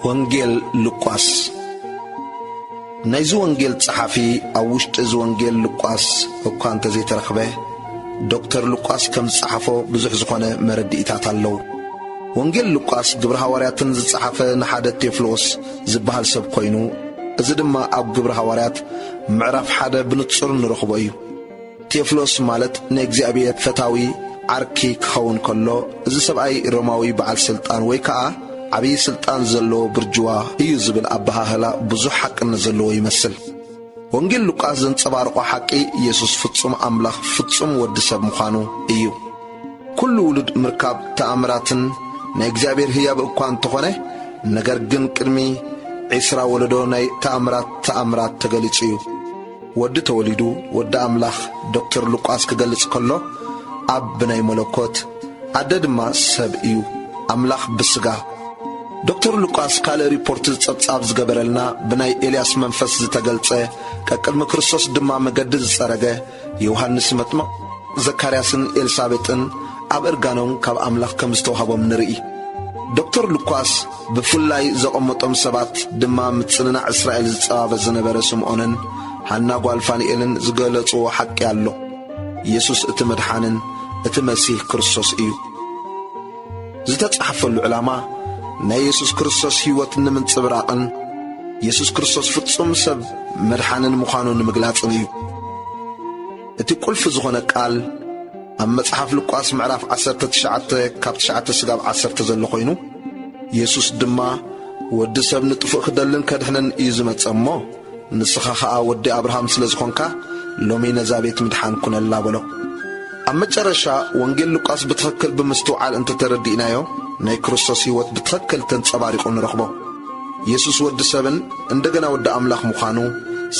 ወንጌል ሉቃስ። ናይዚ ወንጌል ጸሓፊ ኣብ ውሽጢ እዚ ወንጌል ሉቃስ እኳ እንተዘይተረኽበ፣ ዶክተር ሉቃስ ከም ዝጸሓፎ ብዙሕ ዝኾነ መረድኢታት ኣለዉ። ወንጌል ሉቃስ ግብረ ሃዋርያትን ዝጸሓፈ ንሓደ ቴፍሎስ ዝበሃል ሰብ ኮይኑ፣ እዚ ድማ ኣብ ግብረ ሃዋርያት ምዕራፍ ሓደ ብንጹር ንረኽቦ እዩ። ቴፍሎስ ማለት ናይ እግዚኣብሔር ፈታዊ ዓርኪ ክኸውን ከሎ፣ እዚ ሰብኣይ ሮማዊ በዓል ስልጣን ወይ ከኣ ዓብዪ ስልጣን ዘለዎ ብርጅዋ እዩ ዝብል ኣበሃህላ ብዙሕ ሓቅነት ዘለዎ ይመስል። ወንጌል ሉቃስ ዘንጸባርቖ ሓቂ፣ ኢየሱስ ፍጹም ኣምላኽ ፍጹም ወዲ ሰብ ምዃኑ እዩ። ኩሉ ውሉድ ምርካብ ተኣምራትን ናይ እግዚኣብሔር ህያብ እኳ እንተኾነ፣ ነገር ግን ቅድሚ ዒስራ ወለዶ ናይ ተኣምራት ተኣምራት ተገሊጹ እዩ። ወዲ ተወሊዱ፣ ወዲ ኣምላኽ ዶክተር ሉቃስ ክገልጽ ከሎ፣ ኣብ ብናይ መለኮት፣ ኣደ ድማ ሰብ እዩ፣ ኣምላኽ ብስጋ። ዶክተር ሉቃስ ካልእ ሪፖርት ጸብጻብ ዝገበረልና፣ ብናይ ኤልያስ መንፈስ ዝተገልጸ፣ ቀቅድሚ ክርስቶስ ድማ መገዲ ዝጸረገ፣ ዮሃንስ መጥምቕ፣ ዘካርያስን ኤልሳቤጥን ኣብ እርጋኖም ካብ ኣምላኽ ከም ዝተዋህቦም ንርኢ። ዶክተር ሉቃስ ብፍላይ ዘቐመጦም ሰባት ድማ ምጽንናዕ እስራኤል ዝጸባበ ዝነበረ ስምዖንን ሃና ጓል ፋንኤልን ዝገለጽዎ ሓቂ ኣሎ። ኢየሱስ እቲ መድሓንን እቲ መሲህ ክርስቶስ እዩ። ዝተጻሕፈሉ ዕላማ ናይ ኢየሱስ ክርስቶስ ህይወት ንምንጽብራቕን ኢየሱስ ክርስቶስ ፍጹም ሰብ መድሓንን ምዃኑ ንምግላጽን እዩ። እቲ ቁልፊ ዝኾነ ቃል ኣብ መጽሓፍ ሉቃስ ምዕራፍ ዓሰርተ ትሽዓተ ካብ ትሽዓተ ስጋብ ዓሰርተ ዘሎ ኮይኑ፣ ኢየሱስ ድማ፣ "ወዲ ሰብ ንጥፉእ ክደልን ከድሕንን እዩ ዝመጸ እሞ፣ ንስኻ ኸኣ ወዲ ኣብርሃም ስለ ዝኾንካ፣ ሎሚ ነዛ ቤት ምድሓን ኩነላ" በሎ። ኣብ መጨረሻ፣ ወንጌል ሉቃስ ብትኽክል ብምስትውዓል እንተተረዲእናዮ፣ ናይ ክርስቶስ ህይወት ብትኽክል ተንጸባሪቑ ንረኽቦ። ኢየሱስ ወዲ ሰብን እንደገና ወዲ ኣምላኽ ምዃኑ፣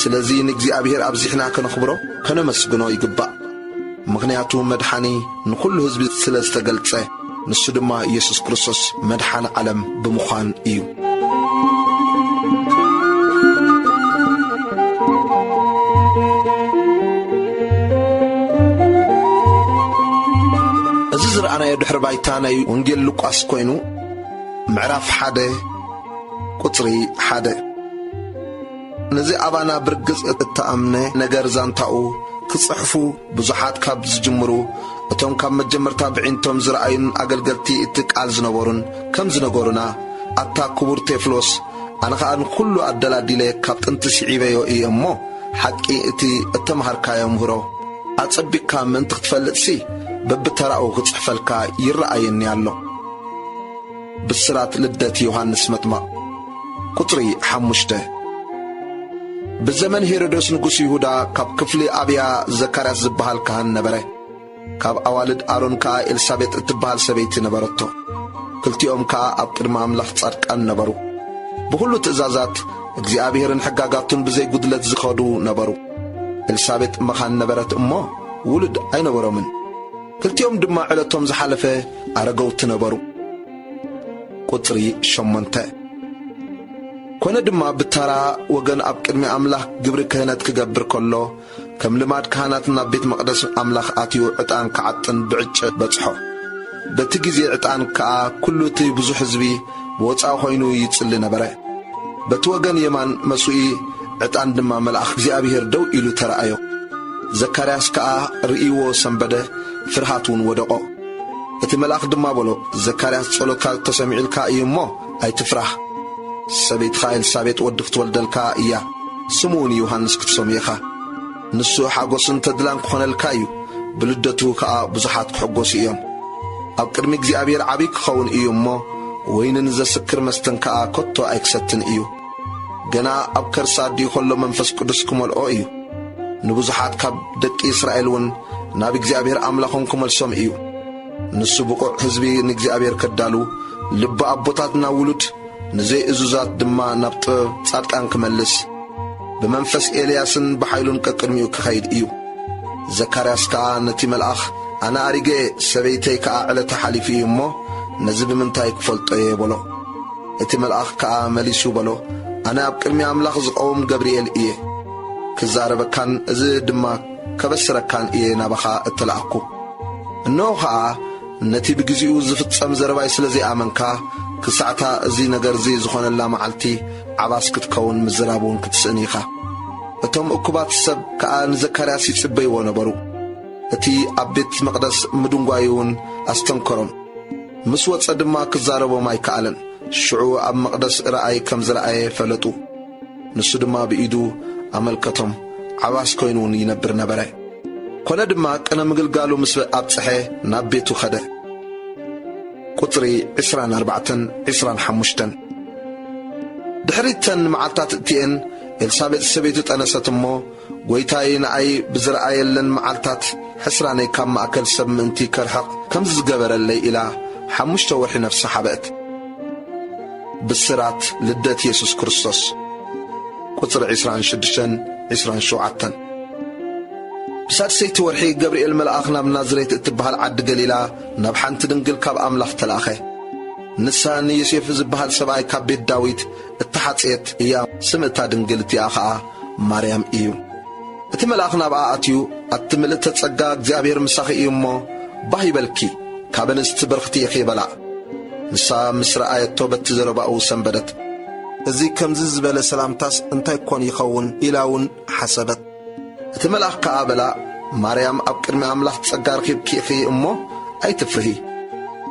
ስለዚ ንእግዚኣብሔር ኣብዚሕና ከነኽብሮ፣ ከነመስግኖ ይግባእ። ምኽንያቱ መድሓኒ ንኹሉ ህዝቢ ስለ ዝተገልጸ፣ ንሱ ድማ ኢየሱስ ክርስቶስ መድሓኒ ዓለም ብምዃን እዩ። እዚ ዝረኣናዮ ድሕሪ ባይታ ናይ ወንጌል ሉቃስ ኮይኑ፣ ምዕራፍ ሓደ ቁጽሪ ሓደ። ነዚ ኣባና ብርግጽ እተኣምነ ነገር ዛንታኡ ክጽሕፉ ብዙሓት ካብ ዝጅምሩ፣ እቶም ካብ መጀመርታ ብዒንቶም ዝረኣዩን ኣገልገልቲ እቲ ቃል ዝነበሩን ከም ዝነገሩና፣ ኣታ ክቡር ቴፍሎስ፣ ኣነ ኸኣ ንኹሉ ኣደላዲለ ካብ ጥንቲ ስዒበዮ እየ እሞ፣ ሓቂ እቲ እተምሃርካዮ ምህሮ ኣጸቢቕካ ምእንቲ ክትፈልጥሲ፣ በብተራኡ ክጽሕፈልካ ይረኣየኒ ኣሎ። ብስራት ልደት ዮሃንስ መጥምቕ። ቁጽሪ ሓሙሽተ። ብዘመን ሄሮዶስ ንጉስ ይሁዳ ካብ ክፍሊ ኣብያ ዘካርያስ ዝበሃል ካህን ነበረ። ካብ ኣዋልድ ኣሮን ከኣ ኤልሳቤጥ እትበሃል ሰበይቲ ነበረቶ። ክልቲኦም ከኣ ኣብ ቅድሚ ኣምላኽ ጻድቃን ነበሩ። ብኹሉ ትእዛዛት እግዚኣብሔርን ሕጋጋቱን ብዘይ ጉድለት ዝኸዱ ነበሩ። ኤልሳቤጥ መኻን ነበረት እሞ ውሉድ ኣይነበሮምን። ክልቲኦም ድማ ዕለቶም ዝሓለፈ ኣረገውቲ ነበሩ። ቁጽሪ ሸሞንተ። ኮነ ድማ ብተራ ወገን ኣብ ቅድሚ ኣምላኽ ግብሪ ክህነት ክገብር ከሎ፣ ከም ልማድ ካህናት ናብ ቤት መቕደስ ኣምላኽ ኣትዩ ዕጣን ክዓጥን ብዕጨ በጽሖ። በቲ ግዜ ዕጣን ከኣ ኩሉ እቲ ብዙሕ ህዝቢ ብወጻኢ ኾይኑ ይጽሊ ነበረ። በቲ ወገን የማን መስውኢ ዕጣን ድማ መልኣኽ እግዚኣብሔር ደው ኢሉ ተረኣዮ። ዘካርያስ ከኣ ርእይዎ ሰንበደ፣ ፍርሃት እውን ወደቖ። እቲ መልኣኽ ድማ በሎ፣ "ዘካርያስ፣ ጸሎትካ ተሰሚዑልካ እዩ እሞ ኣይትፍራህ። ሰበይትኻ ኤልሳቤጥ ወዲ ክትወልደልካ እያ፣ ስሙ እውን ዮሃንስ ክትሰምዮ ኢኻ። ንሱ ሓጎስን ተድላን ክኾነልካ እዩ፣ ብልደቱ ከኣ ብዙሓት ክሕጎሱ እዮም። ኣብ ቅድሚ እግዚኣብሔር ዓብዪ ክኸውን እዩ እሞ፣ ወይንን ዘስክር መስተን ከኣ ከቶ ኣይክሰትን እዩ። ገና ኣብ ከርሳ ኣዲኡ ከሎ መንፈስ ቅዱስ ክመልኦ እዩ። ንብዙሓት ካብ ደቂ እስራኤል እውን ናብ እግዚኣብሔር ኣምላኾም ክመልሶም እዩ። ንሱ ብቑዕ ህዝቢ ንእግዚኣብሔር ከዳሉ፣ ልቢ ኣቦታት ናብ ውሉድ፣ ንዘይእዙዛት ድማ ናብ ጥበብ ጻድቃን ክመልስ፣ ብመንፈስ ኤልያስን ብሓይሉን ቀቅድሚኡ ክኸይድ እዩ።" ዘካርያስ ከኣ ነቲ መልኣኽ፣ "ኣነ ኣሪገ፣ ሰበይተይ ከኣ ዕለታ ሓሊፉ እዩ እሞ፣ ነዚ ብምንታይ ክፈልጦ እየ?" በሎ። እቲ መልኣኽ ከኣ መሊሱ በሎ፣ "ኣነ ኣብ ቅድሚ ኣምላኽ ዝቐውም ገብርኤል እየ። ክዛረበካን እዚ ድማ ከበስረካን እየ ናባኻ እተላእኩ። እንሆ ኸኣ፣ ነቲ ብግዜኡ ዝፍጸም ዘረባይ ስለ ዘይኣመንካ፣ ክሳዕታ እዚ ነገር እዚ ዝኾነላ መዓልቲ ዓባስ ክትከውን ምዝራብ እውን ክትስእን ኢኻ። እቶም እኩባት ሰብ ከኣ ንዘካርያስ ይጽበይዎ ነበሩ። እቲ ኣብ ቤት መቕደስ ምድንጓዩ እውን ኣስተንከሮም። ምስ ወጸ ድማ ክዛረቦም ኣይከኣለን። ሽዑ ኣብ መቕደስ ራእይ ከም ዝረኣየ ፈለጡ። ንሱ ድማ ብኢዱ ኣመልከቶም። ዓባስ ኮይኑ እውን ይነብር ነበረ። ኮነ ድማ ቅነ ምግልጋሉ ምስ ኣብጽሐ ናብ ቤቱ ኸደ። ቁጽሪ ዕስራን ኣርባዕተን ዕስራን ሓሙሽተን። ድሕሪተን መዓልታት እቲኤን ኤልሳቤጥ ሰበይቱ ጠነሰት እሞ፣ "ጐይታይ ንኣይ ብዝረኣየለን መዓልታት ሕስራነይ ካብ ማእከል ሰብ ምእንቲ ከርሕቕ ከምዚ ዝገበረለይ" ኢላ ሓሙሽተ ወርሒ ነፍሳ ሓበአት። ብስራት ልደት የሱስ ክርስቶስ። ቁጽሪ ዕስራን ሽዱሽተን፣ ዕስራን ሸውዓተን። ብሳድሰይቲ ወርሒ ገብርኤል መልኣኽ ናብ ናዝሬት እትበሃል ዓዲ ገሊላ ናብ ሓንቲ ድንግል ካብ ኣምላኽ ተላእኸ። ንሳ ንዮሴፍ ዝበሃል ሰብኣይ ካብ ቤት ዳዊት እተሓጽየት እያ። ስም እታ ድንግል እቲኣ ኸኣ ማርያም እዩ። እቲ መልኣኽ ናብኣ ኣትዩ፣ "ኣቲ ምልእተ ጸጋ፣ እግዚኣብሔር ምሳኺ እዩ እሞ፣ ባህ ይበልኪ፣ ካብ ኣንስቲ ብርኽቲ ኢኺ" በላ። ንሳ ምስ ረኣየቶ በቲ ዘረባኡ ሰንበደት። "እዚ ከምዚ ዝበለ ሰላምታስ እንታይ ኮን ይኸውን?" ኢላ እውን ሓሰበት። እቲ መልኣኽ ከኣ በላ፣ "ማርያም፣ ኣብ ቅድሚ ኣምላኽ ጸጋ ረኺብኪ ኢኺ እሞ ኣይትፍርሂ።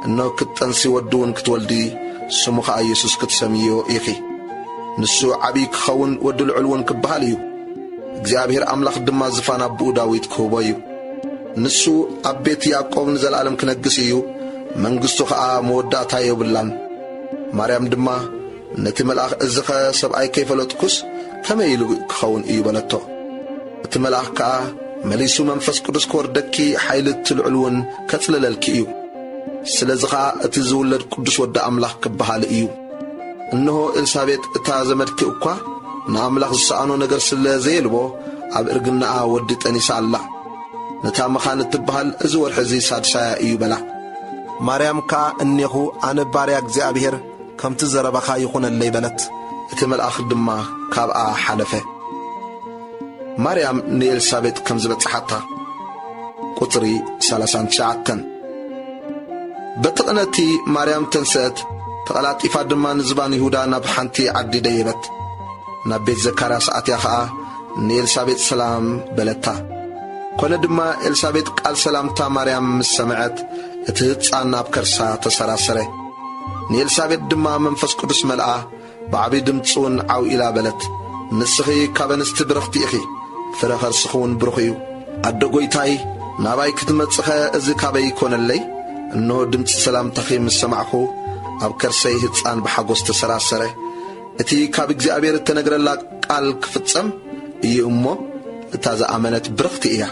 እነሆ ክትጠንሲ ወዲ እውን ክትወልዲ፣ ስሙ ኸኣ የሱስ ክትሰምይዮ ኢኺ። ንሱ ዓብዪ ክኸውን፣ ወዲ ልዑል እውን ክበሃል እዩ። እግዚኣብሔር ኣምላኽ ድማ ዝፋን ኣቦኡ ዳዊት ክህቦ እዩ። ንሱ ኣብ ቤት ያዕቆብ ንዘለኣለም ክነግስ እዩ፣ መንግስቱ ኸኣ መወዳእታ የብላን።" ማርያም ድማ ነቲ መልኣኽ፣ "እዚኸ ሰብኣይ ከይፈለጥኩስ ከመይ ኢሉ ክኸውን እዩ?" በለቶ። እቲ መልኣኽ ከኣ መሊሱ፣ "መንፈስ ቅዱስ ክወርደኪ፣ ሓይሊ እቲ ልዑል እውን ከጽልለልኪ እዩ። ስለዚ ኸኣ እቲ ዝውለድ ቅዱስ ወዲ ኣምላኽ ክበሃል እዩ። እንሆ ኤልሳቤጥ እታ ዘመድኪ እኳ ንኣምላኽ ዝሰኣኖ ነገር ስለ ዘየልቦ ኣብ እርግናኣ ወዲ ጠኒሳ ኣላ። ነታ መኻን እትበሃል እዚ ወርሒ እዚ ሳድሳያ እዩ" በላ። ማርያም ከኣ፣ "እኔኹ ኣነ ባርያ እግዚኣብሔር፣ ከምቲ ዘረባኻ ይኹነለይ" በለት። እቲ መልኣኽ ድማ ካብኣ ሓለፈ። ማርያም ንኤልሳቤጥ ከም ዝበጽሓታ። ቁጽሪ ሰላሳን ትሽዓተን። በቲ ቅነቲ ማርያም ተንስአት፣ ተቐላጢፋ ድማ ንዝባን ይሁዳ ናብ ሓንቲ ዓዲ ደየበት። ናብ ቤት ዘካርያስ ኣትያ ኸኣ ንኤልሳቤጥ ሰላም በለታ። ኮነ ድማ ኤልሳቤጥ ቃል ሰላምታ ማርያም ምስ ሰምዐት፣ እቲ ህጻን ኣብ ከርሳ ተሰራሰረ። ንኤልሳቤጥ ድማ መንፈስ ቅዱስ መልኣ፣ ብዓቢ ድምጺ እውን ዓው ኢላ በለት፣ "ንስኺ ካብ ኣንስቲ ብርኽቲ ኢኺ፣ ፍረ ከርስኺ እውን ብሩኽ እዩ። ኣደ ጐይታይ፣ ናባይ ክትመጽኸ እዚ ካበይ ይኮነለይ? እንሆ ድምጺ ሰላምታኺ ምስ ሰማዕኹ፣ ኣብ ከርሰይ ህጻን ብሓጎስ ተሰራሰረ። እቲ ካብ እግዚኣብሔር እተነግረላ ቃል ክፍጸም እዩ እሞ፣ እታ ዝኣመነት ብርኽቲ እያ።"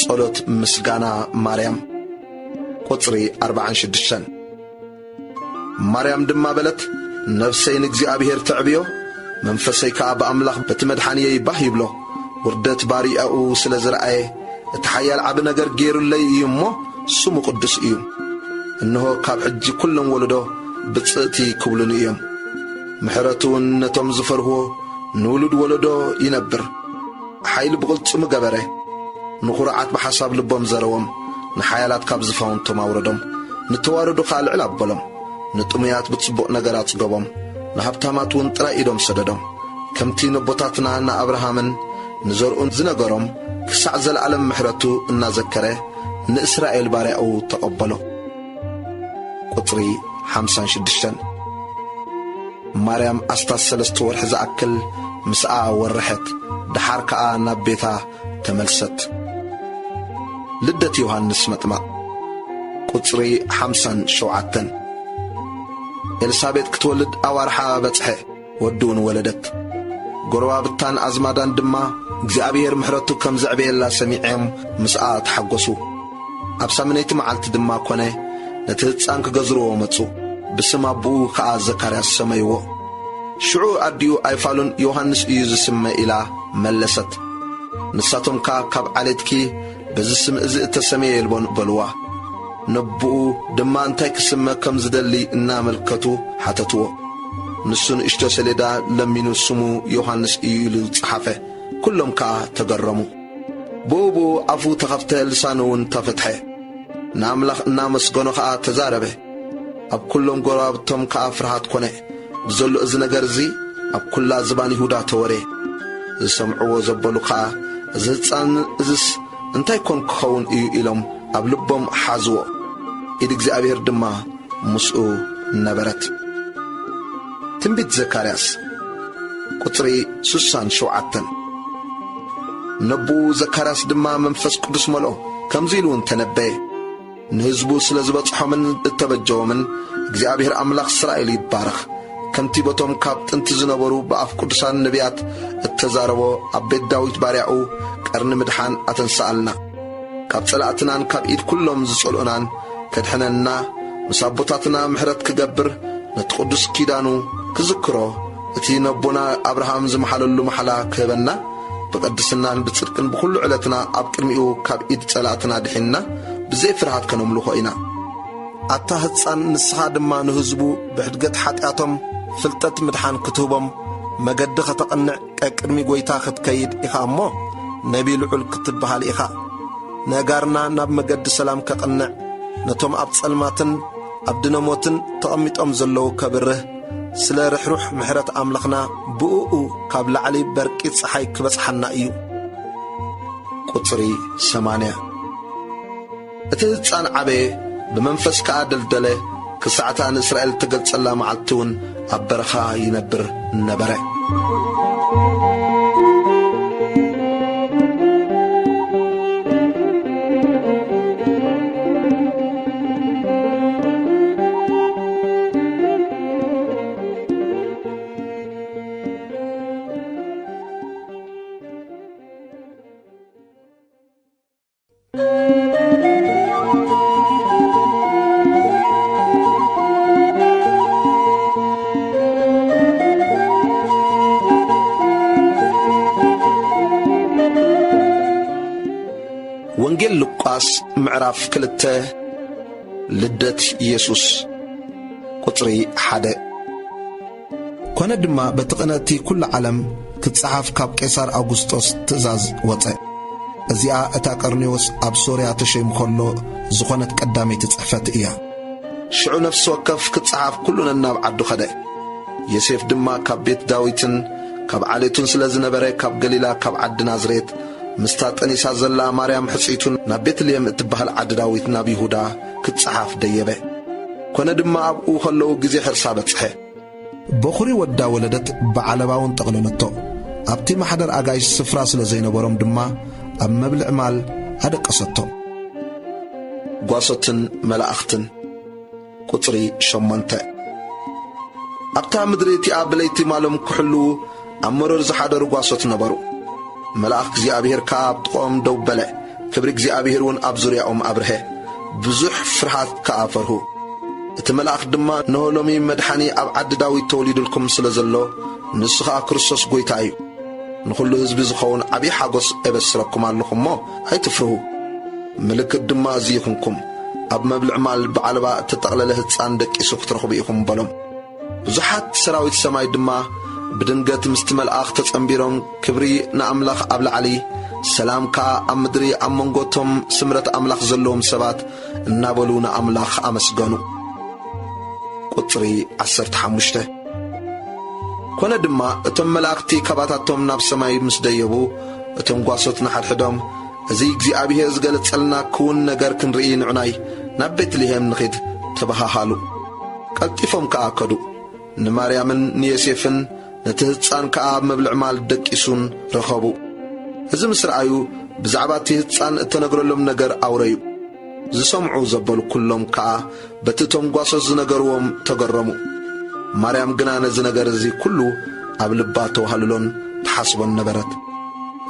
ጸሎት ምስጋና ማርያም። ቁጽሪ ኣርባዓን ሽዱሽተን። ማርያም ድማ በለት፣ "ነፍሰይ ንእግዚኣብሔር ተዕብዮ፣ መንፈሰይ ከኣ ብኣምላኽ በቲ መድሓንየይ ባህ ይብሎ። ውርደት ባሪያኡ ስለ ዝረኣየ፣ እቲ ሓያል ዓቢ ነገር ገይሩለይ እዩ እሞ፣ ስሙ ቅዱስ እዩ። እንሆ ካብ ሕጂ ኩሎም ወለዶ ብጽእቲ ክብሉኒ እዮም። ምሕረቱ እውን ነቶም ዝፈርህዎ ንውሉድ ወለዶ ይነብር። ሓይሊ ብቕልጽሙ ገበረ። ንኹርዓት ብሓሳብ ልቦም ዘረዎም፣ ንሓያላት ካብ ዝፋውንቶም ኣውረዶም፣ ንተዋረዱ ኸኣ ልዕል ኣበሎም። ንጥሙያት ብጽቡቕ ነገር ኣጽገቦም፣ ንሃብታማት እውን ጥራይ ኢዶም ሰደዶም። ከምቲ ነቦታትና ንኣብርሃምን ንዘርኡን ዝነገሮም፣ ክሳዕ ዘለኣለም ምሕረቱ እናዘከረ ንእስራኤል ባርያኡ ተቐበሎ።" ቁጽሪ ሓምሳን ሽዱሽተን። ማርያም ኣስታት ሰለስተ ወርሒ ዝኣክል ምስኣ ወረሐት፣ ደሓር ከኣ ናብ ቤታ ተመልሰት። ልደት ዮሃንስ መጥመቕ። ቁጽሪ ሓምሳን ሸውዓተን። ኤልሳቤጥ ክትወልድ ኣዋርሓ በጽሐ፣ ወዲ እውን ወለደት። ጎረባብታን ኣዝማዳን ድማ እግዚኣብሔር ምሕረቱ ከም ዘዕበየላ ሰሚዖም ምስኣ ተሓጎሱ። ኣብ ሳምነይቲ መዓልቲ ድማ ኮነ፣ ነቲ ህጻን ክገዝርዎ መጹ። ብስም ኣቦኡ ከኣ ዘካርያስ ሰመይዎ። ሽዑ ኣዲኡ ኣይፋሉን፣ "ዮሃንስ እዩ ዝስመ" ኢላ መለሰት። ንሳቶም ከኣ፣ "ካብ ዓሌትኪ በዚ ስም እዚ እተሰምየ የልቦን" በልዋ። ነቦኡ ድማ እንታይ ክስመ ከም ዝደሊ እናመልከቱ ሓተትዎ። ንሱ ንእሽቶ ሰሌዳ ለሚኑ፣ "ስሙ ዮሃንስ እዩ" ኢሉ ጸሓፈ። ኩሎም ከኣ ተገረሙ። ብኡ ብኡ ኣፉ ተኸፍተ፣ ልሳኑ እውን ተፈትሐ። ንኣምላኽ እናመስገኖ ኸኣ ተዛረበ። ኣብ ኩሎም ጎረባብቶም ከኣ ፍርሃት ኮነ። ብዘሎ እዚ ነገር እዚ ኣብ ኩላ ዝባን ይሁዳ ተወረ። ዝሰምዕዎ ዘበሉ ከኣ፣ "እዚ ህጻን እዝስ እንታይ ኮን ክኸውን እዩ?" ኢሎም ኣብ ልቦም ሓዝዎ። ኢድ እግዚኣብሔር ድማ ምስኡ ነበረት። ትንቢት ዘካርያስ ቁጽሪ ሱሳን ሸውዓተን። ነብኡ ዘካርያስ ድማ መንፈስ ቅዱስ መልኦ፣ ከምዚ ኢሉ እውን ተነበየ። ንህዝቡ ስለ ዝበጽሖምን እተበጀዎምን እግዚኣብሔር ኣምላኽ እስራኤል ይባረኽ። ከምቲ በቶም ካብ ጥንቲ ዝነበሩ ብኣፍ ቅዱሳን ነቢያት እተዛረቦ ኣብ ቤት ዳዊት ባርያኡ ቀርኒ ምድሓን ኣተንስኣልና። ካብ ጸላእትናን ካብ ኢድ ኩሎም ዝጸልኡናን ከድሕነና፣ ምስ ኣቦታትና ምሕረት ክገብር፣ ነቲ ቅዱስ ኪዳኑ ክዝክሮ፣ እቲ ነቦና ኣብርሃም ዝመሓለሉ መሓላ ክህበና፣ ብቅድስናን ብጽድቅን ብኹሉ ዕለትና ኣብ ቅድሚኡ ካብ ኢድ ጸላእትና ድሒንና፣ ብዘይ ፍርሃት ከነምልኾ ኢና። ኣታ ህጻን፣ ንስኻ ድማ ንህዝቡ ብሕድገት ሓጢኣቶም ፍልጠት ምድሓን ክትህቦም መገዲ ኸተቕንዕ ቀቅድሚ ጐይታ ኽትከይድ ኢኻ እሞ፣ ነቢ ልዑል ክትበሃል ኢኻ። ነጋርና ናብ መገዲ ሰላም ከቕንዕ፣ ነቶም ኣብ ጸልማትን ኣብ ድነ ሞትን ተቐሚጦም ዘለዉ ከብርህ፣ ስለ ርሕሩሕ ምሕረት ኣምላኽና ብእኡ ካብ ላዕሊ በርቂ ጸሓይ ክበጽሓና እዩ። ቁጽሪ ሰማንያ። እቲ ህጻን ዓበየ፣ ብመንፈስ ከኣ ደልደለ፣ ክሳዕ እታ ንእስራኤል እተገልጸላ መዓልቲ እውን ኣብ በረኻ ይነብር ነበረ። ወንጌል ሉቃስ ምዕራፍ ክልተ። ልደት ኢየሱስ። ቁጽሪ ሓደ። ኮነ ድማ በቲ ቅነ እቲ ኩሉ ዓለም ክጸሓፍ ካብ ቄሳር ኣውጉስጦስ ትእዛዝ ወጸ። እዚኣ እታ ቀርኔዎስ ኣብ ሶርያ ተሸይሙ ከሎ ዝኾነት ቀዳመይቲ ጽሕፈት እያ። ሽዑ ነፍሲ ወከፍ ክጸሓፍ ኩሉ ነናብ ዓዱ ኸደ። ዮሴፍ ድማ ካብ ቤት ዳዊትን ካብ ዓሌቱን ስለ ዝነበረ፣ ካብ ገሊላ ካብ ዓዲ ናዝሬት ምስታ ጠኒሳ ዘላ ማርያም ሕጽይቱን ናብ ቤትልሔም እትበሃል ዓዲ ዳዊት ናብ ይሁዳ ክጸሓፍ ደየበ። ኮነ ድማ ኣብኡ ኸለዉ ግዜ ሕርሳ በጽሐ። በኹሪ ወዳ ወለደት ብዓለባ እውን ጠቕለለቶ። ኣብቲ ማሕደር ኣጋይሽ ስፍራ ስለ ዘይነበሮም ድማ ኣብ መብልዕ ማል ኣደቀሰቶ። ጓሶትን መላእኽትን። ቁጽሪ ሸሞንተ። ኣብታ ምድሪ እቲኣ ብለይቲ ማሎም ክሕልዉ ኣብ መሮር ዝሓደሩ ጓሶት ነበሩ። መልኣኽ እግዚኣብሔር ከኣ ኣብ ጥቕኦም ደው በለ፣ ክብሪ እግዚኣብሔር እውን ኣብ ዙርያኦም ኣብርሀ። ብዙሕ ፍርሃት ከኣ ፈርሁ። እቲ መልኣኽ ድማ፣ "እንሆ ሎሚ መድሓኒ ኣብ ዓዲ ዳዊት ተወሊዱልኩም ስለ ዘሎ፣ ንሱ ኸኣ ክርስቶስ ጐይታ እዩ። ንኹሉ ህዝቢ ዝኸውን ዓብዪ ሓጎስ እበስረኩም ኣለኹ እሞ ኣይትፍርሁ። ምልክት ድማ እዚ ይኹንኩም፣ ኣብ መብልዕ ማል ብዓለባ እተጠቕለለ ህጻን ደቂሱ ክትረኽቡ ኢኹም" በሎም። ብዙሓት ሰራዊት ሰማይ ድማ ብድንገት ምስቲ መልኣኽ ተጸንቢሮም፣ ክብሪ ንኣምላኽ ኣብ ላዕሊ፣ ሰላም ከኣ ኣብ ምድሪ፣ ኣብ መንጎ እቶም ስምረት ኣምላኽ ዘለዎም ሰባት እናበሉ ንኣምላኽ ኣመስገኑ። ቁጽሪ ዓሰርተ ሓሙሽተ። ኮነ ድማ እቶም መላእኽቲ ካባታቶም ናብ ሰማይ ምስ ደየቡ፣ እቶም ጓሶት ንሓድሕዶም፣ "እዚ እግዚኣብሔር ዝገለጸልና ክውን ነገር ክንርኢ ንዑናይ ናብ ቤትልሔም ንኺድ" ተበሃሃሉ። ቀልጢፎም ከኣ ከዱ። ንማርያምን ንዮሴፍን ነቲ ህጻን ከኣ ኣብ መብልዕ ማል ደቂሱን ረኸቡ። እዚ ምስ ረኣዩ፣ ብዛዕባ እቲ ህጻን እተነግረሎም ነገር ኣውረዩ። ዝሰምዑ ዘበሉ ኩሎም ከኣ በቲ እቶም ጓሶት ዝነገርዎም ተገረሙ። ማርያም ግና ነዚ ነገር እዚ ኩሉ ኣብ ልባ ተዋህልሎን ትሓስቦን ነበረት።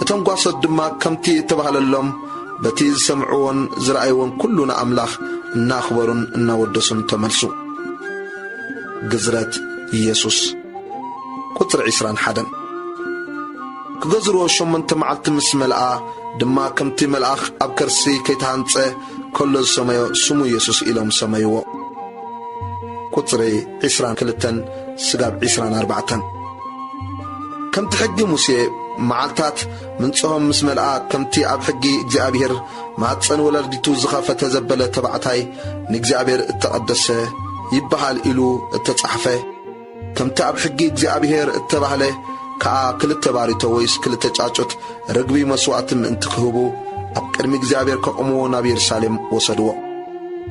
እቶም ጓሶት ድማ ከምቲ እተባህለሎም በቲ ዝሰምዕዎን ዝረኣይዎን ኩሉ ንኣምላኽ እናኽበሩን እናወደሱን ተመልሱ። ግዝረት ኢየሱስ። ቁጽሪ ዕስራን ሓደን። ክገዝርዎ ሸሞንተ መዓልቲ ምስ መልኣ ድማ፣ ከምቲ መልኣኽ ኣብ ከርሲ ከይተሃንጸ ከሎ ዝሰመዮ ስሙ የሱስ ኢሎም ሰመይዎ። ቁጽሪ ዕስራን ክልተን ስጋብ ዕስራን ኣርባዕተን። ከምቲ ሕጊ ሙሴ መዓልታት ምንጽሆም ምስ መልኣ፣ ከምቲ ኣብ ሕጊ እግዚኣብሔር ማጸን ወላዲቱ ዝኸፈተ ዘበለ ተባዕታይ ንእግዚኣብሔር እተቐደሰ ይበሃል ኢሉ እተጻሕፈ፣ ከምቲ ኣብ ሕጊ እግዚኣብሔር እተባህለ ከኣ ክልተ ባሪቶ ወይስ ክልተ ጫጩት ርግቢ መስዋእቲ ምእንቲ ክህቡ ኣብ ቅድሚ እግዚኣብሔር ከቑምዎ ናብ የሩሳሌም ወሰድዎ።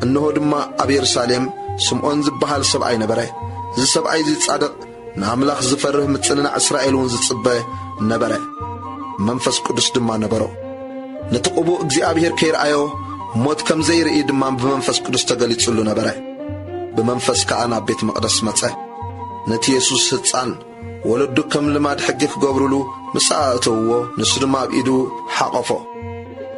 እንሆ ድማ ኣብ የሩሳሌም ስምዖን ዝበሃል ሰብኣይ ነበረ። እዚ ሰብኣይ እዚ ጻድቕ፣ ንኣምላኽ ዝፈርህ ምጽንናዕ እስራኤል እውን ዝጽበ ነበረ። መንፈስ ቅዱስ ድማ ነበሮ። ነቲ ቅቡእ እግዚኣብሔር ከይርኣዮ ሞት ከም ዘይርኢ ድማ ብመንፈስ ቅዱስ ተገሊጹሉ ነበረ። ብመንፈስ ከኣ ናብ ቤት መቕደስ መጸ። ነቲ የሱስ ህጻን ወለዱ ከም ልማድ ሕጊ ክገብሩሉ ምስ ኣእተውዎ፣ ንሱ ድማ ኣብ ኢዱ ሓቐፎ።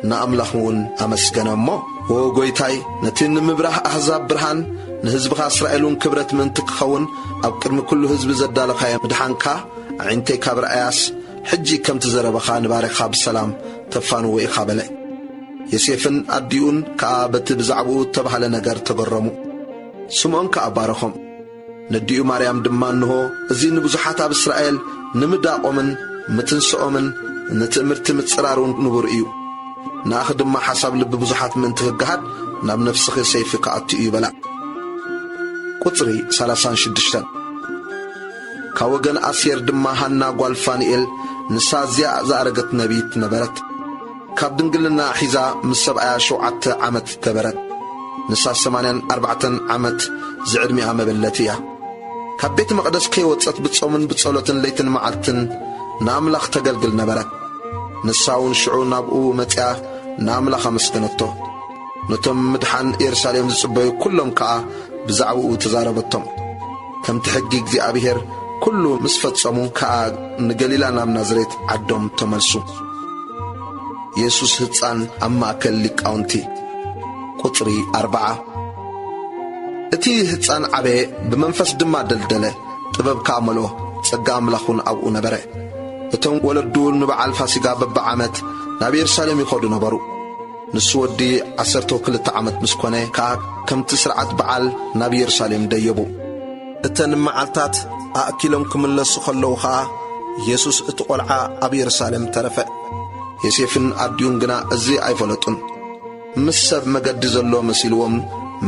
ንኣምላኽ እውን ኣመስገነ እሞ፣ "ዎ ጐይታይ፣ ነቲ ንምብራህ ኣህዛብ ብርሃን፣ ንህዝብኻ እስራኤል እውን ክብረት ምእንቲ ክኸውን፣ ኣብ ቅድሚ ኩሉ ህዝቢ ዘዳለኻዮ ምድሓንካ፣ ኣዒንተይ ካብ ረኣያስ፣ ሕጂ ከምቲ ዘረባኻ ንባሪኻ ብሰላም ተፋንዎ ኢኻ" በለ። ዮሴፍን ኣዲኡን ከኣ በቲ ብዛዕባኡ እተባህለ ነገር ተገረሙ። ስምዖን ከኣ ባረኾም። ነዲኡ ማርያም ድማ፣ "እንሆ፣ እዚ ንብዙሓት ኣብ እስራኤል ንምዳቖምን ምትንስኦምን ንትእምርቲ ምጽራር እውን ንቡር እዩ። ንኣኺ ድማ ሓሳብ ልቢ ብዙሓት ምእንቲ ክገሃድ ናብ ነፍስኺ ሰይፊ ክኣቱ እዩ" በላ። ቁጽሪ ሰላሳን ሽዱሽተን። ካብ ወገን ኣሴር ድማ ሃና ጓል ፋኑኤል፣ ንሳ እዚኣ ዝኣረገት ነቢይት ነበረት። ካብ ድንግልና ሒዛ ምስ ሰብኣያ ሸውዓተ ዓመት ገበረት። ንሳ ሰማንያን ኣርባዕተን ዓመት ዝዕድሚኣ መበለት እያ። ካብ ቤት መቕደስ ከይወጸት ብጾምን ብጸሎትን ለይትን መዓልትን ንኣምላኽ ተገልግል ነበረት። ንሳ እውን ሽዑ ናብኡ መጺኣ ንኣምላኽ ኣመስገነቶ። ነቶም ምድሓን የሩሳሌም ዝጽበዩ ኩሎም ከኣ ብዛዕባኡ ተዛረበቶም። ከምቲ ሕጊ እግዚኣብሔር ኩሉ ምስ ፈጸሙ ከኣ ንገሊላ ናብ ናዝሬት ዓዶም ተመልሱ። የሱስ ህጻን ኣብ ማእከል ሊቃውንቲ። ቁጽሪ ኣርብዓ። እቲ ህጻን ዓበየ፣ ብመንፈስ ድማ ደልደለ፣ ጥበብ ከኣ መልኦ፣ ጸጋ ኣምላኽ እውን ኣብኡ ነበረ። እቶም ወለዱ ንበዓል ፋሲጋ በብዓመት ናብ የሩሳሌም ይኸዱ ነበሩ። ንሱ ወዲ ዓሰርተ ክልተ ዓመት ምስ ኮነ ከኣ ከምቲ ስርዓት በዓል ናብ የሩሳሌም ደየቡ። እተን መዓልታት ኣእኪሎም ክምለሱ ከለዉ ኸኣ የሱስ እቲ ቈልዓ ኣብ የሩሳሌም ተረፈ። ዮሴፍን ኣዲኡን ግና እዚ ኣይፈለጡን። ምስ ሰብ መገዲ ዘሎ መሲልዎም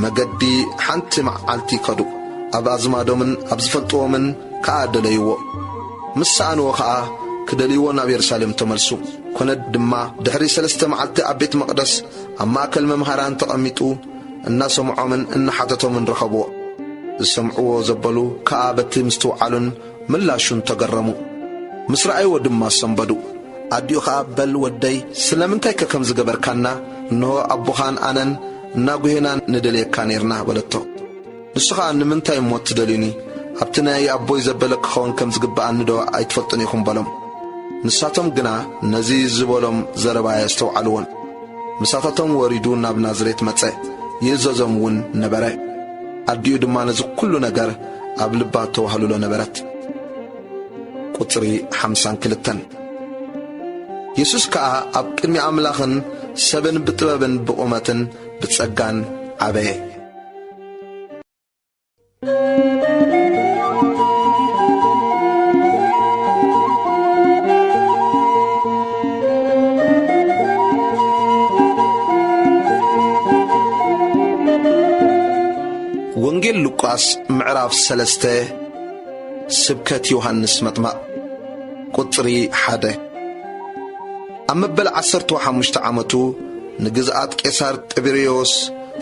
መገዲ ሓንቲ መዓልቲ ከዱ። ኣብ ኣዝማዶምን ኣብ ዝፈልጥዎምን ከኣ ደለይዎ። ምስ ሰኣንዎ ኸኣ ክደልይዎ ናብ የሩሳሌም ተመልሱ። ኮነ ድማ ድሕሪ ሰለስተ መዓልቲ ኣብ ቤት መቕደስ ኣብ ማእከል መምሃራን ተቐሚጡ እናሰምዖምን እናሓተቶምን ረኸብዎ። ዝሰምዕዎ ዘበሉ ከኣ በቲ ምስትውዓሉን ምላሹን ተገረሙ። ምስ ረኣይዎ ድማ ሰንበዱ። ኣዲኡ ኸኣ፣ "በል ወደይ፣ ስለምንታይከ ከምዚ ገበርካና? እንሆ ኣቦኻን ኣነን እናጉሄና ንደልየካ ኔርና" በለቶ። ንሱ ኸኣ፣ "ንምንታይ እሞ ትደልዩኒ? ኣብቲ ናይ ኣቦይ ዘበለ ክኸውን ከም ዝግብኣኒ ዶ ኣይትፈልጡን ኢኹም?" በሎም። ንሳቶም ግና ነዚ ዝበሎም ዘረባ ኣየስተውዓልዎን። ምሳታቶም ወሪዱ ናብ ናዝሬት መጸ፣ ይእዘዞም እውን ነበረ። ኣዲኡ ድማ ነዚ ኵሉ ነገር ኣብ ልባ ተዋህልሎ ነበረት። ቁጽሪ ሓምሳን ክልተን። የሱስ ከኣ ኣብ ቅድሚ ኣምላኽን ሰብን ብጥበብን ብቑመትን ብጸጋን ዓበየ። ወንጌል ሉቃስ ምዕራፍ ሰለስተ። ስብከት ዮሃንስ መጥማቕ። ቁጽሪ ሓደ። ኣብ መበል ዓሰርተ ሓሙሽተ ዓመቱ ንግዝኣት ቄሳር ጢበርዮስ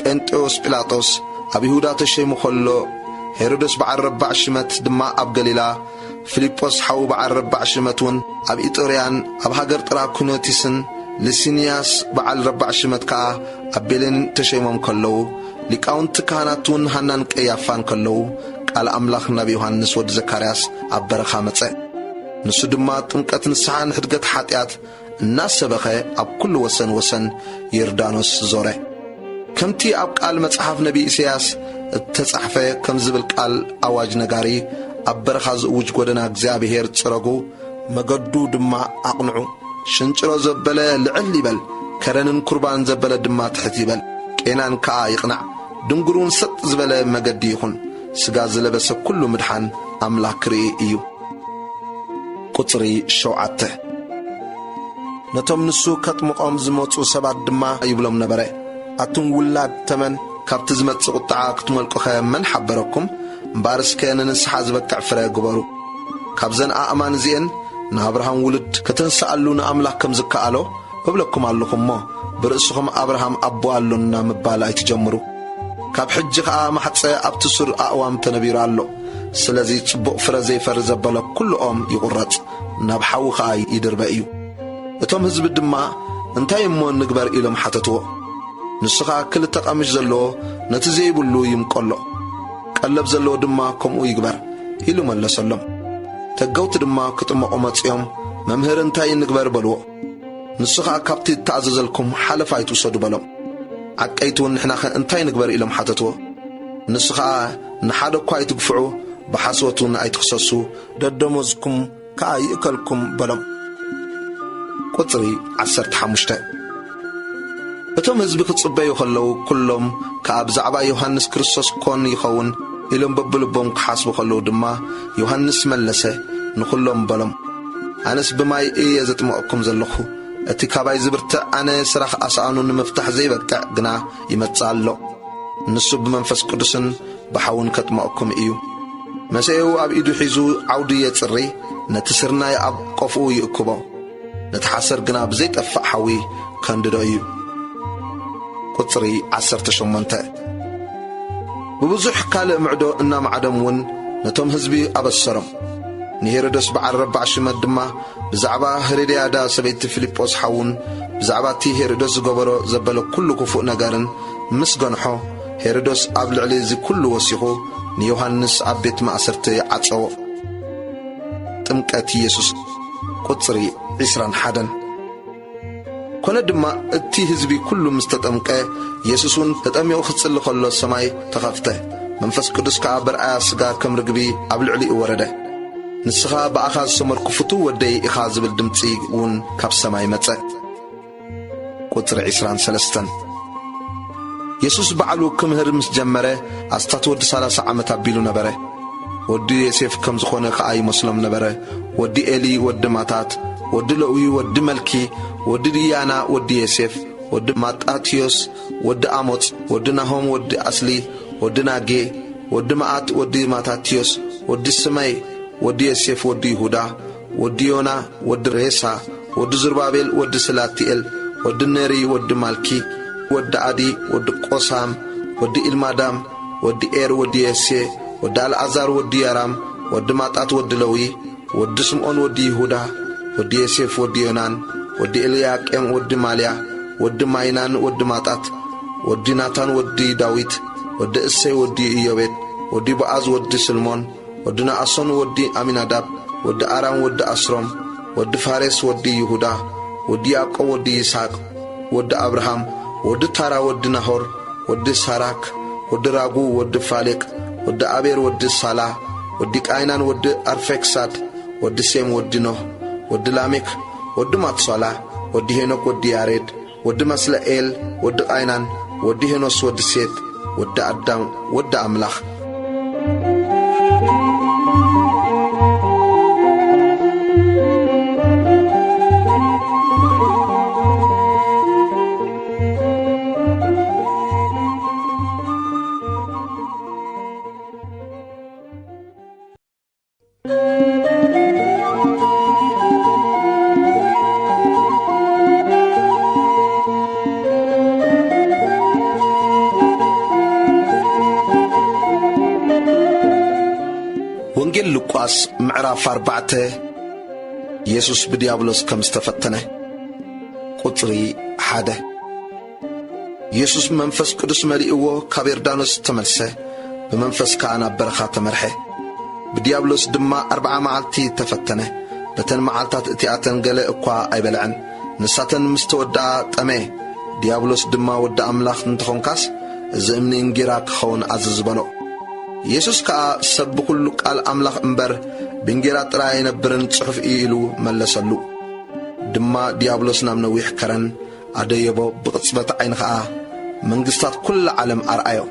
ጴንጥዮስ ጲላጦስ ኣብ ይሁዳ ተሸይሙ ኸሎ፣ ሄሮድስ በዓል ረባዕ ሽመት ድማ ኣብ ገሊላ፣ ፊልጶስ ሓዉ በዓል ረባዕ ሽመት እውን ኣብ ኢጡርያን ኣብ ሃገር ጥራኩኒዮቲስን፣ ሊሲንያስ በዓል ረባዕ ሽመት ከኣ ኣብ ቤሌን ተሸይሞም ከለዉ፣ ሊቃውንቲ ካህናት እውን ሃናን ቀያፋን ከለዉ፣ ቃል ኣምላኽ ናብ ዮሃንስ ወዲ ዘካርያስ ኣብ በረኻ መጸ። ንሱ ድማ ጥምቀት ንስሓን ሕድገት ሓጢኣት እናሰበኸ ኣብ ኩሉ ወሰን ወሰን ዮርዳኖስ ዞረ። ከምቲ ኣብ ቃል መጽሓፍ ነቢ ኢሳይያስ እተጻሕፈ ከም ዝብል ቃል ኣዋጅ ነጋሪ ኣብ በረኻ ዝእውጅ፣ "ጐደና እግዚኣብሔር ጽረጉ፣ መገዱ ድማ ኣቕንዑ። ሽንጭሮ ዘበለ ልዕል ይበል፣ ከረንን ኩርባን ዘበለ ድማ ትሕት ይበል፣ ቄናን ከኣ ይቕናዕ፣ ድንጉርውን ሰጥ ዝበለ መገዲ ይኹን። ስጋ ዝለበሰ ኩሉ ምድሓን ኣምላኽ ክርኢ እዩ።" ቁጽሪ ሸውዓተ። ነቶም ንሱ ከጥምቖም ዝመጹ ሰባት ድማ ይብሎም ነበረ፣ ኣቱም ውላድ ተመን፣ ካብቲ ዝመጽእ ቁጥዓ ክትመልቁኸ መን ሓበረኩም? እምበኣር እስከ ንንስሓ ዝበቅዕ ፍረ ግበሩ። ካብዘን ኣእማን እዚኤን ንኣብርሃም ውሉድ ከተንስኣሉ ንኣምላኽ ከም ዝከኣሎ እብለኩም ኣለኹ እሞ፣ ብርእስኹም ኣብርሃም ኣቦ ኣሎና ምባል ኣይትጀምሩ። ካብ ሕጂ ኸኣ ማሕጸ ኣብቲ ሱር ኣእዋም ተነቢሩ ኣሎ። ስለዚ ጽቡቕ ፍረ ዘይፈሪ ዘበለ ኩሉ ኦም ይቑረጽ፣ ናብ ሓዊ ኸኣ ይድርበ እዩ። እቶም ህዝቢ ድማ፣ "እንታይ እሞ ንግበር?" ኢሎም ሓተትዎ። ንሱ ኸኣ፣ "ክልተ ቐምሽ ዘለዎ ነቲ ዘይብሉ ይምቀሎ፣ ቀለብ ዘለዎ ድማ ከምኡ ይግበር" ኢሉ መለሰሎም። ተገውቲ ድማ ክጥመቑ መጺኦም፣ "መምህር፣ እንታይ ንግበር?" በልዎ። ንሱ ኸኣ፣ "ካብቲ እተኣዘዘልኩም ሓለፋ ኣይትውሰዱ" በሎም። ዓቀይቲ እውን፣ "ንሕናኸ እንታይ ንግበር?" ኢሎም ሓተትዎ። ንሱ ኸኣ፣ "ንሓደ እኳ ኣይትግፍዑ፣ ብሓሶት እውን ኣይትኽሰሱ፣ ደደሞዝኩም ከኣ ይእከልኩም" በሎም። ቁጽሪ ዓሰርተ ሓሙሽተ። እቶም ህዝቢ ክጽበዩ ከለዉ፣ ኩሎም ከኣ ብዛዕባ ዮሃንስ ክርስቶስ ኮን ይኸውን ኢሎም በብልቦም ክሓስቡ ከለዉ ድማ፣ ዮሃንስ መለሰ፣ ንኹሎም በሎም፣ "ኣነስ ብማይ እየ ዘጥምቐኩም ዘለኹ፣ እቲ ካባይ ዝብርትዕ ኣነ ስራሕ ኣሳእኑ ንምፍታሕ ዘይበቅዕ ግና ይመጽእ ኣሎ። ንሱ ብመንፈስ ቅዱስን ብሓውን ከጥምቐኩም እዩ። መሰኡ ኣብ ኢዱ ሒዙ ዓውዲ የጽሪ፣ ነቲ ስርናይ ኣብ ቆፍኡ ይእክቦ፣ ነቲ ሓሰር ግና ብዘይጠፍእ ሓዊ ከንድዶ እዩ።" ቁጽሪ ዓሰርተ ሸሞንተ። ብብዙሕ ካልእ ምዕዶ እናማዕዶም እውን ነቶም ህዝቢ ኣበሰሮም። ንሄሮድስ በዓል ረባዕ ሽመት ድማ ብዛዕባ ሄሮድያዳ ሰበይቲ ፊልጶስ ሓውን ብዛዕባ እቲ ሄሮድስ ዝገበሮ ዘበለ ኩሉ ክፉእ ነገርን ምስ ገንሖ፣ ሄሮድስ ኣብ ልዕሊ እዚ ኩሉ ወሲኹ ንዮሃንስ ኣብ ቤት ማእሰርቲ ዓጸዎ። ጥምቀት ኢየሱስ። ቁጽሪ ዕስራን ሓደን። ኮነ ድማ እቲ ህዝቢ ኩሉ ምስ ተጠምቀ፣ ኢየሱስ እውን ተጠሚቑ ክጽሊ ከሎ ሰማይ ተኸፍተ። መንፈስ ቅዱስ ከኣ በርኣያ ስጋ ከም ርግቢ ኣብ ልዕሊኡ ወረደ። "ንስኻ ብኣኻ ዝሰመርኩ ፍቱው ወደይ ኢኻ" ዝብል ድምጺ እውን ካብ ሰማይ መጸ። ቁጽሪ ዕስራን ሰለስተን። የሱስ ባዕሉ ክምህር ምስ ጀመረ ኣስታት ወዲ ሰላሳ ዓመት ኣቢሉ ነበረ። ወዲ ዮሴፍ ከም ዝኾነ ከኣ ይመስሎም ነበረ። ወዲ ኤሊ ወዲ ማታት፣ ወዲ ለዊ ወዲ መልኪ፣ ወዲ ድያና ወዲ ዮሴፍ፣ ወዲ ማጣትዮስ ወዲ ኣሞጽ፣ ወዲ ናሆም ወዲ ኣስሊ፣ ወዲ ናጌ፣ ወዲ መኣት ወዲ ማታትዮስ፣ ወዲ ስመይ ወዲ ዮሴፍ ወዲ ይሁዳ፣ ወዲ ዮና ወዲ ሬሳ፣ ወዲ ዙርባቤል ወዲ ስላቲኤል፣ ወዲ ነሪ ወዲ ማልኪ፣ ወዲ ዓዲ ወዲ ቆሳም፣ ወዲ ኢልማዳም፣ ወዲ ኤር ወዲ የሴ፣ ወዲ ኣልዓዛር ወዲ ያራም፣ ወዲ ማጣት ወዲ ለዊ፣ ወዲ ስምዖን ወዲ ይሁዳ፣ ወዲ ዮሴፍ ወዲ ዮናን፣ ወዲ ኤልያቄም ወዲ ማልያ፣ ወዲ ማይናን ወዲ ማጣት፣ ወዲ ናታን ወዲ ዳዊት፣ ወዲ እሴይ ወዲ ኢዮቤድ፣ ወዲ ቦኣዝ ወዲ ስልሞን፣ ወዲ ነኣሶን ወዲ ኣሚናዳብ፣ ወዲ ኣራም ወዲ ኣስሮም፣ ወዲ ፋሬስ ወዲ ይሁዳ፣ ወዲ ያዕቆብ ወዲ ይስሐቅ፣ ወዲ ኣብርሃም፣ ወዲ ታራ ወዲ ናሆር፣ ወዲ ሳራክ፣ ወዲ ራጉ ወዲ ፋሌቅ፣ ወዲ ኣቤር ወዲ ሳላ፣ ወዲ ቃይናን ወዲ ኣርፌክሳድ፣ ወዲ ሴም ወዲ ኖህ፣ ወዲ ላሜክ ወዲ ማትሷላ፣ ወዲ ሄኖክ ወዲ ያሬድ፣ ወዲ መስለኤል ወዲ ቃይናን፣ ወዲ ሄኖስ ወዲ ሴት፣ ወዲ ኣዳም ወዲ ኣምላኽ። ወንጌል ሉቃስ ምዕራፍ ኣርባዕተ። የሱስ ብድያብሎስ ከም ዝተፈተነ። ቁጽሪ ሓደ። የሱስ መንፈስ ቅዱስ መሊእዎ ካብ ዮርዳኖስ ተመልሰ፣ ብመንፈስ ከኣ ናብ በረኻ ተመርሐ። ብድያብሎስ ድማ ኣርብዓ መዓልቲ ተፈተነ። በተን መዓልታት እቲኣተን ገለ እኳ ኣይበልዐን። ንሳተን ምስ ተወድኣ ጠመየ። ድያብሎስ ድማ፣ "ወዲ ኣምላኽ እንተኾንካስ፣ እዚ እምኒ እንጌራ ክኸውን ኣዝዝ" በሎ። የሱስ ከኣ፣ "ሰብ ብኹሉ ቃል ኣምላኽ እምበር ብእንጌራ ጥራይ ኣይነብርን ጽሑፍ እዩ" ኢሉ መለሰሉ። ድማ ድያብሎስ ናብ ነዊሕ ከረን ኣደየቦ፣ ብቕጽበት ዓይኒ ኸኣ መንግስታት ኩላ ዓለም ኣርኣዮ።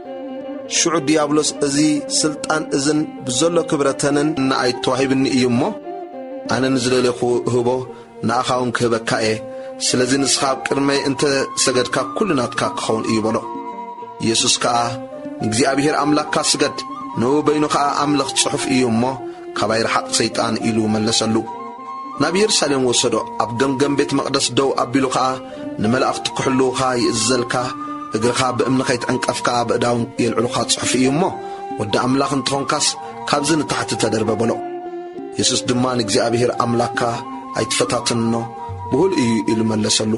ሽዑ ድያብሎስ፣ "እዚ ስልጣን እዝን ብዘሎ ክብረተንን ንኣይ ተዋሂብኒ እዩ እሞ፣ ኣነ ንዝደለኹ እህቦ፣ ንኣኻ እውን ክህበካ እየ። ስለዚ ንስኻ ኣብ ቅድመይ እንተ ሰገድካ፣ ኩሉ ናትካ ክኸውን እዩ" በሎ። ኢየሱስ ከኣ፣ "ንእግዚኣብሔር ኣምላኽካ ስገድ፣ ንኡ በይኑ ኸኣ ኣምልኽ፣ ጽሑፍ እዩ እሞ፣ ካባይ ርሓቕ ሰይጣን" ኢሉ መለሰሉ። ናብ የሩሳሌም ወሰዶ፣ ኣብ ገምገም ቤት መቕደስ ደው ኣቢሉ ኸኣ፣ "ንመላእኽቲ ክሕልዉኻ ይእዝዘልካ፣ እግርኻ ብእምኒ ኸይትዕንቀፍ ከኣ ብእዳዎም የልዕሉኻ ጽሑፍ እዩ እሞ፣ ወዲ ኣምላኽ እንተኾንካስ ካብዚ ንታሕቲ ተደርበ" በሎ። የሱስ ድማ፣ "ንእግዚኣብሔር ኣምላኽካ ኣይትፈታትኖ፣ ብሁል እዩ" ኢሉ መለሰሉ።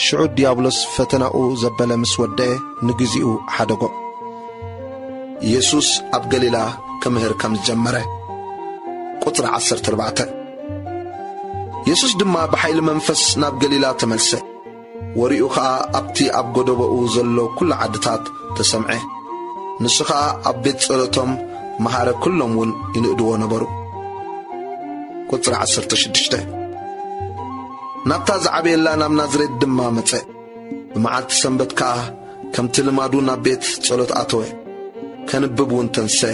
ሽዑ ዲያብሎስ ፈተናኡ ዘበለ ምስ ወደአ፣ ንግዚኡ ሓደጎ። የሱስ ኣብ ገሊላ ክምህር ከም ዝጀመረ። ቁጽሪ ዓሰርተ ኣርባዕተ። የሱስ ድማ ብሓይሊ መንፈስ ናብ ገሊላ ተመልሰ። ወሬኡ ኸኣ ኣብቲ ኣብ ጎደቦኡ ዘሎ ኵሉ ዓድታት ተሰምዐ። ንሱ ኸኣ ኣብ ቤት ጸሎቶም መሃረ፣ ኵሎም እውን ይንእድዎ ነበሩ። ቁጽሪ ዓሰርተ ሽዱሽተ። ናብታ ዝዓበየላ ናብ ናዝሬት ድማ መጸ። ብመዓልቲ ሰንበት ከኣ ከምቲ ልማዱ ናብ ቤት ጸሎት ኣተወ። ከንብብ እውን ተንስአ።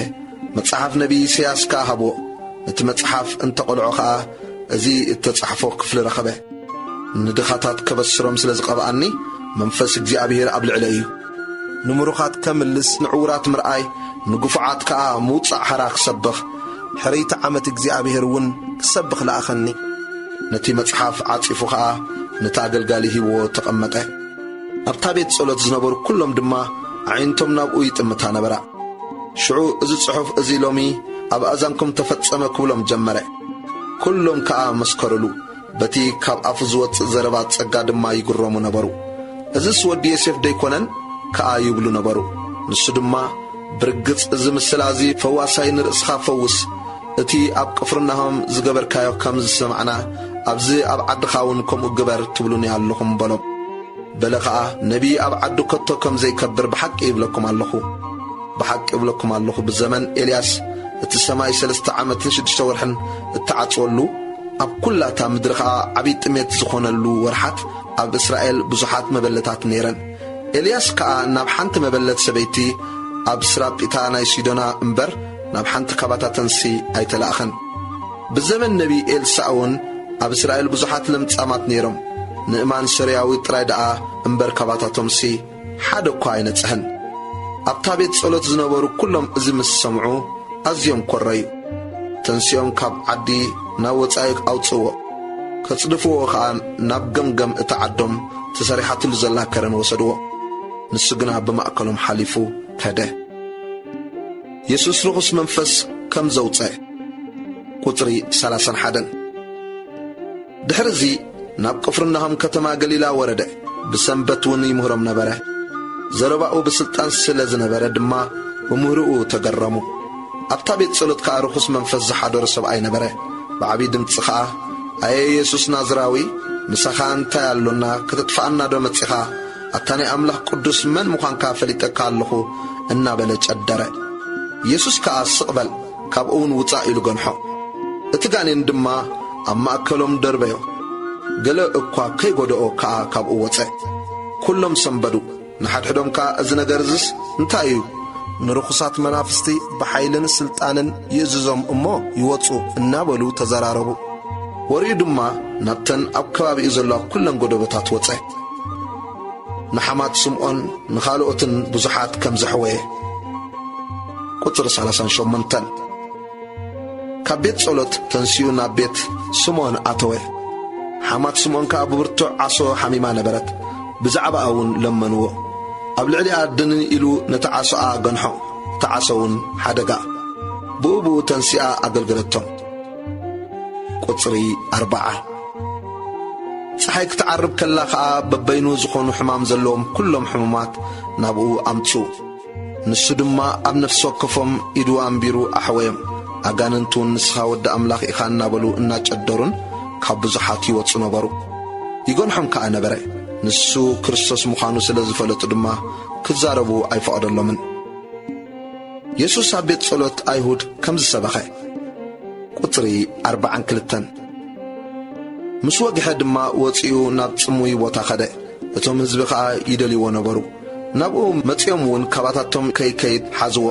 መጽሓፍ ነቢይ ኢሳያስ ከኣ ሃብዎ። ነቲ መጽሓፍ እንተ ቐልዖ ኸኣ፣ እዚ እተጻሕፎ ክፍሊ ረኸበ። "ንድኻታት ከበስሮም ስለ ዝቐብኣኒ፣ መንፈስ እግዚኣብሔር ኣብ ልዕለይ እዩ። ንምሩኻት ከምልስ፣ ንዕዉራት ምርኣይ፣ ንግፉዓት ከኣ ምውጻእ ሓራ ክሰብኽ፣ ሕርይቲ ዓመት እግዚኣብሔር እውን ክሰብኽ ለኣኸኒ።" ነቲ መጽሓፍ ዓጺፉ ኸኣ ነቲ ኣገልጋሊ ሂብዎ ተቐመጠ። ኣብታ ቤት ጸሎት ዝነበሩ ኵሎም ድማ ኣዒንቶም ናብኡ ይጥምታ ነበራ። ሽዑ፣ "እዚ ጽሑፍ እዚ ሎሚ ኣብ ኣእዛንኩም ተፈጸመ" ክብሎም ጀመረ። ኵሎም ከኣ መስከሩሉ። በቲ ካብ ኣፉ ዝወጽእ ዘረባ ጸጋ ድማ ይግረሙ ነበሩ። "እዝስ ወዲ ዮሴፍ ደይኮነን?" ከኣ ይብሉ ነበሩ። ንሱ ድማ፣ "ብርግጽ እዚ ምስላ እዚ ፈዋሳይ ንርእስኻ ፈውስ፣ እቲ ኣብ ቅፍርናሆም ዝገበርካዮ ከም ዝሰማዕና፣ ኣብዚ ኣብ ዓድኻ እውን ከምኡ ግበር ትብሉኒ ኣለኹም" በሎም። በለ ኸኣ፣ "ነቢይ ኣብ ዓዱ ከቶ ከም ዘይከብር ብሓቂ ይብለኩም ኣለኹ። ብሓቂ ይብለኩም ኣለኹ፣ ብዘመን ኤልያስ እቲ ሰማይ ሰለስተ ዓመትን ሽዱሽተ ወርሕን እተዓጽወሉ፣ ኣብ ኵላታ ምድሪ ኸኣ ዓብዪ ጥሜት ዝኾነሉ ወርሓት፣ ኣብ እስራኤል ብዙሓት መበለታት ነይረን። ኤልያስ ከኣ ናብ ሓንቲ መበለት ሰበይቲ ኣብ ስራጲታ ናይ ሲዶና እምበር፣ ናብ ሓንቲ ካባታተንሲ ኣይተላእኸን። ብዘመን ነቢይ ኤልሳዕ እውን ኣብ እስራኤል ብዙሓት ለምጻማት ነይሮም። ንእማን ሶርያዊ ጥራይ ደኣ እምበር፣ ካባታቶምሲ ሓደ እኳ ኣይነጽሀን። ኣብታ ቤት ጸሎት ዝነበሩ ኵሎም እዚ ምስ ሰምዑ፣ ኣዝዮም ኰረዩ። ተንሲኦም ካብ ዓዲ ናብ ወጻኢ ኣውጽእዎ። ከጽድፍዎ ኸኣ ናብ ገምገም እታ ዓዶም ተሰሪሓትሉ ዘላ ከረን ወሰድዎ። ንሱ ግና ብማእከሎም ሓሊፉ ከደ። የሱስ ርኹስ መንፈስ ከም ዘውጸ። ቁጽሪ ሰላሳን ሓደን። ድሕርዚ ናብ ቅፍርናሆም ከተማ ገሊላ ወረደ። ብሰንበት እውን ይምህሮም ነበረ። ዘረባኡ ብስልጣን ስለ ዝነበረ ድማ ብምህሮኡ ተገረሙ። ኣብታ ቤት ጸሎት ከኣ ርኹስ መንፈስ ዝሓደሮ ሰብኣይ ነበረ። ብዓቢ ድምጺ ከኣ፣ "ኣየ የሱስ ናዝራዊ፣ ምሳኻ እንታይ ኣሎና? ከተጥፍኣና ዶ መጺኻ? ኣታ ናይ ኣምላኽ ቅዱስ መን ምዃንካ ፈሊጠካ ኣለኹ" እናበለ ጨደረ። የሱስ ከኣ፣ "ስቕ በል፣ ካብኡ እውን ውጻእ" ኢሉ ገንሖ። እቲ ጋኔን ድማ ኣብ ማእከሎም ደርበዮ። ገለ እኳ ከይጎደኦ ከኣ ካብኡ ወጸ። ኩሎም ሰንበዱ። ንሓድሕዶም ከኣ፣ "እዚ ነገር እዝስ እንታይ እዩ? ንርኹሳት መናፍስቲ ብሓይልን ስልጣንን ይእዝዞም እሞ ይወጹ" እናበሉ ተዘራረቡ። ወሬኡ ድማ ናብተን ኣብ ከባቢኡ ዘለዋ ኩለን ጎደቦታት ወጸ። ንሓማት ስምዖን ንኻልኦትን ብዙሓት ከም ዘሕወየ። ቁጽሪ ሰላሳን ሸሞንተን። ካብ ቤት ጸሎት ተንሲኡ ናብ ቤት ስምዖን ኣተወ። ሓማት ስምዖን ከኣ ብብርቱዕ ዓሶ ሓሚማ ነበረት። ብዛዕባኣ እውን ለመንዎ። ኣብ ልዕሊኣ ድንን ኢሉ ነቲ ዓሶኣ ገንሖ። እቲ ዓሶ እውን ሓደጋ። ብኡ ብኡ ተንሲኣ ኣገልገለቶም። ቁጽሪ ኣርብዓ። ጸሓይ ክትዓርብ ከላ ኸኣ በበይኑ ዝኾኑ ሕማም ዘለዎም ኩሎም ሕሙማት ናብኡ ኣምጽኡ። ንሱ ድማ ኣብ ነፍሲ ወከፎም ኢዱ ኣንቢሩ ኣሕወዮም። ኣጋንንት እውን፣ "ንስኻ ወዲ ኣምላኽ ኢኻ" እናበሉ እናጨደሩን ካብ ብዙሓት ይወጹ ነበሩ። ይገንሖም ከኣ ነበረ። ንሱ ክርስቶስ ምዃኑ ስለ ዝፈለጡ ድማ ክዛረቡ ኣይፈቐደሎምን። የሱስ ኣብ ቤት ጸሎት ኣይሁድ ከም ዝሰበኸ። ቁጽሪ ኣርብዓን ክልተን። ምስ ወግሐ ድማ ወጺኡ ናብ ጽምዊ ቦታ ኸደ። እቶም ህዝቢ ኸኣ ይደልይዎ ነበሩ። ናብኡ መጺኦም እውን ካባታቶም ከይከይድ ሓዝዎ።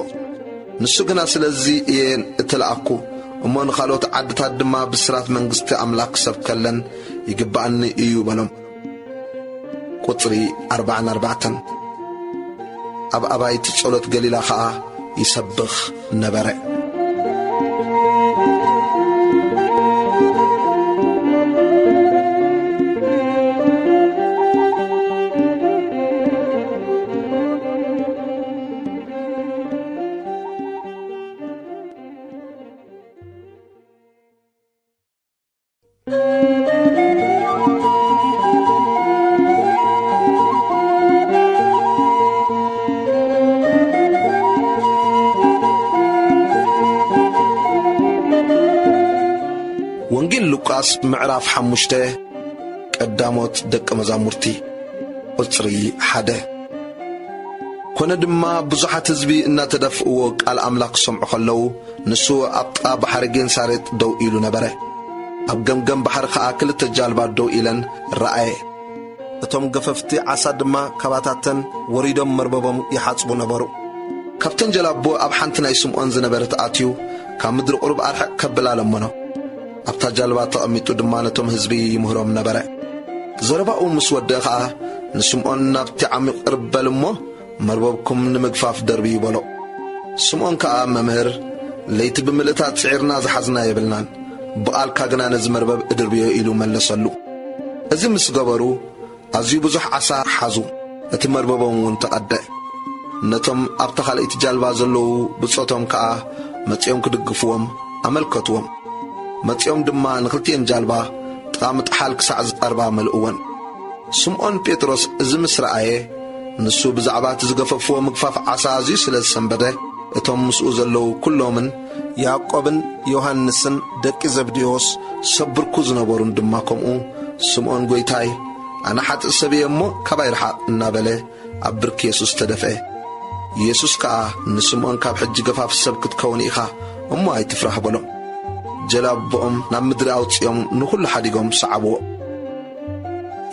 ንሱ ግና፣ "ስለዚ እየ እተላእኩ፣ እሞ ንኻልኦት ዓድታት ድማ ብስራት መንግስቲ ኣምላኽ ክሰብከለን ይግብኣኒ እዩ" በሎም። ቁጽሪ ኣርብዓን ኣርባዕተን። ኣብ ኣባይቲ ጸሎት ገሊላ ኸኣ ይሰብኽ ነበረ። ወንጌል ሉቃስ ምዕራፍ ሓሙሽተ። ቀዳሞት ደቀ መዛሙርቲ። ቁጽሪ ሓደ። ኮነ ድማ ብዙሓት ህዝቢ እናተደፍእዎ ቃል ኣምላኽ ክሰምዑ ከለዉ፣ ንሱ ኣብ ጥቓ ባሕሪ ጌንሳሬጥ ደው ኢሉ ነበረ። ኣብ ገምገም ባሕሪ ኸኣ ክልተ ጃልባ ደው ኢለን ረኣየ። እቶም ገፈፍቲ ዓሳ ድማ ካባታተን ወሪዶም መርበቦም ይሓጽቡ ነበሩ። ካብተን ጀላቡ ኣብ ሓንቲ ናይ ስምዖን ዝነበረት ኣትዩ፣ ካብ ምድሪ ቁሩብ ኣርሕቕ ከብላ ለመኖ። ኣብታ ጃልባ ተቐሚጡ ድማ ነቶም ህዝቢ ይምህሮም ነበረ። ዘረባኡ ምስ ወደአ ኸኣ ንስምዖን፣ "ናብቲ ዓሚቕ ቅርብ በል እሞ፣ መርበብኩም ንምግፋፍ ደርብዩ" በሎ። ስምዖን ከኣ፣ "መምህር፣ ለይቲ ብምልእታ ጽዒርና ዝሓዝና የብልናን፣ ብቓልካ ግና ነዚ መርበብ እድርብዮ" ኢሉ መለሰሉ። እዚ ምስ ገበሩ፣ ኣዝዩ ብዙሕ ዓሳ ሓዙ፣ እቲ መርበቦም እውን ተቐድአ። ነቶም ኣብታ ካልኣይቲ ጃልባ ዘለዉ ብጾቶም ከኣ መጺኦም ክድግፍዎም ኣመልከትዎም። መጺኦም ድማ ንኽልቲኤን ጃልባ ጥቓ ምጥሓል ክሳዕ ዝቐርባ መልእወን። ስምዖን ጴጥሮስ እዚ ምስ ረኣየ፣ ንሱ ብዛዕባ እቲ ዝገፈፍዎ ምግፋፍ ዓሳ ኣዝዩ ስለ ዝሰንበደ፣ እቶም ምስኡ ዘለዉ ኵሎምን፣ ያዕቆብን ዮሃንስን ደቂ ዘብዴዎስ፣ ሰብ ብርኩ ዝነበሩን ድማ ከምኡ፣ ስምዖን፣ "ጐይታይ፣ ኣነ ሓጥእ ሰብ እየ እሞ፣ ካባይ ርሓቕ" እናበለ ኣብ ብርኪ የሱስ ተደፍአ። የሱስ ከኣ ንስምዖን፣ "ካብ ሕጂ ገፋፍ ሰብ ክትከውን ኢኻ እሞ፣ ኣይትፍራህ" በሎ። ጀላብኦም ናብ ምድሪ ኣውጺኦም፣ ንኹሉ ሓዲጎም ሰዓብዎ።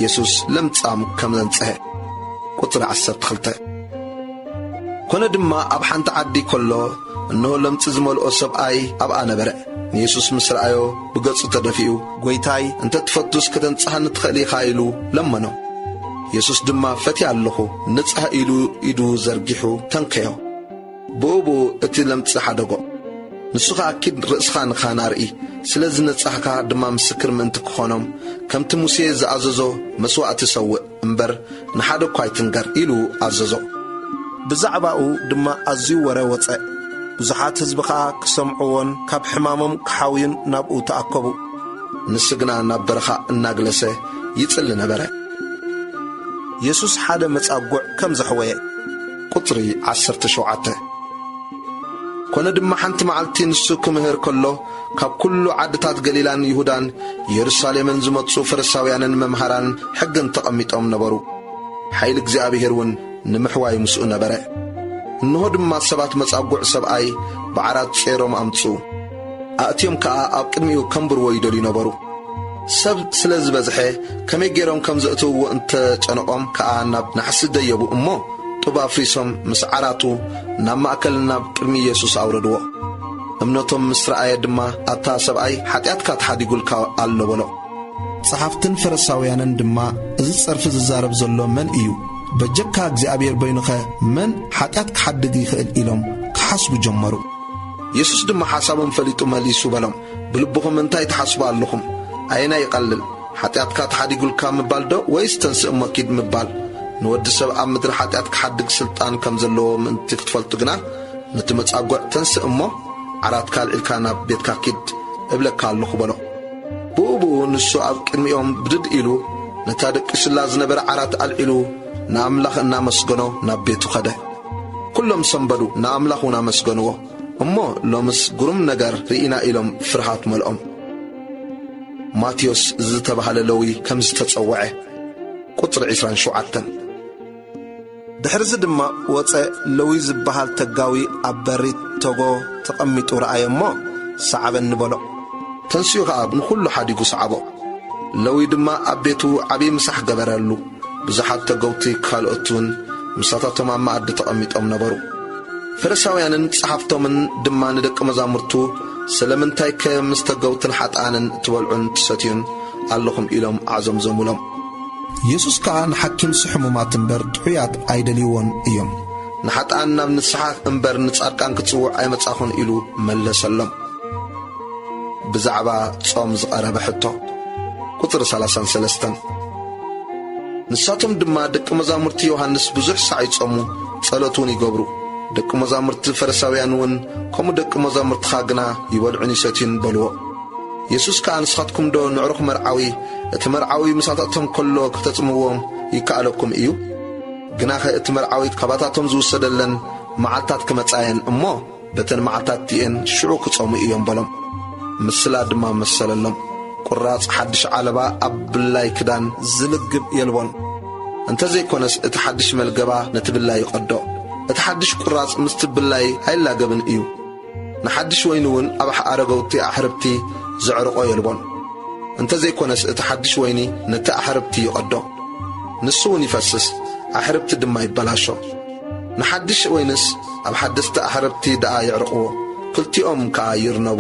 የሱስ ለምጻም ከም ዘንጽሀ። ቁጽሪ ዓሰርተ ክልተ። ኮነ ድማ፣ ኣብ ሓንቲ ዓዲ ከሎ፣ እንሆ፣ ለምጺ ዝመልኦ ሰብኣይ ኣብኣ ነበረ። ንየሱስ ምስ ረኣዮ፣ ብገጹ ተደፊኡ፣ "ጐይታይ፣ እንተ ትፈቱስ፣ ከተንጽሃኒ ትኽእል ኢኻ" ኢሉ ለመኖ። የሱስ ድማ፣ "ፈትየ ኣለኹ፣ ንጻህ" ኢሉ ኢዱ ዘርጊሑ ተንከዮ። ብኡ ብኡ እቲ ለምጺ ሓደጎ። ንሱ ኸኣ፣ "ኪድ ርእስኻ ንኻህን ኣርኢ፣ ስለ ዝነጻህካ ድማ ምስክር ምእንቲ ክኾኖም፣ ከምቲ ሙሴ ዝኣዘዞ መስዋእቲ ሰውእ እምበር፣ ንሓደ እኳ ኣይትንገር" ኢሉ ኣዘዞ። ብዛዕባኡ ድማ ኣዝዩ ወረ ወጸ። ብዙሓት ህዝቢ ኸኣ ክሰምዕዎን ካብ ሕማሞም ክሓውዩን ናብኡ ተኣከቡ። ንሱ ግና ናብ በረኻ እናግለሰ ይጽሊ ነበረ። የሱስ ሓደ መጻጉዕ ከም ዘሕወየ። ቁጽሪ ዓሰርተ ሸውዓተ። ኮነ ድማ፣ ሓንቲ መዓልቲ ንሱ ክምህር ከሎ፣ ካብ ኩሉ ዓድታት ገሊላን ይሁዳን የሩሳሌምን ዝመጹ ፈሪሳውያንን መምሃራን ሕግን ተቐሚጦም ነበሩ። ሓይሊ እግዚኣብሔር እውን ንምሕዋዩ ምስኡ ነበረ። እንሆ ድማ፣ ሰባት መጻጉዕ ሰብኣይ ብዓራት ጾይሮም ኣምጽኡ። ኣእትዮም ከኣ ኣብ ቅድሚኡ ከንብርዎ ይደልዩ ነበሩ። ሰብ ስለ ዝበዝሐ፣ ከመይ ገይሮም ከም ዘእትውዎ እንተጨነቖም ከኣ፣ ናብ ናሕሲ ደየቡ እሞ፣ ጡብ ኣፍሪሶም ምስ ዓራቱ ናብ ማእከል ናብ ቅድሚ የሱስ ኣውረድዎ። እምነቶም ምስ ረኣየ ድማ፣ "ኣታ ሰብኣይ፣ ሓጢኣትካ ተሓዲጉልካ ኣሎ" በሎ። ጸሓፍትን ፈሪሳውያንን ድማ፣ "እዚ ጸርፊ ዝዛረብ ዘሎ መን እዩ? በጀካ እግዚኣብሔር በይኑኸ መን ሓጢኣት ክሓድግ ይኽእል?" ኢሎም ክሓስቡ ጀመሩ። የሱስ ድማ ሓሳቦም ፈሊጡ መሊሱ በሎም፣ "ብልብኹም እንታይ ትሓስቡ ኣለኹም? ኣየናይ ይቐልል? ሓጢኣትካ ተሓዲጉልካ ምባል ዶ፣ ወይስ ተንስእ እሞ ኪድ ምባል? ንወዲ ሰብ ኣብ ምድሪ ሓጢኣት ክሓድግ ስልጣን ከም ዘለዎ ምእንቲ ክትፈልጡ ግና፣ ነቲ መጻጉዕ፣ 'ተንስእ እሞ ዓራትካ ኣልዒልካ ናብ ቤትካ ኪድ እብለካ ኣለኹ' በሎ። ብኡ ብኡ ንሱ ኣብ ቅድሚኦም ብድድ ኢሉ፣ ነታ ደቂሱላ ዝነበረ ዓራት ኣልዒሉ፣ ንኣምላኽ እናመስገኖ ናብ ቤቱ ኸደ። ኵሎም ሰንበዱ፣ ንኣምላኽ እውን ኣመስገንዎ። እሞ ሎምስ ግሩም ነገር ርኢና ኢሎም ፍርሃት መልኦም። ማቴዎስ ዝተባህለ ለዊ ከም ዝተጸውዐ። ቁጽሪ ዕስራን ሸውዓተን። ድሕርዚ ድማ ወጸ፣ ለዊ ዝበሃል ተጋዊ ኣብ በሪ ተጎ ተቐሚጡ ረኣዮ እሞ፣ "ሰዓበኒ" በሎ። ተንሲኡ ኸኣ ንኹሉ ሓዲጉ ሰዓቦ። ለዊ ድማ ኣብ ቤቱ ዓብዪ ምሳሕ ገበረሉ። ብዙሓት ተገውቲ ካልኦት እውን ምሳታቶም ኣብ መኣዲ ተቐሚጦም ነበሩ። ፈሪሳውያንን ጸሓፍቶምን ድማ ንደቂ መዛሙርቱ፣ "ስለምንታይከ ምስ ተገውትን ሓጥኣንን ትበልዑን ትሰትዩን ኣለኹም?" ኢሎም ኣዕዘምዘሙሎም። የሱስ ከኣ ንሓኪምሲ ሕሙማት እምበር ጥዑያት ኣይደልይዎን እዮም። ንሓጥኣን ናብ ንስሓ እምበር ንጻድቃን ክጽውዕ ኣይመጻኹን ኢሉ መለሰሎም። ብዛዕባ ጾም ዝቐረበ ሕቶ። ቁጽሪ ሰላሳን ሰለስተን። ንሳቶም ድማ ደቂ መዛሙርቲ ዮሃንስ ብዙሕ ሳዕ ይጾሙ፣ ጸሎት እውን ይገብሩ። ደቂ መዛሙርቲ ፈሪሳውያን እውን ከምኡ ደቂ መዛሙርትኻ ግና ይበልዑን ይሰትዩን በልዎ። የሱስ ከኣ ንስኻትኩም ዶ ንዕሩኽ መርዓዊ እቲ መርዓዊ ምሳታቶም ከሎ ከተጽምዎም ይከኣለኩም እዩ? ግናኸ እቲ መርዓዊ ካባታቶም ዝውሰደለን መዓልታት ክመጻየን እሞ በተን መዓልታት እቲኤን ሽዑ ክጾሙ እዮም በሎም። ምስላ ድማ መሰለሎም። ቁራጽ ሓድሽ ዓለባ ኣብ ብላይ ክዳን ዝልግብ የልቦን። እንተዘይኮነስ እቲ ሓድሽ መልገባ ነቲ ብላይ ይቐዶ። እቲ ሓድሽ ቁራጽ ምስቲ ብላይ ኣይላገብን እዩ። ንሓድሽ ወይኒ እውን ኣብ ኣረገውቲ ኣሕርብቲ ዘዕርቆ የልቦን። እንተዘይኮነስ እቲ ሓድሽ ወይኒ ነቲ ኣሕርብቲ ይቐዶ። ንሱ እውን ይፈስስ፣ ኣሕርብቲ ድማ ይበላሾ። ንሓድሽ ወይንስ ኣብ ሓደስቲ ኣሕርብቲ ደኣ የዕርቕዎ፣ ክልቲኦም ከኣ ይርነቡ።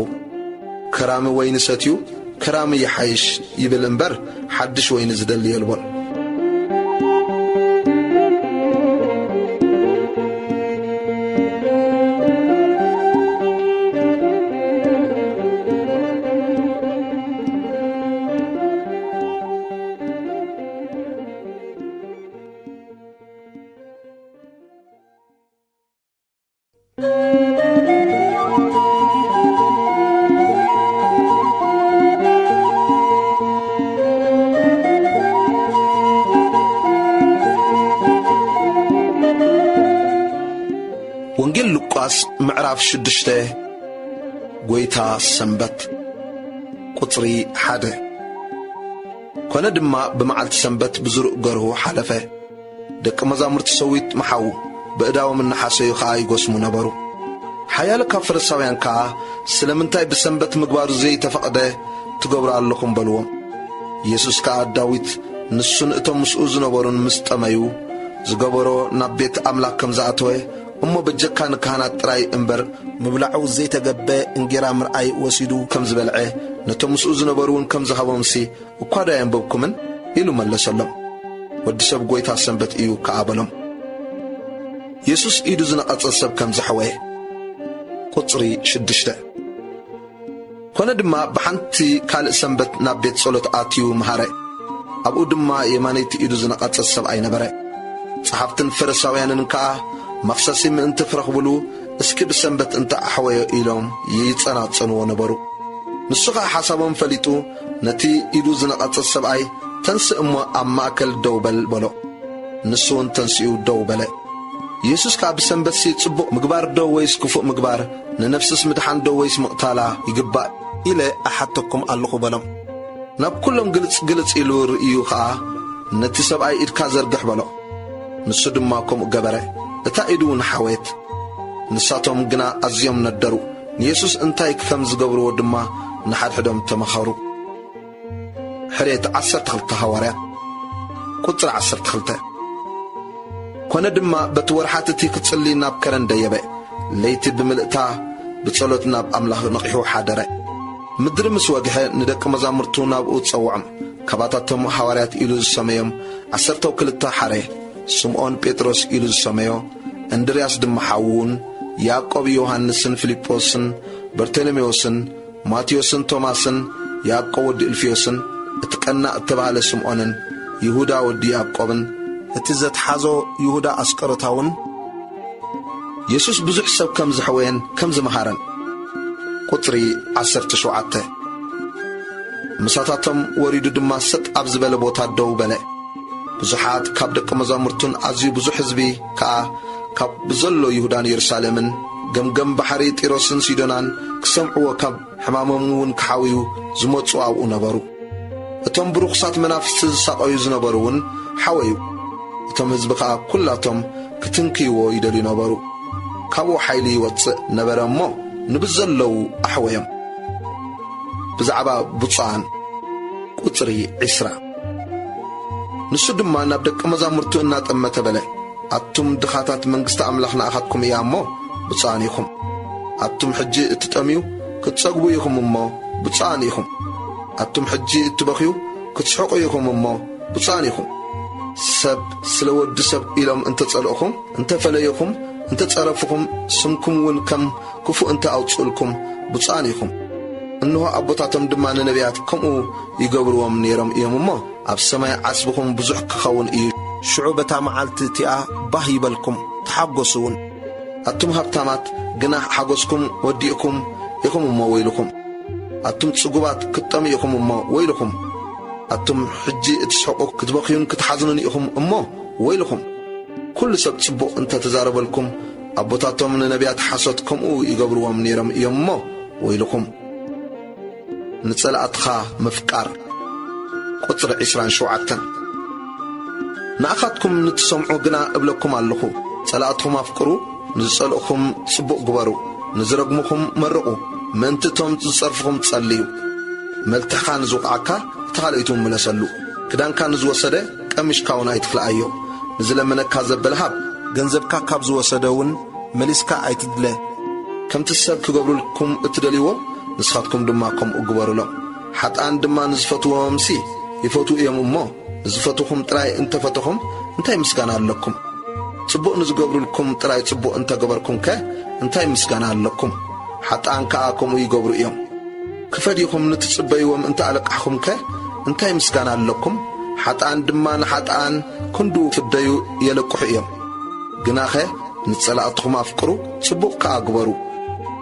ከራሚ ወይኒ ሰትዩ ከራሚ ይሓይሽ ይብል እምበር፣ ሓድሽ ወይኒ ዝደሊ የልቦን። ወንጌል ሉቃስ ምዕራፍ ሽዱሽተ። ጐይታ ሰንበት። ቁጽሪ ሓደ። ኮነ ድማ ብመዓልቲ ሰንበት ብዝሩእ ገርሁ ሓለፈ። ደቂ መዛሙርቲ ሰዊት መሓዉ ብእዳዎም እናሓሰዩ ኸኣ ይጎስሙ ነበሩ። ሓያሎ ካብ ፈሪሳውያን ከኣ፣ "ስለምንታይ ብሰንበት ምግባሩ ዘይተፈቕደ ትገብሩ ኣለኹም?" በልዎም። የሱስ ከኣ፣ "ዳዊት ንሱን እቶም ምስኡ ዝነበሩን ምስ ጠመዩ፣ ዝገበሮ ናብ ቤት ኣምላኽ ከም ዝኣተወ፣ እሞ በጀካ ንካህናት ጥራይ እምበር ምብላዑ ዘይተገብበ እንጌራ ምርኣይ ወሲዱ ከም ዝበልዐ፣ ነቶም ምስኡ ዝነበሩ እውን ከም ዝሃቦምሲ እኳ ዶ ኣየንበብኩምን?" ኢሉ መለሰሎም። "ወዲ ሰብ ጐይታ ሰንበት እዩ ከኣ" በሎም። የሱስ ኢዱ ዝነቐጸ ሰብ ከም ዘሕወየ። ቁጽሪ ሽዱሽተ። ኮነ ድማ ብሓንቲ ካልእ ሰንበት ናብ ቤት ጸሎት ኣትዩ መሃረ። ኣብኡ ድማ የማነይቲ ኢዱ ዝነቐጸ ሰብኣይ ነበረ። ጸሓፍትን ፈሪሳውያንን ከኣ መኽሰሲ ምእንቲ ክረኽብሉ፣ "እስኪ ብሰንበት እንተ ኣሕወዮ" ኢሎም ይጸናጸንዎ ነበሩ። ንሱ ኸኣ ሓሳቦም ፈሊጡ፣ ነቲ ኢዱ ዝነቐጸ ሰብኣይ፣ "ተንስእ እሞ ኣብ ማእከል ደው በል" በሎ። ንሱ እውን ተንሲኡ ደው በለ። የሱስ ከኣ፣ "ብሰንበትሲ ጽቡቕ ምግባር ዶ ወይስ ክፉእ ምግባር? ንነፍስስ ምድሓን ዶ ወይስ ምቕታላ ይግባእ ኢለ እሓተኩም ኣለኹ" በሎም። ናብ ኩሎም ግልጽ ግልጽ ኢሉ ርእዩ ኸኣ፣ "ነቲ ሰብኣይ ኢድካ ዘርግሕ" በሎ። ንሱ ድማ ከምኡ ገበረ። እታ ኢዱ እውን ሓወየት። ንሳቶም ግና ኣዝዮም ነደሩ። ንየሱስ እንታይ ከም ዝገብርዎ ድማ ንሓድሕዶም ተመኸሩ። ሕርየት ዓሰርተ ክልተ ሃዋርያት፣ ቁጽሪ ዓሰርተ ክልተ። ኮነ ድማ በቲ ወርሓት እቲ ክጽሊ ናብ ከረን ደየበ። ለይቲ ብምልእታ ብጸሎት ናብ ኣምላኽ ነቒሑ ሓደረ። ምድሪ ምስ ወግሐ ንደቂ መዛሙርቱ ናብኡ ጸውዖም። ካባታቶም ሃዋርያት ኢሉ ዝሰመዮም ዓሰርተው ክልተ ሓረ። ስምዖን ጴጥሮስ ኢሉ ዝሰመዮ፣ እንድርያስ ድማ ሓዉን፣ ያዕቆብ፣ ዮሃንስን ፊልጶስን በርተሎሜዎስን፣ ማቴዎስን ቶማስን፣ ያዕቆብ ወዲ እልፍዮስን፣ እቲ ቀናእ እተባህለ ስምዖንን፣ ይሁዳ ወዲ ያዕቆብን፣ እቲ ዘትሓዞ ይሁዳ ኣስቀሮታውን። የሱስ ብዙሕ ሰብ ከም ዘሕወየን ከም ዝመሃረን። ቁጽሪ ዓሰርተ ሸውዓተ። ምሳታቶም ወሪዱ ድማ ሰጥ ኣብ ዝበለ ቦታ ደው በለ። ብዙሓት ካብ ደቂ መዛሙርቱን ኣዝዩ ብዙሕ ህዝቢ ከኣ ካብ ብዘሎ ይሁዳን የሩሳሌምን፣ ገምገም ባሕሪ ጢሮስን ሲዶናን ክሰምዕዎ ካብ ሕማሞም እውን ክሓውዩ ዝመጹ ኣብኡ ነበሩ። እቶም ብርኹሳት መናፍስቲ ዝሳቐዩ ዝነበሩ እውን ሓወዩ። እቶም ህዝቢ ኸኣ ኵላቶም ክትንክይዎ ይደልዩ ነበሩ። ካብኡ ሓይሊ ይወጽእ ነበረ እሞ፣ ንብዘለዉ ኣሕወዮም። ብዛዕባ ብፁዓን፣ ቁጽሪ ዕስራ። ንሱ ድማ ናብ ደቀ መዛሙርቱ እናጠመተ በለ፣ ኣቱም ድኻታት፣ መንግስቲ ኣምላኽ ንኣኻትኩም እያ እሞ ብፁዓን ኢኹም። ኣቱም ሕጂ እትጠምዩ ክትጸግቡ ኢኹም እሞ ብፁዓን ኢኹም። ኣቱም ሕጂ እትበኽዩ ክትስሕቑ ኢኹም እሞ ብፁዓን ኢኹም። ሰብ ስለ ወዲ ሰብ ኢሎም እንተ ጸልእኹም፣ እንተ ፈለዩኹም፣ እንተ ጸረፍኹም፣ ስምኩም እውን ከም ክፉእ እንተ ኣውጽኡልኩም፣ ብፁዓን ኢኹም። እንሆ ኣቦታቶም ድማ ንነቢያት ከምኡ ይገብርዎም ነይሮም እዮም እሞ፣ ኣብ ሰማይ ዓስብኹም ብዙሕ ክኸውን እዩ። ሽዑ በታ መዓልቲ እቲኣ ባህ ይበልኩም፣ ተሓጎሱ እውን። ኣቱም ሃብታማት ግና ሓጎስኩም ወዲእኩም ኢኹም እሞ ወይልኹም። ኣቱም ጽጉባት ክትጠምዩ ኢኹም እሞ ወይልኹም። ኣቱም ሕጂ እትስሕቁ ክትበኽዩን ክትሓዝኑን ኢኹም እሞ ወይልኹም። ኩሉ ሰብ ጽቡቕ እንተ ተዛረበልኩም፣ ኣቦታቶም ንነቢያት ሓሶት ከምኡ ይገብርዎም ነይሮም እዮም እሞ ወይልኹም። ንጸላእትኻ ምፍቃር። ቁጽሪ ዕስራን ሸውዓተን። ንኣኻትኩም ንትሰምዑ ግና እብለኩም ኣለኹ፣ ጸላእትኹም ኣፍቅሩ፣ ንዝጸልእኹም ጽቡቕ ግበሩ፣ ንዝረግሙኹም መርቑ፣ ምእንቲ እቶም ዝጸርፍኹም ጸልዩ። መልትሕኻ ንዝውቕዓካ እቲ ካልኣይቱ ምለሰሉ። ክዳንካ ንዝወሰደ ቀሚሽካ እውን ኣይትኽልኣዮ። ንዝለመነካ ዘበለ ሃብ። ገንዘብካ ካብ ዝወሰደ እውን መሊስካ ኣይትድለ። ከምቲ ሰብ ክገብሩልኩም እትደልይዎ፣ ንስኻትኩም ድማ ከምኡ ግበሩሎም። ሓጥኣን ድማ ንዝፈትዎምሲ ይፈትዉ እዮም እሞ፣ ንዝፈትኹም ጥራይ እንተፈተኹም እንታይ ምስጋና ኣለኩም? ጽቡቕ ንዝገብሩልኩም ጥራይ ጽቡቕ እንተገበርኩምከ እንታይ ምስጋና ኣለኩም? ሓጥኣን ከኣ ከምኡ ይገብሩ እዮም። ክፈድይኹም ንትጽበይዎም እንተ ኣለቃሕኹምከ እንታይ ምስጋና ኣለኩም? ሓጥኣን ድማ ንሓጥኣን ክንድኡ ፍደዩ የለቅሑ እዮም። ግናኸ ንጸላእትኹም ኣፍቅሩ፣ ጽቡቕ ከኣ ግበሩ።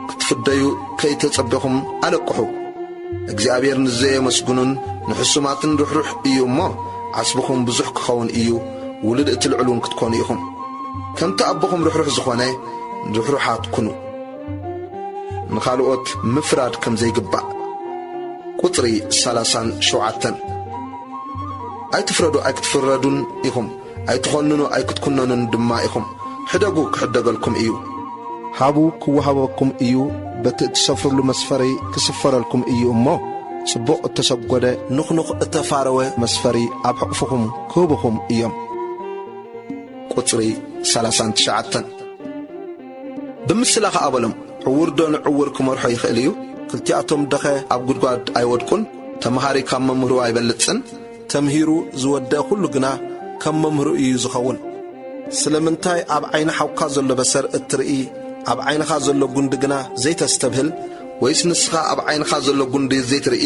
ክትፍደዩ ከይተጸበኹም ኣለቅሑ። እግዚኣብሔር ንዘየመስግኑን ንሕሱማትን ርሕሩሕ እዩ እሞ፣ ዓስብኹም ብዙሕ ክኸውን እዩ፣ ውሉድ እቲ ልዑል እውን ክትኮኑ ኢኹም። ከምቲ ኣቦኹም ርሕሩሕ ዝኾነ፣ ርሕሩሓት ኩኑ። ንኻልኦት ምፍራድ ከም ዘይግባእ። ቁጽሪ ሰላሳን ሸውዓተን። ኣይትፍረዱ፣ ኣይክትፍረዱን ኢኹም፣ ኣይትኾንኑ፣ ኣይክትኩነኑን ድማ ኢኹም። ሕደጉ፣ ክሕደገልኩም እዩ። ሃቡ፣ ክወሃበኩም እዩ፣ በቲ እትሰፍርሉ መስፈሪ ክስፈረልኩም እዩ እሞ፣ ጽቡቕ እተሰጎደ፣ ንኹንኹ እተፋረወ መስፈሪ ኣብ ሕቑፍኹም ክህቡኹም እዮም። ቁጽሪ ሰላሳን ትሽዓተን። ብምስላ ኸኣ በሎም፣ ዕዉር ዶ ንዕዉር ክመርሖ ይኽእል እዩ? ክልቲኣቶም ደኸ ኣብ ጉድጓድ ኣይወድቁን? ተምሃሪ ካብ መምህሩ ኣይበልጽን? ተምሂሩ ዝወደአ ኹሉ ግና ከም መምህሩ እዩ ዝኸውን። ስለምንታይ ኣብ ዓይኒ ሓውካ ዘሎ በሰር እትርኢ፣ ኣብ ዓይንኻ ዘሎ ጉንዲ ግና ዘይተስተብህል? ወይስ ንስኻ ኣብ ዓይንኻ ዘሎ ጉንዲ ዘይትርኢ፣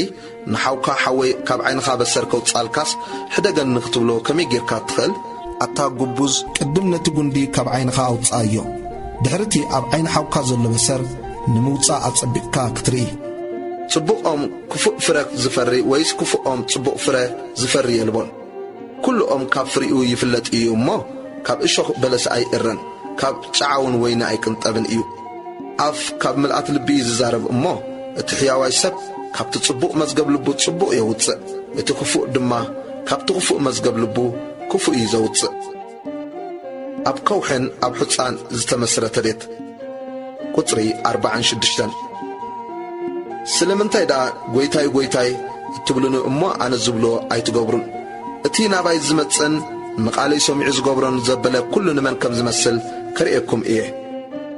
ንሓውካ ሓወይ ካብ ዓይንኻ በሰር ከውጽኣልካስ ሕደገኒ ክትብሎ ከመይ ጌርካ ትኽእል? ኣታ ግቡዝ፣ ቅድም ነቲ ጉንዲ ካብ ዓይንኻ ኣውጽኣዮ። ድሕርቲ ኣብ ዓይኒ ሓውካ ዘሎ በሰር ንምውጻእ ኣጸቢቕካ ክትርኢ። ጽቡቕ ኦም ክፉእ ፍረ ዝፈሪ ወይስ ክፉእ ኦም ጽቡቕ ፍረ ዝፈሪ የልቦን። ኩሉ ኦም ካብ ፍሪኡ ይፍለጥ እዩ እሞ፣ ካብ እሾኽ በለስ ኣይእረን፣ ካብ ጨዓ እውን ወይኒ ኣይቅንጠብን እዩ። ኣፍ ካብ ምልኣት ልቢ እዩ ዝዛረብ እሞ፣ እቲ ሕያዋይ ሰብ ካብቲ ጽቡቕ መዝገብ ልቡ ጽቡቕ የውጽእ፣ እቲ ክፉእ ድማ ካብቲ ክፉእ መዝገብ ልቡ ክፉእ እዩ ዘውጽእ። ኣብ ከውሕን ኣብ ሑጻን ዝተመስረተ ቤት። ቁጽሪ ኣርባዓን ሽዱሽተን። ስለምንታይ ደኣ "ጐይታይ፣ ጐይታይ" እትብሉኒ እሞ ኣነ ዝብሎ ኣይትገብሩን? እቲ ናባይ ዝመጽእን ንቓለይ ሰሚዑ ዝገብሮን ዘበለ ኩሉ ንመን ከም ዝመስል ከርእየኩም እየ።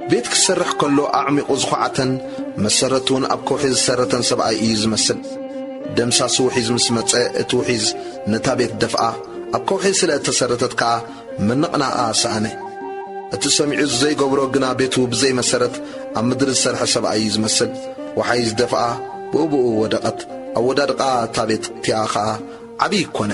ቤት ክሰርሕ ከሎ ኣዕሚቑ ዝኹዓተን መሰረቱ እውን ኣብ ከውሒ ዝሰረተን ሰብኣይ እዩ ዝመስል። ደምሳሲ ውሒዝ ምስ መጸ፣ እቲ ውሒዝ ነታ ቤት ደፍኣ፣ ኣብ ከውሒ ስለ እተሰረተት ከኣ ምንቕናቓ ሰኣነ። እቲ ሰሚዑ ዘይገብሮ ግና ቤቱ ብዘይ መሰረት ኣብ ምድሪ ዝሰርሐ ሰብኣይ እዩ ዝመስል። ወሓይዝ ደፍኣ፣ ብኡ ብኡ ወደቐት። ኣወዳድቓ እታ ቤት እቲኣ ኸኣ ዓብዪ ኮነ።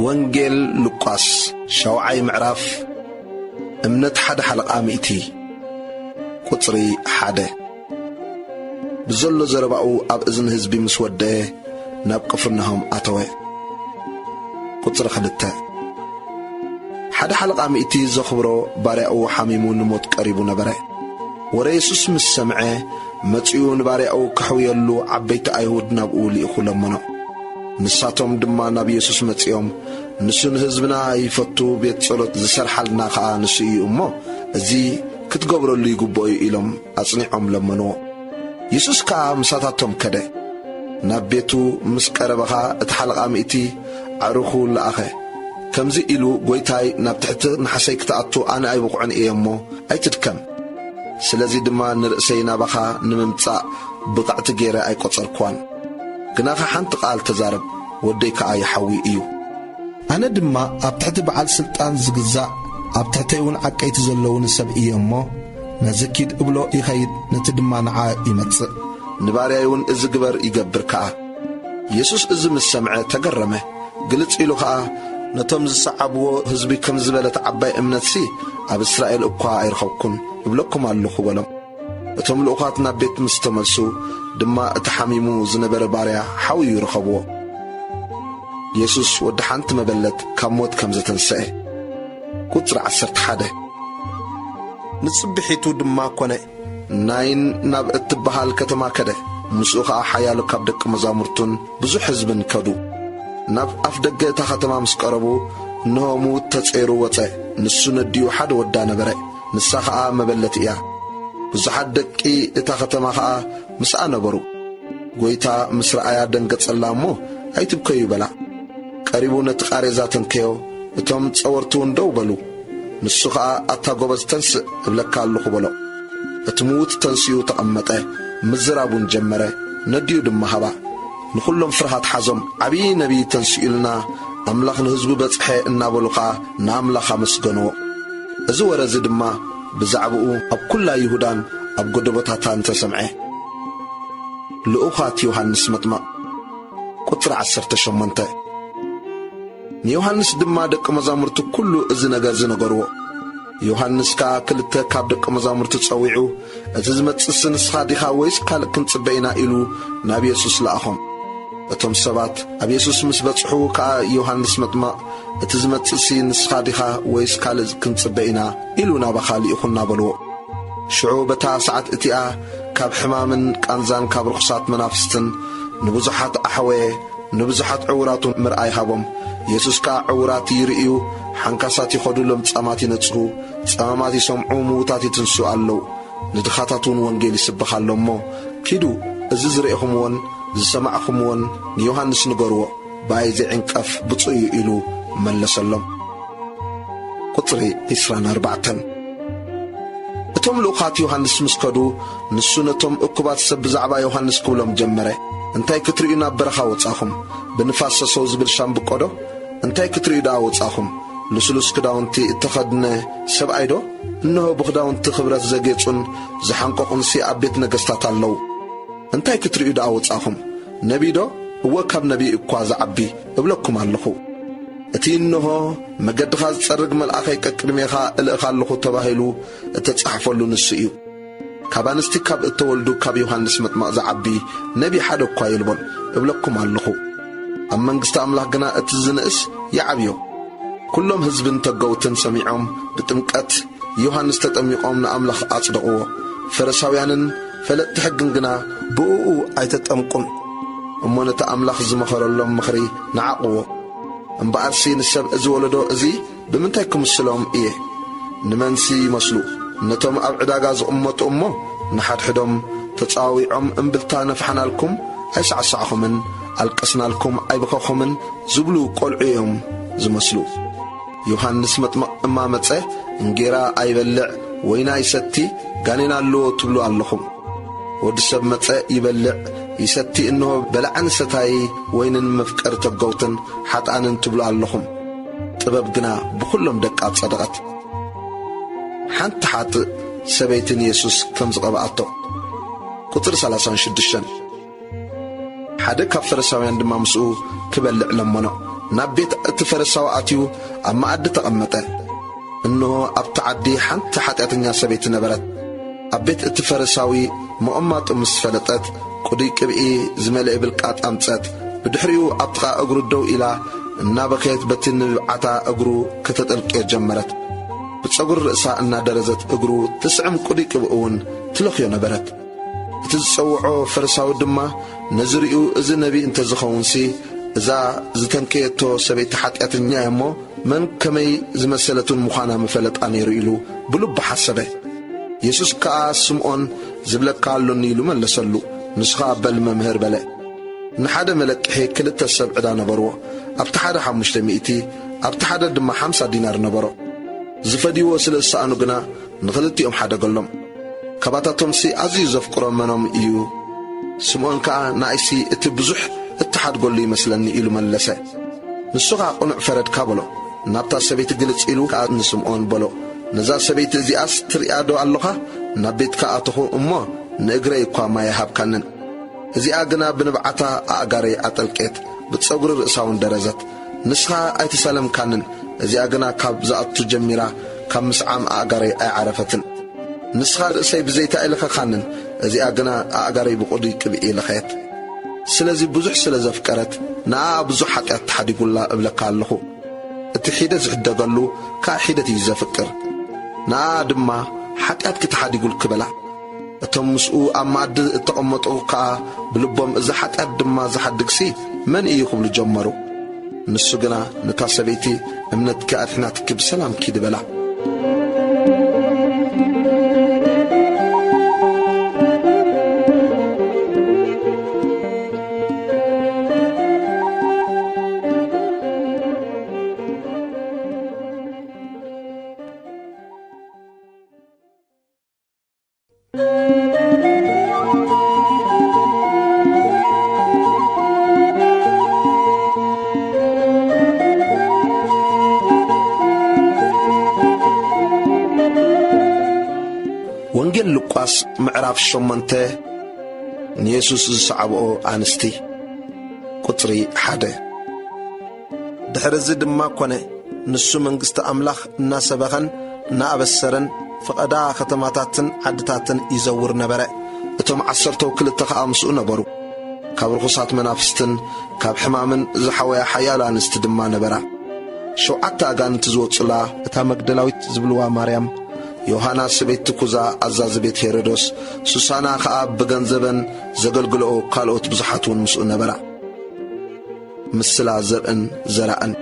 ወንጌል ሉቃስ፣ ሻውዓይ ምዕራፍ። እምነት ሓደ ሓለቓ ሚእቲ። ቁጽሪ ሓደ። ብዘሎ ዘረባኡ ኣብ እዝኒ ህዝቢ ምስ ወደአ፣ ናብ ቅፍርናሆም ኣተወ። ቁጽሪ ክልተ። ሓደ ሓለቓ ሚእቲ ዘኽብሮ ባርያኡ ሓሚሙ ንሞት ቀሪቡ ነበረ። ወረ የሱስ ምስ ሰምዐ፣ መጺኡ ንባርያኡ ከሕውየሉ ዓበይቲ ኣይሁድ ናብኡ ልኢኹ ለመኖ። ንሳቶም ድማ ናብ የሱስ መጺኦም፣ "ንሱ ንህዝብና ይፈቱ፣ ቤት ጸሎት ዝሰርሓልና ኸኣ ንሱ እዩ እሞ፣ እዚ ክትገብረሉ ይግብኦ እዩ" ኢሎም ኣጽኒዖም ለመንዎ። የሱስ ከኣ ምሳታቶም ከደ። ናብ ቤቱ ምስ ቀረበ ኸኣ እቲ ሓለቓ ሚእቲ ኣዕሩኹ ለኣኸ። ከምዚ ኢሉ፣ "ጐይታይ፣ ናብ ትሕቲ ናሕሰይ ክትኣቱ ኣነ ኣይብቑዕን እየ እሞ፣ ኣይትድከም። ስለዚ ድማ ንርእሰይ ናባኻ ንምምጻእ ብቕዕቲ ገይረ ኣይቈጸርክዋን። ግናኸ ሓንቲ ቃል ተዛረብ፣ ወደይ ከኣ ይሓዊ እዩ። ኣነ ድማ ኣብ ትሕቲ በዓል ስልጣን ዝግዛእ፣ ኣብ ትሕተይ እውን ዓቀይቲ ዘለዉኒ ሰብ እየ እሞ፣ ነዚ ኪድ እብሎ ይኸይድ፣ ነቲ ድማ ንዓ ይመጽእ። ንባርያይ እውን እዚ ግበር ይገብር ከኣ።" የሱስ እዚ ምስ ሰምዐ ተገረመ። ግልጽ ኢሉ ኸኣ፣ "ነቶም ዝሰዓብዎ ህዝቢ ከም ዝበለት ዓባይ እምነትሲ ኣብ እስራኤል እኳ ኣይረኸብኩን እብለኩም ኣለኹ" በሎም። እቶም ልኡኻት ናብ ቤት ምስ ተመልሱ ድማ፣ እቲ ሓሚሙ ዝነበረ ባርያ ሓውዩ ረኸብዎ። የሱስ ወዲ ሓንቲ መበለት ካብ ሞት ከም ዘተንስአ። ቁጽሪ ዓሰርተ ሓደ። ንጽብሒቱ ድማ ኮነ፣ ናይን ናብ እትበሃል ከተማ ከደ። ምስኡ ኸኣ ሓያሎ ካብ ደቂ መዛሙርቱን ብዙሕ ህዝብን ከዱ። ናብ ኣፍ ደገ እታ ከተማ ምስ ቀረቡ፣ እንሆ፣ ምዉት ተጸይሩ ወጸ። ንሱ ነዲኡ ሓደ ወዳ ነበረ፣ ንሳ ኸኣ መበለት እያ። ብዙሓት ደቂ እታ ከተማ ኸኣ ምስኣ ነበሩ። ጐይታ ምስ ረኣያ ደንገጸላ እሞ፣ "ኣይትብከዩ" በላ። ቀሪቡ ነቲ ቃሬዛ ተንከዮ፣ እቶም ጸወርቲ እውን ደው በሉ። ንሱ ኸኣ፣ "ኣታ ጐበዝ፣ ተንስእ እብለካ ኣለኹ" በሎ። እቲ ምዉት ተንሲኡ ተቐመጠ፣ ምዝራብ እውን ጀመረ። ነዲኡ ድማ ሃባ። ንኹሎም ፍርሃት ሓዞም። "ዓብዪ ነቢይ ተንሲኡልና፣ ኣምላኽ ንህዝቡ በጽሐ" እናበሉ ኸኣ ንኣምላኽ ኣመስገንዎ። እዚ ወረ እዚ ድማ ብዛዕባኡ ኣብ ኵላ ይሁዳን ኣብ ጎደቦታታን ተሰምዐ። ልኡኻት ዮሃንስ መጥምቕ። ቁጽሪ ዓሰርተ ሸሞንተ። ንዮሃንስ ድማ ደቂ መዛሙርቱ ኩሉ እዚ ነገር እዚ ነገርዎ። ዮሃንስ ከኣ ክልተ ካብ ደቂ መዛሙርቱ ጸዊዑ፣ "እቲ ዝመጽእሲ ንስኻ ዲኻ ወይስ ካልእ ክንጽበ ኢና?" ኢሉ ናብ የሱስ ለኣኾም። እቶም ሰባት ኣብ የሱስ ምስ በጽሑ ከኣ ዮሃንስ መጥምቕ፣ "እቲ ዝመጽእሲ ንስኻ ዲኻ ወይስ ካልእ ክንጽበ ኢና?" ኢሉ ናባኻ ልኢኹና በልዎ። ሽዑ በታ ሰዓት እቲኣ ካብ ሕማምን ቃንዛን ካብ ርኹሳት መናፍስትን ንብዙሓት ኣሕወየ፣ ንብዙሓት ዕዉራት እውን ምርኣይ ሃቦም። የሱስ ከኣ ዕዉራት ይርእዩ፣ ሓንካሳት ይኸዱ፣ ለምጻማት ይነጽሁ፣ ጸማማት ይሰምዑ፣ ምዉታት ይትንስኡ ኣለዉ። ንድኻታት እውን ወንጌል ይስበኽ ኣሎ እሞ፣ "ኪዱ፣ እዚ ዝረኤኹምዎን ዝሰማዕኹምዎን ንዮሃንስ ንገርዎ፣ ብኣይ ዘይዕንቀፍ ብፁዕ እዩ" ኢሉ መለሰሎም። ቁጽሪ ዕስራን ኣርባዕተን። እቶም ልኡኻት ዮሃንስ ምስ ከዱ፣ ንሱ ነቶም እኩባት ሰብ ብዛዕባ ዮሃንስ ክብሎም ጀመረ፣ "እንታይ ክትርእዩ ናብ በረኻ ወጻኹም? ብንፋስ ሰሰው ዝብል ሻምብቆ ዶ? እንታይ ክትርእዩ ደኣ ወጻኹም? ልስሉስ ክዳውንቲ እተኸድነ ሰብኣይ ዶ? እንሆ፣ ብኽዳውንቲ ክብረት ዘጌጹን ዝሓንቀቑንሲ ኣብ ቤት ነገስታት ኣለዉ። እንታይ ክትርእዩ ደኣ ወጻኹም? ነቢይ ዶ? እወ፣ ካብ ነቢይ እኳ ዝዓቢ እብለኩም ኣለኹ። እቲ እንሆ፣ መገድኻ ዝጸርግ መልኣኸይ ቀቅድሜኻ እልእኻ ኣለኹ ተባሂሉ እተጻሕፈሉ ንሱ እዩ። ካብ ኣንስቲ ካብ እተወልዱ ካብ ዮሃንስ መጥምቕ ዝዓቢ ነቢ ሓደ እኳ የልቦን እብለኩም ኣለኹ። ኣብ መንግስቲ ኣምላኽ ግና እቲ ዝንእስ ይዓብዮ።" ኩሎም ህዝብን ተገውትን ሰሚዖም ብጥምቀት ዮሃንስ ተጠሚቖም ንኣምላኽ ኣጽደቕዎ። ፈሪሳውያንን ፈለጥቲ ሕግን ግና ብእኡ ኣይተጠምቁን፣ እሞ ነቲ ኣምላኽ ዝመኸረሎም ምኽሪ ነዓቕዎ። እምበኣርሲ ንሰብ እዚ ወለዶ እዚ ብምንታይ ክምስሎም እየ? ንመንሲ ይመስሉ? ነቶም ኣብ ዕዳጋ ዝቕመጡ እሞ ንሓድሕዶም ተጸዋዊዖም እምብልታ ነፍሓናልኩም ኣይሳዕሳዕኹምን፣ ኣልቀስናልኩም ኣይበኸኹምን ዝብሉ ቆልዑ እዮም ዝመስሉ። ዮሃንስ መጥምቕ እማ መጸ፣ እንጌራ ኣይበልዕ፣ ወይን ኣይሰቲ፣ ጋኔን ኣለዎ ትብሉ ኣለኹም። ወዲ ሰብ መጸ፣ ይበልዕ፣ ይሰቲ፣ እንሆ በላዕን ሰታይ፣ ወይንን መፍቀሪ ተገውትን ሓጥኣንን ትብሉ ኣለኹም። ጥበብ ግና ብኹሎም ደቃ ጸደቐት። ሓንቲ ሓጥእ ሰበይቲ ንየሱስ ከም ዝቐብኣቶ። ቁጽሪ ሰላሳን ሽዱሽተን። ሓደ ካብ ፈሪሳውያን ድማ ምስኡ ክበልዕ ለመኖ። ናብ ቤት እቲ ፈሪሳዊ ኣትዩ ኣብ መኣዲ ተቐመጠ። እንሆ ኣብቲ ዓዲ ሓንቲ ሓጢኣተኛ ሰበይቲ ነበረት። ኣብ ቤት እቲ ፈሪሳዊ ምቕማጡ ምስ ፈለጠት፣ ቅዱይ ቅብኢ ዝመልአ ብልቃጥ ኣምጸት። ብድሕሪኡ ኣብ ጥቓ እግሩ ደው ኢላ እናበኸየት በቲ ንብዓታ እግሩ ከተጠልቅዮ ጀመረት። ብጸጉሪ ርእሳ እናደረዘት እግሩ ትስዕም ቅዱይ ቅብኢ እውን ትለኽዮ ነበረት። እቲ ዝጸውዖ ፈሪሳዊ ድማ ነዚ ርእዩ፣ "እዚ ነቢይ እንተ ዝኸውንሲ፣ እዛ ዝተንከየቶ ሰበይቲ ሓጢኣተኛ እያ እሞ፣ መን ከመይ ዝመሰለትን ምዃና ምፈለጣ ነይሩ ኢሉ ብልቡ ሓሰበ። የሱስ ከኣ፣ ስምዖን፣ ዝብለካ ኣሎኒ ኢሉ መለሰሉ። ንሱ ኸኣ፣ በል መምህር፣ በለ። ንሓደ መለቅሒ ክልተ ሰብ ዕዳ ነበርዎ። ኣብቲ ሓደ ሓሙሽተ ሚእቲ፣ ኣብቲ ሓደ ድማ ሓምሳ ዲናር ነበሮ። ዝፈድይዎ ስለ ዝሰኣኑ ግና ንኽልቲኦም ሓደገሎም። ካባታቶምሲ ኣዝዩ ዘፍቅሮ መኖም እዩ? ስምዖን ከኣ፣ ንኣይሲ እቲ ብዙሕ እተሓድገሉ ይመስለኒ ኢሉ መለሰ። ንሱ ኸኣ፣ ቅኑዕ ፈረድካ በሎ። ናብታ ሰበይቲ ግልጽ ኢሉ ከኣ ንስምዖን በሎ፣ ነዛ ሰበይቲ እዚኣስ ትሪኣ ዶ ኣሎኻ? ናብ ቤትካ ኣተኹ እሞ ንእግረይ እኳ ማይ ኣይሃብካንን። እዚኣ ግና ብንብዓታ ኣእጋረይ ኣጠልቄት፣ ብጸጉሪ ርእሳ እውን ደረዘት። ንስኻ ኣይተሳለምካንን። እዚኣ ግና ካብ ዝኣቱ ጀሚራ ካብ ምስዓም ኣእጋረይ ኣይዓረፈትን። ንስኻ ርእሰይ ብዘይታ ኣይለኸኻንን፣ እዚኣ ግና ኣእጋረይ ብቕዱይ ቅብኢ ለኸየት። ስለዚ ብዙሕ ስለ ዘፍቀረት፣ ንኣኣ ብዙሕ ሓጢኣት ተሓዲጉላ እብለካ ኣለኹ። እቲ ሒደት ዝሕደገሉ ከኣ ሒደት እዩ ዘፍቅር። ንኣኣ ድማ ሓጢኣትኪ ተሓዲጉልኪ በላ። እቶም ምስኡ ኣብ መኣዲ እተቐመጡ ከኣ ብልቦም፣ "እዚ ሓጢኣት ድማ ዝሓድግሲ መን እዩ?" ክብሉ ጀመሩ። ንሱ ግና ነታ ሰበይቲ፣ "እምነትኪ ኣድሒናትኪ፣ ብሰላም ኪዲ" በላ። ወንጌል ሉቃስ ምዕራፍ ሸሞንተ። ንየሱስ ዝሰዓብኦ ኣንስቲ። ቁጽሪ ሓደ። ድሕሪ እዚ ድማ ኰነ፣ ንሱ መንግስቲ ኣምላኽ እናሰበኸን እናኣበሰረን፣ ፈቐዳ ከተማታትን ዓድታትን ይዘውር ነበረ። እቶም ዓሰርተው ክልተ ኸኣ ምስኡ ነበሩ። ካብ ርኹሳት መናፍስትን ካብ ሕማምን ዝሓወያ ሓያሎ ኣንስቲ ድማ ነበራ። ሸውዓተ ኣጋንንቲ ዝወጹላ፣ እታ መግደላዊት ዝብልዋ ማርያም፣ ዮሃና ሰበይቲ ኩዛ ኣዛዚ ቤት ሄሮዶስ፣ ሱሳና ኸኣ ብገንዘበን ዘገልግልኦ ካልኦት ብዙሓት እውን ምስኡ ነበራ። ምስላ ዘርእን ዘራእን።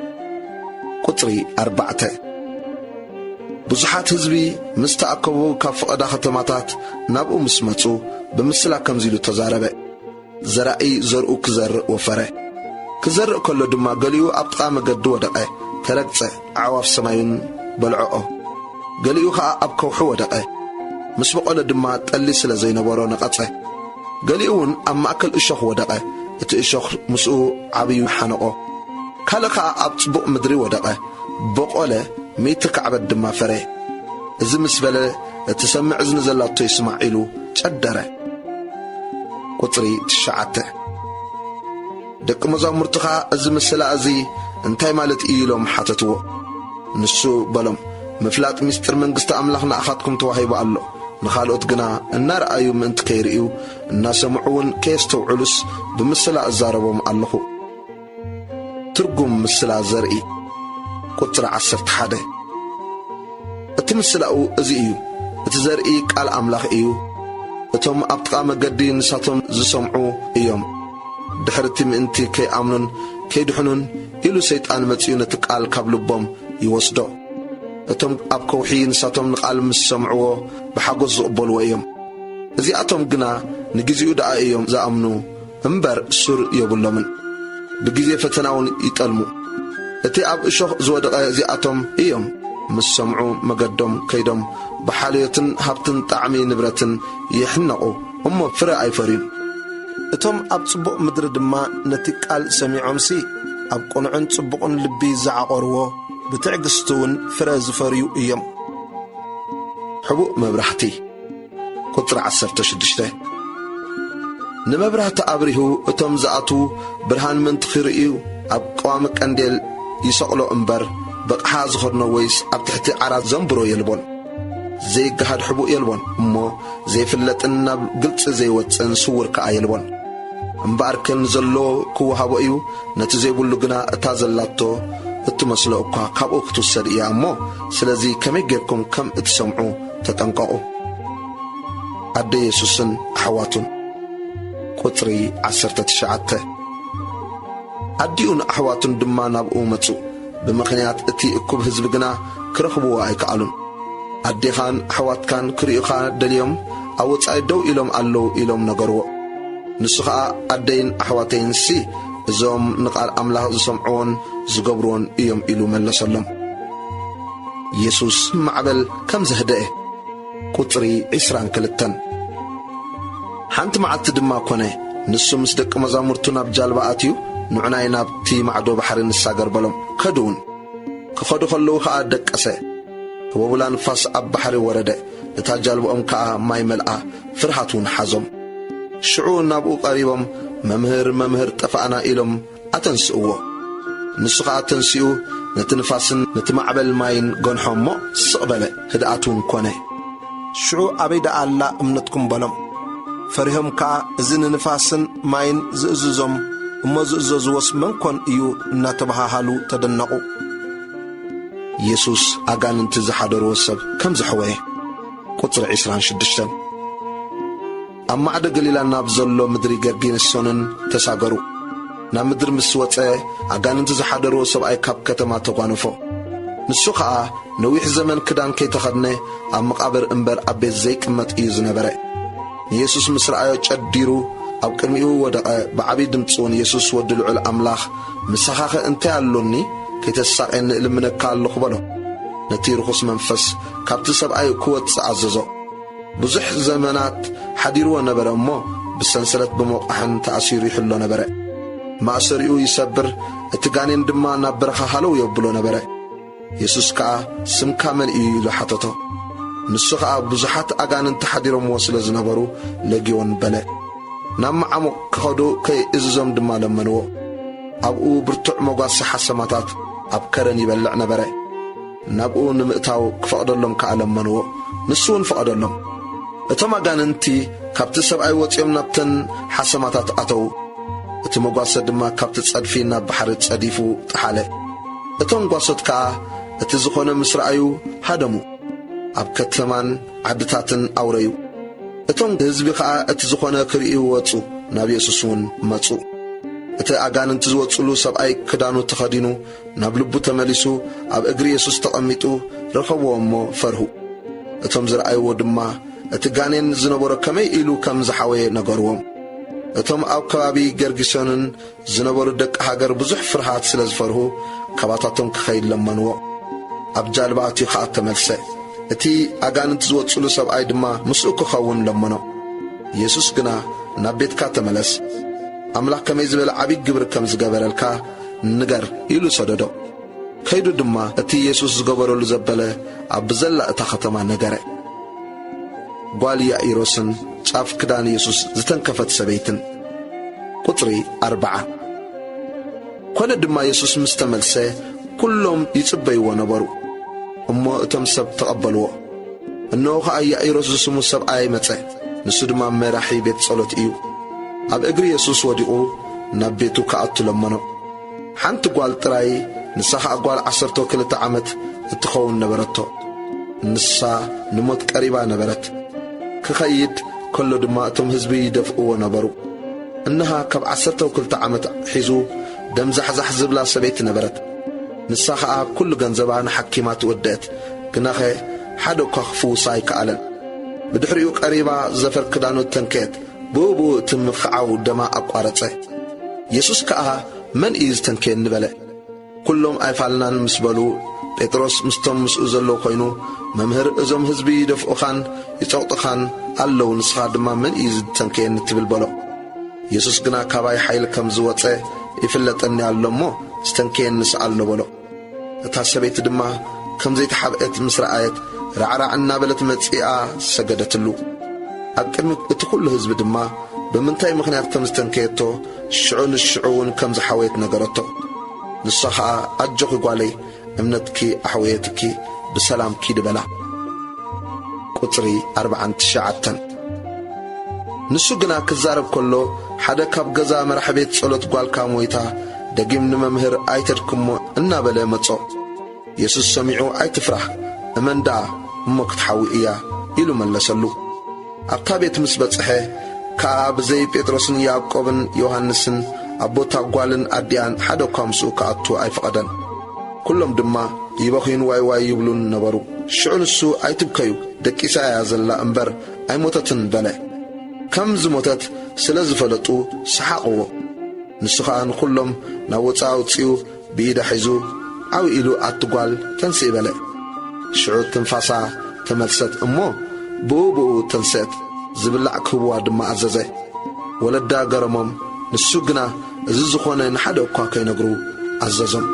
ቁጽሪ ኣርባዕተ። ብዙሓት ህዝቢ ምስ ተኣከቡ፣ ካብ ፈቐዳ ከተማታት ናብኡ ምስ መጹ፣ ብምስላ ከምዚ ኢሉ ተዛረበ። ዘራኢ ዘርኡ ክዘርእ ወፈረ። ክዘርእ ከሎ ድማ፣ ገሊኡ ኣብ ጥቓ መገዲ ወደቐ፣ ተረግጸ፣ ኣዕዋፍ ሰማይ እውን በልዖኦ። ገሊኡ ኸኣ ኣብ ከውሒ ወደቐ። ምስ በቖለ ድማ፣ ጠሊ ስለ ዘይነበሮ፣ ነቐጸ። ገሊኡ እውን ኣብ ማእከል እሾኽ ወደቐ፣ እቲ እሾኽ ምስኡ ዓብዩ ሓነቖ። ካልእ ኸኣ ኣብ ጽቡቕ ምድሪ ወደቐ፣ በቖለ፣ ሚእቲ ካዕበት ድማ ፈረ። እዚ ምስ በለ፣ "እቲ ሰምዕ እዝኒ ዘላቶ ይስማዕ" ኢሉ ጨደረ። ቁጽሪ ትሽዓተ። ደቂ መዛሙርቲ ኸኣ፣ "እዚ ምስላ እዚ እንታይ ማለት እዩ?" ኢሎም ሓተትዎ። ንሱ በሎም፣ "ምፍላጥ ምስጢር መንግስቲ ኣምላኽ ንኣኻትኩም ተዋሂቡ ኣሎ፣ ንኻልኦት ግና እናረኣዩ ምእንቲ ከይርእዩ፣ እናሰምዑ እውን ከየስተውዕሉስ፣ ብምስላ እዛረቦም ኣለኹ።" ትርጉም ምስላ ዘርኢ። ቁጽሪ ዓሰርተ ሓደ። እቲ ምስላኡ እዚ እዩ። እቲ ዘርኢ ቃል ኣምላኽ እዩ። እቶም ኣብ ጥቓ መገዲ ንሳቶም ዝሰምዑ እዮም። ድሕርቲ ምእንቲ ከይኣምኑን ከይድሕኑን ኢሉ ሰይጣን መጺኡ ነቲ ቃል ካብ ልቦም ይወስዶ። እቶም ኣብ ከውሒ ንሳቶም ንቓል ምስ ሰምዕዎ ብሓጎስ ዝቕበልዎ እዮም። እዚኣቶም ግና ንግዜኡ ደኣ እዮም ዝኣምኑ እምበር ሱር የብሎምን። ብግዜ ፈተና እውን ይጠልሙ። እቲ ኣብ እሾኽ ዝወደቐ እዚኣቶም እዮም። ምስ ሰምዑ መገዶም ከይዶም ብሓልዮትን ሃብትን ጣዕሚ ንብረትን ይሕነቑ እሞ ፍረ ኣይፈርዩን። እቶም ኣብ ጽቡቕ ምድሪ ድማ ነቲ ቃል ሰሚዖምሲ ኣብ ቅኑዕን ጽቡቕን ልቢ ዝዓቖርዎ ብትዕግስቲ እውን ፍረ ዝፈርዩ እዮም። ሕቡእ መብራህቲ። ቁጽሪ ዓሰርተ ሽዱሽተ። ንመብራህቲ ኣብሪሁ እቶም ዝኣትዉ ብርሃን ምእንቲ ክርእዩ ኣብ ቀዋሚ ቀንዴል ይሰቕሎ እምበር፣ ብቕሓ ዝኸድኖ ወይስ ኣብ ትሕቲ ዓራት ዘንብሮ የልቦን። ዘይገሃድ ሕቡእ የልቦን እሞ ዘይፍለጥን ናብ ግልጺ ዘይወጽእን ስዉር ከኣ የልቦን። እምበኣርከ ንዘሎ ክወሃቦ እዩ፣ ነቲ ዘይብሉ ግና እታ ዘላቶ እትመስሎ እኳ ካብኡ ክትውሰድ እያ እሞ፣ ስለዚ ከመይ ጌርኩም ከም እትሰምዑ ተጠንቀቑ። ኣደ የሱስን ኣሕዋቱን። ቁጽሪ ዓሰርተ ትሽዓተ። ኣዲኡን ኣሕዋቱን ድማ ናብኡ መጹ። ብምኽንያት እቲ እኩብ ህዝቢ ግና ክረኽብዎ ኣይከኣሉን። ኣዴኻን ኣሕዋትካን ክርእዩኻ ደልዮም ኣብ ወጻኢ ደው ኢሎም ኣለዉ ኢሎም ነገርዎ። ንሱ ኸኣ ኣደይን ኣሕዋተይንሲ እዞም ንቓል ኣምላኽ ዝሰምዕዎን ዝገብርዎን እዮም ኢሉ መለሰሎም። ኢየሱስ ማዕበል ከም ዘህደኤ። ቁጽሪ ዕስራን ክልተን። ሓንቲ መዓልቲ ድማ ኮነ፣ ንሱ ምስ ደቂ መዛሙርቱ ናብ ጃልባ ኣትዩ፣ ንዑናይ ናብቲ ማዕዶ ባሕሪ ንሳገር በሎም። ከዱ እውን። ክኸዱ ከለዉ ኸኣ ደቀሰ። ህቦብላ ንፋስ ኣብ ባሕሪ ወረደ፣ እታ ጃልባኦም ከኣ ማይ መልኣ፣ ፍርሃት እውን ሓዞም። ሽዑ ናብኡ ቀሪቦም፣ "መምህር፣ መምህር፣ ጠፋእና" ኢሎም ኣተንስእዎ። ንሱ ኸኣ ተንሲኡ ነቲ ንፋስን ነቲ ማዕበል ማይን ገንሖ እሞ ስቕ በለ፣ ህድኣት እውን ኮነ። ሽዑ "ኣበይ ደኣ ኣላ እምነትኩም?" በሎም። ፈሪሆም ከኣ እዚ ንንፋስን ማይን ዝእዝዞም እሞ ዝእዘዝዎስ መን ኮን እዩ? እናተባሃሃሉ ተደነቑ። ኢየሱስ ኣጋንንቲ ዝሓደርዎ ሰብ ከም ዘሕወየ። ቁጽሪ ዕስራን ሽዱሽተን። ኣብ ማዕዶ ገሊላ ናብ ዘሎ ምድሪ ገርጌንሶንን ተሳገሩ። ናብ ምድሪ ምስ ወጸ፣ ኣጋንንቲ ዝሓደርዎ ሰብኣይ ካብ ከተማ ተጓነፎ። ንሱ ኸኣ ነዊሕ ዘመን ክዳን ከይተኸድነ ኣብ መቓብር እምበር ኣብ ቤት ዘይቅመጥ እዩ ዝነበረ። ንየሱስ ምስ ረኣዮ ጨዲሩ ኣብ ቅድሚኡ ወደቐ፣ ብዓቢ ድምጺ እውን፣ "የሱስ ወዲ ልዑል ኣምላኽ፣ ምሳኻኸ እንታይ ኣሎኒ? ከይተሳቕየኒ እልምነካ ኣለኹ" በሎ። ነቲ ርኹስ መንፈስ ካብቲ ሰብኣይ ክወጽእ ኣዘዞ። ብዙሕ ዘመናት ሓዲርዎ ነበረ እሞ፣ ብሰንሰለት ብመቋሕን ተኣሲሩ ይሕሎ ነበረ። ማእሰሪኡ ይሰብር፣ እቲ ጋኔን ድማ ናብ በረኻ ሃለው የብሎ ነበረ። የሱስ ከኣ፣ "ስምካ መን እዩ?" ኢሉ ሓተቶ። ንሱ ኸኣ ብዙሓት ኣጋንንቲ ሓዲሮምዎ ስለ ዝነበሩ፣ "ለጊዮን" በለ። ናብ መዓሙቕ ክኸዱ ከይእዝዞም ድማ ለመንዎ። ኣብኡ ብርቱዕ መጓሰ ሓሰማታት ኣብ ከረን ይበልዕ ነበረ። ናብኡ ንምእታው ክፈቕደሎም ከኣ ለመንዎ። ንሱ እውን ፈቐደሎም። እቶም ኣጋንንቲ ካብቲ ሰብኣይ ወጺኦም ናብተን ሓሰማታት ኣተዉ። እቲ መጓሰ ድማ ካብቲ ጸድፊ ናብ ባሕሪ ጸዲፉ ጠሓለ። እቶም ጓሶት ከኣ እቲ ዝኾነ ምስ ረኣዩ ሃደሙ። ኣብ ከተማን ዓድታትን ኣውረዩ። እቶም ህዝቢ ኸኣ እቲ ዝኾነ ክርእዩ ወጹ፣ ናብ የሱስ እውን መጹ። እቲ ኣጋንንቲ ዝወጽሉ ሰብኣይ ክዳኑ ተኸዲኑ ናብ ልቡ ተመሊሱ ኣብ እግሪ የሱስ ተቐሚጡ ረኸብዎ እሞ ፈርሁ። እቶም ዝረኣይዎ ድማ እቲ ጋኔን ዝነበሮ ከመይ ኢሉ ከም ዝሓወየ ነገርዎም። እቶም ኣብ ከባቢ ገርጊሶንን ዝነበሩ ደቂ ሃገር ብዙሕ ፍርሃት ስለ ዝፈርሁ፣ ካባታቶም ክኸይድ ለመንዎ። ኣብ ጃልባ ኣትዩ ኸኣ ተመልሰ። እቲ ኣጋንንቲ ዝወጽሉ ሰብኣይ ድማ ምስኡ ክኸውን ለመኖ። የሱስ ግና፣ "ናብ ቤትካ ተመለስ፣ ኣምላኽ ከመይ ዝበለ ዓብዪ ግብሪ ከም ዝገበረልካ ንገር" ኢሉ ሰደዶ። ከይዱ ድማ እቲ የሱስ ዝገበረሉ ዘበለ ኣብ ብዘላ እታ ኸተማ ነገረ። ጓል ያኢሮስን ጫፍ ክዳን የሱስ ዝተንከፈት ሰበይትን። ቁጽሪ ኣርብዓ። ኮነ ድማ የሱስ ምስ ተመልሰ፣ ኩሎም ይጽበይዎ ነበሩ። እሞ እቶም ሰብ ተቐበልዎ። እንሆ ኸኣ ያኢሮስ ዝስሙ ሰብኣይ መጸ፣ ንሱ ድማ መራሒ ቤት ጸሎት እዩ። ኣብ እግሪ የሱስ ወዲቑ ናብ ቤቱ ክኣቱ ለመኖ። ሓንቲ ጓል ጥራይ፣ ንሳ ኸኣ ጓል ዓሰርተ ክልተ ዓመት እትኸውን ነበረቶ። ንሳ ንሞት ቀሪባ ነበረት። ክኸይድ ከሎ ድማ እቶም ህዝቢ ይደፍእዎ ነበሩ። እንሃ ካብ ዓሰርተ ክልተ ዓመት ሒዙ ደም ዛሕዛሕ ዝብላ ሰበይቲ ነበረት። ንሳ ኸኣ ኩሉ ገንዘባ ንሓኪማት ወደአት፣ ግናኸ ሓደ እኳ ክፍውሳ ኣይከኣለን። ብድሕሪኡ ቀሪባ ዘፈር ክዳኑ ተንከየት፣ ብኡ ብኡ እቲ ምኽዓው ደማ ኣቋረጸ። የሱስ ከኣ፣ "መን እዩ ዝተንከየኒ?" በለ። ኩሎም ኣይፋልናን ምስ በሉ፣ ጴጥሮስ ምስቶም ምስኡ ዘለዉ ኾይኑ፣ "መምህር፣ እዞም ህዝቢ ይደፍኡኻን ይጸቕጡኻን ኣለዉ፣ ንስኻ ድማ መን እዩ ዝተንከየኒ ትብል?" በሎ። የሱስ ግና፣ "ካባይ ሓይሊ ከም ዝወጸ ይፍለጠኒ ኣሎ እሞ፣ ዝተንከየኒስ ኣሎ" በሎ። እታ ሰበይቲ ድማ ከም ዘይተሓብአት ምስ ረኣየት፣ ራዕራዕ እናበለት መጺኣ ሰገደትሉ። ኣብ ቅድሚ እቲ ኹሉ ህዝቢ ድማ ብምንታይ ምኽንያት ከም ዝተንከየቶ፣ ሽዑ ንሽዑ እውን ከም ዝሓወየት ነገረቶ። ንሳ ኸኣ፣ "ኣጆኺ ጓለይ፣ እምነትኪ ኣሕወየትኪ፣ ብሰላም ኪዲ" በላ። ቁጽሪ ኣርብዓን ትሽዓተን። ንሱ ግና ክዛረብ ከሎ፣ ሓደ ካብ ገዛ መራሕ ቤት ጸሎት፣ "ጓልካ ሞይታ፣ ደጊም ንመምህር ኣይተድክሞ" እናበለ መጾ። የሱስ ሰሚዑ፣ "ኣይትፍራህ፣ እመን ደኣ እሞ ክትሓዊ እያ" ኢሉ መለሰሉ። ኣብታ ቤት ምስ በጽሐ ከኣ ብዘይ ጴጥሮስን ያዕቆብን ዮሃንስን ኣቦታ ጓልን ኣዲኣን ሓደ እኳ ምስኡ ክኣቱ ኣይፈቐደን። ኩሎም ድማ ይበኽዩን ዋይ ዋይ ይብሉን ነበሩ። ሽዑ ንሱ፣ "ኣይትብከዩ፣ ደቂሳ እያ ዘላ እምበር ኣይሞተትን" በለ። ከም ዝሞተት ስለ ዝፈለጡ ሰሓቕዎ። ንሱ ኸኣ ንኹሎም ናብ ወጻኢ ኣውጺኡ ብኢዳ ሒዙ፣ ዓው ኢሉ፣ "ኣቲ ጓል፣ ተንስኢ" በለ። ሽዑ ትንፋሳ ተመልሰት እሞ ብኡ ብኡ ተንስአት፣ ዝብላዕ ክህብዋ ድማ ኣዘዘ። ወለዳ ገረሞም፣ ንሱ ግና እዚ ዝኾነ ንሓደ እኳ ከይነግሩ ኣዘዞም።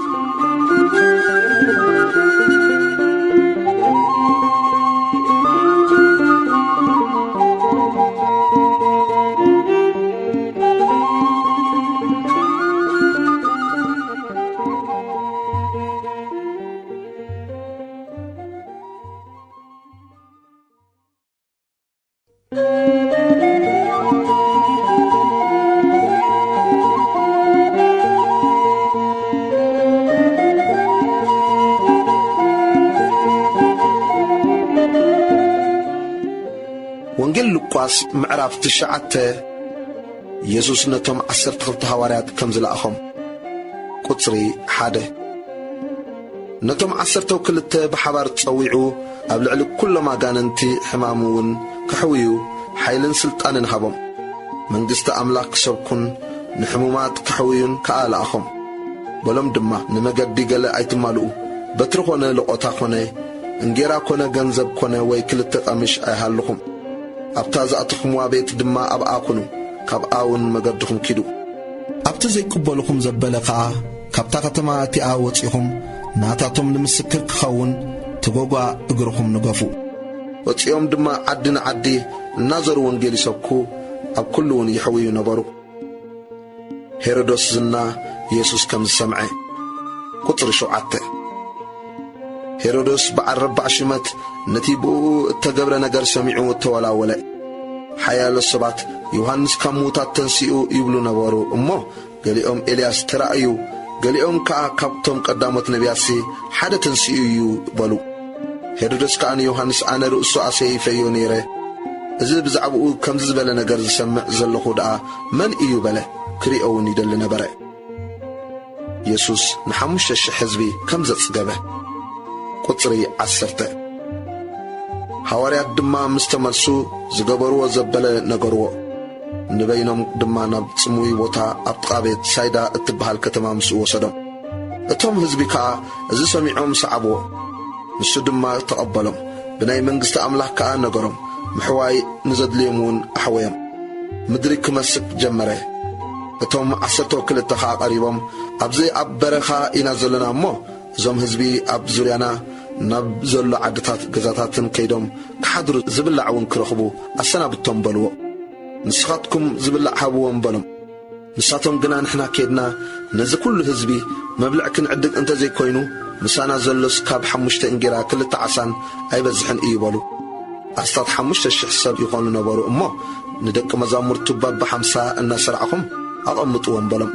ወንጌል ሉቃስ ምዕራፍ ትሽዓተ። የሱስ ነቶም ዓሰርተ ክልተ ሃዋርያት ከም ዝለኣኾም። ቁጽሪ ሓደ። ነቶም ዓሰርተው ክልተ ብሓባር ጸዊዑ፣ ኣብ ልዕሊ ኩሎም ኣጋንንቲ ሕማም እውን ከሕውዩ ሓይልን ስልጣንን ሃቦም። መንግስቲ ኣምላኽ ክሰብኩን ንሕሙማት ከሕውዩን ከኣ ለኣኾም። በሎም ድማ፣ "ንመገዲ ገለ ኣይትማልኡ፣ በትሪ ኾነ ለቖታ ኾነ፣ እንጌራ ኮነ ገንዘብ ኮነ ወይ ክልተ ቀምሽ ኣይሃልኹም። ኣብታ ዝኣተኹምዋ ቤት ድማ ኣብኣ ኩኑ፣ ካብኣ እውን መገድኹም ኪዱ። ኣብቲ ዘይቅበልኹም ዘበለ ኸኣ፣ ካብታ ከተማ እቲኣ ወጺኹም፣ ናታቶም ንምስክር ክኸውን፣ ተጎጓ እግርኹም ንገፉ።" ወጺኦም ድማ ዓዲ ንዓዲ እናዞሩ ወንጌል ይሰብኩ፣ ኣብ ኩሉ እውን ይሕውዩ ነበሩ። ሄሮዶስ ዝና የሱስ ከም ዝሰምዐ። ቁጽሪ ሸውዓተ። ሄሮዶስ በዓል ረባዕ ሽመት ነቲ ብእኡ እተገብረ ነገር ሰሚዑ እተወላወለ። ሓያሎ ሰባት፣ "ዮሃንስ ካብ ምዉታት ተንሲኡ" ይብሉ ነበሩ እሞ፣ ገሊኦም፣ "ኤልያስ ተራእዩ"፣ ገሊኦም ከኣ፣ "ካብቶም ቀዳሞት ነቢያትሲ ሓደ ተንሲኡ እዩ" በሉ። ሄሮድስ ከኣ ንዮሃንስ፣ "ኣነ ርእሱ ኣሰይፈዮ ነይረ፣ እዚ ብዛዕባኡ ከምዚ ዝበለ ነገር ዝሰምዕ ዘለኹ ደኣ መን እዩ?" በለ፣ ክርእዮ እውን ይደሊ ነበረ። የሱስ ንሓሙሽተ ሽሕ ህዝቢ ከም ዘጽገበ። ቁጽሪ ዓሰርተ። ሃዋርያት ድማ ምስ ተመልሱ፣ ዝገበርዎ ዘበለ ነገርዎ። ንበይኖም ድማ ናብ ጽምዊ ቦታ ኣብ ጥቓ ቤት ሳይዳ እትበሃል ከተማ ምስኡ ወሰዶም። እቶም ህዝቢ ከኣ እዚ ሰሚዖም ሰዓብዎ። ንሱ ድማ ተቐበሎም፣ ብናይ መንግስቲ ኣምላኽ ከኣ ነገሮም፣ ምሕዋይ ንዘድልዮም እውን ኣሕወዮም። ምድሪ ክመስክ ጀመረ። እቶም ዓሰርተ ክልተ ኸኣ ቀሪቦም፣ "ኣብዚ ኣብ በረኻ ኢና ዘለና እሞ፣ እዞም ህዝቢ ኣብ ዙርያና ናብ ዘሎ ዓድታት ገዛታትን ከይዶም ክሓድሩ ዝብላዕ እውን ክረኽቡ ኣሰናብቶም" በልዎ። "ንስኻትኩም ዝብላዕ ሃብዎም" በሎም። ንሳቶም ግና፣ "ንሕና ኬድና ነዚ ኩሉ ህዝቢ መብልዕ ክንዕድግ እንተ ዘይኮይኑ፣ ምሳና ዘሎስ ካብ ሓሙሽተ እንጌራ ክልተ ዓሳን ኣይበዝሕን እዩ" በሉ። ኣስታት ሓሙሽተ ሽሕ ሰብ ይኾኑ ነበሩ እሞ፣ ንደቂ መዛሙርቱ፣ "በብሓምሳ እናሰርዕኹም ኣቐምጥዎም" በሎም።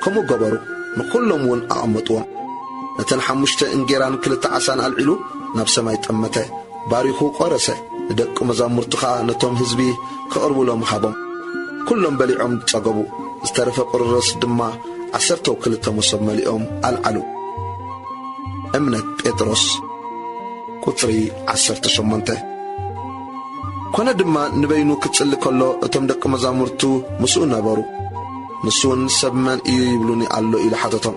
ከምኡ ገበሩ፣ ንኹሎም እውን ኣቐመጥዎም። ነተን ሓሙሽተ እንጌራን ክልተ ዓሳን ኣልዒሉ ናብ ሰማይ ጠመተ፣ ባሪኹ ቖረሰ፣ ንደቂ መዛሙርቱ ኸኣ ነቶም ህዝቢ ከቕርቡሎም ሃቦም። ኩሎም በሊዖም ጸገቡ፣ ዝተረፈ ቁርርስ ድማ ዓሰርተው ክልተ መሶብ መሊኦም ኣልዓሉ። እምነት ጴጥሮስ። ቁጽሪ ዓሰርተ ሸሞንተ። ኮነ ድማ ንበይኑ ክጽሊ ከሎ እቶም ደቂ መዛሙርቱ ምስኡ ነበሩ። ንሱ እውን፣ "ሰብ መን እዩ ይብሉኒ ኣሎ?" ኢሉ ሓተቶም።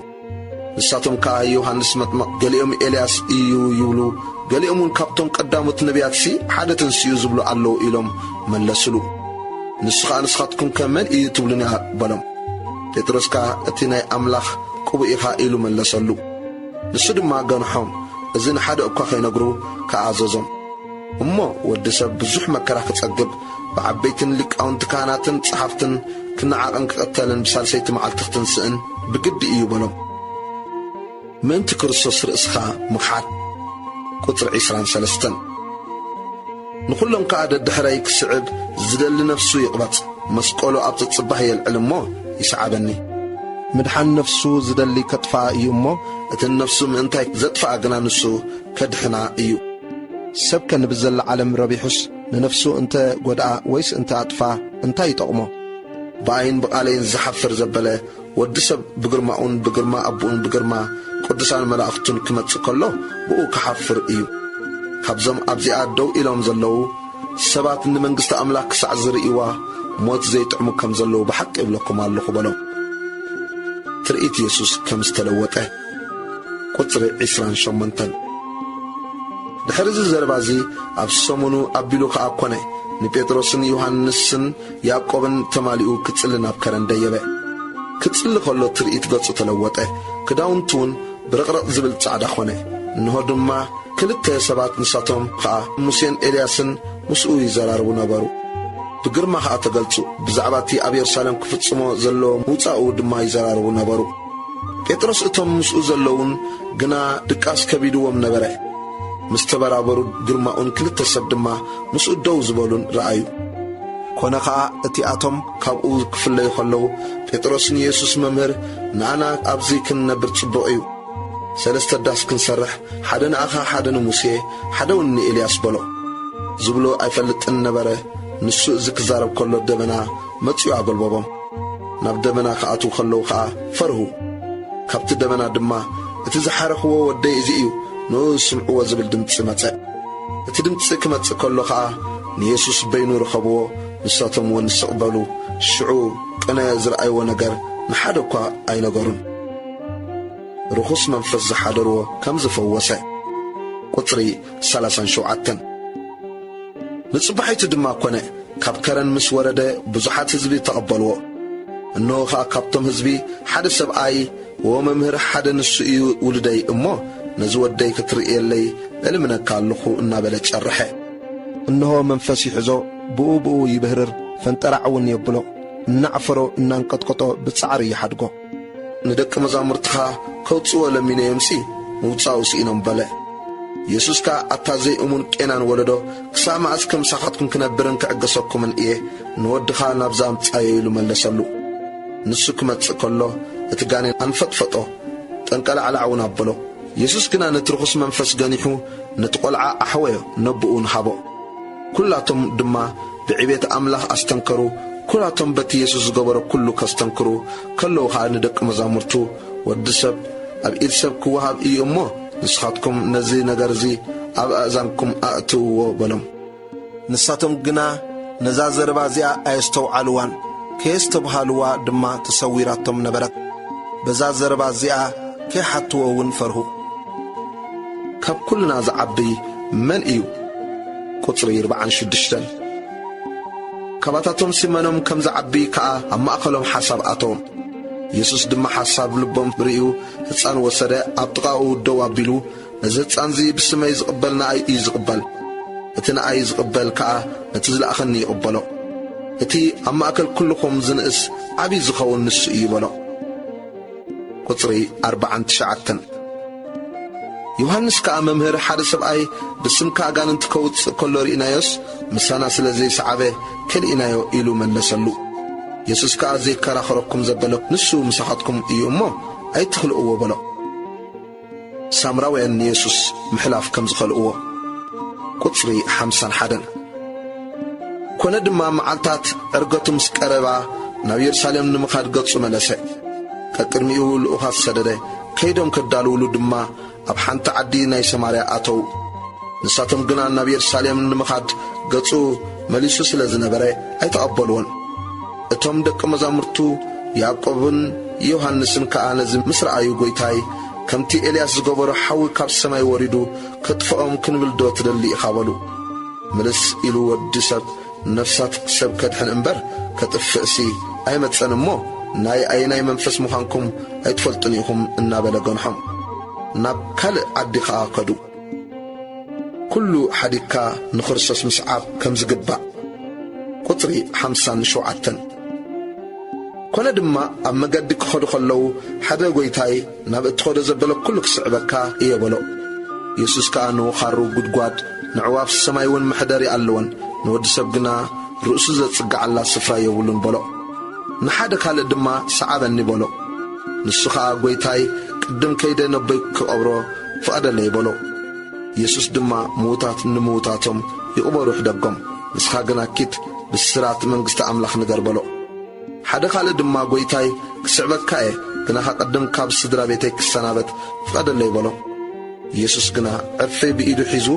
ንሳቶም ከኣ፣ "ዮሃንስ መጥምቕ፣ ገሊኦም ኤልያስ እዩ ይብሉ፣ ገሊኦም እውን ካብቶም ቀዳሞት ነቢያትሲ ሓደ ተንሲኡ ዝብሉ ኣለዉ" ኢሎም መለስሉ። ንሱ ኸኣ፣ "ንስኻትኩምከ መን እዩ ትብሉኒ?" በሎም። ጴጥሮስ ከኣ፣ "እቲ ናይ ኣምላኽ ቅቡእ ኢኻ" ኢሉ መለሰሉ። ንሱ ድማ ገንሖም፣ እዚ ንሓደ እኳ ኸይነግሩ ከኣ ኣዘዞም። እሞ ወዲ ሰብ ብዙሕ መከራ ክጸግብ፣ ብዓበይትን ሊቃውንቲ ካህናትን ጸሓፍትን ክነዓቕን ክቕተልን ብሳልሰይቲ መዓልቲ ክትንስእን ብግዲ እዩ በሎም። ምእንቲ ክርስቶስ ርእስኻ ምኽሓድ። ቁጽሪ ዕስራን ሰለስተን። ንኹሎም ከኣ ደድሕረይ ክስዕብ ዝደሊ ነፍሱ ይቕበጽ፣ መስቀሉ ኣብ ጽጽባህ የልዕል እሞ ይስዓበኒ። ምድሓን ነፍሱ ዝደሊ ከጥፍኣ እዩ እሞ፣ እቲ ነፍሱ ምእንታይ ዘጥፍኣ ግና ንሱ ከድሕና እዩ። ሰብከ ንብዘላ ዓለም ረቢሑስ ንነፍሱ እንተ ጐድኣ ወይስ እንተ ኣጥፍኣ እንታይ ይጠቕሞ? ብኣይን ብቓለይን ዝሓፍር ዘበለ፣ ወዲ ሰብ ብግርማኡን ብግርማ ኣቦኡን ብግርማ ቅዱሳን መላእኽቱን ክመጽእ ከሎ፣ ብኡ ክሓፍር እዩ። ካብዞም ኣብዚኣ ደው ኢሎም ዘለዉ ሰባት ንመንግስቲ ኣምላኽ ክሳዕ ዝርእይዋ፣ ሞት ዘይጥዕሙ ከም ዘለዉ ብሓቂ እብለኩም ኣለኹ በሎም። ትርኢት የሱስ ከም ዝተለወጠ። ቁጽሪ ዕስራን ሸሞንተን። ድሕሪ እዚ ዘረባ እዚ ኣብ ሰሙኑ ኣቢሉ ከኣ ኰነ፣ ንጴጥሮስን ዮሃንስን ያዕቆብን ተማሊኡ ክጽሊ ናብ ከረን ደየበ። ክጽሊ ከሎ ትርኢት ገጹ ተለወጠ፣ ክዳውንቱ እውን ብርቕርቕ ዝብል ጻዕዳ ኾነ። እንሆ ድማ ክልተ ሰባት፣ ንሳቶም ኸኣ ሙሴን ኤልያስን ምስኡ ይዘራረቡ ነበሩ። ብግርማ ኸኣ ተገልጹ፣ ብዛዕባ እቲ ኣብ የሩሳሌም ክፍጽሞ ዘለዎ ምውጻኡ ድማ ይዘራረቡ ነበሩ። ጴጥሮስ እቶም ምስኡ ዘለዉን ግና ድቃስ ከቢድዎም ነበረ። ምስ ተበራበሩ ግርማኡን ክልተ ሰብ ድማ ምስኡ ደው ዝበሉን ረኣዩ። ኮነ ኸኣ እቲኣቶም ካብኡ ክፍለዩ ከለዉ፣ ጴጥሮስ ንየሱስ፣ "መምህር፣ ንኣና ኣብዚ ክንነብር ጽቡቕ እዩ። ሰለስተ ዳስ ክንሰርሕ፣ ሓደ ንኣኻ፣ ሓደ ንሙሴ፣ ሓደ እውን ንኤልያስ" በሎ። ዝብሎ ኣይፈልጥን ነበረ። ንሱ እዚ ክዛረብ ከሎ ደበና መጺኡ ኣገልበቦም። ናብ ደበና ክኣትዉ ከለዉ ኸኣ ፈርሁ። ካብቲ ደበና ድማ፣ "እቲ ዝሓረኽዎ ወደይ እዚ እዩ፣ ንኡ ስምዕዎ" ዝብል ድምጺ መጸ። እቲ ድምጺ ክመጽእ ከሎ ኸኣ ንየሱስ በይኑ ረኸብዎ፣ ንሳቶም እውን ስቕ በሉ። ሽዑ ቅነ ዝረኣይዎ ነገር ንሓደ እኳ ኣይነገሩን። ርኹስ መንፈስ ዝሓደርዎ ከም ዝፈወሰ። ቁጽሪ ሰላሳን ሸውዓተን። ንጽባሒቱ ድማ ኰነ፣ ካብ ከረን ምስ ወረደ ብዙሓት ህዝቢ ተቐበልዎ። እንሆ ኸኣ ካብቶም ህዝቢ ሓደ ሰብኣይ፣ "ወ መምህር፣ ሓደ ንሱ እዩ ውሉደይ እሞ፣ ነዚ ወደይ ክትርእየለይ እልምነካ ኣለኹ" እናበለ ጨርሐ። እንሆ መንፈስ ይሕዞ፣ ብኡ ብኡ ይብህርር፣ ፈንጠራዕ እውን የብሎ፣ እናዕፈሮ እናንቀጥቀጦ ብጻዕሪ ይሓድጎ። "ንደቂ መዛሙርትኻ ከውጽእዎ ለሚነዮምሲ፣ ምውጻኡ ስኢኖም" በለ። የሱስ ከኣ፣ "ኣታ ዘይእሙን ቄናን ወለዶ፣ ክሳብ መኣስ ክሳብ ምሳኻትኩም ክነብርን ክዕገሰኩምን እየ? ንወድኻ ናብዛ ኣምጽኣዮ" ኢሉ መለሰሉ። ንሱ ክመጽእ ከሎ፣ እቲ ጋኔን ኣንፈጥፈጦ፣ ጠንቀላዕላዕ እውን ኣበሎ። የሱስ ግና ነቲ ርኹስ መንፈስ ገኒሑ፣ ነቲ ቈልዓ ኣሕወዮ፣ ነቦኡ እውን ሃቦ። ኵላቶም ድማ ብዕቤት ኣምላኽ ኣስተንከሩ። ኵላቶም በቲ የሱስ ዝገበሮ ኵሉ ከስተንክሩ ከለዉ ኸኣ ንደቂ መዛሙርቱ፣ "ወዲ ሰብ ኣብ ኢድ ሰብ ክወሃብ እዩ እሞ፣ ንስኻትኩም ነዚ ነገር እዚ ኣብ ኣእዛንኩም ኣእትውዎ" በሎም። ንሳቶም ግና ነዛ ዘረባ እዚኣ ኣየስተውዓልዋን፣ ከየስተብሃልዋ ድማ ተሰዊራቶም ነበረት። በዛ ዘረባ እዚኣ ከይሓትዎ እውን ፈርሁ። ካብ ኩልና ዝዓቢ መን እዩ? ቁጽሪ ኣርባዓን ሽዱሽተን። ካባታቶም ሲመኖም ከም ዝዓቢ ከኣ ኣብ ማእከሎም ሓሳብ ኣተዎም። የሱስ ድማ ሓሳብ ልቦም ርእዩ፣ ህጻን ወሰደ፣ ኣብ ጥቓኡ ደው ኣቢሉ፣ "ነዚ ህጻን እዚ ብስመይ ዝቕበል ንኣይ እዩ ዝቕበል፣ እቲ ንኣይ ዝቕበል ከኣ ነቲ ዝለኣኸኒ ይቕበሎ። እቲ ኣብ ማእከል ኩልኹም ዝንእስ ዓቢ ዝኸውን ንሱ እዩ" በሎ። ቁጽሪ ኣርባዓን ትሽዓተን። ዮሃንስ ከኣ፣ "መምህር፣ ሓደ ሰብኣይ ብስምካ ኣጋንንቲ ከውጽእ ከሎ ርኢናዮስ፣ ምሳና ስለ ዘይሰዓበ ከሊእናዮ" ኢሉ መለሰሉ። የሱስ ከኣ፣ "ዘይከራኸረኩም ዘበለ ንሱ ምሳኻትኩም እዩ እሞ፣ ኣይትኽልእዎ" በሎ። ሳምራውያን ንየሱስ ምሕላፍ ከም ዝኸልእዎ። ቁጽሪ ሓምሳን ሓደን። ኮነ ድማ፣ መዓልታት ዕርገቱ ምስ ቀረባ፣ ናብ የሩሳሌም ንምኻድ ገጹ መለሰ። ቀቅድሚኡ ልኡኻት ሰደደ፣ ከይዶም ከዳልውሉ ድማ ኣብ ሓንቲ ዓዲ ናይ ሰማርያ ኣተዉ። ንሳቶም ግና ናብ የሩሳሌም ንምኻድ ገጹ መሊሱ ስለ ዝነበረ ኣይተቐበልዎን። እቶም ደቂ መዛሙርቱ ያዕቆብን ዮሃንስን ከኣ ነዚ ምስ ረኣዩ፣ "ጐይታይ፣ ከምቲ ኤልያስ ዝገበሮ ሓዊ ካብ ሰማይ ወሪዱ ከጥፍኦም ክንብልዶ ትደሊ ኢኻ?" በሉ። ምልስ ኢሉ፣ "ወዲ ሰብ ነፍሳት ሰብ ከድሕን እምበር ከጥፍእሲ ኣይመጸን እሞ፣ ናይ ኣየናይ መንፈስ ምዃንኩም ኣይትፈልጡን ኢኹም" እናበለ ገንሖም። ናብ ካልእ ዓዲ ኸኣ ከዱ። ኩሉ ሓዲግካ ንክርስቶስ ምስዓብ ከም ዝግባእ። ቁጽሪ ሓምሳን ሸውዓተን። ኮነ ድማ ኣብ መገዲ ክኸዱ ከለዉ ሓደ፣ "ጐይታይ፣ ናብ እትኸዶ ዘበለ ኩሉ ክስዕበካ እየ" በሎ። የሱስ ከኣ ንወኻሩ ጉድጓድ፣ ንዕዋፍ ሰማይ እውን መሕደሪ ኣለወን፣ ንወዲ ሰብ ግና ርእሱ ዘጽግዓላ ስፍራ የብሉን በሎ። ንሓደ ካልእ ድማ፣ "ሰዓበኒ" በሎ። ንሱ ኸኣ፣ "ጐይታይ፣ ቅድም ከይደ ነቦይ ክቐብሮ ፍቐደለይ" በሎ። የሱስ ድማ፣ "ምዉታት ንምዉታቶም ይቕበሩ ሕደጎም፣ ንስኻ ግና ኪድ ብስራት መንግስቲ ኣምላኽ ንገር" በሎ። ሓደ ካልእ ድማ፣ "ጐይታይ፣ ክስዕበካ እየ፣ ግናኸ ቅድም ካብ ስድራ ቤተይ ክሰናበት ፍቐደለይ" በሎ። ኢየሱስ ግና ዕርፊ ብኢዱ ሒዙ፣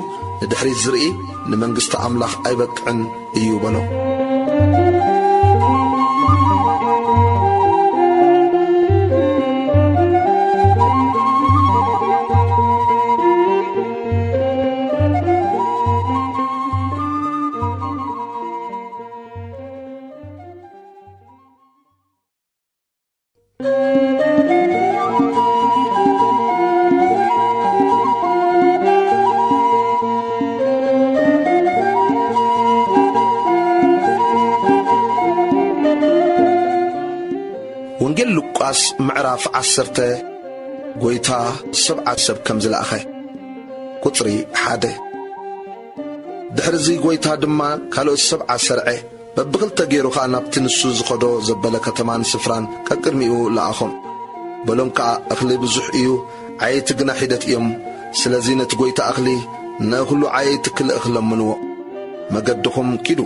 "ንድሕሪት ዝርኢ ንመንግስቲ ኣምላኽ ኣይበቅዕን እዩ" በሎ። ወንጌል ሉቃስ ምዕራፍ ዓሰርተ። ጐይታ ሰብዓ ሰብ ከም ዝለኣኸ። ቁጽሪ ሓደ። ድሕርዚ ጐይታ ድማ ካልኦት ሰብዓ ሰርዐ፣ በብኽልተ ገይሩ ኸኣ ናብቲ ንሱ ዝኸዶ ዘበለ ከተማን ስፍራን ቀቅድሚኡ ለኣኾም። በሎም ከኣ፣ "እኽሊ ብዙሕ እዩ፣ ዓየይቲ ግና ሒደት እዮም። ስለዚ ነቲ ጐይታ እኽሊ ንእኽሉ ዓየይቲ ክልእኽ ለምንዎ። መገድኹም ኪዱ፣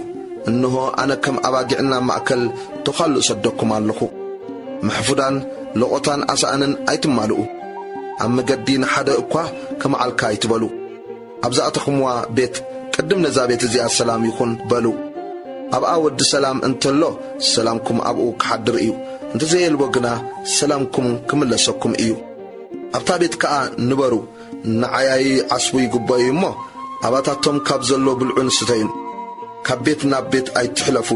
እንሆ ኣነ ከም ኣባጊዕ ናብ ማእከል ተዃሉ እሰደኩም ኣለኹ። ምሕፉዳን ለቖታን ኣሳእንን ኣይትማልኡ። ኣብ መገዲ ንሓደ እኳ ከመዓልካ ኣይትበሉ። ኣብ ዝኣተኹምዋ ቤት ቅድም ነዛ ቤት እዚኣ ሰላም ይኹን በሉ። ኣብኣ ወዲ ሰላም እንተሎ ሰላምኩም ኣብኡ ክሓድር እዩ፣ እንተዘየልቦ ግና ሰላምኩም ክምለሰኩም እዩ። ኣብታ ቤት ከኣ ንበሩ። ንዓያዪ ዓስቡ ይግብኦ እዩ እሞ፣ ኣባታቶም ካብ ዘሎ ብልዑን ስተዩን። ካብ ቤት ናብ ቤት ኣይትሕለፉ።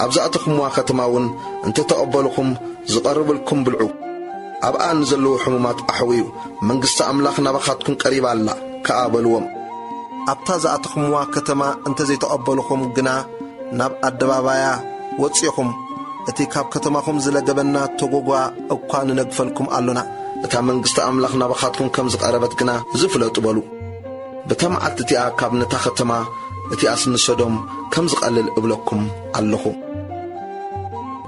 ኣብ ዝኣተኹምዋ ከተማ እውን እንተ ተቐበልኹም ዝቐርብልኩም ብልዑ። ኣብኣ ንዘለዉ ሕሙማት ኣሕውዩ፣ መንግስቲ ኣምላኽ ናባኻትኩም ቀሪባ ኣላ ከኣ በልዎም። ኣብታ ዝኣተኹምዋ ከተማ እንተ ዘይተቐበልኹም ግና ናብ ኣደባባያ ወጺኹም፣ እቲ ካብ ከተማኹም ዝለገበና ተጎጓ እኳ ንነግፈልኩም ኣሎና። እታ መንግስቲ ኣምላኽ ናባኻትኩም ከም ዝቐረበት ግና እዚ ፍለጡ በሉ። በታ መዓልቲ እቲኣ ካብ ነታ ኸተማ እቲኣስ ንሰዶም ከም ዝቐልል እብለኩም ኣለኹ።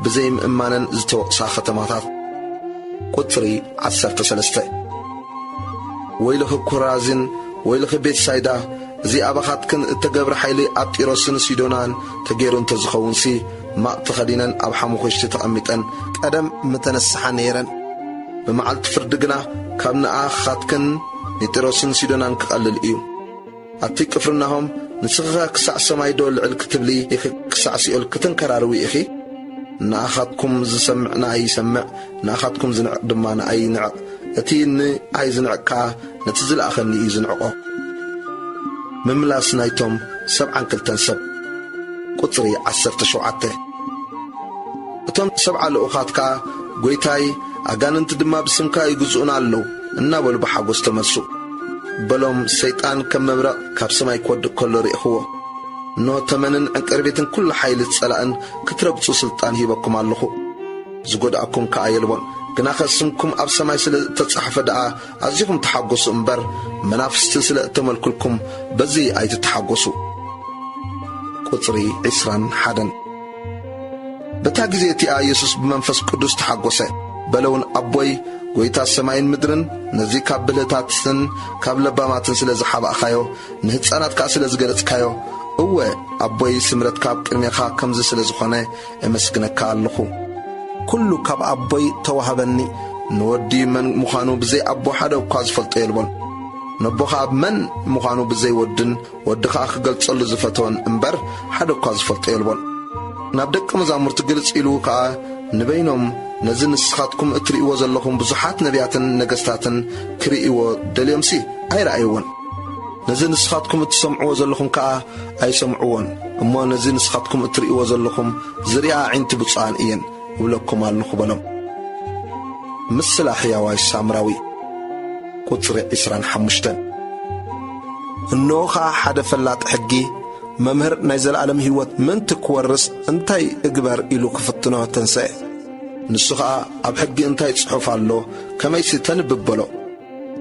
ብዘይምእማነን ዝተወቕሳ ኸተማታት። ቁጽሪ ዓሰርተ ሰለስተ። ወይልኺ ኮራዚን፣ ወይልኺ ቤትሳይዳ፣ እዚ ኣባኻትክን እተገብረ ሓይሊ ኣብ ጢሮስን ሲዶናን ተገይሩ እንተ ዝኸውንሲ፣ ማቕ ተኸዲነን ኣብ ሓሙኹሽቲ ተቐሚጠን ቀደም ምተነስሓ ነይረን። ብመዓልቲ ፍርዲ ግና ካብ ንኣኻትክን ንጢሮስን ሲዶናን ክቐልል እዩ። ኣቲ ቅፍርናሆም፣ ንስኺኸ ክሳዕ ሰማይ ዶ ልዕል ክትብሊ ኢኺ? ክሳዕ ሲኦል ክትንከራርዊ ኢኺ? ንኣኻትኩም ዝሰምዕ ንኣይ ይሰምዕ፣ ንኣኻትኩም ዝንዕቕ ድማ ንኣይ ይንዕቕ። እቲ ንኣይ ዝንዕቕ ከኣ ነቲ ዝለኣኸኒ እዩ ዝንዕቖ። ምምላስ ናይቶም ሰብዓን ክልተን ሰብ። ቁጽሪ ዓሰርተ ሸውዓተ። እቶም ሰብዓ ልኡኻት ከኣ፣ "ጐይታይ፣ ኣጋንንቲ ድማ ብስምካ ይግዝኡና ኣለዉ" እናበሉ ብሓጎስ ተመልሱ። በሎም፣ "ሰይጣን ከም መብረቕ ካብ ሰማይ ክወድቕ ከሎ ርኢኽዎ። እንሆ፣ ተመንን ዕንቅርቢትን ኩሉ ሓይሊ ጸላእን ክትረግጹ ስልጣን ሂበኩም ኣለኹ። ዝጐድኣኩም ከኣ የልቦን። ግናኸ ስምኩም ኣብ ሰማይ ስለ እተጻሕፈ ደኣ ኣዚኹም ተሓጐሱ እምበር፣ መናፍስቲ ስለ እተመልኩልኩም በዚ ኣይትተሓጐሱ።" ቁጽሪ ዕስራን ሓደን። በታ ግዜ እቲኣ የሱስ ብመንፈስ ቅዱስ ተሓጐሰ። በለ እውን፣ "ኣቦይ፣ ጐይታ ሰማይን ምድርን፣ ነዚ ካብ ብልህታትን ካብ ለባማትን ስለ ዝሓባእኻዮ፣ ንህጻናት ከኣ ስለ ዝገለጽካዮ፣ እወ፣ ኣቦይ፣ ስምረትካ ኣብ ቅድሜኻ ከምዚ ስለ ዝኾነ፣ እመስግነካ ኣለኹ። ኩሉ ካብ ኣቦይ ተዋህበኒ። ንወዲ መን ምዃኑ ብዘይ ኣቦ ሓደ እኳ ዝፈልጦ የልቦን። ነቦ ኸኣ መን ምዃኑ ብዘይ ወድን፣ ወዲ ኸኣ ክገልጸሉ ዝፈተወን እምበር፣ ሓደ እኳ ዝፈልጦ የልቦን። ናብ ደቂ መዛሙርቲ ግልጽ ኢሉ ከኣ ንበይኖም፣ ነዚ ንስኻትኩም እትርእይዎ ዘለኹም ብዙሓት ነቢያትን ነገስታትን ክርእይዎ ደልዮምሲ ኣይረኣይዎን። ነዚ ንስኻትኩም እትሰምዕዎ ዘለኹም ከኣ ኣይሰምዕዎን። እሞ ነዚ ንስኻትኩም እትርእይዎ ዘለኹም ዝሪኣ ኣዒንቲ ብፁዓን እየን እብለኩም ኣለኹ" በሎም። ምስላ ሕያዋይ ሳምራዊ። ቁጽሪ ዕስራን ሓሙሽተን። እንሆ ኸኣ ሓደ ፈላጥ ሕጊ፣ "መምህር፣ ናይ ዘለኣለም ህይወት ምእንቲ ክወርስ እንታይ እግበር?" ኢሉ ክፍትኖ ተንስአ። ንሱ ኸኣ፣ "ኣብ ሕጊ እንታይ ጽሑፍ ኣሎ? ከመይሲ ተንብብ?" በሎ።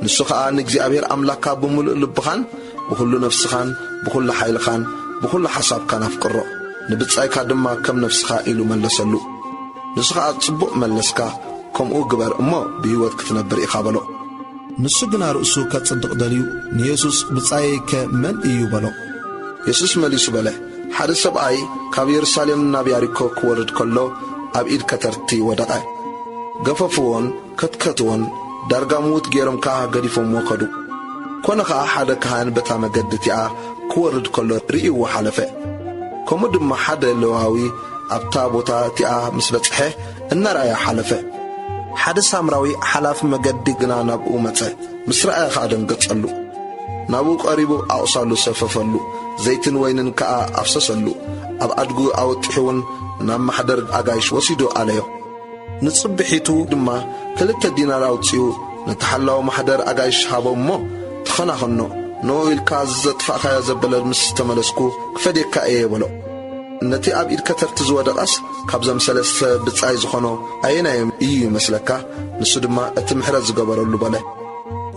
ንሱ ኸኣ፣ "ንእግዚኣብሔር ኣምላኽካ ብምሉእ ልብኻን ብኹሉ ነፍስኻን ብኹሉ ሓይልኻን ብኹሉ ሓሳብካን ኣፍቅሮ፣ ንብጻይካ ድማ ከም ነፍስኻ" ኢሉ መለሰሉ። ንሱ ኸኣ፣ "ጽቡቕ መለስካ፣ ከምኡ ግበር እሞ ብህይወት ክትነብር ኢኻ" በሎ። ንሱ ግና ርእሱ ከጽድቕ ደልዩ፣ ንየሱስ፣ "ብጻየይከ መን እዩ?" በሎ። የሱስ መሊሱ በለ፣ "ሓደ ሰብኣይ ካብ የሩሳሌም ናብ ያሪኮ ክወርድ ከሎ፣ ኣብ ኢድ ከተርቲ ወደቐ። ገፈፍዎን ከትከትዎን፣ ዳርጋ ምዉት ገይሮም ከኣ ገዲፎምዎ ከዱ። ኮነ ኸኣ ሓደ ካህን በታ መገዲ እቲኣ ክወርድ ከሎ ርእይዎ ሓለፈ። ከምኡ ድማ ሓደ ሌዋዊ ኣብታ ቦታ እቲኣ ምስ በጽሐ እናረኣዮ ሓለፈ። ሓደ ሳምራዊ ሓላፊ መገዲ ግና ናብኡ መጸ። ምስ ረኣዮ ኸኣ ደንገጸሉ። ናብኡ ቀሪቡ ኣቑሳሉ ሰፈፈሉ፣ ዘይትን ወይንን ከኣ ኣፍሰሰሉ። ኣብ ኣድጉ ኣወጢሑ እውን ናብ ማሕደር ኣጋይሽ ወሲዱ ኣለዮ። ንጽብሒቱ ድማ ክልተ ዲናር ኣውጺኡ ነቲ ሓላዊ ማሕደር ኣጋይሽ ሃቦ እሞ፣ "ተኸናኸኖ፣ ንኡ ኢልካ ዘጥፋእካዮ ዘበለ ምስ ተመለስኩ ክፈድየካ እየ" በሎ። ነቲ ኣብ ኢድ ከተርቲ ዝወደቐስ፣ "ካብዞም ሰለስተ ብጻይ ዝኾኖ ኣየናዮም እዩ ይመስለካ?" ንሱ ድማ፣ "እቲ ምሕረት ዝገበረሉ" በለ።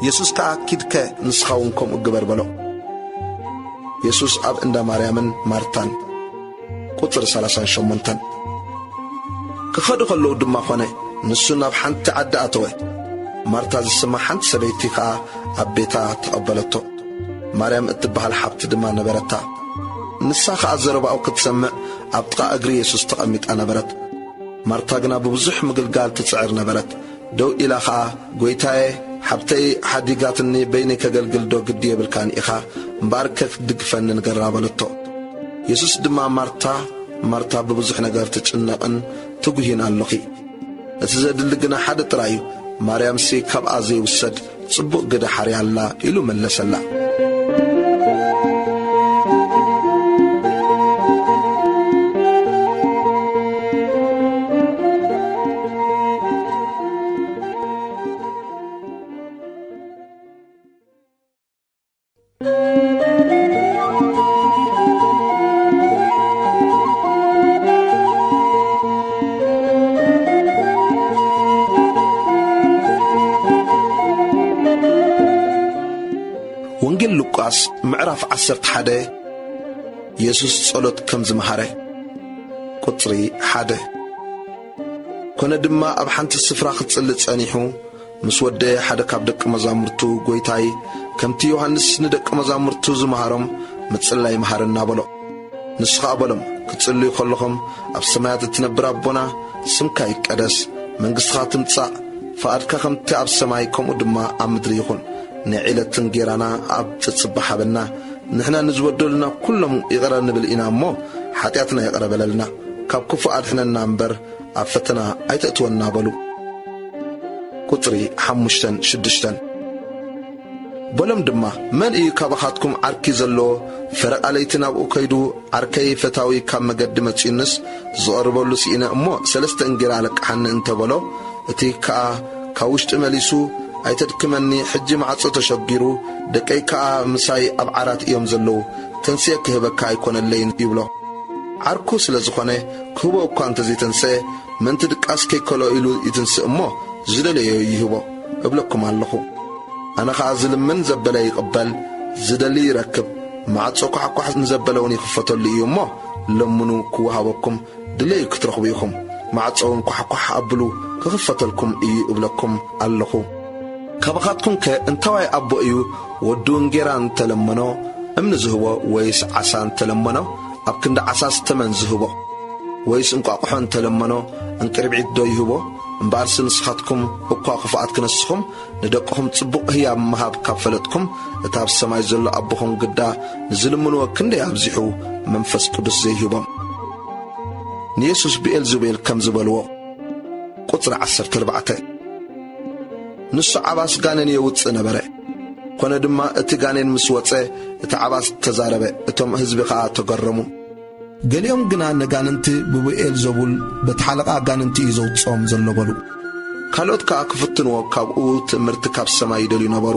የሱስ ከኣ፣ "ኪድከ ንስኻ እውን ከምኡ ግበር" በሎ። የሱስ ኣብ እንዳ ማርያምን ማርታን። ቁጽሪ ሰላሳን ሸሞንተን። ክኸዱ ከለዉ ድማ ኾነ፣ ንሱ ናብ ሓንቲ ዓዲ ኣተወ። ማርታ ዝስማ ሓንቲ ሰበይቲ ከኣ ኣብ ቤታ ተቐበለቶ። ማርያም እትበሃል ሓብቲ ድማ ነበረታ። ንሳ ኸኣ ዘረባኡ ክትሰምዕ ኣብ ጥቓ እግሪ የሱስ ተቐሚጣ ነበረት። ማርታ ግና ብብዙሕ ምግልጋል ትጽዕር ነበረት። ደው ኢላ ኸኣ፣ "ጐይታየ፣ ሓብተይ ሓዲጋትኒ በይነይ ከገልግል ዶ ግዲ የብልካን ኢኻ? እምበኣርከ ክትድግፈኒ ንገራ" በለቶ። የሱስ ድማ፣ "ማርታ፣ ማርታ፣ ብብዙሕ ነገር ትጭነቕን ትጉሂን ኣሎኺ። እቲ ዘድሊ ግና ሓደ ጥራይ እዩ። ማርያምሲ ካብኣ ዘይውሰድ ጽቡቕ ግደ ሓርያ ኣላ" ኢሉ መለሰላ። ወንጌል ሉቃስ ምዕራፍ ዓሰርተ ሓደ። የሱስ ጸሎት ከም ዝመሃረ። ቁጽሪ ሓደ። ኮነ ድማ ኣብ ሓንቲ ስፍራ ክጽሊ ጸኒሑ፣ ምስ ወደየ ሓደ ካብ ደቂ መዛሙርቱ፣ "ጐይታይ፣ ከምቲ ዮሃንስ ንደቂ መዛሙርቱ ዝመሃሮም ምጽላይ መሃረና" በሎ። ንሱ ኸኣ በሎም፣ "ክትጽልዩ ከለኹም፣ ኣብ ሰማያት እትነብር ኣቦና፣ ስምካ ይቀደስ፣ መንግስትኻ ትምጻእ፣ ፍቓድካ ከምቲ ኣብ ሰማይ ከምኡ ድማ ኣብ ምድሪ ይኹን። ናይ ዕለት እንጌራና ኣብ ጽጽባ ሃበና፣ ንሕና ንዝበደሉና ኩሎም ይቕረ ንብል ኢና እሞ፣ ሓጢኣትና ይቕረ በለልና፣ ካብ ክፉእ ኣድሕነና እምበር፣ ኣብ ፈተና ኣይተእትወና" በሉ። ቁጽሪ ሓሙሽተን ሽዱሽተን። በሎም ድማ፣ "መን እዩ ካባኻትኩም ዓርኪ ዘለዎ፣ ፈረቓ ለይቲ ናብኡ ከይዱ፣ 'ዓርከይ ፈታዊ ካብ መገዲ መጺኡንስ፣ ዝቐርበሉ ስኢነ እሞ ሰለስተ እንጌራ ኣለቅሓኒ' እንተ በሎ፣ እቲ ከኣ ካብ ውሽጢ መሊሱ፣ 'ኣይተድክመኒ፣ ሕጂ ማዕጾ ተሸጊሩ፣ ደቀይ ከኣ ምሳይ ኣብ ዓራት እዮም ዘለዉ፣ ተንስኤ ክህበካ ኣይኮነለይን' ይብሎ? ዓርኩ ስለ ዝኾነ፣ ክህቦ እኳ እንተ ዘይተንስአ፣ ምእንቲ ድቃስ ከይከልኦ ኢሉ ይትንስእ እሞ፣ ዝደለዮ ይህቦ። እብለኩም ኣለኹ። ኣነ ኸኣ ዝልምን ዘበለ ይቕበል፣ ዝደሊ ይረክብ፣ ማዕጾ ኳሕኳሕ ንዘበለ እውን ይኽፈተሉ እዩ እሞ፣ ለምኑ ክወሃበኩም፣ ድለዩ ክትረኽቡ ኢኹም፣ ማዕጾ እውን ኳሕኳሕ ኣብሉ ክኽፈተልኩም እዩ እብለኩም ኣለኹ። ካባኻትኩምከ እንታዋይ ኣቦ እዩ ወዱ እንጌራ እንተለመኖ እምኒ ዝህቦ፣ ወይስ ዓሳ እንተለመኖ ኣብ ክንዲ ዓሳስ ተመን ዝህቦ? ወይስ እንቋቑሖ እንተለመኖ እንቅርቢዒት ዶ ይህቦ? እምበኣርሲ ንስኻትኩም እኳ ክፉኣት ክነስኹም፣ ንደቅኹም ጽቡቕ ህያብ ምሃብ ካብ ፈለጥኩም፣ እቲ ኣብ ሰማይ ዘሎ ኣቦኹም ግዳ ንዝልምንዎ ክንደይ ኣብዚሑ መንፈስ ቅዱስ ዘይህቦም። ንየሱስ ብኤልዜቡል ከም ዝበልዎ። ቁጽሪ ዓሰርተ ኣርባዕተ። ንሱ ዓባስ ጋኔን የውጽእ ነበረ። ኮነ ድማ እቲ ጋኔን ምስ ወጸ፣ እቲ ዓባስ ተዛረበ፣ እቶም ህዝቢ ኸኣ ተገረሙ። ገሊኦም ግና፣ "ነጋንንቲ ብብኤልዘቡል፣ በቲ ሓለቓ ኣጋንንቲ እዩ ዘውጽኦም ዘሎ" በሉ። ካልኦት ከኣ ክፍትንዎ ካብኡ ትእምርቲ ካብ ሰማይ ይደልዩ ነበሩ።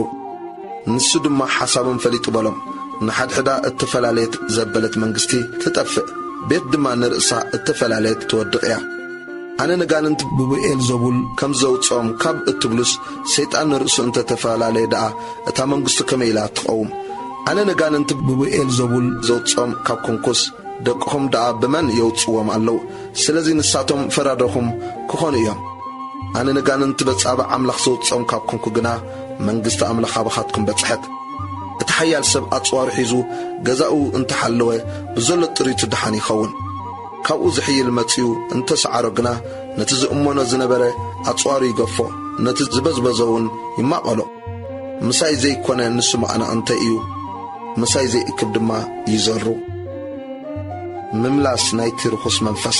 ንሱ ድማ ሓሳቦም ፈሊጡ በሎም፣ "ንሓድሕዳ እተፈላለየት ዘበለት መንግስቲ ትጠፍእ፣ ቤት ድማ ንርእሳ እተፈላለየት ትወድቕ እያ። ኣነ ነጋንንቲ ብብኤልዘቡል ከም ዘውጽኦም ካብ እትብሉስ፣ ሰይጣን ንርእሱ እንተ ተፈላለየ ደኣ እታ መንግስቱ ከመይ ኢላ ትቐውም? ኣነ ነጋንንቲ ብብኤልዘቡል ዘውጽኦም ካብ ኮንኩስ፣ ደቅኹም ደኣ ብመን የውጽዎም ኣለዉ? ስለዚ ንሳቶም ፈራዶኹም ክኾኑ እዮም። ኣነ ነጋንንቲ በጻብዕ ኣምላኽ ዘውጽኦም ካብ ኮንኩ ግና፣ መንግስቲ ኣምላኽ ኣባኻትኩም በጽሐት። እቲ ሓያል ሰብ ኣጽዋሩ ሒዙ ገዛኡ እንተሓለወ፣ ብዘሎ ጥሪቱ ደሓን ይኸውን። ካብኡ ዝሕይል መጺኡ እንተ ሰዓሮ ግና፣ ነቲ ዝእመኖ ዝነበረ ኣጽዋሩ ይገፎ፣ ነቲ ዝበዝበዘ እውን ይማቐሎ። ምሳይ ዘይኮነ ንሱ መቐናቕንተይ እዩ፣ ምሳይ ዘይእክብ ድማ ይዘሩ። ምምላስ ናይቲ ርኹስ መንፈስ።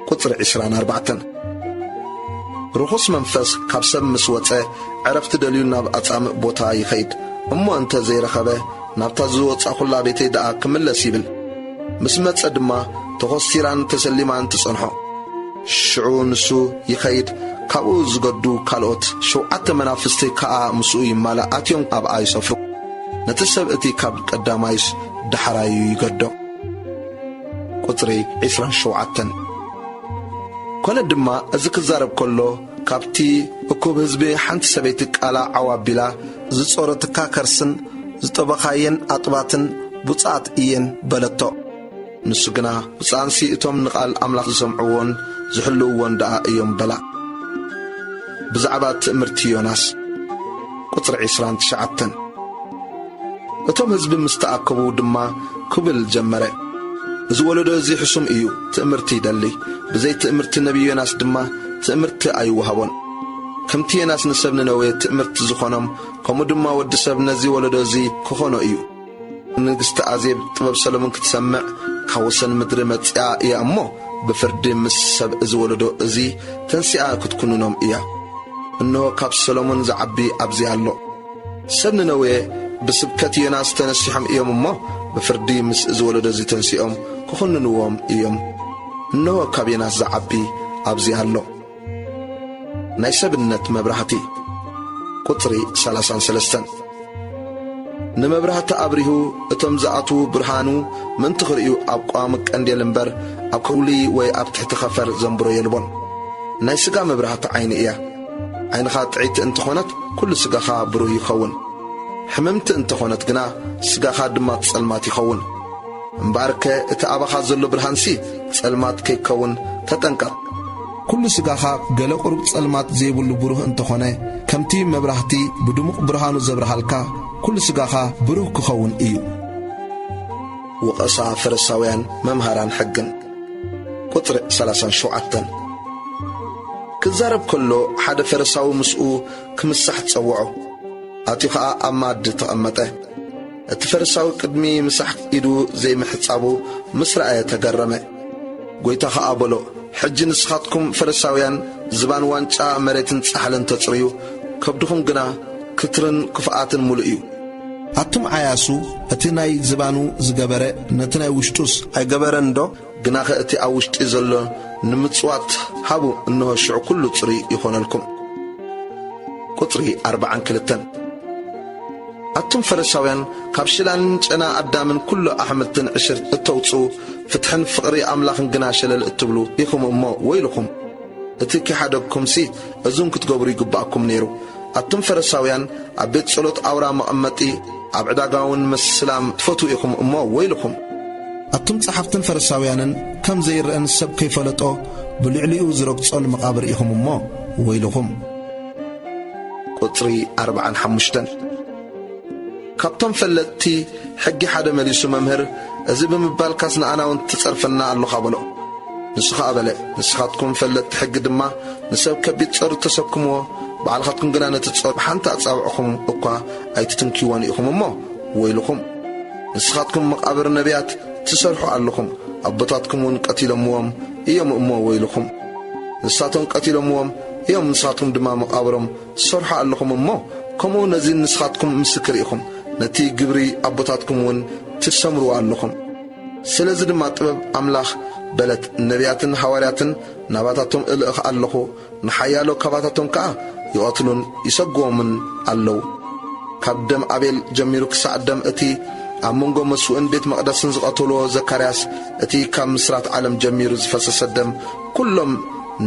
ቁጽሪ ዕስራን ኣርባዕተን። ርኹስ መንፈስ ካብ ሰብ ምስ ወጸ፣ ዕረፍቲ ደልዩ ናብ ኣጻምእ ቦታ ይኸይድ። እሞ እንተ ዘይረኸበ፣ ናብታ ዝወጻኹላ ቤተይ ደኣ ክምለስ ይብል። ምስ መጸ ድማ ተኾስቲራን ተሰሊማን ትጸንሖ። ሽዑ ንሱ ይኸይድ፣ ካብኡ ዝገዱ ካልኦት ሸውዓተ መናፍስቲ ከኣ ምስኡ ይማላእ፣ ኣትዮም ኣብኣ ይሰፍሩ። ነቲ ሰብ እቲ ካብ ቀዳማይስ ዳሕራዩ ይገዶ። ቁጽሪ ዕስራን ሸውዓተን። ኮነ ድማ እዚ ክዛረብ ከሎ፣ ካብቲ እኩብ ህዝቢ ሓንቲ ሰበይቲ ቃላ ዓው ኣቢላ፣ "ዝጾረትካ ከርስን ዝጠበኻየን ኣጥባትን ብጻት እየን" በለቶ። ንሱ ግና፣ "ብጻንሲ እቶም ንቓል ኣምላኽ ዝሰምዕዎን ዝሕልውዎን ደኣ እዮም" በላ። ብዛዕባ ትእምርቲ ዮናስ። ቁጽሪ ዕስራን ትሽዓተን። እቶም ህዝቢ ምስ ተኣከቡ ድማ ክብል ጀመረ፣ "እዚ ወለዶ እዚ ሕሱም እዩ፣ ትእምርቲ ይደሊ። ብዘይ ትእምርቲ ነቢይ ዮናስ ድማ ትእምርቲ ኣይወሃቦን። ከምቲ ዮናስ ንሰብ ነነዌ ትእምርቲ ዝኾኖም፣ ከምኡ ድማ ወዲ ሰብ ነዚ ወለዶ እዚ ክኾኖ እዩ። ንግስቲ ኣዜብ ጥበብ ሰሎሞን ክትሰምዕ፣ ካብ ወሰን ምድሪ መጺኣ እያ እሞ፣ ብፍርዲ ምስ ሰብ እዚ ወለዶ እዚ ተንሲኣ ክትኩንኖም እያ። እንሆ፣ ካብ ሰሎሞን ዝዓቢ ኣብዚ ኣሎ። ሰብ ነነዌ ብስብከት ዮናስ ተነሲሖም እዮም እሞ፣ ብፍርዲ ምስ እዚ ወለዶ እዚ ተንሲኦም ክኹንንዎም እዮም። እንሆ፣ ካብ ዮናስ ዝዓቢ ኣብዚ ኣሎ።" ናይ ሰብነት መብራህቲ። ቁጽሪ ሰላሳን ሰለስተን። ንመብራህቲ ኣብሪሁ፣ እቶም ዝኣትዉ ብርሃኑ ምእንቲ ክርእዩ ኣብ ቀዋሚ ቀንዴል እምበር፣ ኣብ ከውሊ ወይ ኣብ ትሕቲ ኸፈር ዘንብሮ የልቦን። ናይ ስጋ መብራህቲ ዓይኒ እያ። ዓይንኻ ጥዕይቲ እንተኾነት፣ ኩሉ ስጋኻ ብሩህ ይኸውን። ሕምምቲ እንተኾነት ግና፣ ስጋኻ ድማ ጸልማት ይኸውን። እምበኣርከ እቲ ኣባኻ ዘሎ ብርሃንሲ ጸልማት ከይከውን ተጠንቀቕ። ኩሉ ስጋኻ ገለ ቁሩብ ጸልማት ዘይብሉ ብሩህ እንተኾነ፣ ከምቲ መብራህቲ ብድሙቕ ብርሃኑ ዘብርሃልካ፣ ኩሉ ስጋኻ ብሩህ ክኸውን እዩ። ወቐሳ ፈሪሳውያን መምሃራን ሕግን። ቁጽሪ ሰላሳን ሸውዓተን። ክዛረብ ከሎ ሓደ ፈሪሳዊ ምስኡ ክምሳሕ ጸውዖ። ኣትዩ ኸኣ ኣብ መኣዲ ተቐመጠ። እቲ ፈሪሳዊ ቅድሚ ምሳሕ ኢዱ ዘይምሕጻቡ ምስ ረኣየ ተገረመ። ጐይታ ኸኣ በሎ፣ "ሕጂ ንስኻትኩም ፈሪሳውያን ዝባን ዋንጫ መሬትን ጻሕልን ተጽርዩ፣ ከብድኹም ግና ክትርን ክፉኣትን ምሉእ እዩ። ኣቱም ዓያሱ፣ እቲ ናይ ዝባኑ ዝገበረ ነቲ ናይ ውሽጡስ ኣይገበረን ዶ? ግናኸ እቲ ኣብ ውሽጢ ዘሎ ንምጽዋት ሃቡ፣ እንሆ ሽዑ ኩሉ ጽሩይ ይኾነልኩም።" ቁጽሪ ኣርባዓን ክልተን። ኣቱም ፈሪሳውያን፣ ካብ ሽላንን ጨና ኣዳምን ኩሉ ኣሕምልትን ዕሽር እተውጽኡ፣ ፍትሕን ፍቕሪ ኣምላኽን ግና ሸለል እትብሉ ኢኹም እሞ ወይልኹም። እቲ ኪሓደግኩምሲ እዙን ክትገብሩ ይግባኣኩም ነይሩ። ኣቱም ፈሪሳውያን፣ ኣብ ቤት ጸሎት ኣውራ መቐመጢ፣ ኣብ ዕዳጋ እውን ምስላም ትፈትዉ ኢኹም እሞ ወይልኹም። ኣቱም ጸሓፍትን ፈሪሳውያንን፣ ከም ዘይረአን ሰብ ከይፈለጦ ብልዕሊኡ ዝረግጾን መቓብር ኢኹም እሞ ወይልኹም። ቁጽሪ ኣርባዓን ሓሙሽተን። ካብቶም ፈለጥቲ ሕጊ ሓደ መሊሱ፣ "መምህር፣ እዚ ብምባልካስ ንኣና እውን ትጸርፈና ኣሎኻ?" በሎ። ንሱ ኸኣ በለ፣ "ንስኻትኩም ፈለጥቲ ሕጊ ድማ፣ ንሰብ ከቢድ ጸሩ ተሰክምዎ፣ ባዕልኻትኩም ግና ነቲ ጸሩ ብሓንቲ ኣጻብዕኹም እኳ ኣይትትንክይዎን ኢኹም እሞ ወይልኹም። ንስኻትኩም መቓብር ነቢያት ትሰርሑ ኣለኹም፣ ኣቦታትኩም እውን ቀቲሎምዎም እዮም እሞ ወይልኹም። ንሳቶም ቀቲሎምዎም እዮም፣ ንስኻትኩም ድማ መቓብሮም ትሰርሑ ኣለኹም እሞ፣ ከምኡ ነዚ ንስኻትኩም ምስክር ኢኹም፣ ነቲ ግብሪ ኣቦታትኩም እውን ትሰምርዎ ኣለኹም። ስለዚ ድማ ጥበብ ኣምላኽ በለት፣ ነቢያትን ሃዋርያትን ናባታቶም እልእኽ ኣለኹ፣ ንሓያሎ ካባታቶም ከኣ ይቐትሉን ይሰግዎምን ኣለዉ። ካብ ደም ኣቤል ጀሚሩ ክሳዕ ደም እቲ ኣብ መንጎ መስውእን ቤት መቕደስን ዝቐተልዎ ዘካርያስ፣ እቲ ካብ ምስራት ዓለም ጀሚሩ ዝፈሰሰ ደም፣ ኩሎም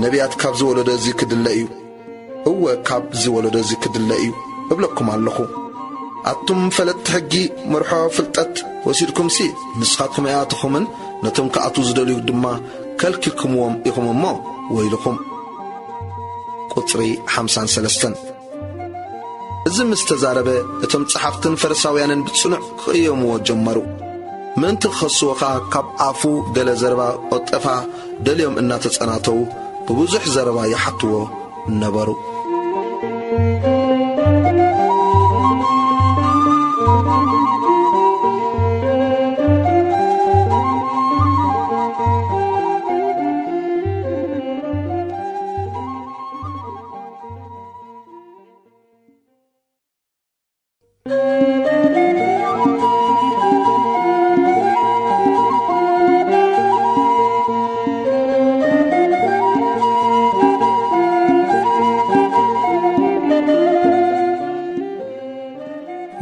ነቢያት ካብዚ ወለዶ እዚ ክድለ እዩ። እወ፣ ካብዚ ወለዶ እዚ ክድለ እዩ እብለኩም ኣለኹ። ኣቱም ፈለጥቲ ሕጊ፣ መርሖ ፍልጠት ወሲድኩምሲ፣ ንስኻትኩም ኣይኣተኹምን፣ ነቶም ክኣትዉ ዝደልዩ ድማ ከልኪልኩምዎም ኢኹም እሞ ወይልኹም። ቁጽሪ ሓምሳን ሰለስተን። እዚ ምስ ተዛረበ፣ እቶም ጸሓፍትን ፈሪሳውያንን ብጽኑዕ ክቕየምዎ ጀመሩ። ምእንቲ ክኸስዎ ኸኣ ካብ ኣፉ ገለ ዘረባ ቐልጠፋ ደልዮም እናተጸናተዉ ብብዙሕ ዘረባ ይሓትዎ ነበሩ።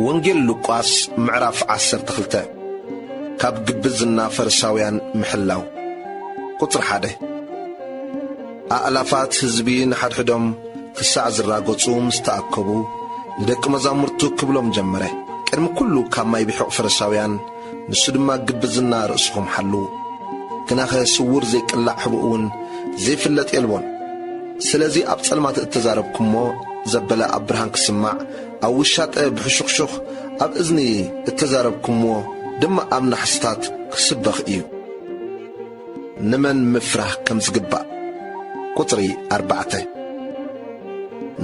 ወንጌል ሉቃስ ምዕራፍ ዓሰርተ ክልተ። ካብ ግብዝና ፈሪሳውያን ምሕላው። ቁጽሪ ሓደ። ኣእላፋት ህዝቢ ንሓድሕዶም ክሳዕ ዝራገጹ ምስ ተኣከቡ፣ ንደቂ መዛሙርቱ ክብሎም ጀመረ። ቅድሚ ኩሉ ካብ ማይ ብሑቕ ፈሪሳውያን፣ ንሱ ድማ ግብዝና ርእስኹም ሓልዉ። ግናኸ ስዉር ዘይቅላዕ ህቡእ እውን ዘይፍለጥ የልቦን። ስለዚ ኣብ ጸልማት እተዛረብኩሞ ዘበለ ኣብ ብርሃን ክስማዕ፣ ኣብ ውሻጠ ብሕሹኽሹኽ፣ ኣብ እዝኒ እተዛረብኩሞ ድማ ኣብ ናሕስታት ክስበኽ እዩ። ንመን ምፍራህ ከም ዝግባእ። ቁጽሪ ኣርባዕተ።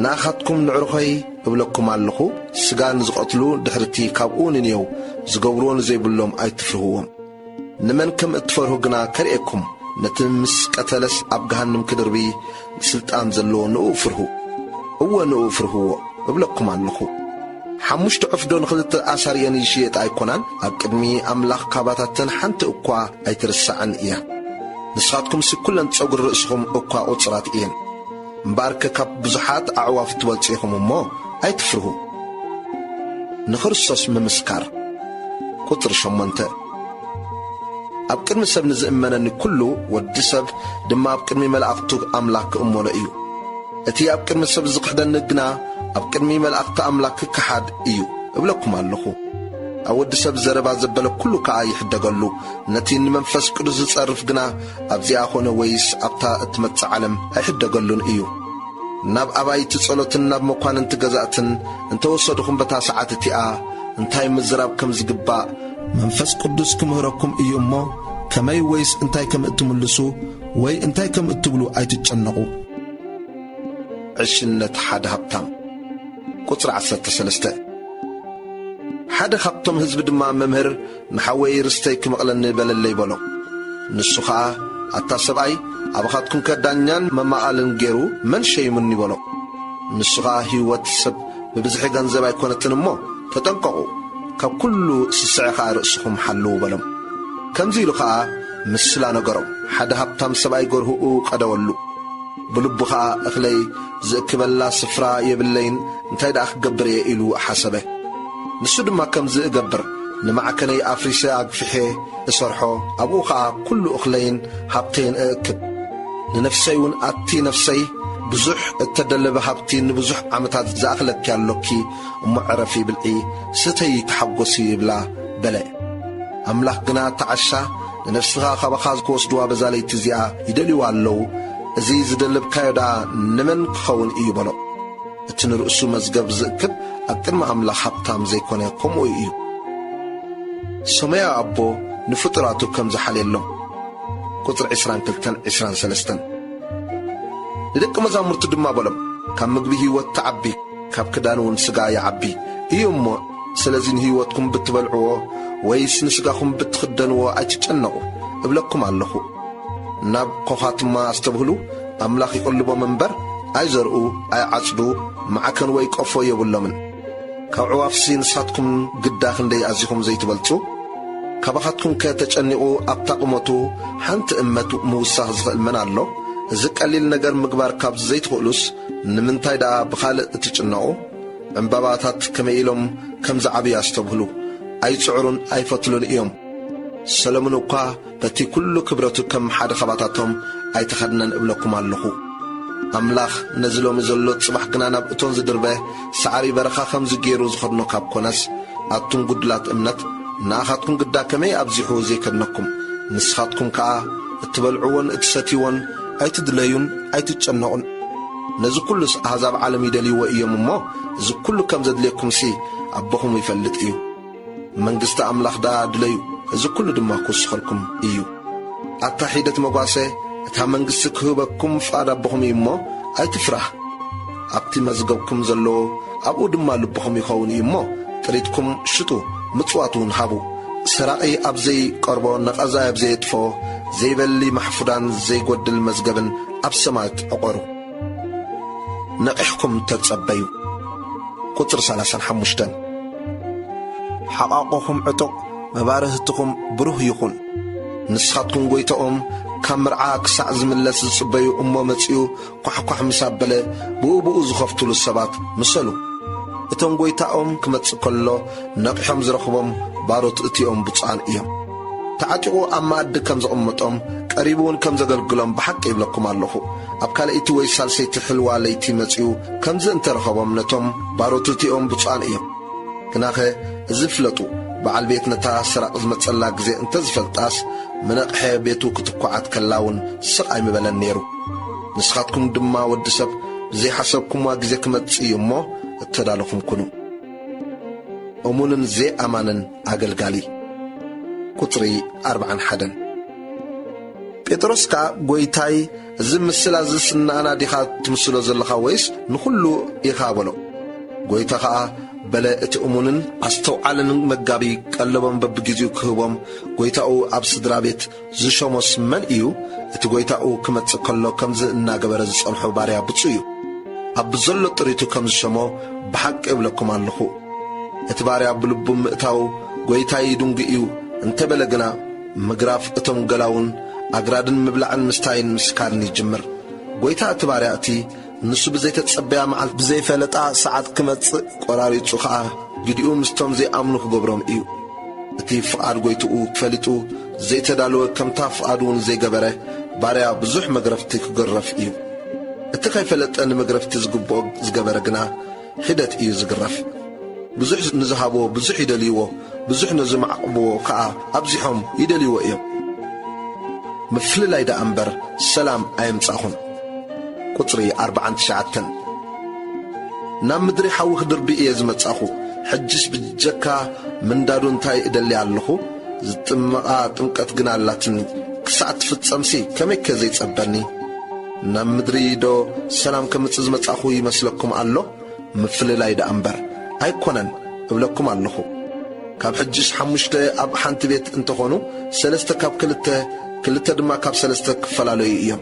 ንኣኻትኩም ንዕሩኸይ እብለኩም ኣለኹ፣ ስጋ ንዝቐትሉ ድሕርቲ ካብኡ ንንየው ዝገብርዎ ንዘይብሎም ኣይትፍርህዎም። ንመን ከም እትፈርሁ ግና ከርእየኩም፣ ነቲ ምስ ቀተለስ ኣብ ገሃንም ክድርቢ ስልጣን ዘለዎ ንኡ ፍርሁ። እወ፣ ንኡ ፍርህዎ እብለኩም ኣለኹ። ሓሙሽተ ዑፍ ዶ ንኽልተ ኣሳር እየን ይሽየጣ ኣይኮናን? ኣብ ቅድሚ ኣምላኽ ካባታተን ሓንቲ እኳ ኣይትርሳዕን እያ። ንስኻትኩምሲ ኩለን ጸጉሪ ርእስኹም እኳ ቁጽራት እየን። እምበኣርከ ካብ ብዙሓት ኣዕዋፍ ትበልጹ ኢኹም እሞ ኣይትፍርሁ። ንክርስቶስ ምምስካር። ቁጽሪ ሸሞንተ። ኣብ ቅድሚ ሰብ ንዝእመነኒ ኩሉ፣ ወዲ ሰብ ድማ ኣብ ቅድሚ መላእኽቱ ኣምላኽ ክእመኖ እዩ። እቲ ኣብ ቅድሚ ሰብ ዝኽሕደኒ ግና ኣብ ቅድሚ መላእኽቲ ኣምላኽ ክከሓድ እዩ እብለኩም ኣለኹ። ኣብ ወዲ ሰብ ዘረባ ዘበለ ኩሉ ከኣ ይሕደገሉ። ነቲ ንመንፈስ ቅዱስ ዝጸርፍ ግና ኣብዚኣ ኾነ ወይስ ኣብታ እትመጽእ ዓለም ኣይሕደገሉን እዩ። ናብ ኣባይቲ ጸሎትን ናብ መኳንንቲ ገዛእትን እንተወሰድኹም በታ ሰዓት እቲኣ እንታይ ምዝራብ ከም ዝግባእ መንፈስ ቅዱስ ክምህረኩም እዩ እሞ፣ ከመይ ወይስ እንታይ ከም እትምልሱ ወይ እንታይ ከም እትብሉ ኣይትጨነቑ። ዕሽነት ሓደ ሃብታም። ቁጽሪ ዓሰርተ ሰለስተ። ሓደ ካብቶም ህዝቢ ድማ፣ "መምህር፣ ንሓወይ ርስተይ ክመቕለኒ በለለይ" በሎ። ንሱ ኸኣ፣ "ኣታ ሰብኣይ፣ ኣባኻትኩምከ ዳኛን መማቓልን ገይሩ መን ሸይሙኒ?" በሎ። ንሱ ኸኣ፣ "ህይወት ሰብ ብብዝሒ ገንዘብ ኣይኮነትን እሞ፣ ተጠንቀቑ፣ ካብ ኩሉ ስስዐ ኸኣ ርእስኹም ሓልዉ" በሎም። ከምዚ ኢሉ ኸኣ ምስላ ነገሮም። ሓደ ሃብታም ሰብኣይ ገርሁኡ ቀደወሉ። ብልቡ ኸኣ፣ "እኽለይ ዝእክበላ ስፍራ የብለይን፣ እንታይ ደኣ ክገብር እየ?" ኢሉ ሓሰበ። ንሱ ድማ፣ "ከምዚ እገብር፣ ንማዕከነይ ኣፍሪሰ ኣግፊሐ እሰርሖ፣ ኣብኡ ኸኣ ኩሉ እኽለይን ሃብተይን እእክብ። ንነፍሰይ እውን፣ ኣቲ ነፍሰይ፣ ብዙሕ እተደለበ ሃብቲ ንብዙሕ ዓመታት ዝኣኽለኪ ኣሎኪ፣ እሞ ዕረፊ፣ ብልዒ፣ ስተዪ፣ ተሓጐሲ" ይብላ በለ። ኣምላኽ ግና፣ "እታ ዓሻ ንነፍስኻ ካባኻ ክወስድዋ በዛ ለይቲ እዚኣ ይደልይዋ ኣለዉ፣ እዚ ዝደለብካዮ ደኣ ንመን ክኸውን እዩ?" በሎ። እቲ ንርእሱ መዝገብ ዝእክብ ኣብ ቅድሚ ኣምላኽ ሃብታም ዘይኮነ ከምኡ እዩ። ሰማያዊ ኣቦ ንፍጡራቱ ከም ዝሓልየሎም። ቁጽሪ ዕስራን ክልተን ዕስራን ሰለስተን። ንደቂ መዛሙርቱ ድማ በሎም፣ "ካብ ምግቢ ህይወት ትዓቢ፣ ካብ ክዳን እውን ስጋ ይዓቢ እዩ እሞ፣ ስለዚ ንህይወትኩም ብትበልዕዎ ወይስ ንስጋኹም ብትኽደንዎ ኣይትጨነቑ እብለኩም ኣለኹ። ናብ ኮኻትማ ኣስተብህሉ፣ ኣምላኽ ይቕልቦም እምበር፣ ኣይዘርኡ፣ ኣይዓጽዱ፣ ማዕከን ወይ ቆፎ የብሎምን። ካብ ኣዕዋፍሲ ንሳትኩም ግዳ ክንደይ ኣዚኹም ዘይትበልጹ? ካባኻትኩምከ ተጨኒቑ ኣብታ ቁመቱ ሓንቲ እመት ምውሳኽ ዝኽእል መን ኣሎ? እዚ ቀሊል ነገር ምግባር ካብ ዘይትኽእሉስ፣ ንምንታይ ደኣ ብኻልእ እትጭነቑ? ዕምባባታት ከመይ ኢሎም ከም ዝዓብዩ ኣስተብህሉ። ኣይጽዕሩን ኣይፈትሉን እዮም። ሰሎሞን እኳ በቲ ኩሉ ክብረቱ ከም ሓደ ኻባታቶም ኣይተኸድነን እብለኩም ኣለኹ። ኣምላኽ ነዚ ሎሚ ዘሎ ጽባሕ ግና ናብ እቶን ዝድርበ ሳዕሪ በረኻ ከምዚ ገይሩ ዝኸድኖ ካብ ኮነስ፣ ኣቱም ጉዱላት እምነት፣ ንኣኻትኩም ግዳ ከመይ ኣብዚሑ ዘይከድነኩም። ንስኻትኩም ከኣ እትበልዕዎን እትሰትይዎን ኣይትድለዩን ኣይትጨነቑን። ነዚ ኩሉስ ኣህዛብ ዓለም ይደልይዎ እዮም እሞ፣ እዚ ኩሉ ከም ዘድልየኩምሲ ኣቦኹም ይፈልጥ እዩ። መንግስቲ ኣምላኽ ደኣ ድለዩ፣ እዚ ኩሉ ድማ ክውስኸልኩም እዩ። ኣታ ሒደት መጓሰ፣ እታ መንግስቲ ክህበኩም ፍቓድ ኣቦኹም እዩ እሞ፣ ኣይትፍራህ። ኣብቲ መዝገብኩም ዘለዎ ኣብኡ ድማ ልብኹም ይኸውን እዩ እሞ፣ ጥሪትኩም ሽጡ፣ ምጽዋት እውን ሃቡ። ሰራቒ ኣብ ዘይቀርቦ፣ ነቐዛይ ኣብ ዘየጥፍኦ፣ ዘይበሊ ማሕፉዳን ዘይጎድል መዝገብን ኣብ ሰማያት ዕቖሩ። ነቒሕኩም ተጸበዩ። ቁጽሪ ሰላሳን ሓሙሽተን። ሓቓቑኹም ዕጡቕ፣ መባርህትኹም ብሩህ ይኹን። ንስኻትኩም ጎይታኦም ካብ መርዓ ክሳዕ ዝምለስ ዝጽበዩ እሞ መጺኡ ኳሕኳሕ ምስ ኣበለ ብኡ ብኡ ዝኸፍትሉ ሰባት ምሰሉ። እቶም ጎይታኦም ክመጽእ ከሎ ነቒሖም ዝረኽቦም ባሮት እቲኦም ብፁዓን እዮም። ተዓጢቑ ኣብ መኣዲ ከም ዘቐመጦም ቀሪቡ እውን ከም ዘገልግሎም ብሓቂ ይብለኩም ኣለኹ። ኣብ ካልኣይቲ ወይ ሳልሰይቲ ሕልዋ ለይቲ መጺኡ ከምዚ እንተረኸቦም ነቶም ባሮት እቲኦም ብፁዓን እዮም። ግናኸ እዚ ፍለጡ፣ በዓል ቤት ነታ ሰራቕ ዝመጸላ ግዜ እንተዝፈልጣስ፣ መነቕሐ ቤቱ ክትኳዓት ከላ እውን ስቕ ኣይምበለን ነይሩ። ንስኻትኩም ድማ ወዲ ሰብ ብዘይሓሰብኩምዋ ግዜ ክመጽእ እዩ እሞ እተዳለኹም ኩኑ። እሙንን ዘይኣማንን ኣገልጋሊ። ቁጽሪ ኣርብዓን ሓደን። ጴጥሮስ ከኣ፣ "ጐይታይ፣ እዚ ምስላ እዝስ ንኣና ዲኻ ትምስሎ ዘለኻ ወይስ ንኹሉ ኢኻ?" በሎ። ጐይታ ኸኣ በለ፣ እቲ እሙንን ኣስተውዓልን መጋቢ ቀለቦም በብግዜኡ ክህቦም ጐይታኡ ኣብ ስድራ ቤት ዝሸሞስ መን እዩ? እቲ ጐይታኡ ክመጽእ ከሎ ከምዚ እናገበረ ዝጸንሖ ባርያ ብጹእ እዩ። ኣብ ብዘሎ ጥሪቱ ከም ዝሸሞ ብሓቂ እብለኩም ኣለኹ። እቲ ባርያ ብልቡ ምእታው ጐይታይ ይድንጉ እዩ እንተበለ ግና፣ ምግራፍ እቶም ገላውን ኣግራድን ምብላዕን ምስታይን ምስካርን ይጅምር። ጐይታ እቲ ባርያ እቲ ንሱ ብዘይተጸበያ መዓልቲ ብዘይፈለጣ ሰዓት ክመጽእ ቈራሪጹ ኸኣ ግዲኡ ምስቶም ዘይኣምኑ ክገብሮም እዩ። እቲ ፍቓድ ጐይትኡ ፈሊጡ ዘይተዳለወ፣ ከምታ ፍቓዱ እውን ዘይገበረ ባርያ ብዙሕ መግረፍቲ ክግረፍ እዩ። እቲ ከይፈለጠ ንመግረፍቲ ዝግብኦ ዝገበረ ግና ሒደት እዩ ዝግረፍ። ብዙሕ ንዝሃብዎ ብዙሕ ይደልይዎ፣ ብዙሕ ንዝማዕቕብዎ ከኣ ኣብዚሖም ይደልይዎ እዮም። ምፍልላይ ደኣ እምበር ሰላም ኣየምጻኹን። ቁጽሪ ኣርብዓን ትሽዓተን። ናብ ምድሪ ሓዊ ክድርቢ እየ ዝመጻኹ። ሕጅስ ብጀካ ምንዳዱ እንታይ እደሊ ኣለኹ? ዝጥመቓ ጥምቀት ግና ኣላትኒ። ክሳዕ ትፍጸምሲ ከመይከ ዘይጸበኒ? ናብ ምድሪ ዶ ሰላም ከምጽእ ዝመጻኹ ይመስለኩም ኣሎ? ምፍልላይ ደኣ እምበር ኣይኮነን እብለኩም ኣለኹ። ካብ ሕጅስ ሓሙሽተ ኣብ ሓንቲ ቤት እንተኾኑ፣ ሰለስተ ካብ ክልተ፣ ክልተ ድማ ካብ ሰለስተ ክፈላለዩ እዮም።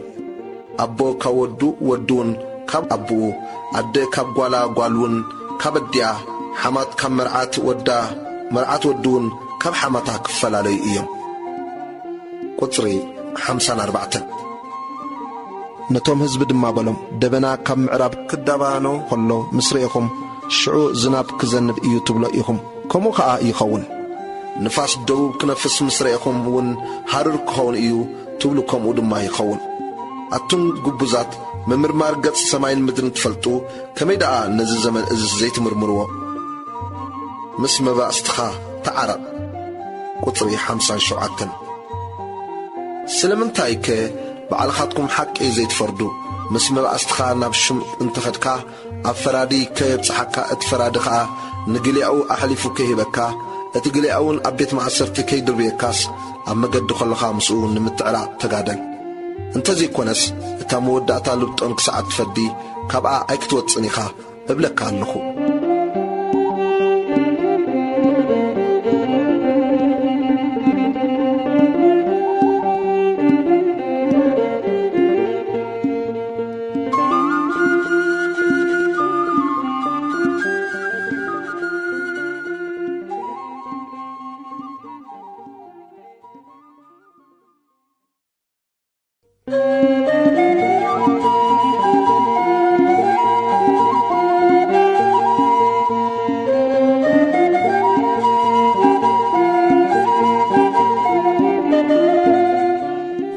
ኣቦ ካብ ወዱ፣ ወዱ እውን ካብ ኣቦኡ፣ ኣደ ካብ ጓላ፣ ጓል እውን ካብ ኣዲኣ፣ ሓማት ካብ መርዓት ወዳ፣ መርዓት ወዲ እውን ካብ ሓማታ ክፈላለዩ እዮም። ቁጽሪ ሓምሳን ኣርባዕተን። ነቶም ህዝቢ ድማ በሎም፣ "ደበና ካብ ምዕራብ ክዳባኖ ከሎ ምስ ርኤኹም፣ ሽዑ ዝናብ ክዘንብ እዩ ትብሎ ኢኹም፣ ከምኡ ኸኣ ይኸውን። ንፋስ ደቡብ ክነፍስ ምስ ረኤኹም እውን ሃሩር ክኸውን እዩ ትብሉ፣ ከምኡ ድማ ይኸውን። ኣቱም ግቡዛት፣ ምምርማር ገጽ ሰማይን ምድርን ትፈልጡ፣ ከመይ ደኣ ነዚ ዘመን እዝስ ዘይትምርምርዎ? ምስ መባእስትኻ ተዓረቕ።" ቁጽሪ ሓምሳን ሸውዓተን። ስለምንታይከ ባዕልኻትኩም ሓቂ ዘይትፈርዱ? ምስ መባእስትኻ ናብ ሹም እንተኸድካ፣ ኣብ ፈራዲ ከየብጽሓካ፣ እቲ ፈራዲ ኸኣ ንግልያኡ ኣሕሊፉ ከይህበካ፣ እቲ ግልያኡ እውን ኣብ ቤት ማእሰርቲ ከይድርብየካስ፣ ኣብ መገዲ ከለኻ ምስኡ ንምትዕራቕ ተጋደል። እንተዘይኮነስ፣ እታ መወዳእታ ልብጦን ክሳዕ እትፈዲ፣ ካብኣ ኣይክትወጽእን ኢኻ እብለካ ኣለኹ።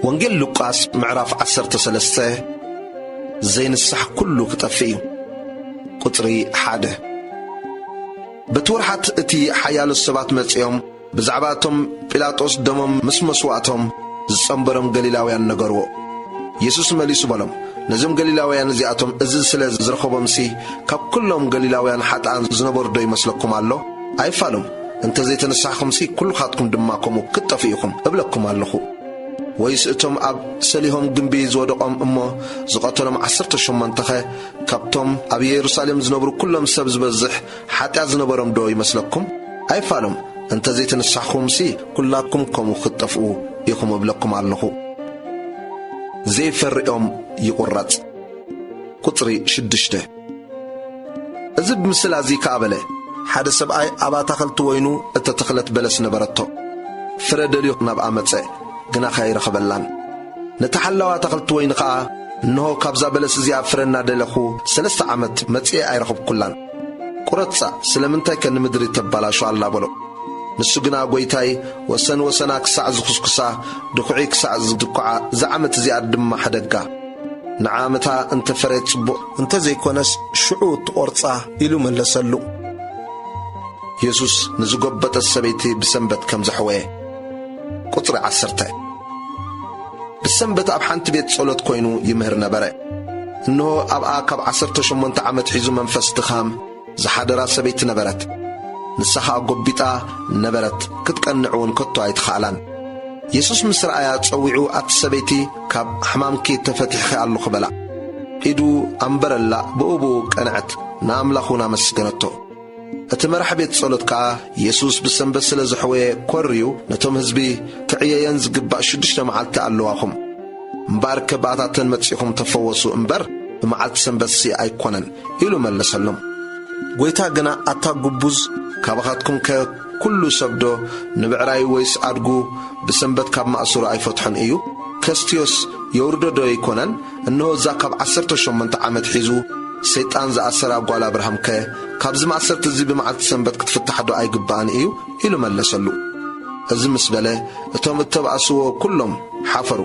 ወንጌል ሉቃስ ምዕራፍ ዓሰርተ ሰለስተ። ዘይንሳሕ ኩሉ ክጠፍእ እዩ። ቁጽሪ ሓደ። በቲ ወርሓት እቲ ሓያሎ ሰባት መጺኦም ብዛዕባ እቶም ጲላጦስ ደሞም ምስ መስዋእቶም ዝጸንበሮም ገሊላውያን ነገርዎ። የሱስ መሊሱ በሎም፣ "ነዞም ገሊላውያን እዚኣቶም እዚ ስለ ዝረኸቦምሲ፣ ካብ ኩሎም ገሊላውያን ሓጥኣን ዝነበሩ ዶ ይመስለኩም ኣሎ? ኣይፋሉን። እንተ ዘይተነሳሕኹምሲ፣ ኩልኻትኩም ድማ ከምኡ ክትጠፍኡ ኢኹም እብለኩም ኣለኹ። ወይስ እቶም ኣብ ሰሊሆም ግምቢ ዝወደቖም እሞ ዝቐተሎም ዓሰርተ ሸሞንተኸ፣ ካብቶም ኣብ የሩሳሌም ዝነብሩ ኩሎም ሰብ ዝበዝሕ ሓጢኣት ዝነበሮም ዶ ይመስለኩም? ኣይፋሎም። እንተ ዘይተነሳሕኹምሲ፣ ኩላትኩም ከምኡ ክትጠፍኡ ኢኹም እብለኩም ኣለኹ። ዘይፈርኦም ይቑረጽ። ቁጽሪ ሽዱሽተ። እዚ ብምስላ እዚ ከኣ በለ፣ ሓደ ሰብኣይ ኣብ ኣታኽልቲ ወይኑ እተተኽለት በለስ ነበረቶ። ፍረ ደልዩ ናብኣ መጸ፣ ግና ከይረኸበላን። ነቲ ሓላው ኣታኽልቲ ወይኒ ከኣ፣ እንሆ፣ ካብዛ በለስ እዚኣ ፍረ እናደለኹ ሰለስተ ዓመት መጺኤ ኣይረኸብኩላን። ቁረጻ፣ ስለምንታይከ ንምድሪ ተባላሹ ኣላ? በሎ። ንሱ ግና፣ ጐይታይ፣ ወሰን ወሰና ክሳዕ ዝኹስኩሳ፣ ድኹዒ ክሳዕ ዝድኩዓ፣ እዛ ዓመት እዚኣ ድማ ሕደጋ። ንዓመታ እንተ ፈረየት ጽቡቕ፣ እንተ ዘይኮነስ ሽዑ ትቖርጻ፣ ኢሉ መለሰሉ። የሱስ ንዝጎበጠት ሰበይቲ ብሰንበት ከም ዘሕወየ። ቁጽሪ ዓሰርተ። ብሰንበት ኣብ ሓንቲ ቤት ጸሎት ኮይኑ ይምህር ነበረ። እንሆ፣ ኣብኣ ካብ ዓሰርተ ሸሞንተ ዓመት ሒዙ መንፈስ ድኻም ዝሓደራ ሰበይቲ ነበረት። ንሳ ኸኣ ጐቢጣ ነበረት፣ ክትቀንዕ እውን ከቶ ኣይትኸኣላን። የሱስ ምስ ረኣያ ጸዊዑ፣ "ኣቲ ሰበይቲ፣ ካብ ሕማምኪ ተፈቲሕኺ ኣለኹ" በላ። ኢዱ ኣንበረላ፣ ብኡ ብኡ ቀንዐት፣ ንኣምላኽ እውን ኣመስገነቶ። እቲ መራሕ ቤት ጸሎት ከኣ የሱስ ብሰንበት ስለ ዘሕወየ ኰርዩ፣ ነቶም ህዝቢ፣ "ክዕየየን ዝግባእ ሽዱሽተ መዓልቲ ኣለዋኹም። እምበኣርከ ብኣታተን መጺኹም ተፈወሱ እምበር፣ ብመዓልቲ ሰንበትሲ ኣይኮነን" ኢሉ መለሰሎም። ጐይታ ግና፣ "ኣታ ግቡዝ፣ ካባኻትኩምከ ኩሉ ሰብዶ ንብዕራዩ ወይስ ኣድጉ ብሰንበት ካብ ማእሰሩ ኣይፈትሖን እዩ? ከስትዮስ የውርዶ ዶ ኣይኮነን? እንሆ፣ እዛ ካብ ዓሰርተ ሸሞንተ ዓመት ሒዙ ሰይጣን ዝኣሰራ ጓል ኣብርሃምከ፣ ካብዚ ማእሰርቲ እዚ ብመዓልቲ ሰንበት ክትፍታሕ ዶ ኣይግብኣን እዩ?" ኢሉ መለሰሉ። እዚ ምስ በለ፣ እቶም እተባእስዎ ኩሎም ሓፈሩ።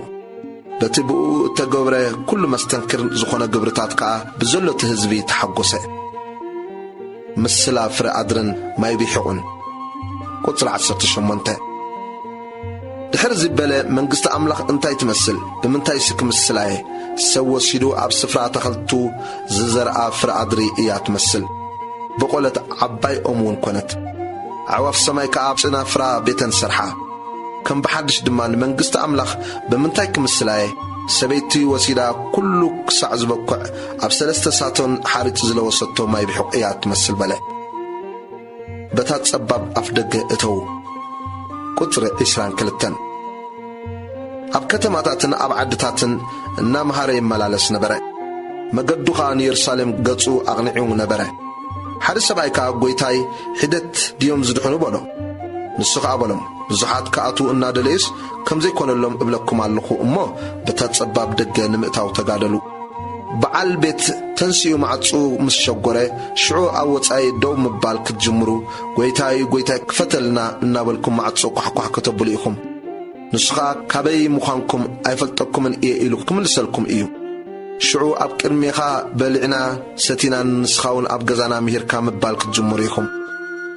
በቲ ብኡ እተገብረ ኩሉ መስተንክር ዝኾነ ግብርታት ከኣ ብዘሎ እቲ ህዝቢ ተሓጐሰ። ምስላ ፍረ ኣድርን ማይ ቢሒቑን። ቁጽሪ ዓሰርተ ሸሞንተ። ድሕሪ እዚ በለ፣ "መንግስቲ ኣምላኽ እንታይ ትመስል? ብምንታይሲ ክምስላ እየ? ሰብ ወሲዱ ኣብ ስፍራ ኣታኽልቱ ዝዘርኣ ፍረ ኣድሪ እያ ትመስል። በቖለት፣ ዓባይ ኦም እውን ኮነት። ኣዕዋፍ ሰማይ ከኣ ኣብ ጨናፍራ ቤተን ሰርሓ። ከም ብሓድሽ ድማ ንመንግስቲ ኣምላኽ ብምንታይ ክምስላ እየ? ሰበይቲ ወሲዳ ኩሉ ክሳዕ ዝበኩዕ ኣብ ሰለስተ ሳቶን ሓርጭ ዝለወሰቶ ማይ ቢሑቕ እያ ትመስል" በለ። በታ ጸባብ ኣፍ ደገ እተዉ። ቁጽሪ ዕስራን ክልተን። ኣብ ከተማታትን ኣብ ዓድታትን እናመሃረ ይመላለስ ነበረ። መገዱ ኸኣ ንየሩሳሌም ገጹ ኣቕኒዑ ነበረ። ሓደ ሰብኣይ ከኣ፣ "ጐይታይ፣ ሒደት ድዮም ዝድሕኑ?" በሎ። ንሱ ኸኣ በሎም፣ "ብዙሓት ክኣትዉ እናደለዩስ፣ ከም ዘይኮነሎም እብለኩም ኣለኹ እሞ፣ በታ ጸባብ ደገ ንምእታው ተጋደሉ። በዓል ቤት ተንሲኡ ማዕጾ ምስ ሸጐረ፣ ሽዑ ኣብ ወጻኢ ደው ምባል ክትጅምሩ፣ 'ጐይታይ፣ ጐይታይ፣ ክፈተልና' እናበልኩም ማዕጾ ኳሕኳሕ ከተብሉ ኢኹም። ንሱ ኸኣ 'ካበይ ምዃንኩም ኣይፈልጠኩምን እየ' ኢሉ ክምልሰልኩም እዩ። ሽዑ ኣብ ቅድሜኻ በሊዕና ሰቲናን ንስኻ እውን ኣብ ገዛና ምሂርካ ምባል ክትጅምሩ ኢኹም።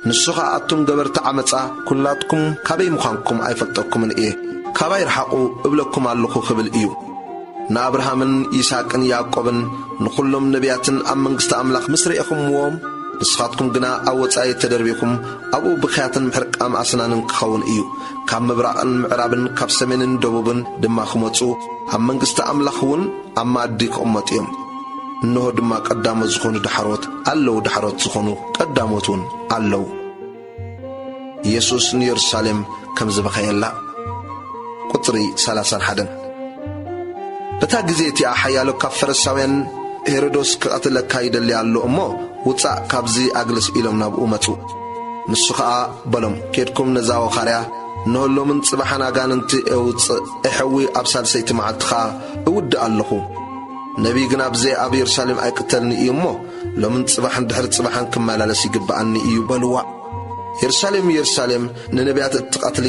ንሱ ኸኣ 'ኣቱም ገበርቲ ዓመጻ፣ ኵላትኩም ካበይ ምዃንኩም ኣይፈልጠኩምን እየ፣ ካባይ ርሓቑ እብለኩም ኣለኹ' ክብል እዩ። ንኣብርሃምን ይስሐቅን ያዕቆብን ንኹሎም ነቢያትን ኣብ መንግስቲ ኣምላኽ ምስ ርኤኹምዎም፣ ንስኻትኩም ግና ኣብ ወጻኢ ተደርቢኹም፣ ኣብኡ ብኽያትን ምሕርቃም ኣስናንን ክኸውን እዩ። ካብ ምብራቕን ምዕራብን ካብ ሰሜንን ደቡብን ድማ ክመጹ፣ ኣብ መንግስቲ ኣምላኽ እውን ኣብ መኣዲ ክቕመጡ እዮም። እንሆ ድማ ቀዳሞት ዝኾኑ ዳሕሮት ኣለዉ፣ ዳሕሮት ዝኾኑ ቀዳሞት እውን ኣለዉ። የሱስ ንየሩሳሌም ከም ዝበኸየላ። ቁጽሪ ሰላሳን ሓደን። በታ ግዜ እቲኣ ሓያሎ ካብ ፈሪሳውያን፣ "ሄሮዶስ ክቐትለካ ይደሊ ኣሎ እሞ፣ ውጻእ፣ ካብዚ ኣግልስ" ኢሎም ናብኡ መጹ። ንሱ ኸኣ በሎም፣ "ኬድኩም ነዛ ወኻርያ፣ እንሆ ሎምን ጽባሕን ኣጋንንቲ ኤውጽእ፣ ኤሕዊ ኣብ ሳልሰይቲ መዓልቲ ኸኣ እውድእ ኣለኹ። ነቢይ ግና ብዘይ ኣብ የሩሳሌም ኣይቅተልን እዩ እሞ፣ ሎምን ጽባሕን ድሕሪ ጽባሕን ክመላለስ ይግብኣኒ እዩ" በልዋ። የሩሳሌም፣ የሩሳሌም፣ ንነቢያት እትቐትሊ፣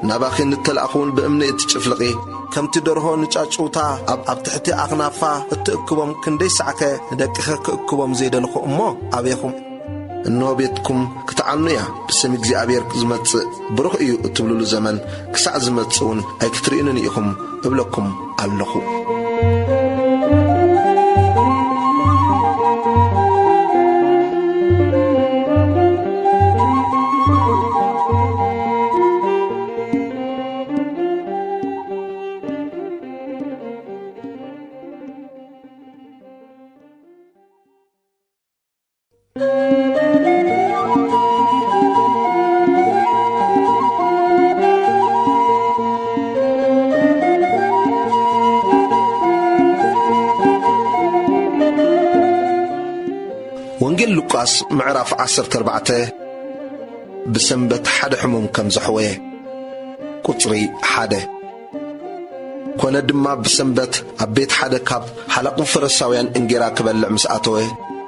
ናባኺ ንተላእኹውን ብእምኒ እትጭፍልቒ፣ ከምቲ ደርሆ ንጫጩውታ ኣብ፣ ኣብ ትሕቲ ኣኽናፋ እትእክቦም ክንደይ ሳዕከ ንደቅኺ ክእክቦም ዘይደለኹ እሞ ኣቤኹም። እንሆ ቤትኩም ክትዓኑ እያ፣ ብስም እግዚኣብሔር ዝመጽእ ብሩኽ እዩ እትብሉሉ ዘመን ክሳዕ ዝመጽእ እውን ኣይክትርእዩንን ኢኹም እብለኩም ኣለኹ። ሉቃስ ምዕራፍ ዓሰርተ ኣርባዕተ። ብሰንበት ሓደ ሕሙም ከም ዘሕወየ። ቁጽሪ ሓደ። ኮነ ድማ ብሰንበት ኣብ ቤት ሓደ ካብ ሓለቑ ፈሪሳውያን እንጌራ ክበልዕ ምስ ኣተወ፣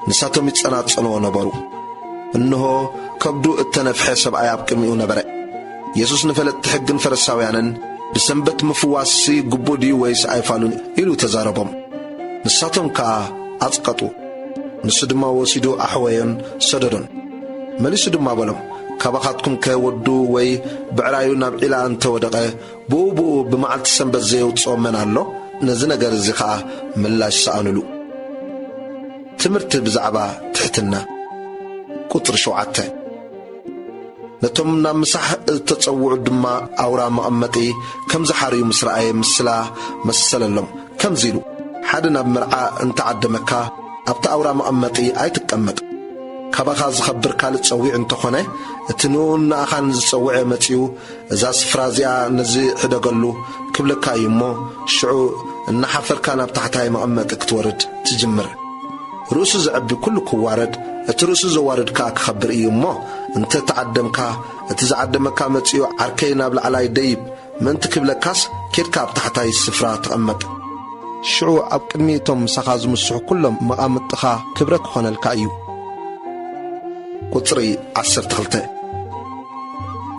ንሳቶም ይጸናጸንዎ ነበሩ። እንሆ፣ ከብዱ እተነፍሐ ሰብኣይ ኣብ ቅድሚኡ ነበረ። የሱስ ንፈለጥቲ ሕግን ፈሪሳውያንን፣ "ብሰንበት ምፍዋስሲ ግቡእ ድዩ ወይስ ኣይፋሉን?" ኢሉ ተዛረቦም። ንሳቶም ከኣ ኣጽቀጡ። ንሱ ድማ ወሲዱ ኣሕወዮን ሰደዶን። መሊሱ ድማ በሎም፣ "ካባኻትኩም ከ ወዱ ወይ ብዕራዩ ናብ ዒላ እንተ ወደቐ፣ ብኡ ብኡ ብመዓልቲ ሰንበት ዘየውጽኦ መን ኣሎ? ነዚ ነገር እዚ ኸኣ ምላሽ ሰኣኑሉ።" ትምህርቲ ብዛዕባ ትሕትና። ቁጽሪ ሸውዓተ። ነቶም ናብ ምሳሕ እተጸውዑ ድማ ኣውራ መቐመጢ ከም ዝሓርዩ ምስ ረኣየ ምስላ መሰለሎም። ከምዚ ኢሉ፣ "ሓደ ናብ መርዓ እንተዓደመካ፣ ኣብቲ ኣውራ መቐመጢ ኣይትቀመጥ። ካባኻ ዝኸብር ካልእ ጸዊዑ እንተኾነ፣ እቲ ንኡን ንኣኻን ዝጸውዐ መጺኡ፣ 'እዛ ስፍራ እዚኣ ነዚ ሕደገሉ' ክብለካ እዩ እሞ፣ ሽዑ እናሓፈርካ ናብ ታሕታይ መቐመጢ ክትወርድ ትጅምር። ርእሱ ዘዕቢ ኩሉ ክዋረድ፣ እቲ ርእሱ ዘዋርድ ከኣ ክኸብር እዩ እሞ፣ እንተ ተዓደምካ፣ እቲ ዝዓደመካ መጺኡ፣ 'ዓርከይ ናብ ላዕላይ ደይብ' ምእንቲ ክብለካስ፣ ኬድካ ኣብ ታሕታይ ስፍራ ተቐመጥ። ሽዑ ኣብ ቅድሚ እቶም ምሳኻ ዝምስሑ ኩሎም መቓምጥኻ ክብረት ክኾነልካ እዩ። ቁጽሪ ዓሰርተ ክልተ።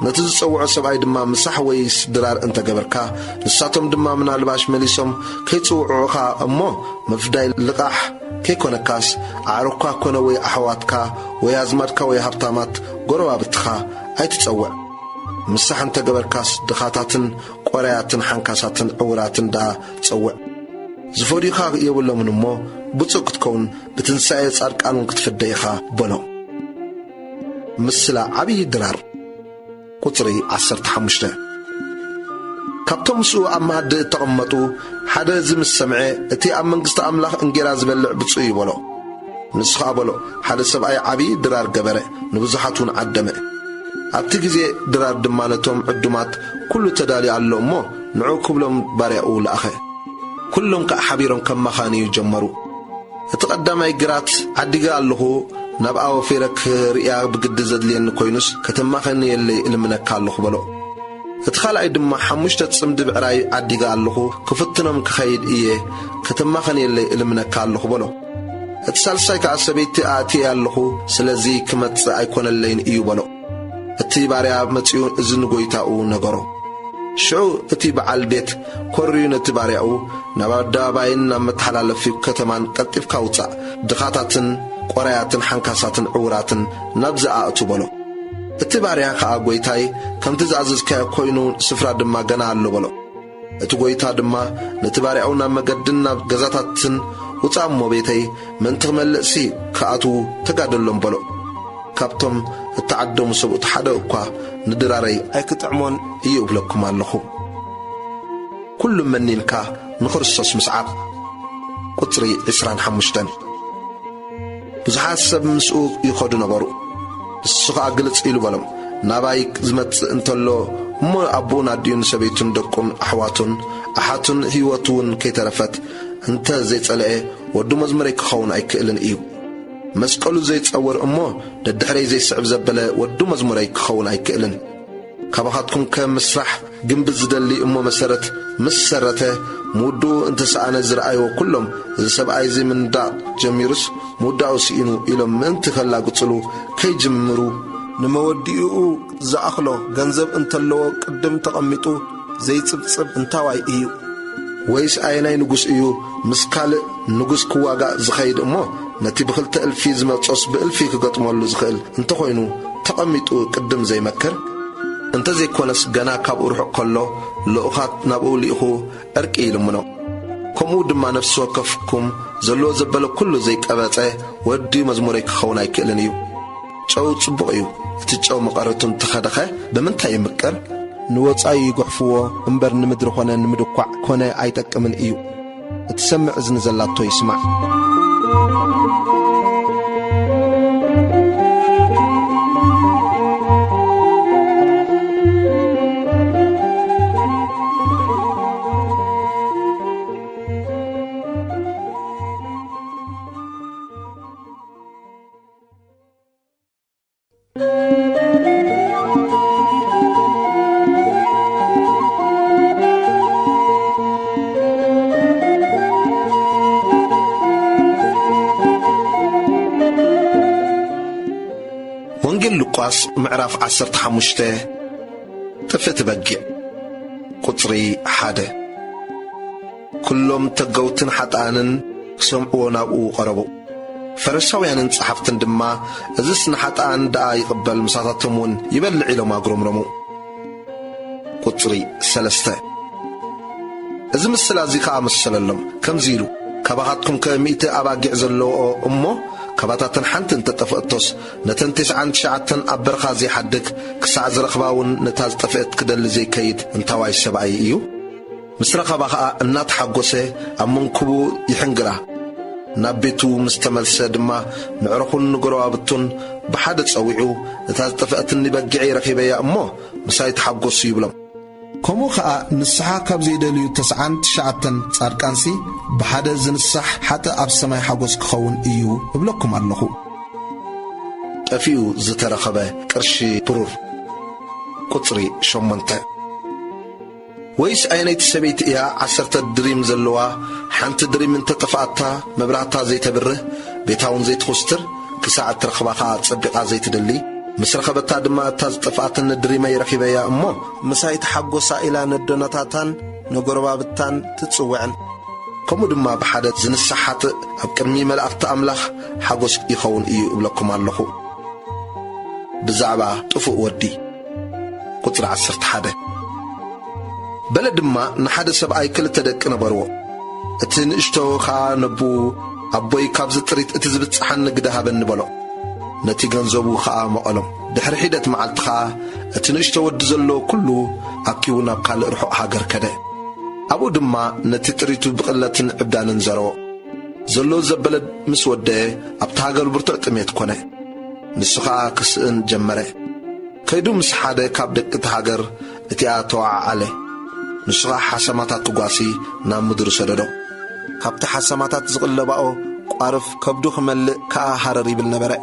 ነቲ ዝጸውዖ ሰብኣይ ድማ ምሳሕ ወይስ ድራር እንተ ገበርካ፣ ንሳቶም ድማ ምናልባሽ መሊሶም ከይጽውዑኻ እሞ፣ ምፍዳይ ልቓሕ ከይኮነካስ፣ ኣዕሩኽካ ኮነ ወይ ኣሕዋትካ ወይ ኣዝማድካ ወይ ሃብታማት ጎረባብትኻ ኣይትጸውዕ። ምሳሕ እንተ ገበርካስ፣ ድኻታትን ቆራያትን ሓንካሳትን ዕውራትን ደኣ ጸውዕ። ዝፈድዩኻ የብሎምን እሞ፣ ብፁዕ ክትከውን፣ ብትንሳኤ ጻድቃን እውን ክትፍደ ኢኻ በሎ። ምስላ ዓብዪ ድራር። ቁጽሪ ዓሰርተ ሓሙሽተ። ካብቶም ምስኡ ኣብ መኣዲ እተቐመጡ ሓደ እዚ ምስ ሰምዐ፣ "እቲ ኣብ መንግስቲ ኣምላኽ እንጌራ ዝበልዕ ብፁዕ እዩ" በሎ። ንሱ ኸኣ በሎ፣ "ሓደ ሰብኣይ ዓብዪ ድራር ገበረ፣ ንብዙሓት እውን ዓደመ። ኣብቲ ግዜ ድራር ድማ ነቶም ዕዱማት ኩሉ ተዳልዩ ኣሎ እሞ፣ ንዑ ክብሎም ባርያኡ ለኣኸ። ኩሎም ከኣ ሓቢሮም ከማኻንዩ ጀመሩ። እቲ ቀዳማይ ግራት ዓዲገ ኣለኹ፣ ናብኣ ወፊረ ክርእያ ብግዲ ዘድልየኒ ኮይኑስ፣ ከተማኸንየለይ እልምነካ ኣለኹ" በሎ። እቲ ካልኣይ ድማ፣ "ሓሙሽተ ጽምዲ ብዕራይ ዓዲገ ኣለኹ፣ ክፍትኖም ክኸይድ እየ፣ ከተማኸንየለይ እልምነካ ኣለኹ" በሎ። እቲ ሳልሳይ ከኣ፣ "ሰበይቲ ኣእትየ ኣለኹ፣ ስለዚ ክመጽእ ኣይኮነለይን እዩ" በሎ። እቲ ባርያ መጺኡ እዚ ንጎይታኡ ነገሮ። ሽዑ እቲ በዓል ቤት ኮርዩ ነቲ ባርያኡ፣ "ናብ ኣደባባይን ናብ መተሓላለፊ ከተማን ቀልጢፍካ ውጻእ፣ ድኻታትን ቆራያትን ሓንካሳትን ዕውራትን ናብዚ ኣእቱ" በሎ። እቲ ባርያ ከኣ፣ "ጐይታይ፣ ከምቲ ዝኣዘዝካዮ ኰይኑ፣ ስፍራ ድማ ገና ኣሎ" በሎ። እቲ ጐይታ ድማ ነቲ ባርያኡ፣ "ናብ መገድን ናብ ገዛታትን ውጻእ እሞ፣ ቤተይ ምእንቲ ክመልእሲ ክኣትዉ ተጋደሎም" በሎ። ካብቶም እተዓደሙ ሰብኡት ሓደ እኳ ንድራረይ ኣይክጥዕሞን እዩ እብለኩም ኣለኹ። ኩሉ መኒንካ ንክርስቶስ ምስዓብ። ቁጽሪ ዕስራን ሓሙሽተን። ብዙሓት ሰብ ምስኡ ይኸዱ ነበሩ። ንሱ ኸኣ ግልጽ ኢሉ በሎም፣ "ናባይ ዝመጽእ እንተሎ፣ እሞ ኣቦኡን ኣዲኡን ሰበይቱን ደቁን ኣሕዋቱን ኣሓቱን ህይወቱ እውን ከይተረፈት እንተ ዘይጸልአ፣ ወዲ መዝሙረይ ክኸውን ኣይክእልን እዩ። መስቀሉ ዘይጸውር እሞ ደድሕረይ ዘይስዕብ ዘበለ ወዲ መዝሙረይ ክኸውን ኣይክእልን። ካባኻትኩም ከ ምስራሕ ግንቢ ዝደሊ እሞ መሰረት ምስ ሰረተ፣ ምውድኡ እንተ ሰኣነ ዝረኣይዎ ኩሎም፣ እዚ ሰብኣይ እዚ ምንዳቕ ጀሚሩስ ምውዳኡ ስኢኑ ኢሎም ምእንቲ ከላግጽሉ ከይጅምሩ፣ ንመወዲኡ ዝኣኽሎ ገንዘብ እንተለዎ ቅድም ተቐሚጡ ዘይጽብጽብ እንታዋይ እዩ? ወይስ ኣየናይ ንጉስ እዩ ምስ ካልእ ንጉስ ክዋጋእ ዝኸይድ እሞ፣ ነቲ ብኽልተ እልፊ ዝመጾስ ብእልፊ ክገጥመሉ ዝኽእል እንተኾይኑ ተቐሚጡ ቅድም ዘይመክር? እንተዘይኮነስ ገና ካብኡ ርሑቕ ከሎ ልኡኻት ናብኡ ልኢኹ ዕርቂ ይልምኖ። ከምኡ ድማ ነፍሲ ወከፍኩም ዘለዎ ዘበለ ኩሉ ዘይቀበጸ ወዲ መዝሙረይ ክኸውን ኣይክእልን እዩ። ጨው ጽቡቕ እዩ። እቲ ጨው መቐረቱ እንተኸደኸ ብምንታይ ይምቀር? ንወጻኢ ይጉሕፍዎ እምበር ንምድሪ ኾነ ንምድኳዕ ኮነ ኣይጠቅምን እዩ። እትሰምዕ እዝኒ ዘላቶ ይስማዕ። ሉቃስ ምዕራፍ ዓሰርተ ሓሙሽተ። ጥፍእቲ በጊዕ። ቁጽሪ ሓደ። ኩሎም ተገውትን ሓጥኣንን ክሰምዕዎ ናብኡ ቀረቡ። ፈሪሳውያንን ጸሓፍትን ድማ፣ "እዝስ ንሓጥኣን ደኣ ይቕበል፣ ምሳታቶም እውን ይበልዕ" ኢሎም ኣጉረምረሙ። ቁጽሪ ሰለስተ። እዚ ምስላ እዚ ኸኣ መሰለሎም፣ ከምዚ ኢሉ፣ "ካባኻትኩምከ ሚእቲ ኣባጊዕ ዘለዎኦ እሞ፣ ካባታተን ሓንቲ እንተጠፍአቶስ፣ ነተን ቴስዓን ትሽዓተን ኣብ በረኻ ዘይሓድግ፣ ክሳዕ ዝረኽባ እውን ነታ ዝጠፍአት ክደሊ ዘይከይድ እንታዋይ ሰብኣይ እዩ?" ምስ ረኸባ ኸኣ እናተሓጎሰ ኣብ መንኩቡ ይሕንግራ። ናብ ቤቱ ምስ ተመልሰ ድማ፣ ንዕረኹን ንጎረባብቱን ብሓደ ጸዊዑ፣ "እታ ዝጠፍአትኒ በጊዐይ ረኺበያ እሞ፣ ምሳይ ተሓጎሱ" ይብሎም። ከምኡ ኸኣ ንስሓ ካብ ዘይደልዩ ተስዓን ትሽዓተን ጻድቃንሲ፣ ብሓደ ዝንሳሕ ሓጥእ ኣብ ሰማይ ሓጎስ ክኸውን እዩ እብለኩም ኣለኹ። ጠፊኡ ዝተረኸበ ቅርሺ ብሩር። ቁጽሪ ሸሞንተ። ወይስ ኣየነይቲ ሰበይቲ እያ ዓሰርተ ድሪም ዘለዋ፣ ሓንቲ ድሪም እንተጠፍኣታ መብራህታ ዘይተብርህ፣ ቤታ እውን ዘይትኹስትር፣ ክሳዕ እትረኽባ ኸኣ ጸቢቓ ዘይትደሊ? ምስ ረኸበታ ድማ፣ "እታ ዝጠፍኣትኒ ድሪመይ ረኺበያ እሞ፣ ምሳይ ተሓጎሳ" ኢላ ነዶናታታን ነጎረባብታን ትጽውዕን። ከምኡ ድማ ብሓደ ዝንሳሕ ሓጥእ ኣብ ቅድሚ መላእኽቲ ኣምላኽ ሓጎስ ይኸውን እዩ እብለኩም ኣለኹ። ብዛዕባ ጥፉእ ወዲ። ቁጽሪ ዓሰርተ ሓደ። በለ ድማ፣ ንሓደ ሰብኣይ ክልተ ደቂ ነበርዎ። እቲ ንእሽቶ ኸኣ ነቦኡ፣ "ኣቦይ፣ ካብዚ ጥሪት እቲ ዝብጽሓኒ ግደ ሃበኒ" በሎ። ነቲ ገንዘቡ ኸኣ መቐሎም። ድሕሪ ሒደት መዓልቲ ኸኣ እቲ ንእሽቶ ወዲ ዘለዎ ኩሉ ኣኪቡ ናብ ካልእ ርሑቕ ሃገር ከደ። ኣብኡ ድማ ነቲ ጥሪቱ ብቕለትን ዕብዳንን ዘረዎ። ዘሎ ዘበለ ምስ ወደአ፣ ኣብቲ ሃገር ብርቱዕ ጥሜት ኮነ። ንሱ ኸኣ ክስእን ጀመረ። ከይዱ ምስ ሓደ ካብ ደቂ እታ ሃገር እቲኣ ተወዓዓለ። ንሱ ኸኣ ሓሰማታት ክጓሲ ናብ ምድሩ ሰደዶ። ካብቲ ሓሰማታት ዝቕለባኦ ቋርፍ ከብዱ ክመልእ ከኣ ሃረር ይብል ነበረ።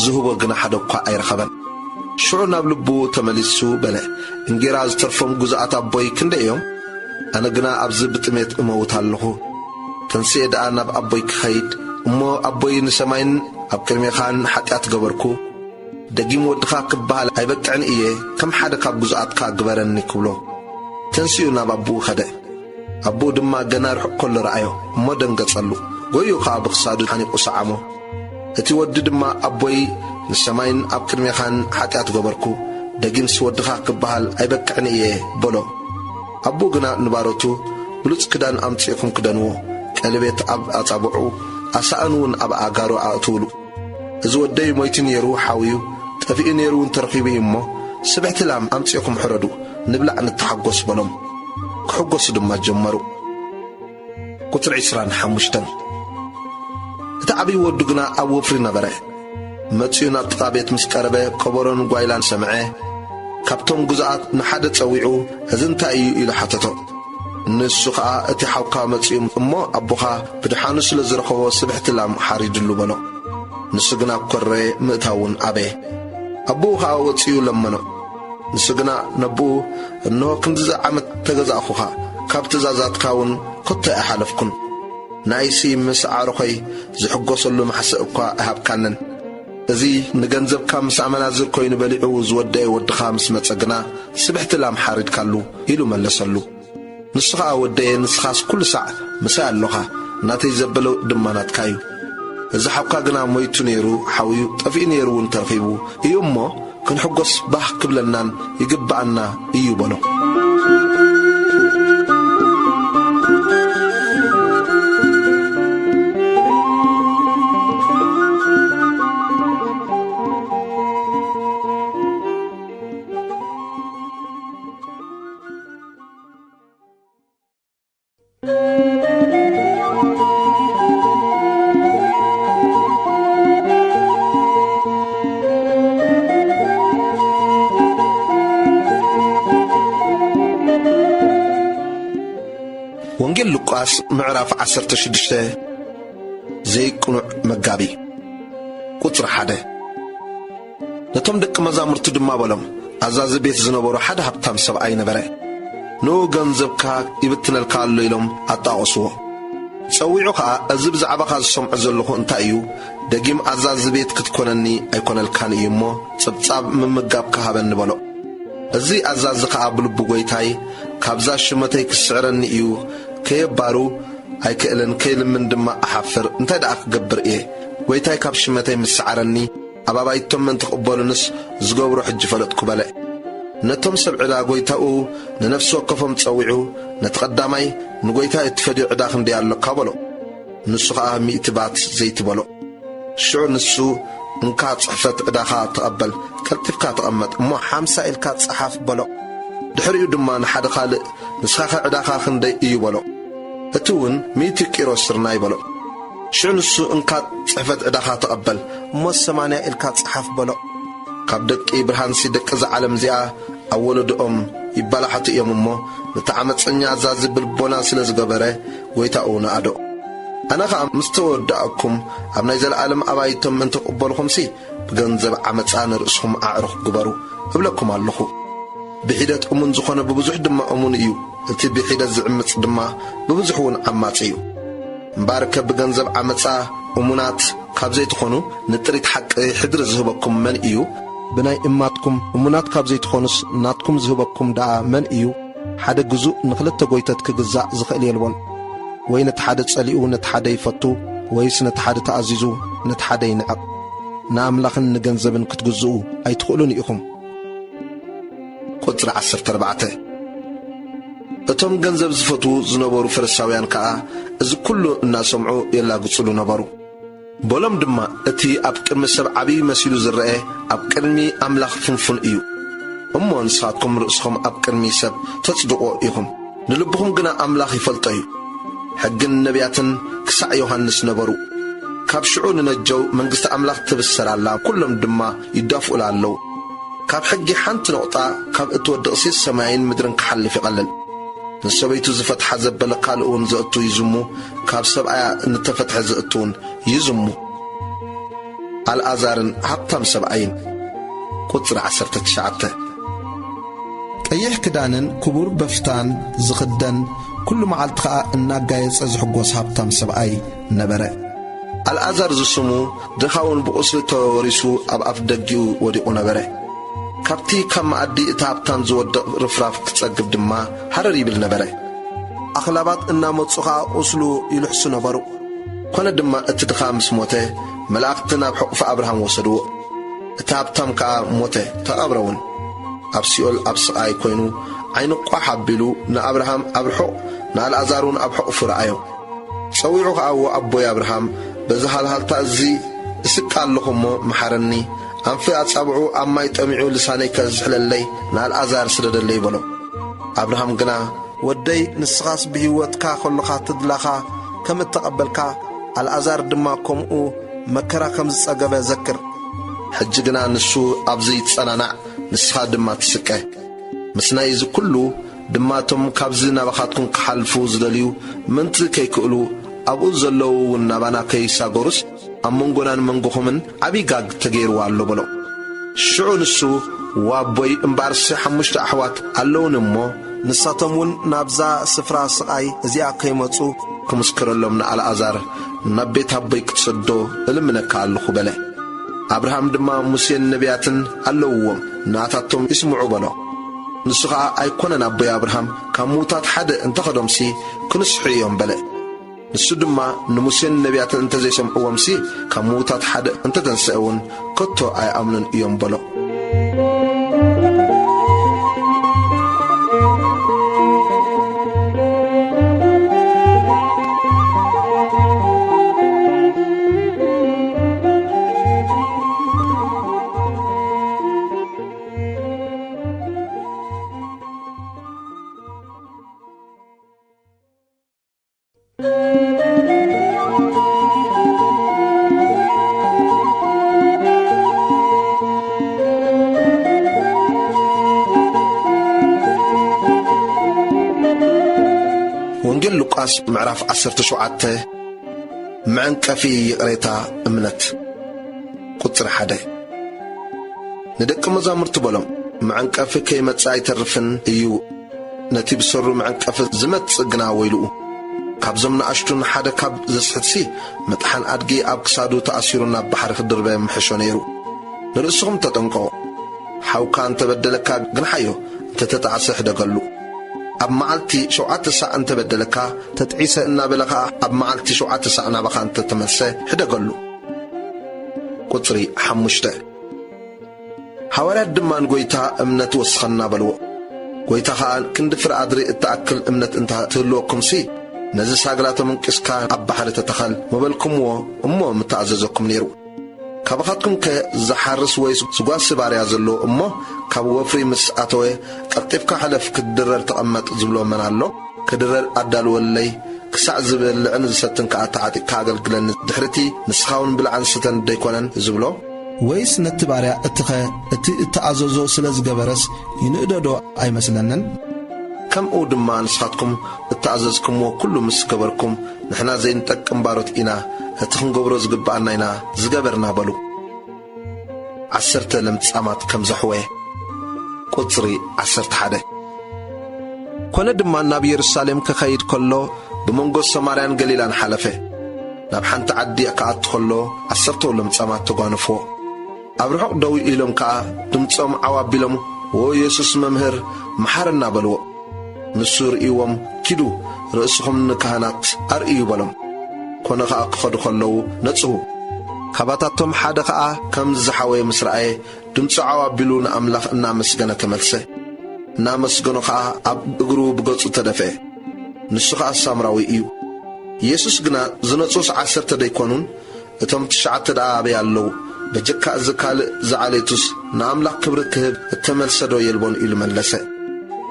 ዝህቦ ግና ሓደ እኳ ኣይረኸበን። ሽዑ ናብ ልቡ ተመሊሱ በለ፣ "እንጌራ ዝተርፎም ግዙኣት ኣቦይ ክንደይ እዮም? ኣነ ግና ኣብዚ ብጥሜት እመውት ኣለኹ። ተንስኤ ደኣ ናብ ኣቦይ ክኸይድ እሞ፣ ኣቦይ፣ ንሰማይን ኣብ ቅድሜኻን ሓጢኣት ገበርኩ። ደጊም ወድኻ ክበሃል ኣይበቅዕን እየ፣ ከም ሓደ ካብ ግዙኣትካ ግበረኒ" ክብሎ ተንሲኡ ናብ ኣቦኡ ኸደ። ኣቦኡ ድማ ገና ርሑቕ ከሎ ረኣዮ እሞ ደንገጸሉ። ጎይኡ ኸኣ ብኽሳዱ ሓኒቑ ሰዓሞ። እቲ ወዲ ድማ፣ "ኣቦይ፣ ንሰማይን ኣብ ቅድሜኻን ሓጢኣት ገበርኩ፣ ደጊምስ ወድኻ ክበሃል ኣይበቅዕን እየ" በሎ። ኣቦኡ ግና ንባሮቱ፣ "ብሉጽ ክዳን ኣምጺእኩም ክደንዎ፣ ቀለቤት ኣብ ኣጻብዑ፣ ኣሳእን እውን ኣብ ኣእጋሩ ኣእትውሉ። እዚ ወደይ ሞይቱ ነይሩ ሓውዩ፣ ጠፊኡ ነይሩ እውን ተረኺቡ እዩ እሞ፣ ስብሕቲ ላም ኣምጺእኩም ሕረዱ፣ ንብላዕ ንተሓጎስ" በሎም። ክሕጎሱ ድማ ጀመሩ። ቁጽሪ ዕስራን ሓሙሽተን። እቲ ዓብዪ ወዱ ግና ኣብ ወፍሪ ነበረ። መጺኡ ናብ ጥቓ ቤት ምስ ቀረበ፣ ከበሮን ጓይላን ሰምዐ። ካብቶም ግዙኣት ንሓደ ጸዊዑ፣ "እዚ እንታይ እዩ?" ኢሉ ሓተቶ። ንሱ ኸኣ፣ "እቲ ሓውካ መጺኡ እሞ፣ ኣቦኻ ብድሓኑ ስለ ዝረኸቦ፣ ስብሕቲ ላም ሓሪድሉ" በሎ። ንሱ ግና ኰረ፣ ምእታው እውን ኣበየ። ኣቦኡ ኸኣ ወጺኡ ለመኖ። ንሱ ግና ነቦኡ፣ "እንሆ ክንድዚ ዓመት ተገዛእኹኻ፣ ካብ ትእዛዛትካ እውን ኮቶ ኣይሓለፍኩን። ንኣይሲ ምስ ዓርኾይ ዝሕጎሰሉ ማሕሰእ እኳ ኣይሃብካንን። እዚ ንገንዘብካ ምስ ኣመናዝር ኮይኑ በሊዑ ዝወደአ ወድኻ ምስ መጸ ግና፣ ስብሕቲ ላም ሓሪድካሉ" ኢሉ መለሰሉ። ንሱ ኸኣ፣ "ወደየ፣ ንስኻስ ኩሉ ሳዕ ምሳይ ኣሎኻ፣ ናተይ ዘበለ ድማ ናትካ እዩ። እዚ ሓውካ ግና ሞይቱ ነይሩ፣ ሓውዩ ጠፊኡ ነይሩ እውን ተረኺቡ እዩ እሞ፣ ክንሕጎስ ባህ ክብለናን ይግብኣና እዩ" በሎ። ወንጌል ሉቃስ ምዕራፍ ዓሰርተ ሽዱሽተ። ዘይቅኑዕ መጋቢ። ቁጽሪ ሓደ። ነቶም ደቂ መዛሙርቱ ድማ በሎም፣ ኣዛዚ ቤት ዝነበሮ ሓደ ሃብታም ሰብኣይ ነበረ። "ንኡ ገንዘብካ ይብትነልካ ኣሎ" ኢሎም ኣጣቐስዎ። ጸዊዑ ኸኣ፣ "እዚ ብዛዕባኻ ዝሰምዖ ዘለኹ እንታይ እዩ? ደጊም ኣዛዚ ቤት ክትኮነኒ ኣይኮነልካን እዩ እሞ፣ ጽብጻብ ምምጋብካ ሃበኒ" በሎ። እዚ ኣዛዚ ኸኣ ብልቡ፣ "ጐይታይ፣ ካብዛ ሽመተይ ክስዕረኒ እዩ፣ ከየባሩ ኣይክእልን፣ ከይልምን ድማ እሓፍር። እንታይ ደኣ ክገብር እየ? ጐይታይ ካብ ሽመተይ ምስ ሰዓረኒ፣ ኣብ ኣባይቶም ምእንቲ ክቕበሉንስ ዝገብሮ ሕጂ ፈለጥኩ" በለ። ነቶም ሰብ ዕዳ ጐይታኡ ንነፍሲ ወከፎም ጸዊዑ፣ ነቲ ቀዳማይ፣ "ንጐይታ እትፈድዮ ዕዳ ክንደይ ኣሎካ?" በሎ። ንሱ ኸኣ፣ "ሚእቲ ባት ዘይቲ" በሎ። ሽዑ ንሱ፣ "እንካ ጽሕፈት ዕዳኻ ተቐበል፣ ቀልጢፍካ ተቐመጥ፣ እሞ ሓምሳ ኢልካ ጸሓፍ" በሎ። ድሕሪኡ ድማ ንሓደ ካልእ፣ "ንስኻኸ ዕዳኻ ክንደይ እዩ?" በሎ። እቲ እውን፣ "ሚእቲ ቂሮስ ስርናይ" በሎ። ሽዑ ንሱ፣ "እንካ ጽሕፈት ዕዳኻ ተቐበል፣ እሞ ሰማንያ ኢልካ ጸሓፍ" በሎ። ካብ ደቂ ብርሃንሲ ደቂ እዛ ዓለም እዚኣ ኣብ ወለዶኦም ይባላሓቱ እዮም እሞ፣ ነቲ ዓመፀኛ ኣዛዚ ብልቦና ስለ ዝገበረ፣ ጐይታኡ ነኣዶ። ኣነ ኸኣ ምስ ተወዳእኩም፣ ኣብ ናይ ዘለኣለም ኣባይቶም ምእንቲ ክቕበልኹምሲ፣ ብገንዘብ ዓመፃ ንርእስኹም ኣዕሩኽ ግበሩ እብለኩም ኣለኹ። ብሒደት እሙን ዝኾነ ብብዙሕ ድማ እሙን እዩ፣ እቲ ብሒደት ዝዕምፅ ድማ ብብዙሕ እውን ዓማፂ እዩ። እምበኣርከ ብገንዘብ ዓመፃ እሙናት ካብ ዘይትኾኑ፣ ንጥሪት ሓቂ ሕድሪ ዝህበኩም መን እዩ? ብናይ እማትኩም እሙናት ካብ ዘይትኾኑስ፣ ናትኩም ዝህበኩም ደኣ መን እዩ? ሓደ ግዙእ ንኽልተ ጐይተት ክግዛእ ዝኽእል የልቦን። ወይ ነቲ ሓደ ጸሊኡ ነቲ ሓደ ይፈቱ፣ ወይስ ነቲ ሓደ ተኣዚዙ ነቲ ሓደ ይንዕቕ። ንኣምላኽን ንገንዘብን ክትግዝኡ ኣይትኽእሉን ኢኹም። ቁጽሪ ዓሰርተ ኣርባዕተ። እቶም ገንዘብ ዝፈትዉ ዝነበሩ ፈሪሳውያን ከኣ እዚ ኵሉ እናሰምዑ የላግጹሉ ነበሩ። በሎም ድማ፣ "እቲ ኣብ ቅድሚ ሰብ ዓብዪ መሲሉ ዝረአ፣ ኣብ ቅድሚ ኣምላኽ ፍንፉን እዩ። እሞ ንስኻትኩም ርእስኹም ኣብ ቅድሚ ሰብ ተጽድቑ ኢኹም፣ ንልብኹም ግና ኣምላኽ ይፈልጦ እዩ። ሕግን ነቢያትን ክሳዕ ዮሃንስ ነበሩ። ካብ ሽዑ ንነጀው መንግስቲ ኣምላኽ ትብሰር ኣላ፣ ኩሎም ድማ ይዳፍኡላ ኣለዉ። ካብ ሕጊ ሓንቲ ነቑጣ ካብ እትወድቕሲ ሰማይን ምድርን ክሓልፍ ይቐልል። ንሰበይቱ ዝፈትሓ ዘበለ ካልእ እውን ዘእቱ ይዝሙ፣ ካብ ሰብኣያ እንተፈትሐ ዘእቱ እውን ይዝሙ። ኣልኣዛርን ሃብታም ሰብኣይን። ቁጽሪ ዓሰርተ ትሽዓተ። ቀይሕ ክዳንን ክቡር በፍታን ዝኽደን፣ ኩሉ መዓልቲ ኸኣ እናጋየጸ ዝሕጎስ ሃብታም ሰብኣይ ነበረ። ኣልኣዛር ዝስሙ ድኻ እውን ብቑስሊ ተወሪሱ ኣብ ኣፍ ደጊኡ ወዲቑ ነበረ። ካብቲ ካብ መኣዲ እቲ ሃብታም ዝወድቕ ርፍራፍ ክጸግብ ድማ ሃረር ይብል ነበረ። ኣኽላባት እናመጹ ኸኣ ቁስሉ ይልሕሱ ነበሩ። ኮነ ድማ እቲ ድኻ ምስ ሞተ፣ መላእኽቲ ናብ ሕቑፊ ኣብርሃም ወሰድዎ። እቲ ሃብታም ከኣ ሞተ፣ ተቐብረ እውን። ኣብ ሲኦል ኣብ ስቓይ ኮይኑ፣ ዓይኑ ቋሕ ኣቢሉ ንኣብርሃም ኣብ ርሑቕ፣ ንኣልኣዛር እውን ኣብ ሕቑፉ ረኣዮ። ጸዊዑ ኸኣ፣ "ወኣቦይ ኣብርሃም፣ በዚ ሃልሃልታ እዚ እስቃ ኣለኹ እሞ፣ መሓረኒ። ኣንፊ ኣጻብዑ ኣብ ማይ ጠሚዑ ልሳነይ ከዝሕለለይ፣ ንኣልኣዛር ስደደለይ" በሎ። ኣብርሃም ግና፣ "ወደይ፣ ንስኻስ ብህይወትካ ኸሎኻ ተድላኻ ከም እተቐበልካ፣ ኣልኣዛር ድማ ከምኡ መከራ ከም ዝጸገበ ዘክር። ሕጂ ግና ንሱ ኣብዚ ይጸናናዕ፣ ንስኻ ድማ ትስቀ። ምስ ናይ እዚ ኩሉ ድማ እቶም ካብዚ ናባኻትኩም ክሓልፉ ዝደልዩ ምእንቲ ከይክእሉ፣ ኣብኡ ዘለዉ እውን ናባና ከይሳገሩስ፣ ኣብ መንጎናን መንጎኹምን ዓብዪ ጋግ ተገይርዎ ኣሎ" በሎ። ሽዑ ንሱ፣ "ዋቦይ፣ እምበኣርሲ ሓሙሽተ ኣሕዋት ኣለዉኒ እሞ፣ ንሳቶም እውን ናብዛ ስፍራ ስቓይ እዚኣ ከይመጹ ክምስክረሎም ንኣልኣዛር ናብ ቤት ኣቦይ ክትሰዶ እልምነካ ኣለኹ" በለ። ኣብርሃም ድማ፣ "ሙሴን ነቢያትን ኣለውዎም፣ ናታቶም ይስምዑ" በሎ። ንሱ ኸኣ፣ "ኣይኮነን ኣቦይ ኣብርሃም፣ ካብ ምዉታት ሓደ እንተኸዶምሲ ክንስሑ እዮም" በለ። ንሱ ድማ፣ "ንሙሴን ነቢያትን እንተ ዘይሰምዕዎምሲ፣ ካብ ምዉታት ሓደ እንተ ተንስአ እውን፣ ከቶ ኣይኣምኑን እዮም" በሎ። ወንጌል ሉቃስ ምዕራፍ ዓሰርተ ሸውዓተ። መዐንቀፊ ይቕሬታ እምነት። ቁጽሪ ሓደ። ንደቂ መዛሙርቱ በሎም፣ "መዐንቀፊ ከይመጽእ ኣይተርፍን እዩ፣ ነቲ ብሰሩ መዐንቀፊ ዝመጽእ ግና ወይልኡ። ካብዞም ንኣሽቱን ሓደ ካብ ዘስሕትሲ፣ መጥሓን ኣድጊ ኣብ ክሳዱ ተኣሲሩ ናብ ባሕሪ ክድርበ ምሕሾ ነይሩ። ንርእስኹም ተጠንቀቑ። ሓውካ እንተበደለካ ግንሓዮ፣ እንተተጣዕሰ ሕደገሉ። ኣብ መዓልቲ ሸውዓተ ሳዕ እንተበደለካ፣ ተጥዒሰ እናበለ ኸኣ ኣብ መዓልቲ ሸውዓተ ሳዕ ናባኻ እንተተመልሰ ሕደገሉ። ቁጽሪ ሓሙሽተ። ሃዋርያት ድማ ንጎይታ፣ "እምነት ወስኸና" በልዎ። ጎይታ ኸኣ፣ "ክንዲ ፍረ ኣድሪ እትኣክል እምነት እንተ ትህልወኩምሲ፣ ነዚ ሳግላ ተመንቂስካ ኣብ ባሕሪ ተተኸል ምበልኩምዎ እሞ ምተኣዘዘኩም ነይሩ። ካባኻትኩምከ ዝሓርስ ወይስ ዝጓሲ ባርያ ዘሎ እሞ፣ ካብ ወፍሪ ምስ ኣተወ፣ ቀልጢፍካ ሕለፍ፣ ክትድረር ተቐመጥ ዝብሎ መን ኣሎ? ክድረር ኣዳልወለይ፣ ክሳዕ ዝብልዕን ዝሰትን ከኣ ተዓጢቕካ ኣገልግለኒ፣ ድሕሪቲ ንስኻ እውን ብልዓን ስተን ደይኮነን ዝብሎ?" ወይስ ነቲ ባርያ፣ "እቲኸ እቲ እተኣዘዞ ስለ ዝገበረስ ይንእደዶ ኣይመስለንን?" ከምኡ ድማ ንስኻትኩም እተኣዘዝኩምዎ ኩሉ ምስ ገበርኩም፣ "ንሕና ዘይንጠቅም ባሮት ኢና፣ እቲ ክንገብሮ ዝግብኣና ኢና ዝገበርና" በሉ። ዓሰርተ ለምጻማት ከም ዘሕወየ። ቁጽሪ ዓሰርተ ሓደ። ኮነ ድማ ናብ የሩሳሌም ክኸይድ ከሎ ብመንጎ ሰማርያን ገሊላን ሓለፈ። ናብ ሓንቲ ዓዲ ክኣቱ ከሎ ዓሰርተው ለምጻማት ተጓነፍዎ። ኣብ ርሑቕ ደው ኢሎም ከኣ ድምጾም ዓው ኣቢሎም፣ "ዎ የሱስ መምህር፣ መሓረና" በልዎ። ንሱ ርእይዎም፣ "ኪዱ ርእስኹም ንካህናት ኣርእዩ" በሎም። ኮነ ኸኣ ክኸዱ ከለዉ ነጽሁ። ካባታቶም ሓደ ኸኣ ከም ዝሓወየ ምስ ረኣየ፣ ድምጹ ዓው ኣቢሉ ንኣምላኽ እናመስገነ ተመልሰ። እናመስገኖ ኸኣ ኣብ እግሩ ብገጹ ተደፍአ። ንሱ ኸኣ ሳምራዊ እዩ። የሱስ ግና፣ "ዝነጹስ ዓሰርተ ደይኮኑን? እቶም ትሽዓተ ደኣ ኣበይ ኣለዉ? በጀካ እዚ ካልእ ዝዓሌቱስ ንኣምላኽ ክብሪ ክህብ እተመልሰዶ የልቦን?" ኢሉ መለሰ።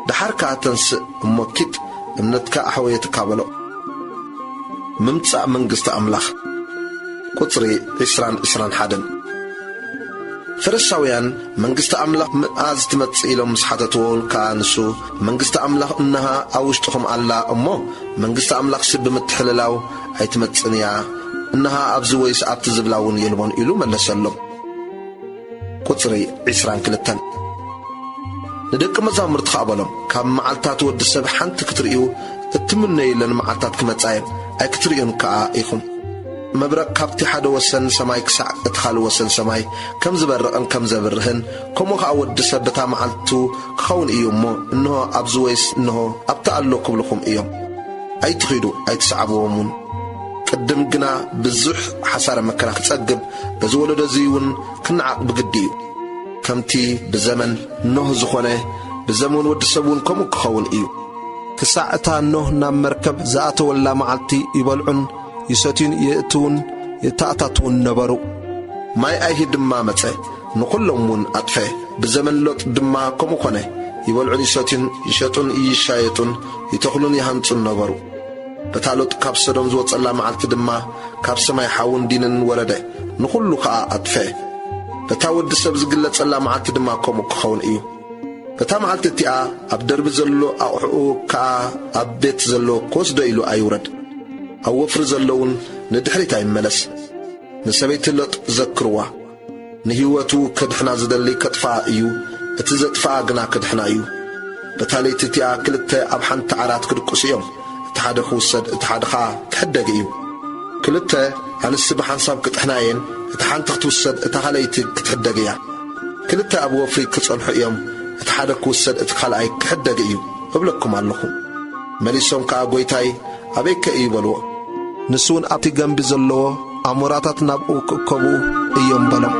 ደሓር ከኣ፣ "ተንስእ እሞ ኪድ፣ እምነትካ ኣሕወየትካ" በሎ። ምምጻእ መንግስቲ ኣምላኽ። ቁጽሪ ዕስራን ዕስራን ሓደን። ፈሪሳውያን፣ "መንግስቲ ኣምላኽ መኣዝ ትመጽእ?" ኢሎም ምስ ሓተትዎ ከኣ ንሱ፣ "መንግስቲ ኣምላኽ እንሃ ኣብ ውሽጥኹም ኣላ እሞ፣ መንግስቲ ኣምላኽሲ ብምትሕልላው ኣይትመጽእን እያ፣ እንሃ ኣብዚ ወይስ ኣብቲ ዝብላ እውን የልቦን" ኢሉ መለሰሎም። ቁጽሪ ዕስራን ክልተን። ንደቂ መዛሙርቲ ኸኣ በሎም፣ "ካብ መዓልታት ወዲ ሰብ ሓንቲ ክትርእዩ እትምነዩለን መዓልታት ክመጻ እየን፣ ኣይክትርእዩን ከኣ ኢኹም። መብረቕ ካብቲ ሓደ ወሰን ሰማይ ክሳዕ እቲ ካልእ ወሰን ሰማይ ከም ዝበርቕን ከም ዘብርህን፣ ከምኡ ኸኣ ወዲ ሰብ በታ መዓልቱ ክኸውን እዩ እሞ፣ እንሆ ኣብዚ ወይስ እንሆ ኣብቲ ኣሎ ክብልኹም እዮም። ኣይትኺዱ፣ ኣይትስዓብዎም እውን። ቅድም ግና ብዙሕ ሓሳረ መከራ ክጸግብ፣ በዚ ወለዶ እዚ እውን ክነዓቕ ብግዲ እዩ። ከምቲ ብዘመን ኖህ ዝኾነ፣ ብዘመን ወዲ ሰብ እውን ከምኡ ክኸውን እዩ። ክሳዕ እታ ኖህ ናብ መርከብ ዝኣተወላ መዓልቲ ይበልዑን ይሰትዩን የእትዉን የተኣታትዉን ነበሩ። ማይ ኣይሂ ድማ መጸ፣ ንኹሎም እውን ኣጥፈ። ብዘመን ሎጥ ድማ ከምኡ ኮነ። ይበልዑን ይሰትዩን፣ ይሸጡን ይሻየጡን፣ ይተኽሉን ይሃንጹን ነበሩ። በታ ሎጥ ካብ ሰዶም ዝወጸላ መዓልቲ ድማ ካብ ሰማይ ሓውን ዲንን ወረደ፣ ንኹሉ ኸኣ ኣጥፈ። በታ ወዲ ሰብ ዝግለጸላ መዓልቲ ድማ ከምኡ ክኸውን እዩ። በታ መዓልቲ እቲኣ ኣብ ደርቢ ዘሎ ኣቑሑኡ ከኣ ኣብ ቤት ዘሎ ክወስዶ ኢሉ ኣይውረድ። ኣብ ወፍሪ ዘሎ እውን ንድሕሪት ኣይመለስ። ንሰበይቲ ሎጥ ዘክርዋ። ንህይወቱ ከድሕና ዝደሊ ከጥፍኣ እዩ፣ እቲ ዘጥፍኣ ግና ክድሕና እዩ። በታ ለይቲ እቲኣ ክልተ ኣብ ሓንቲ ዓራት ክድቅሱ እዮም፣ እቲ ሓደ ክውሰድ፣ እቲ ሓደ ኸኣ ክሕደግ እዩ። ክልተ ኣንስቲ ብሓንሳብ ክጥሕና እየን፣ እታ ሓንቲ ክትውሰድ፣ እታ ኻልኣይቲ ክትሕደግ እያ። ክልተ ኣብ ወፍሪ ክጸንሑ እዮም፣ እቲ ሓደ ክውሰድ፣ እቲ ካልኣይ ክሕደግ እዩ፣ እብለኩም ኣለኹ። መሊሶም ከኣ፣ "ጐይታይ፣ ኣበይከ እዩ?" በልዎ። ንሱ እውን፣ "ኣብቲ ገምቢ ዘለዎ ኣሞራታት ናብኡ ክእከቡ እዮም" በሎም።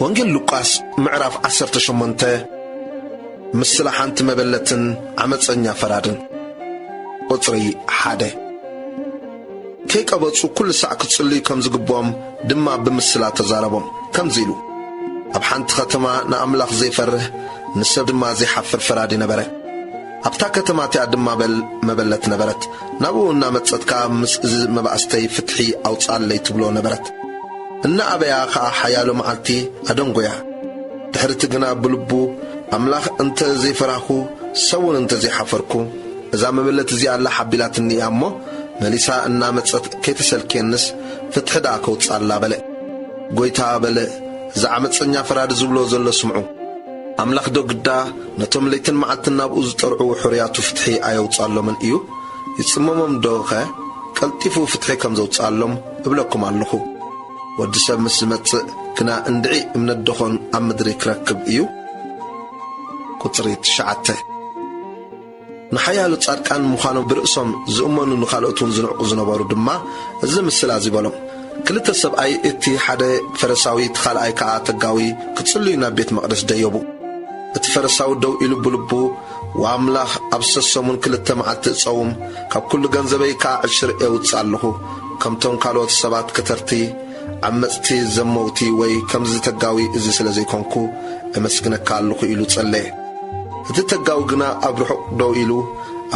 ወንጌል ሉቃስ ምዕራፍ ዓሰርተ ሸሞንተ። ምስላ ሓንቲ መበለትን ዓመፀኛ ፈራድን። ቁፅሪ ሓደ። ከይቀበጹ ኩሉ ሳዕ ክጽልዩ ከም ዝግብኦም ድማ ብምስላ ተዛረቦም፣ ከምዚ ኢሉ፣ ኣብ ሓንቲ ኸተማ ንኣምላኽ ዘይፈርህ፣ ንሰብ ድማ ዘይሓፍር ፈራዲ ነበረ። ኣብታ ከተማ እቲኣ ድማ በል-፣ መበለት ነበረት። ናብኡ እናመጸት ከኣ፣ "ምስ እዚ መባእስተይ ፍትሒ ኣውጽኣለይ" ትብሎ ነበረት። እናኣበያ ከኣ ሓያሎ መዓልቲ ኣደንጎያ። ድሕርቲ ግና ብልቡ፣ "ኣምላኽ እንተ ዘይፈራህኩ፣ ሰብውን እንተ ዘይሓፈርኩ፣ እዛ መበለት እዚኣ ኣላ ሓቢላትኒ እያ እሞ፣ መሊሳ እናመጸት ከይተሰልክየንስ፣ ፍትሒ ደኣ ከውጽኣላ" በለ። "ጐይታ" በለ፣ "እዚ ዓመጸኛ ፈራዲ ዝብሎ ዘሎ ስምዑ። ኣምላኽ ዶ ግዳ ነቶም ለይትን መዓልትን ናብኡ ዝጠርዑ ሕሩያቱ ፍትሒ ኣየውጽኣሎምን እዩ? ይጽመሞም ዶኸ ቀልጢፉ ፍትሒ ከም ዘውጽኣሎም እብለኩም ኣለኹ። ወዲ ሰብ ምስ ዝመጽእ ግና እንድዒ እምነት ደኾን ኣብ ምድሪ ክረክብ እዩ?" ቁጽሪ ትሽዓተ። ንሓያሎ ጻድቃን ምዃኖም ብርእሶም ዝእመኑ፣ ንኻልኦት እውን ዝንዕቁ ዝነበሩ ድማ እዚ ምስላ እዚ በሎም። ክልተ ሰብኣይ፣ እቲ ሓደ ፈረሳዊ፣ እቲ ካልኣይ ከኣ ተጋዊ፣ ክጽልዩ ናብ ቤት መቕደስ ደየቡ። እቲ ፈረሳዊ ደው ኢሉ ብልቡ፣ "ወኣምላኽ፣ ኣብ ሰሰሙን ክልተ መዓልቲ እጸውም፣ ካብ ኩሉ ገንዘበይ ከኣ ዕሽር እውጽእ ኣለኹ። ከምቶም ካልኦት ሰባት ከተርቲ፣ ዓመጽቲ፣ ዘመውቲ ወይ ከምዚ ተጋዊ እዚ ስለ ዘይኮንኩ፣ እመስግነካ ኣለኹ" ኢሉ ጸለየ። እቲ ተጋዊ ግና ኣብ ርሑቕ ደው ኢሉ፣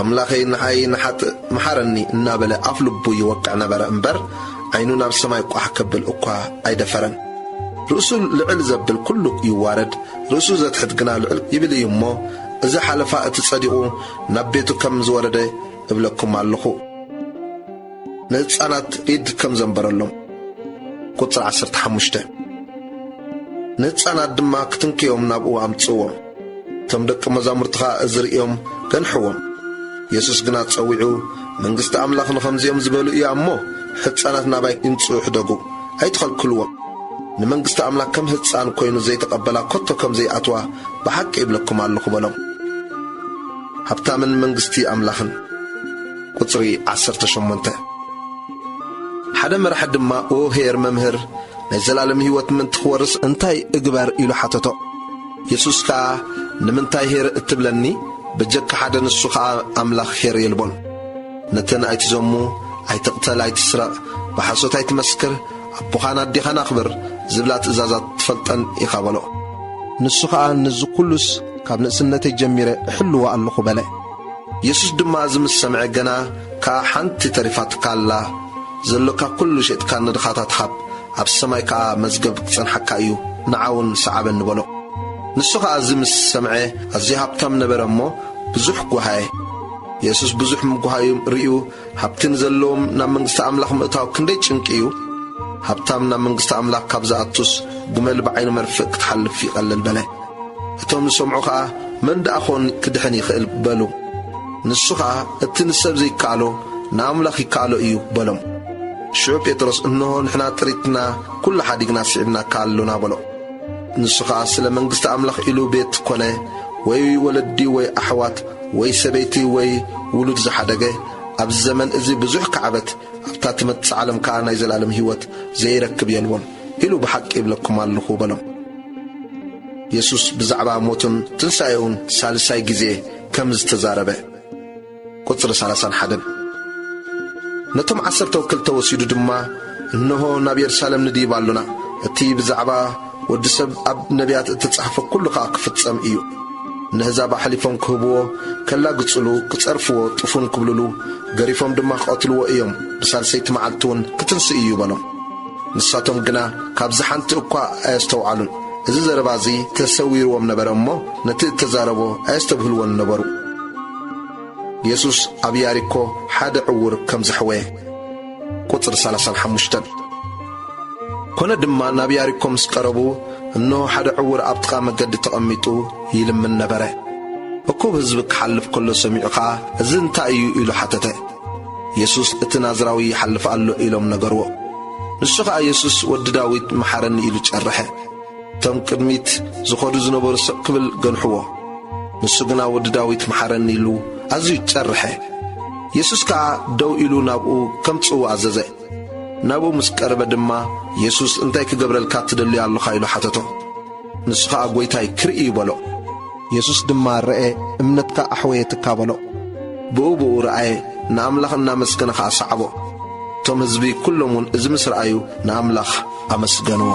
"ኣምላኸይ፣ ንዓይ ንሓጥእ መሓረኒ" እናበለ ኣፍ ልቡ ይወቅዕ ነበረ እምበር፣ ዓይኑ ናብ ሰማይ ቋሕ ከብል እኳ ኣይደፈረን። ርእሱ ልዕል ዘብል ኩሉ ይዋረድ፣ ርእሱ ዘትሕት ግና ልዕል ይብል እዩ እሞ፣ እዚ ሓለፋ እቲ ጸዲቑ ናብ ቤቱ ከም ዝወረደ እብለኩም ኣለኹ። ንህጻናት ኢድ ከም ዘንበረሎም። ቁጽሪ ዓሰርተ ሓሙሽተ። ንህጻናት ድማ ክትንክዮም ናብኡ ኣምጽእዎም። እቶም ደቂ መዛሙርቲ ኸኣ እዚ ርእዮም ገንሕዎም። የሱስ ግና ጸዊዑ፣ "መንግስቲ ኣምላኽ ንኸምዚኦም ዝበሉ እያ እሞ፣ ህጻናት ናባይ ይምጽኡ ሕደጉ፣ ኣይትኸልክልዎም። ንመንግስቲ ኣምላኽ ከም ህጻን ኮይኑ ዘይተቐበላ ከቶ ከም ዘይኣትዋ ብሓቂ ይብለኩም ኣለኹ" በሎም። ሃብታምን መንግስቲ ኣምላኽን። ቁጽሪ ዓሰርተ ሸሞንተ። ሓደ መራሒ ድማ፣ "ኦ ኄር መምህር፣ ናይ ዘላለም ህይወት ምእንቲ ክወርስ እንታይ እግበር?" ኢሉ ሓተቶ። የሱስ ከኣ፣ "ንምንታይ ኄር እትብለኒ? በጀካ ሓደ፣ ንሱ ኸኣ ኣምላኽ ኄር የልቦን። ነተን ኣይትዘሙ፣ ኣይትቕተል፣ ኣይትስረቕ፣ ብሓሶት ኣይትመስክር፣ ኣቦኻን ኣዴኻን ኣኽብር ዝብላ ትእዛዛት ትፈልጠን ኢኻ" በሎ። ንሱ ኸኣ፣ "ነዚ ኵሉስ ካብ ንእስነተይ ጀሚረ እሕልዎ ኣለኹ" በለ። የሱስ ድማ እዚ ምስ ሰምዐ፣ "ገና ከኣ ሓንቲ ተሪፋትካ ኣላ፣ ዘሎካ ኵሉ ሸጥካ ንድኻታት ሃብ፣ ኣብ ሰማይ ከኣ መዝገብ ክጸንሓካ እዩ፣ ንዓ እውን ሰዓበኒ" በሎ። ንሱ ኸኣ እዚ ምስ ሰምዐ፣ ኣዝዩ ሃብታም ነበረ እሞ፣ ብዙሕ ጓሃየ። የሱስ ብዙሕ ምጉሃዩ ርእዩ፣ ሃብቲ ንዘለዎም ናብ መንግስቲ ኣምላኽ ምእታው ክንደይ ጭንቂ እዩ! ሃብታም ናብ መንግስቲ ኣምላኽ ካብ ዝኣቱስ፣ ግመል ብዓይኒ መርፍእ ክትሓልፍ ይቐልል በለ። እቶም ዝሰምዑ ኸኣ፣ "መን ደኣ ኾን ክድሕን ይኽእል?" በሉ። ንሱ ኸኣ፣ "እቲ ንሰብ ዘይከኣሎ፣ ንኣምላኽ ይከኣሎ እዩ" በሎም። ሽዑ ጴጥሮስ፣ "እንሆ፣ ንሕና ጥሪትና ኵሉ ሓዲግና ስዒብናካ ኣሎና" በሎ። ንሱ ኸኣ፣ "ስለ መንግስቲ ኣምላኽ ኢሉ ቤት ኰነ፣ ወይ ወለዲ፣ ወይ ኣሕዋት፣ ወይ ሰበይቲ፣ ወይ ውሉድ ዝሓደገ፣ ኣብዚ ዘመን እዚ ብዙሕ ካዕበት፣ ኣብታ ትመጽእ ዓለም ከኣ ናይ ዘለኣለም ህይወት ዘይረክብ የልቦን፣ ኢሉ ብሓቂ ይብለኩም ኣለኹ" በሎም። የሱስ ብዛዕባ ሞቱን ትንሳኤኡን ሳልሳይ ግዜ ከም ዝተዛረበ። ቁጽሪ ሰላሳን ሓደን። ነቶም ዓሰርተው ክልተ ወሲዱ ድማ፣ "እንሆ፣ ናብ የሩሳሌም ንድይብ ኣሎና፣ እቲ ብዛዕባ ወዲ ሰብ ኣብ ነቢያት እተጻሕፈ ኩሉ ከኣ ክፍጸም እዩ። ነህዛብ ኣሕሊፎም ክህብዎ፣ ከላግጹሉ፣ ክጸርፍዎ፣ ጥፉን ክብሉሉ፣ ገሪፎም ድማ ክቐትልዎ እዮም፣ ብሳልሰይቲ መዓልቲ እውን ክትንስእ እዩ" በሎም። ንሳቶም ግና ካብዚ ሓንቲ እኳ ኣየስተውዓሉን። እዚ ዘረባ እዚ ተሰዊርዎም ነበረ እሞ፣ ነቲ እተዛረቦ ኣየስተብህልዎን ነበሩ። የሱስ ኣብ ያሪኮ ሓደ ዕዉር ከም ዘሕወየ። ቁጽሪ ሰላሳን ሓሙሽተን። ኮነ ድማ፣ ናብ ያሪኮ ምስ ቀረቡ፣ እንሆ፣ ሓደ ዕዉር ኣብ ጥቓ መገዲ ተቐሚጡ ይልምን ነበረ። እኩብ ህዝቢ ክሓልፍ ከሎ ሰሚዑ ኸኣ፣ "እዚ እንታይ እዩ?" ኢሉ ሓተተ። የሱስ፣ "እቲ ናዝራዊ ይሓልፍ ኣሎ" ኢሎም ነገርዎ። ንሱ ኸኣ፣ "የሱስ፣ ወዲ ዳዊት፣ መሓረኒ" ኢሉ ጨርሐ። እቶም ቅድሚት ዝኸዱ ዝነበሩ ስቕ ክብል ገንሕዎ። ንሱ ግና፣ "ወዲ ዳዊት፣ መሓረኒ" ኢሉ ኣዝዩ ጨርሐ። የሱስ ከኣ ደው ኢሉ ናብኡ ከምጽእዎ ኣዘዘ። ናብኡ ምስ ቀረበ ድማ፣ "የሱስ፣ እንታይ ክገብረልካ ትደሊ ኣሎኻ?" ኢሉ ሓተቶ። ንሱ ኸኣ፣ "ጐይታይ፣ ክርኢ እዩ" በሎ። የሱስ ድማ፣ "ርአ፣ እምነትካ ኣሕወየትካ" በሎ። ብኡ ብኡ ረኣየ፣ ንኣምላኽ እናመስገነ ኸኣ ሰዓቦ። እቶም ህዝቢ ኵሎም እውን እዚ ምስ ረኣዩ ንኣምላኽ ኣመስገንዎ።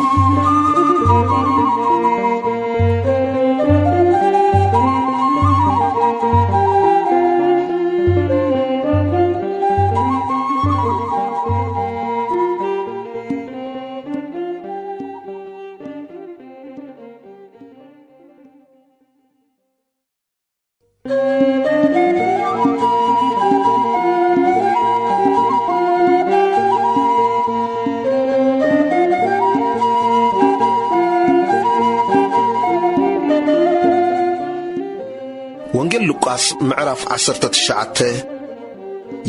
ሉቃስ ምዕራፍ ዓሰርተ ትሽዓተ።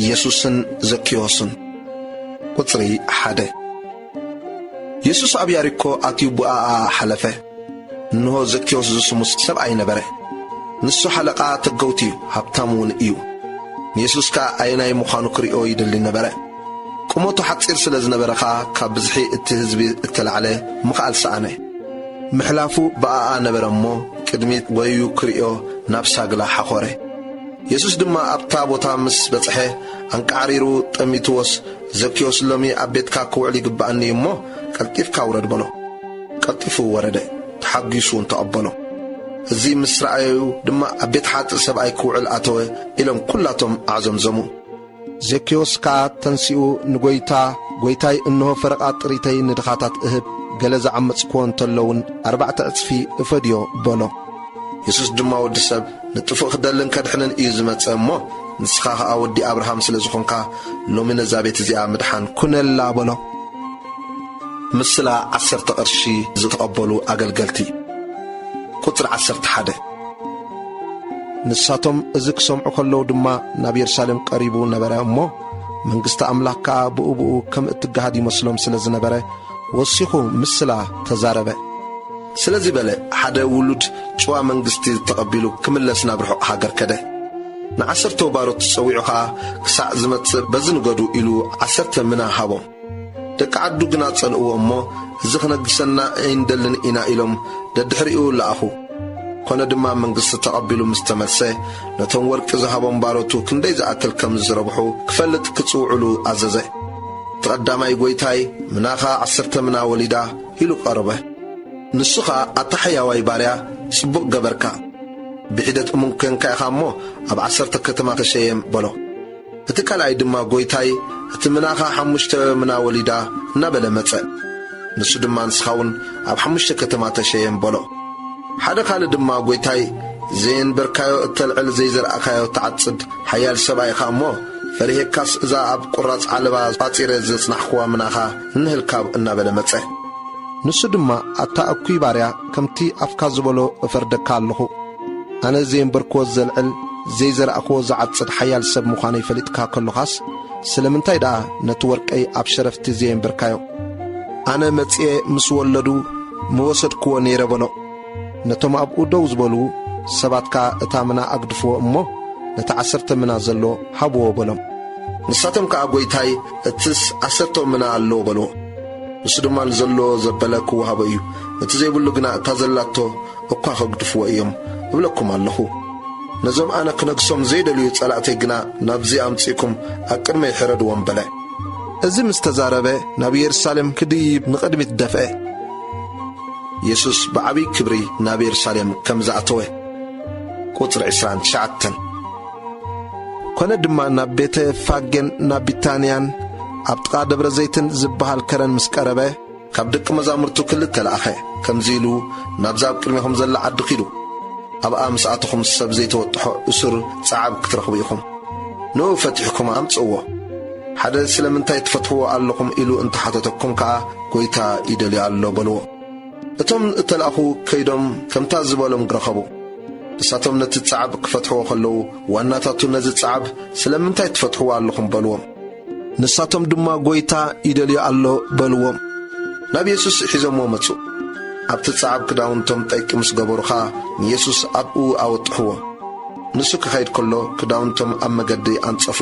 የሱስን ዘኪዮስን። ቁጽሪ ሓደ። የሱስ ኣብ ያሪኮ ኣትዩ ብኣኣ ሓለፈ። እንሆ ዘኪዮስ ዝስሙ ሰብኣይ ነበረ። ንሱ ሓለቓ ተገውቲ እዩ፣ ሃብታም እውን እዩ። ንየሱስ ከኣ ኣየናይ ምዃኑ ክርእዮ ይደሊ ነበረ። ቁመቱ ሓጺር ስለ ዝነበረ ኸኣ ካብ ብዝሒ እቲ ህዝቢ እተላዕለ ምኽኣል ሰኣነ። ምሕላፉ ብኣኣ ነበረ እሞ ቅድሚት ወዩ ክርእዮ ናብ ሳግላ ሓኾረ። የሱስ ድማ ኣብታ ቦታ ምስ በጽሐ ኣንቃዕሪሩ ጠሚትዎስ፣ "ዘኪዮስ ሎሚ ኣብ ቤትካ ክውዕል ይግብኣኒ እዩ እሞ ቀልጢፍካ ውረድ" በሎ። ቀልጢፉ ወረደ፣ ተሓጒሱ እውን ተቐበሎ። እዚ ምስ ረኣዩ ድማ ኣብ ቤት ሓጥእ ሰብኣይ ክውዕል ኣተወ ኢሎም ኩላቶም ኣዕዘምዘሙ። ዘኪዮስ ከኣ ተንሲኡ ንጐይታ፣ "ጐይታይ፣ እንሆ ፈረቓ ጥሪተይ ንድኻታት እህብ፣ ገለ ዝዓመጽክዎ እንተሎ እውን ኣርባዕተ ዕጽፊ እፈድዮ" በሎ። የሱስ ድማ፣ "ወዲ ሰብ ንጥፉእ ክደልን ከድሕንን እዩ ዝመጸ እሞ፣ ንስኻ ኸኣ ወዲ ኣብርሃም ስለ ዝኾንካ፣ ሎሚ ነዛ ቤት እዚኣ ምድሓን ኩነላ" በሎ። ምስላ ዓሰርተ ቅርሺ ዝተቐበሉ ኣገልገልቲ። ቁጽሪ ዓሰርተ ሓደ። ንሳቶም እዚ ክሰምዑ ከለዉ ድማ ናብ የሩሳሌም ቀሪቡ ነበረ እሞ፣ መንግስቲ ኣምላኽ ከኣ ብኡ ብኡ ከም እትገሃድ ይመስሎም ስለ ዝነበረ፣ ወሲኹ ምስላ ተዛረበ። ስለዚ በለ፣ ሓደ ውሉድ ጭዋ መንግስቲ ተቐቢሉ ክምለስ ናብ ርሑቕ ሃገር ከደ። ንዓሰርተው ባሮት ጸዊዑ ኸኣ፣ "ክሳዕ ዝመጽእ በዚ ንገዱ" ኢሉ ዓሰርተ ምና ሃቦም። ደቂ ዓዱ ግና ጸልእዎ እሞ፣ "እዚ ክነግሰና ኣይንደልን ኢና" ኢሎም ደድሕሪኡ ለኣኹ። ኮነ ድማ መንግስቲ ተቐቢሉ ምስ ተመልሰ፣ ነቶም ወርቂ ዝሃቦም ባሮቱ ክንደይ ዝኣክል ከም ዝረብሑ ክፈልጥ ክጽውዕሉ ኣዘዘ። እቲ ቀዳማይ፣ "ጐይታይ፣ ምናኻ ዓሰርተ ምና ወሊዳ" ኢሉ ቀረበ። ንሱ ኸኣ፣ "ኣታ ሕያዋይ ባርያ፣ ጽቡቕ ገበርካ። ብሒደት እሙን ኴንካ ኢኻ እሞ፣ ኣብ ዓሰርተ ከተማ ተሸየም" በሎ። እቲ ካልኣይ ድማ፣ "ጐይታይ፣ እቲ ምናኻ ሓሙሽተ ምና ወሊዳ" እናበለ መጸ። ንሱ ድማ፣ "ንስኻ እውን ኣብ ሓሙሽተ ከተማ ተሸየም" በሎ። ሓደ ካልእ ድማ፣ "ጐይታይ፣ ዘየንበርካዮ እተልዕል ዘይዘራእካዮ ትዓጽድ ሓያል ሰብኣይ ኢኻ እሞ፣ ፈሪሄካስ እዛ ኣብ ቁራጽ ዓለባ ቋጺረ ዘጽናሕክዋ ምናኻ እንህልካብ" እናበለ መጸ። ንሱ ድማ፣ "ኣታ እኩይ ባርያ፣ ከምቲ ኣፍካ ዝበሎ እፈርደካ ኣለኹ። ኣነ ዘየንበርክዎ ዘልዕል፣ ዘይዘራእክዎ ዝዓጽድ ሓያል ሰብ ምዃነይ ፈሊጥካ ከሎኻስ፣ ስለምንታይ ደኣ ነቲ ወርቀይ ኣብ ሸረፍቲ ዘየንበርካዮ? ኣነ መጺኤ ምስ ወለዱ ምወሰድክዎ ነይረ" በሎ። ነቶም ኣብኡ ደው ዝበሉ ሰባት ከኣ፣ "እታ ምና ኣግድፍዎ እሞ፣ ነቲ ዓሰርተ ምና ዘሎ ሃብዎ" በሎም። ንሳቶም ከኣ፣ "ጐይታይ፣ እትስ ዓሰርተ ምና ኣለዎ" በልዎ። ንሱ ድማ፣ "ንዘሎ ዘበለ ክወሃቦ እዩ፣ እቲ ዘይብሉ ግና እታ ዘላቶ እኳ ከግድፍዎ እዮም እብለኩም ኣለኹ። ነዞም ኣነ ክነግሶም ዘይደልዩ ጸላእተይ ግና ናብዚ ኣምጺእኩም ኣብ ቅድመይ ሕረድዎም" በለ። እዚ ምስ ተዛረበ፣ ናብ የሩሳሌም ክድይብ ንቕድሚት ደፍአ። የሱስ ብዓብዪ ክብሪ ናብ የሩሳሌም ከም ዝኣተወ። ቁጽሪ ዕስራን ትሽዓተን። ኮነ ድማ ናብ ቤተ ፋጌን ናብ ቢታንያን ኣብ ጥቓ ደብረ ዘይትን ዝበሃል ከረን ምስ ቀረበ፣ ካብ ደቂ መዛሙርቱ ክልተ ለኣኸ፣ ከምዚ ኢሉ፣ "ናብዛ ኣብ ቅድሜኹም ዘላ ዓዲ ኪዱ። ኣብኣ ምስ ኣተኹም ሰብ ዘይተወጥሖ እሱር ጸዓብ ክትረኽቡ ኢኹም። ንኡ ፈቲሕኩም ኣምጽእዎ። ሓደ ስለምንታይ ትፈትሕዎ ኣለኹም ኢሉ እንተሓተተኩም ከኣ፣ ጐይታ ይደልዮ ኣሎ በልዎ።" እቶም እተላእኹ ከይዶም ከምታ ዝበሎም ረኸቡ። ንሳቶም ነቲ ጸዓብ ክፈትሕዎ ከለዉ፣ ዋናታቱ ነዚ ጸዓብ ስለምንታይ ትፈትሕዎ ኣለኹም በልዎም። ንሳቶም ድማ፣ "ጐይታ ይደልዮ ኣሎ" በልዎም። ናብ የሱስ ሒዞምዎ መጹ። ኣብቲ ጸዓብ ክዳውንቶም ጠይቂ ምስ ገበሩ ኸኣ፣ ንየሱስ ኣብኡ ኣወጥሕዎ። ንሱ ክኸይድ ከሎ፣ ክዳውንቶም ኣብ መገዲ ኣንጸፉ።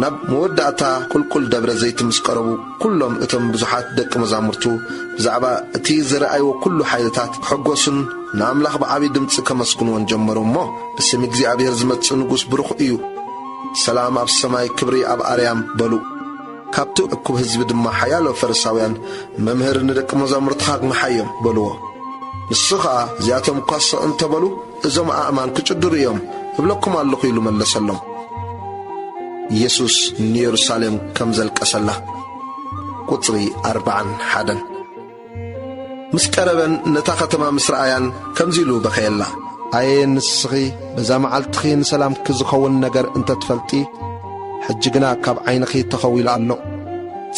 ናብ መወዳእታ ቁልቁል ደብረ ዘይት ምስ ቀረቡ፣ ኩሎም እቶም ብዙሓት ደቂ መዛሙርቱ ብዛዕባ እቲ ዝረኣይዎ ኩሉ ሓይልታት ክሕጎሱን ንኣምላኽ ብዓቢ ድምጺ ከመስግንዎን ጀመሩ እሞ፣ "ብስም እግዚኣብሔር ዝመጽእ ንጉስ ብሩኽ እዩ። ሰላም ኣብ ሰማይ፣ ክብሪ ኣብ ኣርያም" በሉ። ካብቲ እኩብ ህዝቢ ድማ ሓያሎ ፈሪሳውያን፣ "መምህር፣ ንደቂ መዛሙርትኻ ኣግንሓዮም" በልዎ። ንሱ ኸኣ፣ "እዚኣቶም እኳ ስቕ እንተበሉ፣ እዞም ኣእማን ክጭድሩ እዮም እብለኩም ኣለኹ" ኢሉ መለሰሎም። የሱስ ንየሩሳሌም ከም ዘልቀሰላ። ቁጽሪ ኣርብዓን ሓደን። ምስ ቀረበን ነታ ኸተማ ምስ ረኣያን ከምዚ ኢሉ በኸየላ። "ኣየ ንስኺ፣ በዛ መዓልትኺ ንሰላምኪ ዝኸውን ነገር እንተ ትፈልጢ፣ ሕጂ ግና ካብ ዓይንኺ ተኸዊሉ ኣሎ።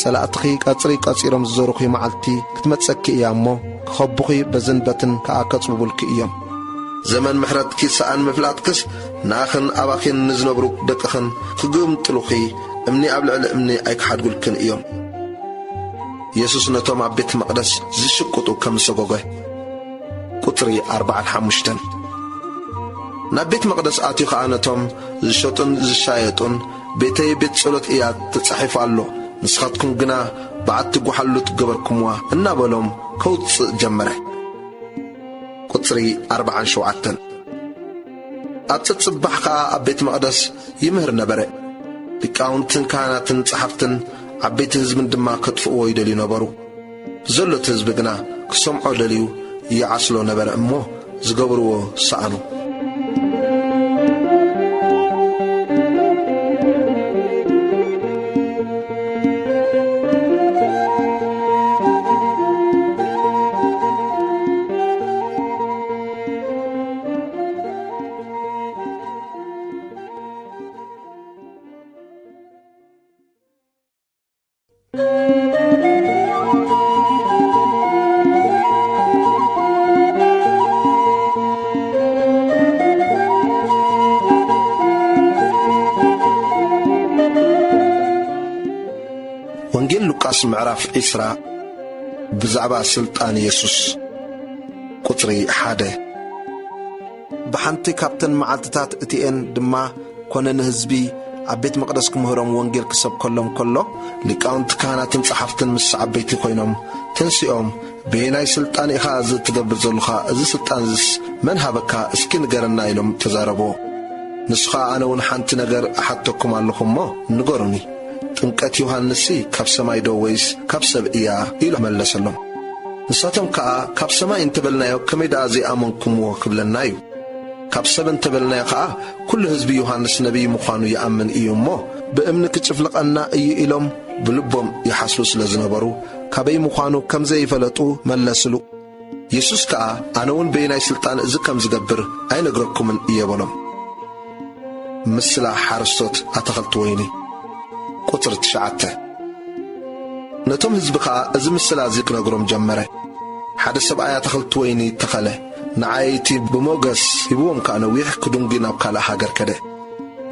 ጸላእትኺ ቀጽሪ ቀጺሮም ዝዘሩኺ መዓልቲ ክትመጸኪ እያ እሞ፣ ክኸቡኺ በዝን በትን ከኣ ከጽብቡልኪ እዮም። ዘመን ምሕረትኪ ሰኣን ምፍላጥክስ፣ ንኣኽን ኣባኺን ንዝነብሩ ደቅኽን ክግምጥሉኺ፣ እምኒ ኣብ ልዕሊ እምኒ ኣይክሓድጉልክን እዮም። የሱስ ነቶም ኣብ ቤት መቕደስ ዝሽቅጡ ከም ዝሰጎገ። ቁጽሪ ኣርብዓን ሓሙሽተን። ናብ ቤት መቕደስ ኣትዩ ኸኣ ነቶም ዝሸጡን ዝሻየጡን፣ "ቤተይ ቤት ጸሎት እያ፣ ተጻሒፉ ኣሎ፣ ንስኻትኩም ግና በዓቲ ጓሓሉት ገበርኩምዋ" እናበሎም ከውጽእ ጀመረ። ቁጽሪ ኣርብዓን ሸውዓተን። ኣብ ጸጽባሕ ከኣ ኣብ ቤት መቕደስ ይምህር ነበረ። ሊቃውንትን ካህናትን ጸሓፍትን ዓበይቲ ህዝብን ድማ ከጥፍእዎ ይደልዩ ነበሩ። ዘሎ እቲ ህዝቢ ግና ክሰምዖ ደልዩ ይዓስሎ ነበረ እሞ፣ ዝገብርዎ ሰኣኑ። ወንጌል ሉቃስ ምዕራፍ ዒስራ። ብዛዕባ ስልጣን የሱስ። ቁጽሪ ሓደ። ብሓንቲ ካብተን መዓልትታት እቲኤን ድማ ኮነ ንህዝቢ ኣብ ቤት መቕደስ ክምህሮም ወንጌል ክሰብከሎም ከሎ፣ ሊቃውንቲ ካህናትን ጸሓፍትን ምስ ዓበይቲ ኮይኖም ተንሲኦም፣ "በየናይ ስልጣን ኢኻ እዚ እትገብር ዘለኻ? እዚ ስልጣን እዚስ መን ሃበካ? እስኪ ንገረና" ኢሎም ተዛረብዎ። ንሱ ኸኣ፣ "ኣነ እውን ሓንቲ ነገር እሓተኩም ኣለኹ እሞ ንገሩኒ፣ ጥምቀት ዮሃንስሲ ካብ ሰማይ ዶ ወይስ ካብ ሰብ እያ?" ኢሉ መለሰሎም። ንሳቶም ከኣ፣ "ካብ ሰማይ እንተበልናዮ፣ ከመይ ደኣ ዘይኣመንኩምዎ ክብለና እዩ? ካብ ሰብ እንተበልናዮ ከኣ፣ ኩሉ ህዝቢ ዮሃንስ ነቢይ ምዃኑ ይኣምን እዩ እሞ፣ ብእምኒ ክጭፍልቐና እዩ" ኢሎም ብልቦም ይሓስቡ ስለ ዝነበሩ፣ ካበይ ምዃኑ ከም ዘይፈለጡ መለስሉ። የሱስ ከኣ፣ "ኣነ እውን በየናይ ስልጣን እዚ ከም ዝገብር ኣይነግረኩምን እየ" በሎም። ምስላ ሓረስቶት ኣታኽልቲ ወይኒ። ቁጽሪ ትሽዓተ። ነቶም ህዝቢ ኸኣ እዚ ምስላ እዚ ክነግሮም ጀመረ። ሓደ ሰብኣይ ኣታኽልቲ ወይኒ ተኸለ፣ ንዓየይቲ ብሞገስ ሂብዎም ከኣ ነዊሕ ክድንጒ ናብ ካልእ ሃገር ከደ።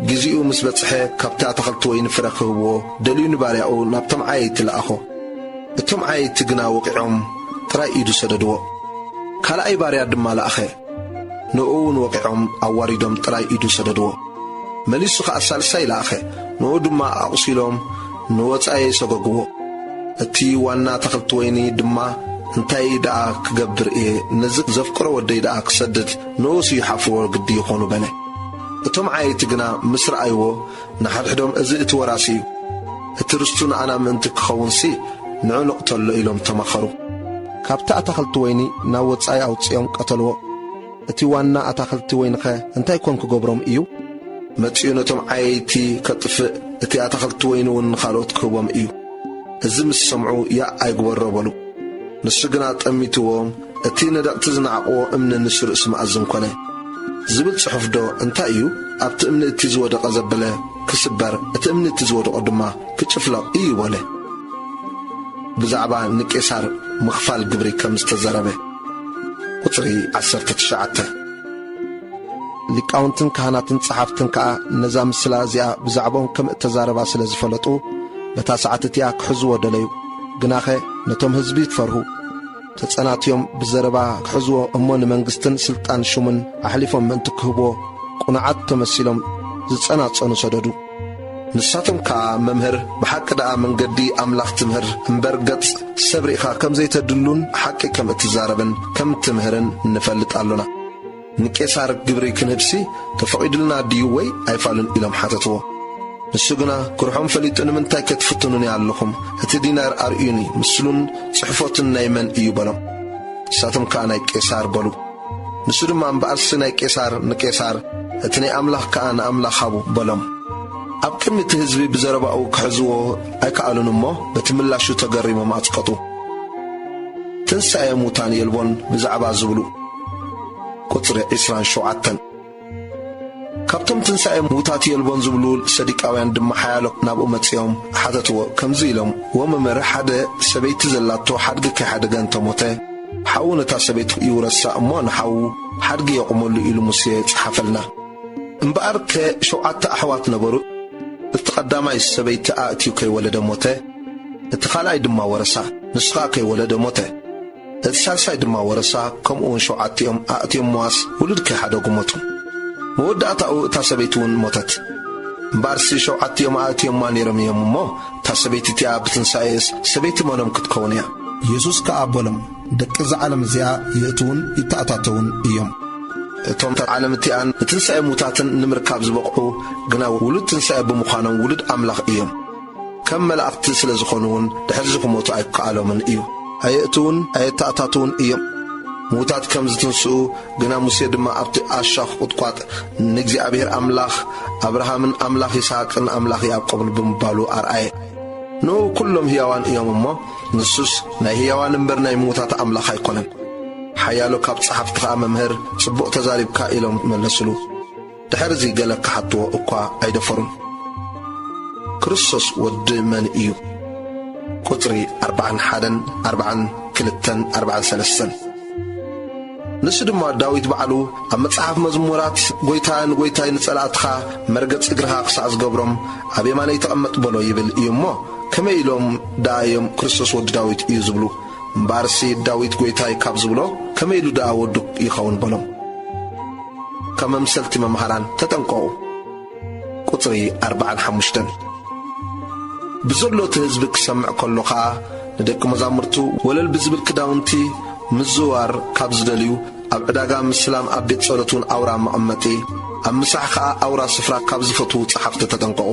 ግዜኡ ምስ በጽሐ፣ ካብቲ ኣታኽልቲ ወይኒ ፍረ ክህብዎ ደልዩ ንባርያኡ ናብቶም ዓየይቲ ለኣኾ። እቶም ዓየይቲ ግና ወቒዖም ጥራይ ኢዱ ሰደድዎ። ካልኣይ ባርያ ድማ ለኣኸ። ንእኡ እውን ወቒዖም ኣዋሪዶም ጥራይ ኢዱ ሰደድዎ። መሊሱ ኸኣ ሳልሳይ ለኣኸ። ንእኡ ድማ ኣቑሲሎም ንወጻኢ ሰጎግዎ። እቲ ዋና ኣታኽልቲ ወይኒ ድማ፣ "እንታይ ደኣ ክገብር እየ? ነዚ ዘፍቅሮ ወደይ ደኣ ክሰድድ ንኡስ እዩ ሓፍርዎ ግዲ ይኾኑ" በለ። እቶም ዓየይቲ ግና ምስ ረኣይዎ፣ ንሓድሕዶም፣ "እዚ እቲ ወራሲ እዩ፣ እቲ ርስቱ ንኣና ምእንቲ ክኸውንሲ ንዑ ንቕተሎ" ኢሎም ተማኸሩ። ካብቲ ኣታኽልቲ ወይኒ ናብ ወጻኢ ኣውጺኦም ቀተልዎ። እቲ ዋና ኣታኽልቲ ወይኒኸ እንታይ ኮን ክገብሮም እዩ? መጺኡ ነቶም ዓየይቲ ከጥፍእ፣ እቲ ኣታኽልቲ ወይኒ እውን ንኻልኦት ክህቦም እዩ። እዚ ምስ ሰምዑ፣ "ያእ ኣይግበሮ" በሉ። ንሱ ግና ጠሚትዎም፣ እቲ ነደቕቲ ዝነዓቕዎ እምኒ ንሱ ርእሲ መኣዝን ኮነ። ዝብል ጽሑፍዶ እንታይ እዩ? "ኣብቲ እምኒ እቲ ዝወደቐ ዘበለ ክስበር፣ እቲ እምኒ እቲ ዝወደቐ ድማ ክጭፍለቕ እዩ" በለ። ብዛዕባ ንቄሳር ምኽፋል ግብሪ ከም ዝተዘረበ። ቁጽሪ ዓሰርተ ትሽዓተ። ሊቃውንትን ካህናትን ጸሓፍትን ከኣ ነዛ ምስላ እዚኣ ብዛዕባኦም ከም እተዛረባ ስለ ዝፈለጡ፣ በታ ሰዓት እቲኣ ክሕዝዎ ደለዩ። ግናኸ ነቶም ህዝቢ ትፈርሁ፣ ተጸናትዮም ብዘረባ ክሕዝዎ እሞ ንመንግስትን ስልጣን ሹምን ኣሕሊፎም ምእንቲ ክህብዎ፣ ቁኑዓት ተመሲሎም ዝጸናጸኑ ሰደዱ። ንሳቶም ከኣ፣ "መምህር፣ ብሓቂ ደኣ መንገዲ ኣምላኽ ትምህር እምበር፣ ገጽ ሰብ ርኢኻ ከም ዘይተድሉን ሓቂ ከም እትዛረብን ከም ትምህርን ንፈልጥ ኣሎና። ንቄሳር ግብሪ ክንህብሲ ተፈቒዱልና ድዩ ወይ ኣይፋሉን?" ኢሎም ሓተትዎ። ንሱ ግና፣ "ኩርሖም ፈሊጡ፣ ንምንታይ ከ ትፍትኑኒ ኣለኹም? እቲ ዲናር ኣርእዩኒ፣ ምስሉን ጽሕፎትን ናይ መን እዩ?" በሎም። ንሳቶም ከኣ፣ "ናይ ቄሳር" በሉ። ንሱ ድማ፣ "እምበኣርሲ ናይ ቄሳር ንቄሳር፣ እቲ ናይ ኣምላኽ ከኣ ንኣምላኽ ሃቡ" በሎም። ኣብ ቅድሚ እቲ ህዝቢ ብዘረባኡ ክሕዝዎ ኣይከኣሉን እሞ፣ በቲ ምላሹ ተገሪሞም ኣጽቀጡ። ትንሳኤ ሙታን የልቦን ብዛዕባ ዝብሉ። ቁጽሪ ዕስራን ሸውዓተን። ካብቶም ትንሳኤ ሙታት የልቦን ዝብሉ ሰዲቃውያን ድማ ሓያሎ ናብኡ መጺኦም ሓተትዎ፣ ከምዚ ኢሎም፣ "ወመምህር፣ ሓደ ሰበይቲ ዘላቶ ሓድጊ ከይሓደገ እንተሞተ፣ ሓዉ ነታ ሰበይቱ ይውረሳ እሞ ንሓዉ ሓድጊ የቑመሉ ኢሉ ሙሴ ጸሓፈልና። እምበኣርከ ሸውዓተ ኣሕዋት ነበሩ። እቲ ቀዳማይ ሰበይቲ ኣእትዩ ከይወለደ ሞተ። እቲ ካልኣይ ድማ ወረሳ፣ ንሱ ኸኣ ከይወለደ ሞተ። እቲ ሳልሳይ ድማ ወረሳ፣ ከምኡ እውን ሸውዓቲኦም ኣእትዮምዋስ ውሉድ ከይሓደጉ ሞቱ። መወዳእታኡ እታ ሰበይቲ እውን ሞተት። እምበኣርሲ ሸውዓቲኦም ኣእትዮማ ነይሮም እዮም እሞ፣ እታ ሰበይቲ እቲኣ ብትንሳኤስ ሰበይቲ መኖም ክትከውን እያ? የሱስ ከኣ በሎም፣ ደቂ እዛ ዓለም እዚኣ ይእትዉን ይተኣታተዉን እዮም። እቶም እታ ዓለም እቲኣን ንትንሳኤ ሙታትን ንምርካብ ዝበቕዑ ግና ውሉድ ትንሳኤ ብምዃኖም ውሉድ ኣምላኽ እዮም። ከም መላእኽቲ ስለ ዝኾኑ እውን ድሕሪዚ ክሞቱ ኣይከኣሎምን እዩ። ኣየእትዉን ኣየተኣታትዉን እዮም። ምዉታት ከም ዝትንስኡ ግና ሙሴ ድማ ኣብቲ ኣሻኽ ቁጥቋጥ ንእግዚኣብሔር ኣምላኽ ኣብርሃምን ኣምላኽ ይስሐቅን ኣምላኽ ያዕቆብን ብምባሉ ኣርኣየ። ንኡ ኩሎም ህያዋን እዮም እሞ፣ ንሱስ ናይ ህያዋን እምበር ናይ ምዉታት ኣምላኽ ኣይኮነን። ሓያሎ ካብ ጸሓፍቲ ኸኣ፣ "መምህር፣ ጽቡቕ ተዛሪብካ" ኢሎም መለስሉ። ድሕርዚ ገለ ክሓትዎ እኳ ኣይደፈሩን። ክርስቶስ ወዲ መን እዩ? ቁጽሪ ኣርብዓን ሓደን፣ ኣርብዓን ክልተን፣ ኣርብዓን ሰለስተን። ንሱ ድማ ዳዊት ባዕሉ ኣብ መጽሓፍ መዝሙራት፣ "ጐይታ ንጐይታይ ንጸላእትኻ መርገጽ እግርኻ ክሳዕ ዝገብሮም ኣብ የማነይ ተቐመጥ በሎ" ይብል እዩ እሞ፣ ከመይ ኢሎም ደኣ እዮም ክርስቶስ ወዲ ዳዊት እዩ ዝብሉ? እምበኣርሲ ዳዊት ጐይታይ ካብ ዝብሎ ከመይ ኢሉ ደኣ ወዱ ይኸውን በሎም። ካብ መምሰልቲ መምሃራን ተጠንቀቑ። ቁጽሪ ኣርብዓን ሓሙሽተን። ብዘሎ እቲ ህዝቢ ክሰምዕ ከሎ ኸኣ፣ ንደቂ መዛሙርቱ ወለል ብዝብል ክዳውንቲ ምዝዋር ካብ ዝደልዩ፣ ኣብ ዕዳጋ ምስላም፣ ኣብ ቤት ጸሎት እውን ኣውራ መቐመጢ፣ ኣብ ምሳሕ ከኣ ኣውራ ስፍራ ካብ ዝፈትዉ ጸሓፍቲ ተጠንቀቑ።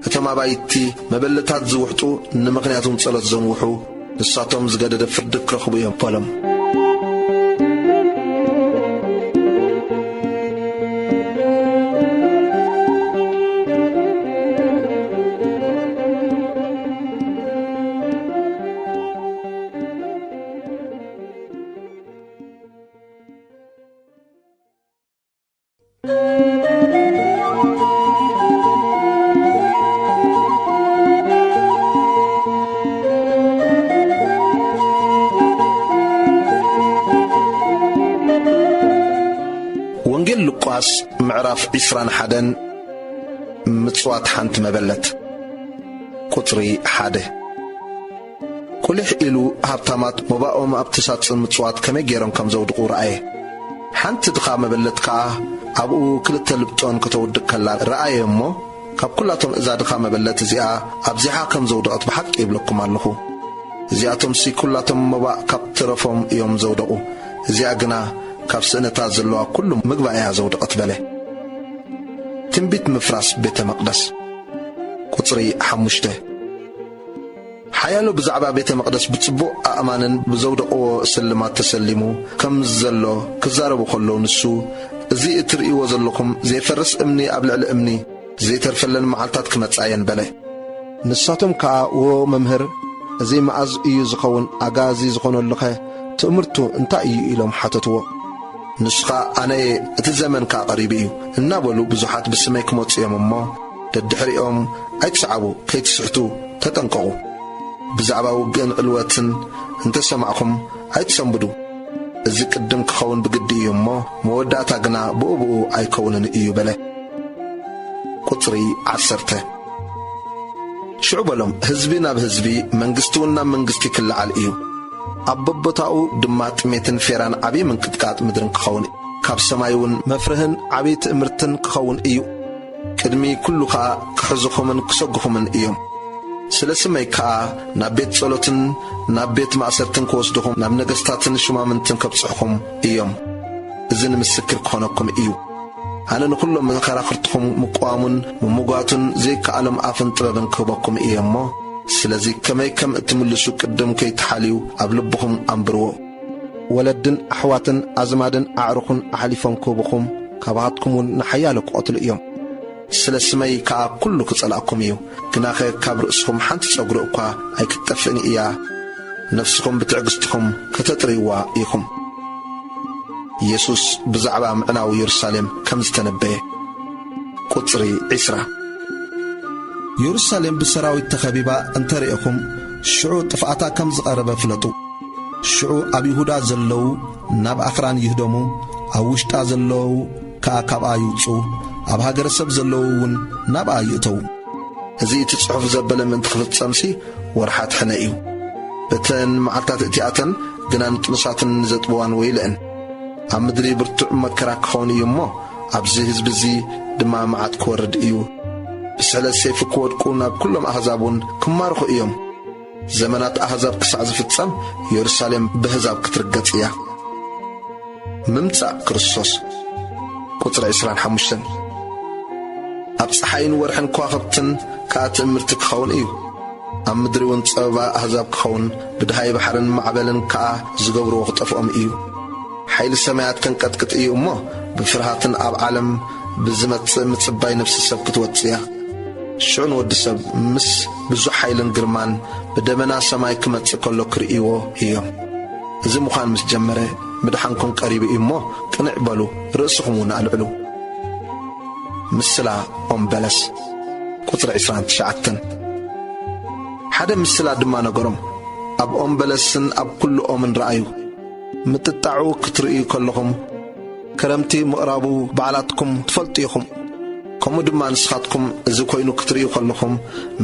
እቶም ኣባይቲ መበለታት ዝውሕጡ፣ ንምኽንያት እውን ጸሎት ዘንውሑ፣ ንሳቶም ዝገደደ ፍርዲ ክረኽቡ እዮም በሎም። ወንጌል ሉቃስ ምዕራፍ ዕስራን ሓደን። ምጽዋት ሓንቲ መበለት። ቁጽሪ ሓደ። ቁሊሕ ኢሉ ሃብታማት መባኦም ኣብቲ ሳጽን ምጽዋት ከመይ ገይሮም ከም ዘውድቑ ረኣየ። ሓንቲ ድኻ መበለት ከኣ ኣብኡ ክልተ ልብጦን ከተውድቕ ከላ ረኣየ እሞ፣ ካብ ኩላቶም እዛ ድኻ መበለት እዚኣ ኣብዚሓ ከም ዘውደቐት ብሓቂ ይብለኩም ኣለኹ። እዚኣቶምሲ ኩላቶም መባእ ካብ ተረፎም እዮም ዘውደቑ፣ እዚኣ ግና ካብ ስእነታ ዘለዋ ኩሉ ምግባ እያ ዘውደቐት በለ። ትንቢት ምፍራስ ቤተ መቕደስ። ቁጽሪ ሓሙሽተ። ሓያሎ ብዛዕባ ቤተ መቕደስ ብጽቡቕ ኣእማንን ብዘውደቕዎ ስልማት ተሰሊሙ ከም ዘሎ ክዛረቡ ከለዉ፣ ንሱ፣ "እዚ እትርእይዎ ዘለኹም ዘይፈርስ እምኒ ኣብ ልዕሊ እምኒ ዘይተርፈለን መዓልታት ክመጻ እየን" በለ። ንሳቶም ከኣ፣ "ዎ መምህር፣ እዚ መኣዝ እዩ ዝኸውን? ኣጋዚ ዝኾነሉኸ ትእምርቱ እንታይ እዩ?" ኢሎም ሓተትዎ። ንሱ ኸኣ፣ "ኣነ እየ፣ እቲ ዘመን ከኣ ቀሪቡ እዩ" እናበሉ ብዙሓት ብስመይ ክመጹ እዮም እሞ፣ ደድሕሪኦም ኣይትስዓቡ፣ ከይትስሕቱ ተጠንቀቑ። ብዛዕባ ውግእን ዕልወትን እንተሰማዕኹም ኣይትሰንብዱ። እዚ ቅድም ክኸውን ብግዲ እዩ እሞ፣ መወዳእታ ግና ብኡ ብኡ ኣይከውንን እዩ በለ። ቁጽሪ ዓሰርተ። ሽዑ በሎም፣ ህዝቢ ናብ ህዝቢ፣ መንግስቲ እውን ናብ መንግስቲ ክለዓል እዩ። ኣብ በቦታኡ ድማ ጥሜትን ፌራን ዓብዪ ምንቅጥቃጥ ምድርን ክኸውን፣ ካብ ሰማይ እውን መፍርህን ዓብዪ ትእምርትን ክኸውን እዩ። ቅድሚ ኩሉ ኸኣ ክሕዙኹምን ክሰጉኹምን እዮም። ስለ ስመይ ከኣ ናብ ቤት ጸሎትን ናብ ቤት ማእሰርትን ክወስድኹም፣ ናብ ነገስታትን ሹማምንትን ከብጽሕኹም እዮም። እዚ ንምስክር ክኾነኩም እዩ። ኣነ ንኹሎም መኸራኽርትኹም ምቅዋሙን ምምጓቱን ዘይከኣሎም ኣፍን ጥበብን ክህበኩም እየ እሞ፣ ስለዚ ከመይ ከም እትምልሱ ቅድም ከይትሓልዩ ኣብ ልብኹም ኣንብርዎ። ወለድን ኣሕዋትን ኣዝማድን ኣዕሩኽን ኣሕሊፎም ክህቡኹም፣ ካባኻትኩም እውን ንሓያሎ ክቐትሉ እዮም። ስለ ስመይ ከኣ ኩሉ ክጸልኣኩም እዩ። ግናኸ ካብ ርእስኹም ሓንቲ ጸጉሪ እኳ ኣይክትጠፍእን እያ። ነፍስኹም ብትዕግስትኹም ከተጥርይዋ ኢኹም። ኢየሱስ ብዛዕባ ምዕናው የሩሳሌም ከም ዝተነበየ። ቁጽሪ ዕስራ። የሩሳሌም ብሰራዊት ተኸቢባ እንተ ርኢኹም፣ ሽዑ ጥፍኣታ ከም ዝቐረበ ፍለጡ። ሽዑ ኣብ ይሁዳ ዘለዉ ናብ ኣኽራን ይህደሙ፣ ኣብ ውሽጣ ዘለዉ ከኣ ካብኣ ይውጽኡ፣ ኣብ ሃገረ ሰብ ዘለዉ እውን ናብኣ ይእተዉ። እዚ እቲ ጽሑፍ ዘበለ ምእንቲ ክፍጸምሲ ወርሓት ሕነ እዩ። እተን መዓልታት እቲኣተን ግና ንጥኑሳትን ንዘጥብዋን ወይለአን። ኣብ ምድሪ ብርቱዕ መከራ ክኸውን እዩ እሞ፣ ኣብዚ ህዝቢ እዚ ድማ መዓት ክወርድ እዩ። ብስሕለት ሰይፊ ክወድቁ፣ ናብ ኩሎም ኣህዛብ እውን ክማርኹ እዮም። ዘመናት ኣህዛብ ክሳዕ ዝፍጸም፣ የሩሳሌም ብህዛብ ክትርገጽ እያ። ምምጻእ ክርስቶስ። ቁጽሪ ዕስራን ሓሙሽተን። ኣብ ጸሓይን ወርሕን ከዋኽብትን ከኣ ትእምርቲ ክኸውን እዩ። ኣብ ምድሪ እውን ጸበባ ኣህዛብ ክኸውን፣ ብድሃይ ባሕርን ማዕበልን ከኣ ዝገብርዎ ክጠፍኦም እዩ። ሓይሊ ሰማያት ከንቀጥቅጥ እዩ እሞ፣ ብፍርሃትን ኣብ ዓለም ብዝመጽእ ምጽባይ ነፍሲ ሰብ ክትወጽእ እያ። ሽዑ ንወዲ ሰብ ምስ ብዙሕ ሓይልን ግርማን ብደመና ሰማይ ክመጽእ ከሎ ክርእይዎ እዮም። እዚ ምዃን ምስ ጀመረ፣ ምድሓንኩም ቀሪቡ እዩ እሞ፣ ቅንዕ በሉ፣ ርእስኹም እውን ኣልዕሉ። ምስላ ኦም በለስ። ቁጽሪ ዕስራን ትሽዓተን። ሓደ ምስላ ድማ ነገሮም። ኣብ ኦም በለስን ኣብ ኩሉ ኦምን ረኣዩ። ምጥጣዑ ክትርእዩ ከለኹም፣ ክረምቲ ምቕራቡ ባዕላትኩም ትፈልጡ ኢኹም። ከምኡ ድማ ንስኻትኩም እዚ ኮይኑ ክትርእዩ ከለኹም፣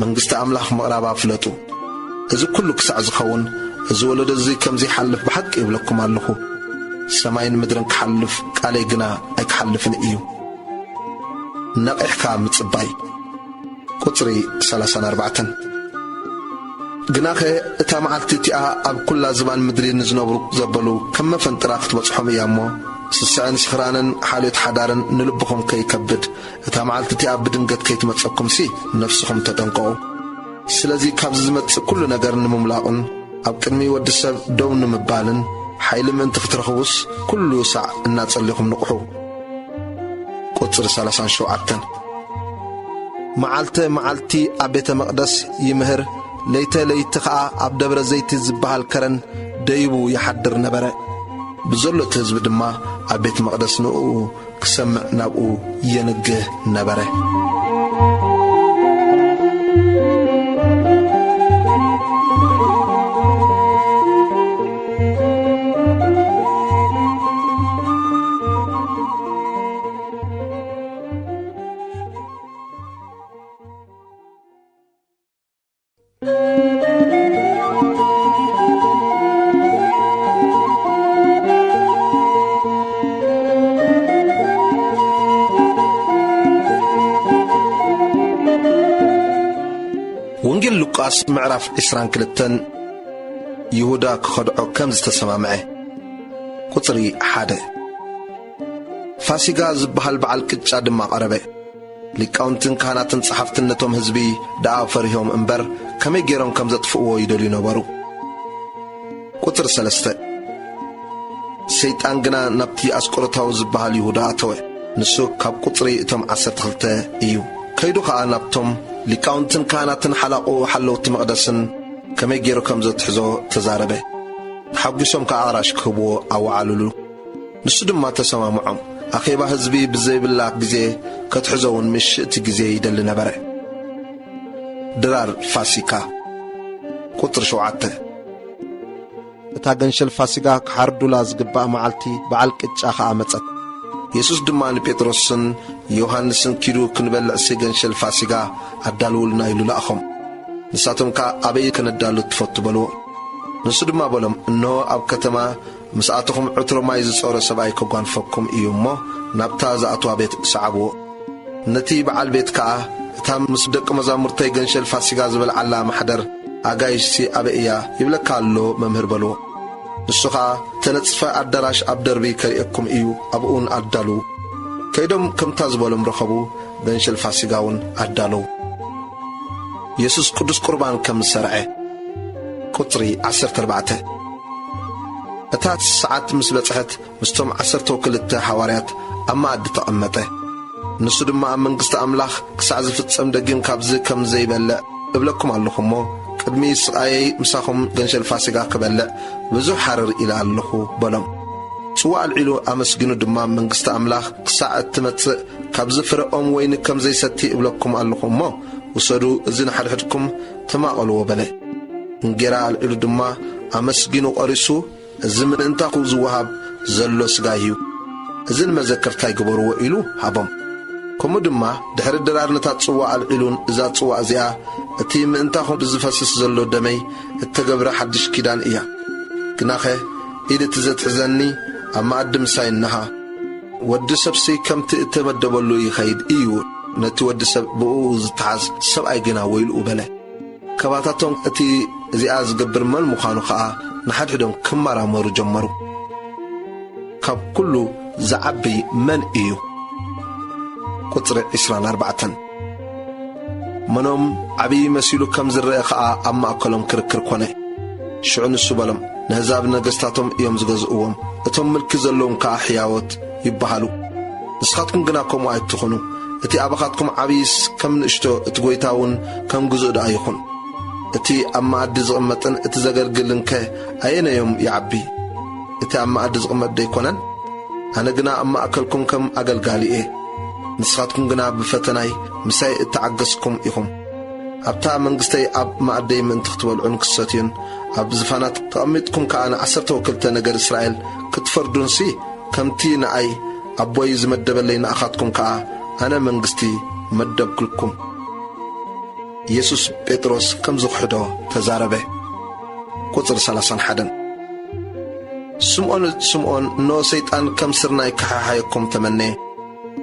መንግስቲ ኣምላኽ ምቕራባ ፍለጡ። እዚ ኩሉ ክሳዕ ዝኸውን፣ እዚ ወለዶ እዚ ከም ዘይሓልፍ ብሓቂ ይብለኩም ኣለኹ። ሰማይን ምድርን ክሓልፍ፣ ቃለይ ግና ኣይክሓልፍን እዩ። ነቒሕካ ምጽባይ። ቁጽሪ ሰላሳን ኣርባዕተን። ግናኸ እታ መዓልቲ እቲኣ ኣብ ኩላ ዝባን ምድሪ ንዝነብሩ ዘበሉ ከም መፈንጥራ ክትበጽሖም እያ እሞ፣ ስስዐን ስኽራንን ሓልዮት ሓዳርን ንልብኹም ከይከብድ፣ እታ መዓልቲ እቲኣ ብድንገት ከይትመጸኩምሲ ነፍስኹም ተጠንቀቑ። ስለዚ ካብዚ ዝመጽእ ኩሉ ነገር ንምምላቑን ኣብ ቅድሚ ወዲ ሰብ ደው ንምባልን ሓይሊ ምእንቲ ክትረኽቡስ፣ ኩሉ ሳዕ እናጸለኹም ንቕሑ። ቁጽሪ ሰላሳን ሸውዓተን። መዓልተ መዓልቲ ኣብ ቤተ መቕደስ ይምህር፣ ለይተ ለይቲ ኸኣ ኣብ ደብረ ዘይቲ ዝበሃል ከረን ደይቡ ይሓድር ነበረ። ብዘሎ እቲ ህዝቢ ድማ ኣብ ቤት መቕደስ ንእኡ ክሰምዕ ናብኡ የንግህ ነበረ። ወንጌል ሉቃስ ምዕራፍ ዕስራን ክልተን። ይሁዳ ክኸድዖ ከም ዝተሰማምዐ። ቁጽሪ ሓደ። ፋሲጋ ዝበሃል በዓል ቅጫ ድማ ቀረበ። ሊቃውንትን ካህናትን ጸሓፍትን ነቶም ህዝቢ ደኣ ፈሪሆም እምበር፣ ከመይ ገይሮም ከም ዘጥፍእዎ ይደልዩ ነበሩ። ቁጽሪ ሰለስተ። ሰይጣን ግና ናብቲ ኣስቆሮታዊ ዝበሃል ይሁዳ ኣተወ። ንሱ ካብ ቁጽሪ እቶም ዓሰርተ ክልተ እዩ። ከይዱ ኸኣ ናብቶም ሊቃውንትን ካህናትን ሓላቑ ሓለውቲ መቕደስን ከመይ ገይሩ ከም ዘትሕዞ ተዛረበ። ተሓጒሶም ከኣ ኣራሽ ክህብዎ ኣወዓሉሉ። ንሱ ድማ ተሰማምዖም። ኣኼባ ህዝቢ ብዘይብላ ግዜ ከትሕዞ እውን ምሽእቲ ግዜ ይደሊ ነበረ። ድራር ፋሲካ። ቁጽሪ ሸውዓተ። እታ ገንሸል ፋሲጋ ክሓርዱላ ዝግባእ መዓልቲ በዓል ቅጫ ኸኣ መጸት። የሱስ ድማ ንጴጥሮስን ዮሃንስን፣ "ኪዱ ክንበልዕሲ ገንሸል ፋሲጋ ኣዳልውልና" ኢሉ ለኣኾም። ንሳቶም ከኣ፣ "ኣበይ ከነዳሉ ትፈቱ?" በልዎ። ንሱ ድማ በሎም፣ "እንሆ ኣብ ከተማ ምስ ኣተኹም ዕትሮ ማይ ዝጾረ ሰብኣይ ከጓንፈኩም እዩ እሞ፣ ናብታ ዝኣትዋ ቤት ሰዓብዎ። ነቲ በዓል ቤት ከኣ፣ እታ ምስ ደቂ መዛሙርተይ ገንሸል ፋሲጋ ዝበልዓላ ማሕደር ኣጋይሽሲ ኣበይ እያ? ይብለካ ኣሎ መምህር" በልዎ። ንሱ ኸኣ፣ "እተነጽፈ ኣዳራሽ ኣብ ደርቢ ከርእየኩም እዩ፣ ኣብኡን ኣዳልዉ።" ከይዶም ከምታ ዝበሎም ረኸቡ፣ ገንሸል ፋሲጋ እውን ኣዳለዉ። የሱስ ቅዱስ ቁርባን ከም ዝሰርዐ። ቁጽሪ ዓሰርተ ኣርባዕተ። እታ ሰዓት ምስ በጽሐት፣ ምስቶም ዓሰርተ ወክልተ ሓዋርያት ኣብ መኣዲ ተቐመጠ። ንሱ ድማ፣ "ኣብ መንግስቲ ኣምላኽ ክሳዕ ዝፍጸም ደጊም ካብዚ ከም ዘይበልዕ እብለኩም ኣለኹ እሞ፣ ቅድሚ ስቓየይ ምሳኹም ገንሸል ፋሲጋ ክበልዕ ብዙሕ ሃረር ኢለ ኣለኹ" በሎም። ጽዋ ኣልዒሉ ኣመስጊኑ ድማ፣ "መንግስቲ ኣምላኽ ክሳዕ እትመጽእ ካብዚ ፍረ ኦም ወይኒ ከም ዘይሰቲ እብለኩም ኣለኹ እሞ፣ ውሰዱ፣ እዚ ንሓድሕድኩም ተማቐልዎ" በለ። እንጌራ ኣልዒሉ ድማ ኣመስጊኑ ቐሪሱ፣ "እዚ ምእንታኹ ዝወሃብ ዘሎ ስጋይ እዩ፣ እዚ ንመዘከርታይ ግበርዎ" ኢሉ ሃቦም። ከምኡ ድማ ድሕሪ ድራር ነታ ጽዋእ ኣልዒሉን፣ "እዛ ጽዋእ እዚኣ እቲ ምእንታኹም ዝፈስስ ዘሎ ደመይ እተገብረ ሓድሽ ኪዳን እያ። ግናኸ ኢድ እቲ ዘትሕዘኒ ኣብ መኣዲ ምሳይ እንሃ። ወዲ ሰብሲ ከምቲ እተመደበሉ ይኸይድ እዩ፣ ነቲ ወዲ ሰብ ብእኡ ዝተሓዝ ሰብኣይ ግና ወይልኡ" በለ። ከባታቶም እቲ እዚኣ ዝገብር መን ምዃኑ ኸኣ ንሓድሕዶም ክመራመሩ ጀመሩ። "ካብ ኩሉ ዝዓቢ መን እዩ?" ቁጽሪ ዕስራን ኣርባዕተን። መኖም ዓብዪ መሲሉ ከም ዝረአ ኸኣ ኣብ ማእከሎም ክርክር ኮነ። ሽዑ ንሱ በሎም፣ "ነህዛብ ነገስታቶም እዮም ዝገዝእዎም፣ እቶም ምልኪ ዘለዎም ከኣ ሕያዎት ይበሃሉ። ንስኻትኩም ግና ከምኡ ኣይትኹኑ። እቲ ኣባኻትኩም ዓብይስ ከም ንእሽቶ፣ እቲ ጐይታ እውን ከም ግዙእ ደኣ ይኹን። እቲ ኣብ መኣዲ ዝቕመጥን እቲ ዘገልግልንከ ኣየነዮም ይዓቢ? እቲ ኣብ መኣዲ ዝቕመጥ ደይኮነን? ኣነ ግና ኣብ ማእከልኩም ከም ኣገልጋሊ እየ። ንስኻትኩም ግና ብፈተናይ ምሳይ እተዓገስኩም ኢኹም። ኣብታ መንግስተይ ኣብ መኣደይ ምእንቲ ክትበልዑን ክትሰትዩን፣ ኣብ ዝፋናት ተቐሚጥኩም ከኣ ንዓሰርተ ወክልተ ነገድ እስራኤል ክትፈርዱንሲ፣ ከምቲ ንኣይ ኣቦይ ዝመደበለይ ንኣኻትኩም ከኣ ኣነ መንግስቲ መደብኩልኩም።" ኢየሱስ ጴጥሮስ ከም ዝኽሕዶ ተዛረበ። ቁጽሪ ሰላሳን ሓደን። ስምዖን፣ ስምዖን፣ እንሆ ሰይጣን ከም ስርናይ ክሓሓየኩም ተመነየ።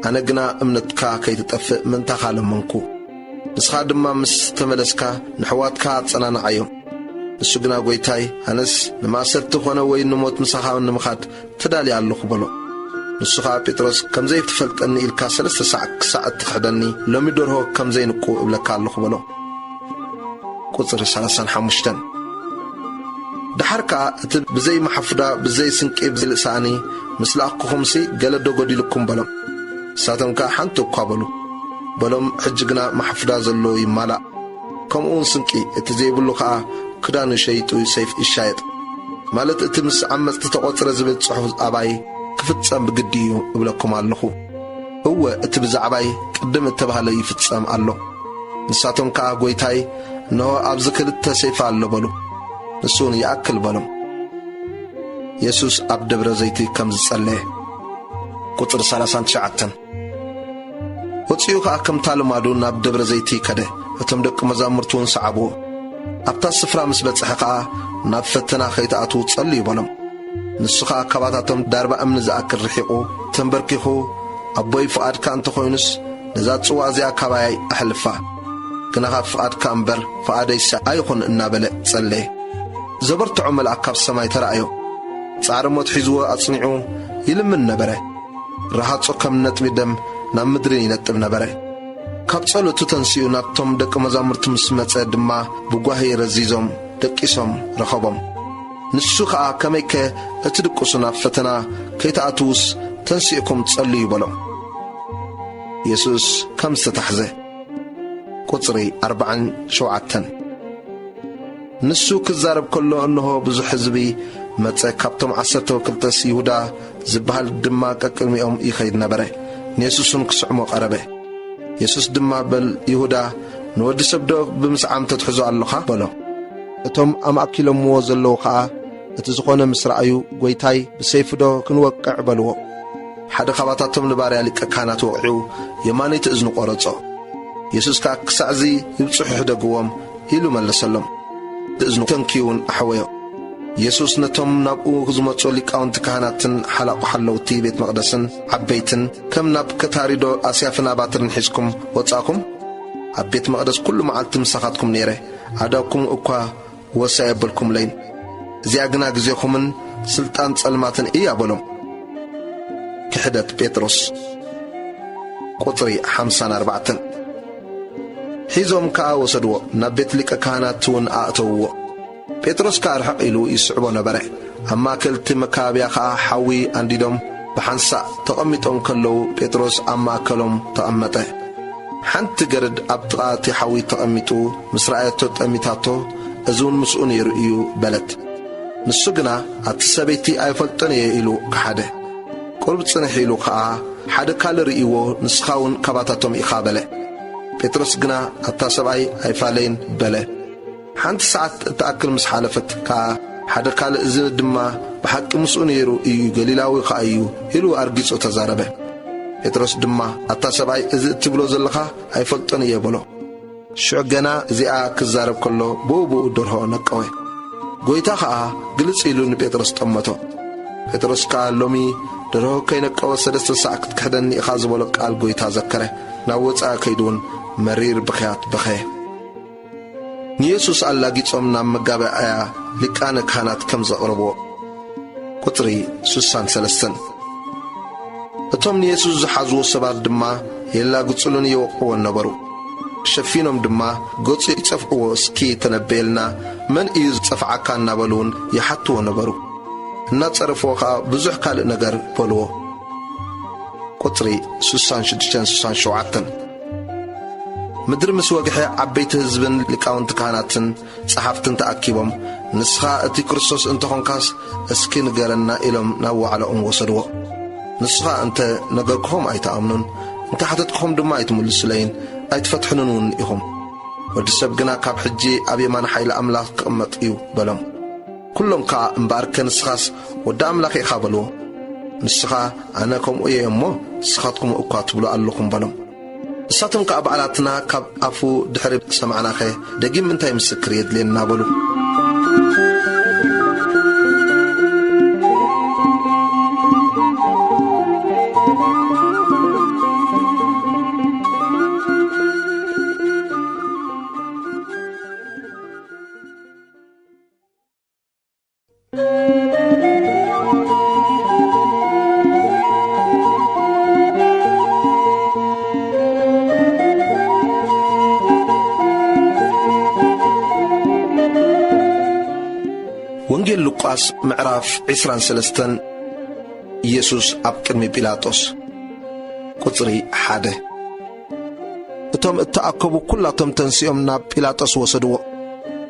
ኣነ ግና እምነትካ ከይትጠፍእ ምእንታኻ ለመንኩ። ንስኻ ድማ ምስ ተመለስካ ንሕዋትካ ኣጸናንዓዮም። ንሱ ግና፣ "ጐይታይ፣ ኣነስ ንማእሰርቲ ኾነ ወይ ንሞት ምሳኻ ንምኻድ ተዳልየ ኣለኹ" በሎ። ንሱ ኸኣ፣ "ጴጥሮስ፣ ከም ዘይትፈልጠኒ ኢልካ ሰለስተ ሳዕ ክሳዕ እትኽሕደኒ፣ ሎሚ ደርሆ ከም ዘይንቁ እብለካ ኣለኹ" በሎ። ቁጽሪ ሰላሳን ሓሙሽተን። ደሓር ከኣ፣ "እቲ ብዘይ ማሕፉዳ፣ ብዘይ ስንቂ፣ ብዘይ ሳእኒ ምስ ለኣኽኩኹምሲ፣ ገለ ዶ ጐዲሉኩም?" በሎም። ንሳቶም ከኣ፣ "ሓንቲ እኳ" በሉ። በሎም፣ "ሕጂ ግና ማሕፉዳ ዘሎ ይማላእ፣ ከምኡውን ስንቂ፣ እቲ ዘይብሉ ኸኣ ክዳኑ ሸይጡ ሰይፍ ይሻየጥ፣ ማለት እቲ ምስ ዓመጽቲ ተቖጽረ ዝብል ጽሑፍ ኣባይ ክፍጸም ብግዲ እዩ እብለኩም ኣለኹ። እወ፣ እቲ ብዛዕባይ ቅድም እተባህለ ይፍጸም ኣሎ።" ንሳቶም ከኣ፣ "ጐይታይ፣ እንሆ ኣብዚ ክልተ ሰይፊ ኣሎ" በሉ። ንሱ እውን፣ "ይኣክል" በሎም። የሱስ ኣብ ደብረ ዘይቲ ከም ዝጸለየ። ቁጽሪ ሰላሳን ትሽዓተን። ወጺኡ ኸኣ ከምታ ልማዱ ናብ ደብረ ዘይቲ ከደ። እቶም ደቂ መዛሙርቱ እውን ሰዓብዎ። ኣብታ ስፍራ ምስ በጽሐ ኸኣ፣ "ናብ ፈተና ኸይትኣትዉ ጸልዩ" በሎም። ንሱ ኸኣ ካባታቶም ዳርባ እምኒ ዝኣክል ርሒቑ፣ ተንበርኪኹ፣ "ኣቦይ፣ ፍቓድካ እንተ ኾይኑስ፣ ነዛ ጽዋእ እዚኣ ካባይ ኣሕልፋ። ግናኻ ፍቓድካ እምበር፣ ፍቓደይሲ ኣይኹን" እናበለ ጸለየ። ዘበርትዖ መልኣክ ካብ ሰማይ ተራእዮ። ጻዕሪ ሞት ሒዝዎ ኣጽኒዑ ይልምን ነበረ። ረሃጾ ከም ነጥቢ ደም ናብ ምድሪ ይነጥብ ነበረ። ካብ ጸሎቱ ተንሲኡ ናብቶም ደቂ መዛሙርቱ ምስ መጸ ድማ ብጓሂ ረዚዞም ደቂሶም ረኸቦም። ንሱ ኸኣ፣ "ከመይከ እቲ ድቁሱ ናብ ፈተና ከይትኣትዉስ ተንሲእኩም ጸልዩ" በሎም። የሱስ ከም ዝተታሕዘ። ቁጽሪ ኣርባዓን ሸውዓተን። ንሱ ክዛረብ ከሎ፣ እንሆ፣ ብዙሕ ህዝቢ መጸ፣ ካብቶም ዓሰርተ ወክልተስ ይሁዳ ዝበሃል ድማ ቀቅድሚኦም ይኸይድ ነበረ፣ ንየሱስን ክስዕሞ ቀረበ። የሱስ ድማ፣ "በል ይሁዳ፣ ንወዲ ሰብዶ ብምስዓም ተትሕዞ ኣሎኻ?" በሎ። እቶም ኣማእኪሎምዎ ዘለዉ ኸኣ፣ እቲ ዝኾነ ምስ ረኣዩ፣ "ጐይታይ፣ ብሰይፍዶ ክንወቅዕ?" በልዎ። ሓደ ኻባታቶም ንባርያ ሊቀ ካህናት ወቒዑ የማነይቲ እዝኑ ቈረጾ። የሱስ ከኣ፣ "ክሳዕዚ ይብጽሑ ሕደግዎም" ኢሉ መለሰሎም። እቲ እዝኑ ተንክዩ እውን ኣሕወዮ። የሱስ ነቶም ናብኡ ዝመጹ ሊቃውንቲ ካህናትን ሓላቑ ሓለውቲ ቤት መቕደስን ዓበይትን፣ "ከም ናብ ከታሪዶ ኣስያፍን ኣባትርን ሒዝኩም ወጻእኩም? ኣብ ቤት መቕደስ ኩሉ መዓልቲ ምሳኻትኩም ነይረ፣ ኣእዳውኩም እኳ ወስ ኣየበልኩምለይን። እዚኣ ግና ግዜኹምን ስልጣን ጸልማትን እያ" በሎም። ክሕደት ጴጥሮስ። ቁጽሪ ሓምሳን ኣርባዕተን። ሒዞም ከኣ ወሰድዎ፣ ናብ ቤት ሊቀ ካህናት እውን ኣእተውዎ። ጴጥሮስ ከኣ ርሕቕ ኢሉ ይስዕቦ ነበረ። ኣብ ማእከል እቲ መካበብያ ኸኣ ሓዊ ኣንዲዶም ብሓንሳእ ተቐሚጦም ከለዉ፣ ጴጥሮስ ኣብ ማእከሎም ተቐመጠ። ሓንቲ ገረድ ኣብ ጥቓ እቲ ሓዊ ተቐሚጡ ምስ ረኣየቶ ጠሚታቶ፣ "እዚ እውን ምስኡ ነይሩ እዩ" በለት። ንሱ ግና፣ "ኣቲ ሰበይቲ፣ ኣይፈልጦን እየ" ኢሉ ከሓደ። ቁሩብ ጽንሕ ኢሉ ኸኣ፣ ሓደ ካልእ ርእይዎ፣ "ንስኻ እውን ካባታቶም ኢኻ" በለ። ጴጥሮስ ግና፣ "ኣታ ሰብኣይ፣ ኣይፋለይን" በለ። ሓንቲ ሰዓት እትኣክል ምስ ሓለፈት ከኣ፣ ሓደ ካልእ፣ እዚ ድማ ብሓቂ ምስኡ ነይሩ እዩ፣ ገሊላዊ ኸኣ እዩ፣ ኢሉ ኣርጊጹ ተዛረበ። ጴጥሮስ ድማ፣ ኣታ ሰብኣይ፣ እዚ እትብሎ ዘለኻ ኣይፈልጦን እየ፣ በሎ። ሽዑ ገና እዚኣ ክዛረብ ከሎ፣ ብኡ ብኡ ደርሆ ነቀወ። ጐይታ ኸኣ ግልጽ ኢሉ ንጴጥሮስ ጠመቶ። ጴጥሮስ ከኣ ሎሚ ደርሆ ከይነቀወ ሰለስተ ሳዕ ክትክሕደኒ ኢኻ ዝበሎ ቃል ጐይታ ዘከረ። ናብ ወጻኢ ከይዱ እውን መሪር ብኽያት በኸየ። ንየሱስ ኣላጊጾም ናብ መጋባእያ ሊቃነ ካህናት ከም ዘቕረብዎ። ቁጽሪ ስሳን ሰለስተን። እቶም ንየሱስ ዝሓዝዎ ሰባት ድማ የላግጹሉን የወቕዕዎን ነበሩ። ሸፊኖም ድማ፣ "ገጹ ይጸፍዕዎ፣ እስኪ ተነበየልና፣ መን እዩ ዝጸፍዓካ?" እናበሉ እውን ይሓትዎ ነበሩ። እናጸረፍዎ ኸኣ ብዙሕ ካልእ ነገር በልዎ። ቁጽሪ ስሳን ሽዱሽተን ስሳን ሸውዓተን። ምድሪ ምስ ወግሐ፣ ዓበይቲ ህዝብን ሊቃውንቲ ካህናትን ጸሓፍትን ተኣኪቦም፣ "ንስኻ እቲ ክርስቶስ እንተኾንካስ፣ እስኪ ንገረና" ኢሎም ናብ ዋዕላኦም ወሰድዎ። ንስኻ እንተ ነገርኩኹም ኣይትኣምኑን፣ እንተ ሓተትኩኹም ድማ ኣይትምልሱለይን፣ ኣይትፈትሑንን እውን ኢኹም። ወዲ ሰብ ግና ካብ ሕጂ ኣብ የማን ሓይሊ ኣምላኽ ክቕመጥ እዩ በሎም። ኩሎም ከኣ፣ "እምበኣርከ ንስኻስ ወዲ ኣምላኽ ኢኻ" በልዎ። ንሱ ኸኣ፣ "ኣነ ከምኡ እየ እሞ፣ ንስኻትኩም እኳ ትብሉ ኣለኹም" በሎም። ንሳቶም ከኣ፣ "ባዕላትና ካብ ኣፉ ድሕሪ ሰማዕናኸ፣ ደጊም እንታይ ምስክር የድልየና?" በሉ። ወንጌል ሉቃስ ምዕራፍ ዕስራን ሰለስተን። ኢየሱስ ኣብ ቅድሚ ጲላጦስ። ቁጽሪ ሓደ። እቶም እተኣከቡ ኩላቶም ተንሲኦም ናብ ጲላጦስ ወሰድዎ።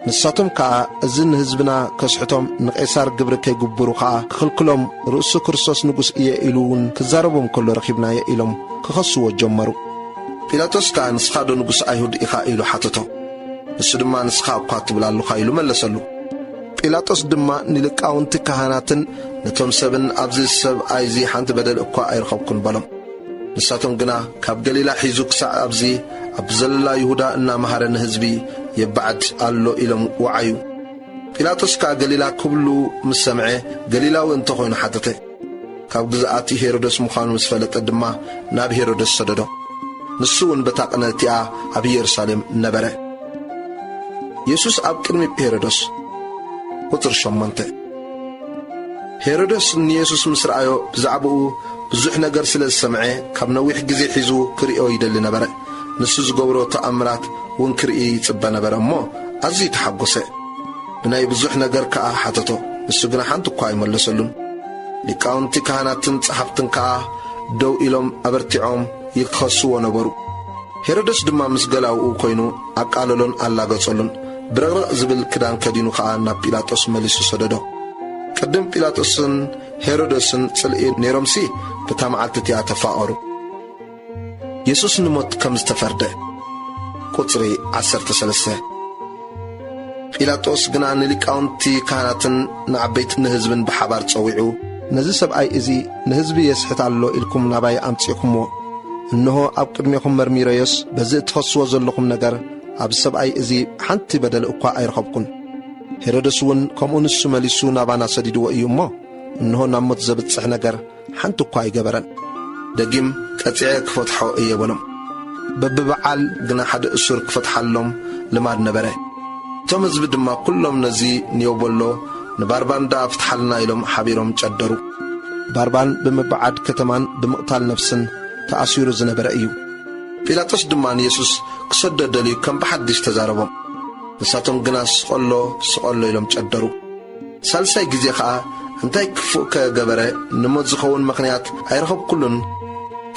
ንሳቶም ከኣ፣ "እዚ ንህዝብና ከስሕቶም፣ ንቄሳር ግብሪ ከይግብሩ ከኣ ክኽልክሎም፣ ርእሱ ክርስቶስ ንጉስ እየ ኢሉ እውን ክዛረቦም ከሎ ረኺብናዮ" ኢሎም ክኸስዎ ጀመሩ። ጲላጦስ ከኣ፣ "ንስኻ ዶ ንጉስ ኣይሁድ ኢኻ?" ኢሉ ሓተቶ። ንሱ ድማ፣ "ንስኻ እኳ ትብል ኣለኻ" ኢሉ መለሰሉ። ጲላጦስ ድማ ንሊቃውንቲ ካህናትን ነቶም ሰብን፣ "ኣብዚ ሰብኣይ እዚ ሓንቲ በደል እኳ ኣይረኸብኩን" በሎም። ንሳቶም ግና፣ "ካብ ገሊላ ሒዙ ክሳዕ ኣብዚ ኣብ ዘላ ይሁዳ እናመሃረ ንህዝቢ የባዕድ ኣሎ" ኢሎም ወዓዩ። ጲላጦስ ከኣ ገሊላ ክብሉ ምስ ሰምዐ፣ ገሊላዊ እንተ ኾይኑ ሓተተ። ካብ ግዝኣት ሄሮደስ ምዃኑ ምስ ፈለጠ ድማ፣ ናብ ሄሮደስ ሰደዶ። ንሱ እውን በታ ቅነ እቲኣ ኣብ ኢየሩሳሌም ነበረ። የሱስ ኣብ ቅድሚ ሄሮደስ። ቁጽሪ ሸሞንተ። ሄሮደስ ንየሱስ ምስ ረኣዮ፣ ብዛዕባኡ ብዙሕ ነገር ስለ ዝሰምዐ፣ ካብ ነዊሕ ግዜ ሒዙ ክርእዮ ይደሊ ነበረ። ንሱ ዝገብሮ ተኣምራት እውን ክርኢ ይጽበ ነበረ እሞ፣ ኣዝዩ ተሓጎሰ። ብናይ ብዙሕ ነገር ከኣ ሓተቶ፣ ንሱ ግና ሓንቲ እኳ ኣይመለሰሉን። ሊቃውንቲ ካህናትን ጸሓፍትን ከኣ ደው ኢሎም ኣበርቲዖም ይኸስዎ ነበሩ። ሄሮደስ ድማ ምስ ገላውኡ ኮይኑ ኣቃለሎን ኣላገጸሉን። ብርቕርቕ ዝብል ክዳን ከዲኑ ኸኣ ናብ ጲላጦስ መሊሱ ሰደዶ። ቅድም ጲላጦስን ሄሮደስን ጽልኢ ነይሮምሲ፣ በታ መዓልቲ እቲኣ ተፋቐሩ። የሱስ ንሞት ከም ዝተፈርደ። ቁጽሪ ዓሰርተ ሰለስተ። ጲላጦስ ግና ንሊቃውንቲ ካህናትን ንዓበይቲ ንህዝብን ብሓባር ጸዊዑ፣ "ነዚ ሰብኣይ እዚ ንህዝቢ የስሕት ኣሎ ኢልኩም ናባይ ኣምጺእኩምዎ። እንሆ ኣብ ቅድሜኹም መርሚረዮስ፣ በዚ እትኸስዎ ዘለኹም ነገር ኣብዚ ሰብኣይ እዚ ሓንቲ በደል እኳ ኣይረኸብኩን። ሄሮድስ እውን ከምኡ ንሱ መሊሱ ናባና ሰዲድዎ እዩ እሞ፣ እንሆ ናብ ሞት ዘብጽሕ ነገር ሓንቲ እኳ ኣይገበረን። ደጊም ቀጺዐ ክፈትሖ እየ" በሎም። በብበዓል ግና ሓደ እሱር ክፈትሓሎም ልማድ ነበረ። እቶም ህዝቢ ድማ ኩሎም ነዚ ንዮቦሎ ንባርባን ደኣ ፍትሓልና ኢሎም ሓቢሮም ጨደሩ። ባርባን ብምብዓድ ከተማን ብምቕታል ነፍስን ተኣሲሩ ዝነበረ እዩ። ጲላጦስ ድማ ንየሱስ ክሰዶ ደልዩ ከም ብሓድሽ ተዛረቦም። ንሳቶም ግና "ስቐሎ፣ ስቐሎ" ኢሎም ጨደሩ። ሳልሳይ ግዜ ኸኣ፣ "እንታይ ክፉእ ከ ገበረ? ንሞት ዝኸውን ምኽንያት ኣይረኸብኩሉን።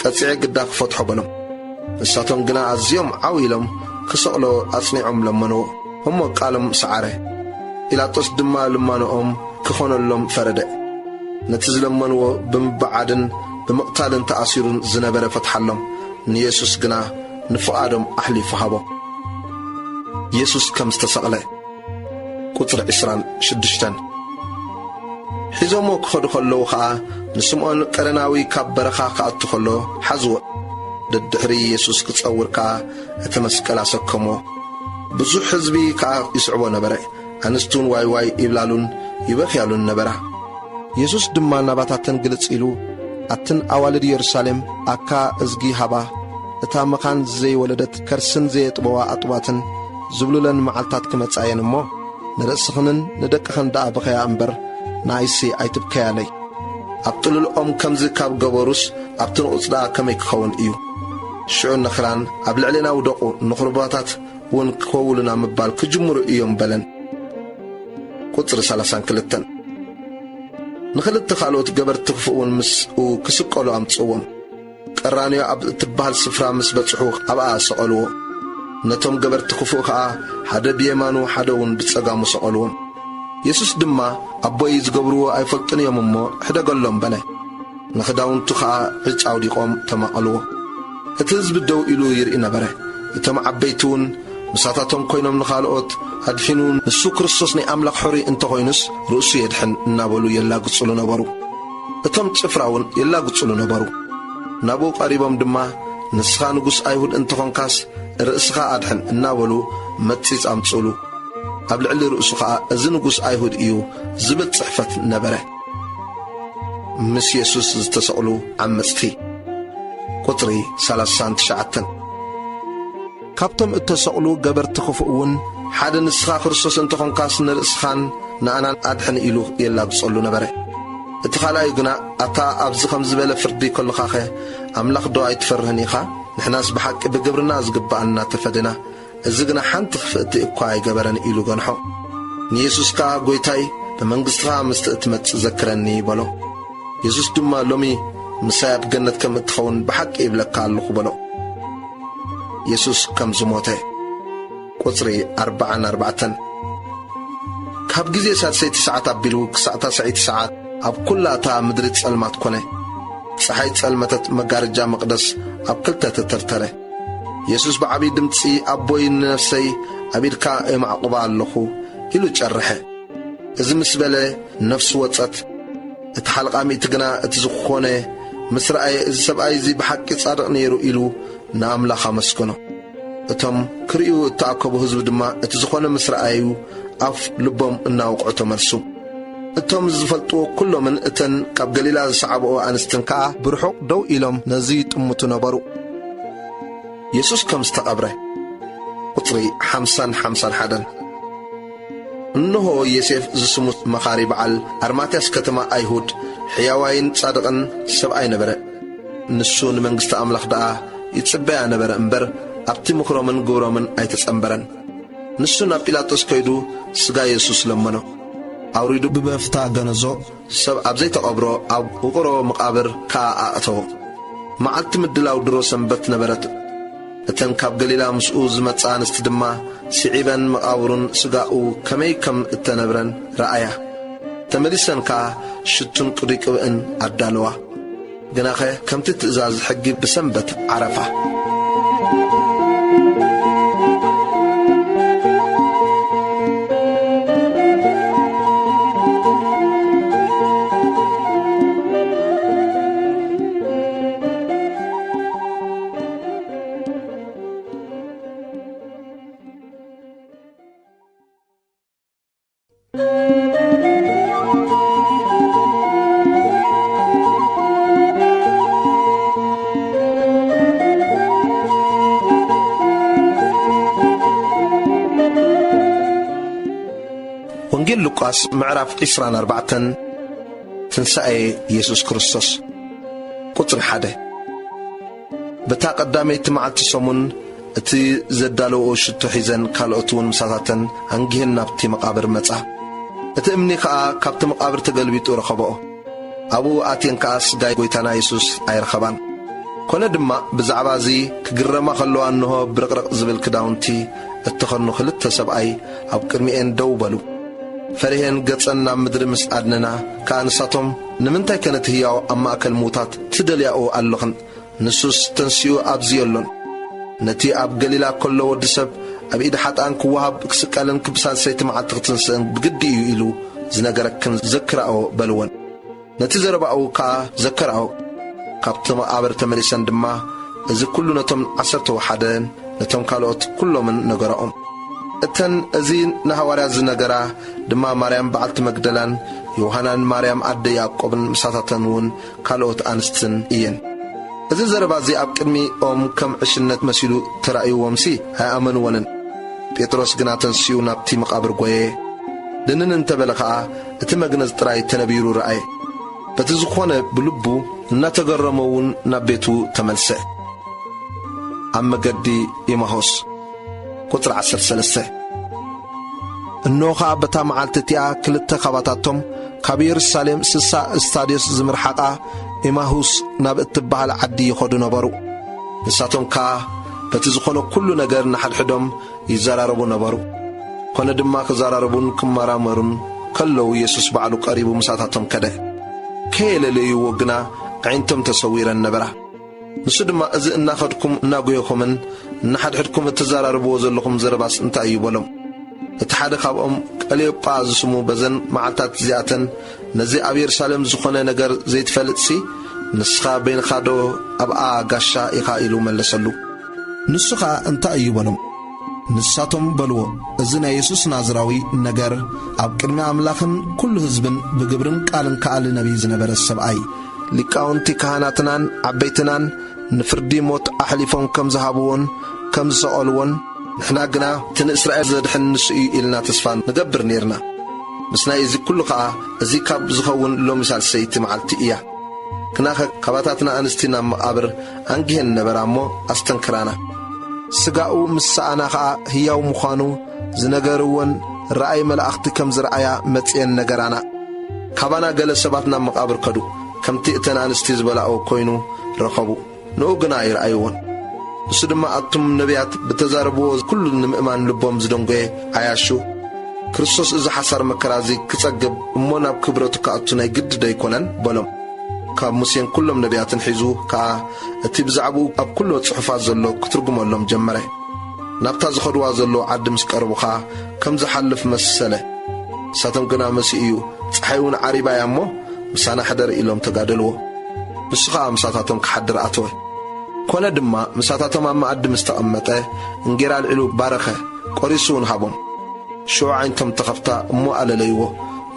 ቀጺዐ ግዳ ክፈትሖ" በሎም። ንሳቶም ግና ኣዝዮም ዓው ኢሎም ክሰቕሎ ኣጽኒዖም ለመንዎ። እሞ ቃሎም ሰዓረ። ጲላጦስ ድማ ልማኖኦም ክኾነሎም ፈረደ። ነቲ ዝለመንዎ ብምብዓድን ብምቕታልን ተኣሲሩን ዝነበረ ፈትሓሎም። ንየሱስ ግና ንፍቓዶም ኣሕሊፉ ሃቦ። የሱስ ከም ዝተሰቕለ። ቁጽሪ ዕስራን ሽዱሽተን። ሒዞሞ ክኸዱ ከለዉ ኸኣ፣ ንስምዖን ቀረናዊ ካብ በረኻ ክኣቱ ከሎ ሓዝዎ። ደድሕሪ የሱስ ክጸውር ከኣ እቲ መስቀል ኣሰከሞ። ብዙሕ ህዝቢ ከኣ ይስዕቦ ነበረ። ኣንስቲ እውን ዋይ ዋይ ይብላሉን ይበኽያሉን ነበራ። የሱስ ድማ ናባታተን ግልጽ ኢሉ፣ ኣትን ኣዋልድ የሩሳሌም፣ ኣካ እዝጊ ሃባ፣ እታ መኻን ዘይወለደት ከርስን ዘየጥበዋ ኣጥባትን ዝብሉለን መዓልታት ክመጻ እየን እሞ፣ ንርእስኽንን ንደቅኽን ደኣ ብኸያ እምበር፣ ንኣይሲ ኣይትብከያለይ። ኣብ ጥሉል ኦም ከምዚ ካብ ገበሩስ፣ ኣብቲ ንቑጽ ደኣ ከመይ ክኸውን እዩ? ሽዑ ንኽራን ኣብ ልዕሌና ውደቑ፣ ንኹርባታት እውን ክኸውሉና ምባል ክጅምሩ እዮም በለን። ቁጽሪ ሰላሳን ክልተን። ንኽልተ ካልኦት ገበርቲ ክፉእ እውን ምስኡ ክስቀሉ ኣምጽእዎም። ቀራንዮ ኣብ እትበሃል ስፍራ ምስ በጽሑ ኣብኣ ሰቐልዎ። ነቶም ገበርቲ ክፉእ ከኣ ሓደ ብየማኑ ሓደ እውን ብጸጋሙ ሰቐልዎም። የሱስ ድማ፣ ኣቦይ ዝገብርዎ ኣይፈልጡን እዮም እሞ ሕደገሎም በለ። ንኽዳውንቱ ኸኣ ዕጭ ኣውዲቖም ተማቐልዎ። እቲ ህዝቢ ደው ኢሉ ይርኢ ነበረ። እቶም ዓበይቲ እውን ምሳታቶም ኮይኖም ንኻልኦት ኣድሒኑ፣ ንሱ ክርስቶስ ናይ ኣምላኽ ሕሩይ እንተኾይኑስ ርእሱ የድሕን እናበሉ የላግጹሉ ነበሩ። እቶም ጭፍራ እውን የላግጹሉ ነበሩ። ናብኡ ቀሪቦም ድማ፣ ንስኻ ንጉስ ኣይሁድ እንተኾንካስ ርእስኻ ኣድሕን እናበሉ መጺጽ ኣምጽኡሉ። ኣብ ልዕሊ ርእሱ ኸኣ፣ እዚ ንጉስ ኣይሁድ እዩ ዝብል ጽሕፈት ነበረ። ምስ የሱስ ዝተሰቕሉ ዓመጽቲ። ቁጽሪ ሰላሳን ትሽዓተን። ካብቶም እተሰቕሉ ገበርቲ ክፉእ እውን ሓደ፣ ንስኻ ክርስቶስ እንተኾንካስ ንርእስኻን ንኣናን ኣድሕን ኢሉ የላግጸሉ ነበረ። እቲ ካልኣዩ ግና፣ ኣታ ኣብዚ ከም ዝበለ ፍርዲ ከሎኻኸ ኣምላኽ ዶ ኣይትፈርህን ኢኻ? ንሕናስ ብሓቂ ብግብርና ዝግብኣና ተፈደና፣ እዚ ግና ሓንቲ ክፍእቲ እኳ ኣይገበረን ኢሉ ገንሖ። ንየሱስ ከኣ፣ ጐይታይ፣ ብመንግስትኻ ምስ እትመጽእ ዘክረኒ በሎ። የሱስ ድማ፣ ሎሚ ምሳይ ኣብ ገነት ከም እትኸውን ብሓቂ ይብለካ ኣለኹ በሎ። የሱስ ከም ዝሞተ። ቁጽሪ ኣርብዓን ኣርባዕተን። ካብ ግዜ ሳልሰይቲ ሰዓት ኣቢሉ ክሳዕ ታስዐይቲ ሰዓት ኣብ ኩላ እታ ምድሪ ጸልማት ኮነ። ጸሓይ ጸልመተት፣ መጋረጃ መቕደስ ኣብ ክልተ ተተርተረ። የሱስ ብዓብዪ ድምጺ፣ ኣቦይ፣ ንነፍሰይ ኣብ ኢድካ የማዕቑባ ኣለኹ ኢሉ ጨርሐ። እዚ ምስ በለ ነፍሱ ወጸት። እቲ ሓለቓ ሚእቲ ግና እቲ ዝኾነ ምስ ረኣየ፣ እዚ ሰብኣይ እዚ ብሓቂ ጻድቕ ነይሩ ኢሉ ንኣምላኽ ኣመስገኖ። እቶም ክርእዩ እተኣከቡ ህዝቢ ድማ እቲ ዝኾነ ምስ ረኣዩ ኣፍ ልቦም እናወቕዑ ተመልሱ። እቶም ዝፈልጥዎ ኩሎምን እተን ካብ ገሊላ ዝሰዓብኦ ኣንስትን ከኣ ብርሑቕ ደው ኢሎም ነዚ ይጥምቱ ነበሩ። የሱስ ከም ዝተቐብረ። ቁጽሪ ሓምሳን ሓምሳን ሓደን። እንሆ ዮሴፍ ዝስሙ መኻሪ በዓል ኣርማትያስ ከተማ ኣይሁድ ሕያዋይን ጻድቕን ሰብኣይ ነበረ። ንሱ ንመንግስቲ ኣምላኽ ደኣ ይጽበያ ነበረ እምበር ኣብቲ ምኽሮምን ግብሮምን ኣይተጸንበረን። ንሱ ናብ ጲላጦስ ከይዱ ስጋ የሱስ ለመኖ። ኣውሪዱ ብበፍታ ገነዞ፣ ሰብ ኣብ ዘይተቐብሮ ኣብ ውቕሮ መቓብር ከኣ ኣእተዎ። መዓልቲ ምድላው ድሮ ሰንበት ነበረት። እተን ካብ ገሊላ ምስኡ ዝመጻ ኣንስቲ ድማ ስዒበን መቓብሩን ስጋኡ ከመይ ከም እተነብረን ረኣያ። ተመሊሰን ከኣ ሽቱን ቅዱይ ቅብእን ኣዳለዋ። ግናኸ ከምቲ ትእዛዝ ሕጊ ብሰንበት ዓረፋ። ወንጌል ሉቃስ ምዕራፍ ዕስራን ኣርባዕተን። ትንሳኤ የሱስ ክርስቶስ። ቁጽሪ ሓደ። በታ ቀዳመይቲ መዓልቲ ሰሙን እቲ ዘዳለውኦ ሽቶ ሒዘን ካልኦት እውን ምሳታተን ኣንጊህን ናብቲ መቓብር መጻ። እቲ እምኒ ኸኣ ካብቲ መቓብር ተገልቢጡ ረኸብኦ። ኣብኡ ኣትየን ከኣ ስጋይ ጐይታና የሱስ ኣይረኸባን። ኮነ ድማ ብዛዕባ እዚ ክግረማ ኸለዋ እንሆ ብርቕርቕ ዝብል ክዳውንቲ እተኸድኑ ክልተ ሰብኣይ ኣብ ቅድሚኤን ደው በሉ። ፈሪሄን ገጸን ናብ ምድሪ ምስ ኣድነና ከኣ ንሳቶም፣ ንምንታይከ ነቲ ህያው ኣብ ማእከል ምዉታት ትደልያኦ ኣለኽን? ንሱስ ተንሲኡ ኣብዚ የሎን። ነቲ ኣብ ገሊላ ከሎ ወዲ ሰብ ኣብ ኢድ ሓጥኣን ክወሃብ ክስቀልን ክብ ሳልሰይቲ መዓልቲ ክትንስእን ብግዲ እዩ ኢሉ ዝነገረክን ዘክራኦ በልወን። ነቲ ዘረባኡ ከኣ ዘከራኦ። ካብቲ መቓብር ተመሊሰን ድማ እዚ ኩሉ ነቶም ዓሰርተ ወሓደን ነቶም ካልኦት ኩሎምን ነገራኦም። እተን እዚ ንሃዋርያት ዝነገራ ድማ ማርያም በዓልቲ መግደላን ዮሃናን ማርያም ኣደ ያዕቆብን ምሳታተን እውን ካልኦት ኣንስትን እየን። እዚ ዘረባ እዚ ኣብ ቅድሚኦም ከም ዕሽነት መሲሉ ተራእይዎምሲ ኣይኣመንዎንን። ጴጥሮስ ግና ተንሲኡ ናብቲ መቓብር ጐየ። ድንን እንተ በለ ኸኣ እቲ መግነዝ ጥራይ ተነቢሩ ረኣየ። በቲ ዝኾነ ብልቡ እናተገረመ እውን ናብ ቤቱ ተመልሰ። ኣብ መገዲ ኢማሆስ ቁጽሪ ዓሰርተ ሰለስተ። እንሆ ኸኣ በታ መዓልቲ እቲኣ ክልተ ኻባታቶም ካብ የሩሳሌም ስሳ እስታድዮስ ዝምርሓቓ ኢማሁስ ናብ እትበሃል ዓዲ ይኸዱ ነበሩ። ንሳቶም ከኣ በቲ ዝኾነ ኩሉ ነገር ንሓድሕዶም ይዘራረቡ ነበሩ። ኮነ ድማ ክዘራረቡን ክመራመሩን ከለዉ የሱስ ባዕሉ ቀሪቡ ምሳታቶም ከደ። ከየለለይዎ ግና ኣዒንቶም ተሰዊረን ነበራ። ንሱ ድማ እዚ እናኸድኩም እናጎየኹምን እናሓድሕድኩም እትዘራረብዎ ዘለኹም ዘረባስ እንታይ እዩ በሎም። እቲ ሓደ ካብኦም ቀልዮጳ ዝስሙ በዘን መዓልታት እዚኣተን ነዚ ኣብ የሩሳሌም ዝኾነ ነገር ዘይትፈልጥሲ ንስኻ በይንኻዶ ኣብኣ ጋሻ ኢኻ ኢሉ መለሰሉ። ንሱ ኸኣ እንታይ እዩ በሎም። ንሳቶም በልዎ፣ እዚ ናይ የሱስ ናዝራዊ ነገር ኣብ ቅድሚ ኣምላኽን ኩሉ ህዝብን ብግብርን ቃልን ከኣ ልነብይ ዝነበረ ሰብኣይ፣ ሊቃውንቲ ካህናትናን ዓበይትናን ንፍርዲ ሞት ኣሕሊፎም ከም ዝሃብዎን ከም ዝሰቐልዎን፣ ንሕና ግና እቲ ንእስራኤል ዘድሕን ንሱ እዩ ኢልና ተስፋ ንገብር ኔርና። ምስ ናይ እዚ ኩሉ ኸኣ እዚ ካብ ዝኸውን ሎሚ ሳልሰይቲ መዓልቲ እያ። ግናኸ ካባታትና ኣንስቲ ናብ መቓብር ኣንጊሄን ነበራ እሞ ኣስተንክራና። ስጋኡ ምስ ሰኣና ኸኣ ህያው ምዃኑ ዝነገርወን ረኣይ መላእኽቲ ከም ዝረኣያ መጺኤን ነገራና። ካባና ገለ ሰባት ናብ መቓብር ከዱ፣ ከምቲ እተን ኣንስቲ ዝበላኦ ኮይኑ ረኸቡ። ንኡ ግና ኣይረኣይዎን። ንሱ ድማ ኣቱም ነቢያት ብተዛረብዎ ኩሉ ንምእማን ልቦም ዝደንጎየ ዓያሹ፣ ክርስቶስ እዚ ሓሳር መከራ እዚ ክጸግብ እሞ ናብ ክብረቱ ክኣቱ ናይ ግዲ ዶ ኣይኮነን? በሎም። ካብ ሙሴን ኩሎም ነቢያትን ሒዙ ከኣ እቲ ብዛዕባኡ ኣብ ኩሎ ጽሑፋት ዘሎ ክትርጉመሎም ጀመረ። ናብታ ዝኸድዋ ዘሎ ዓዲ ምስ ቀረቡ ኸኣ ከም ዝሓልፍ መሰለ። ንሳቶም ግና መሲኡ እዩ፣ ጸሓይ እውን ዓሪባ እያ እሞ ምሳና ሕደር ኢሎም ተጋደልዎ። ንሱ ኸኣ ምሳታቶም ክሓድር ኣተወ። ኮነ ድማ ምሳታቶም ኣብ መኣዲ ምስ ተቐመጠ እንጌራ ኣልዒሉ ባረኸ፣ ቆሪሱ እውን ሃቦም። ሽዑ ዓይንቶም ተኸፍታ እሞ ኣለለይዎ።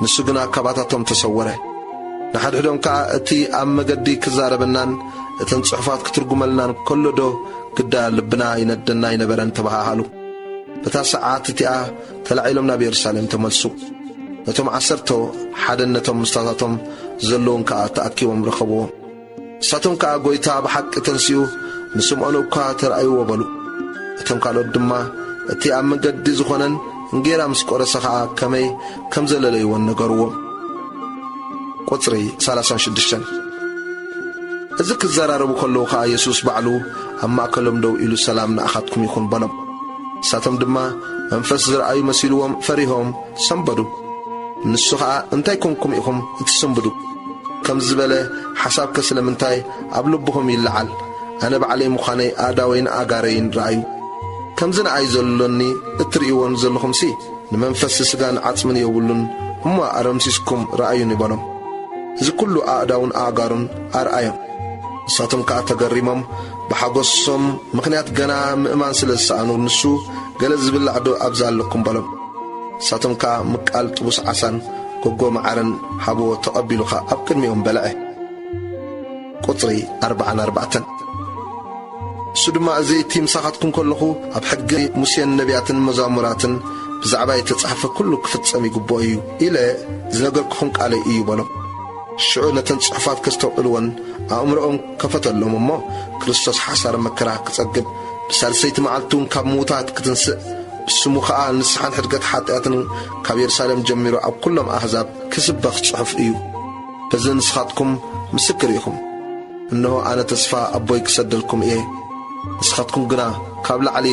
ንሱ ግና ካባታቶም ተሰወረ። ንሓድሕዶም ከኣ እቲ ኣብ መገዲ ክዛረበናን እተን ጽሑፋት ክትርጉመልናን ከሎ ዶ ግዳ ልብና ይነደና ኣይነበረን ተባሃሃሉ። በታ ሰዓት እቲኣ ተላዒሎም ናብ የሩሳሌም ተመልሱ። ነቶም ዓሰርተ ሓደን ነቶም ምስታታቶም ዘለዉን ከኣ ተኣኪቦም ረኸብዎም። ንሳቶም ከኣ ጐይታ ብሓቂ ተንሲኡ ንስምዖን እኳ ተራእይዎ በሉ። እቶም ካልኦት ድማ እቲ ኣብ መገዲ ዝኾነን እንጌራ ምስ ቆረሰ ኸኣ ከመይ ከም ዘለለይዎን ነገርዎም። ቁጽሪ ሰላሳን ሽዱሽተን። እዚ ክዘራረቡ ከለዉ ኸኣ የሱስ ባዕሉ ኣብ ማእከሎም ደው ኢሉ ሰላም ንኣኻትኩም ይኹን በሎም። ንሳቶም ድማ መንፈስ ዝረኣዩ መሲልዎም ፈሪሆም ሰንበዱ። ንሱ ኸኣ እንታይ ኮንኩም ኢኹም እትስንብዱ? ከምዚ ዝበለ ሓሳብከ ስለምንታይ ኣብ ልብኹም ይለዓል? ኣነ ባዕለይ ምዃነይ ኣእዳወይን ኣእጋረይን ረኣዩ። ከምዚ ንኣይ ዘሎኒ እትርእይዎን ዘለኹምሲ ንመንፈስ ስጋን ዓጽምን የብሉን እሞ ኣረምሲስኩም ረኣዩኒ በሎም። እዚ ኩሉ ኣእዳውን ኣእጋሩን ኣርኣዮም። ንሳቶም ከኣ ተገሪሞም ብሓጎሶም ምኽንያት ገና ምእማን ስለ ዝሰኣኑ ንሱ ገለ ዝብላዕ ዶ ኣብዛ ኣለኩም በሎም። ንሳቶም ከኣ ምቃል ጥቡስ ዓሳን ጎጎ መዓርን ሃብዎ ተቐቢሉ ከኣ ኣብ ቅድሚኦም በልዐ። ቁጽሪ ኣርባዓን ኣርባዕተን። እሱ ድማ እዚ እቲ ምሳኻትኩም ከለኹ ኣብ ሕጊ ሙሴን ነቢያትን መዛሙራትን ብዛዕባ የተጻሕፈ ኩሉ ክፍጸም ይግብኦ እዩ ኢለ ዝነገርኩኹም ቃለይ እዩ በሎም። ሽዑ ነተን ጽሑፋት ከስተውዕልወን ኣእምሮኦም ከፈተሎም እሞ ክርስቶስ ሓሳር መከራ ክጸግብ ብሳልሰይቲ መዓልቲ እውን ካብ ምዉታት ክትንስእ ብስሙ ኸኣ ንስሓን ሕድገት ሓጢኣትን ካብ የሩሳሌም ጀሚሩ ኣብ ኩሎም ኣህዛብ ክስበኽ ጽሑፍ እዩ። በዚ ንስኻትኩም ምስክር ኢኹም። እንሆ ኣነ ተስፋ ኣቦይ ክሰደልኩም እየ። ንስኻትኩም ግና ካብ ላዕሊ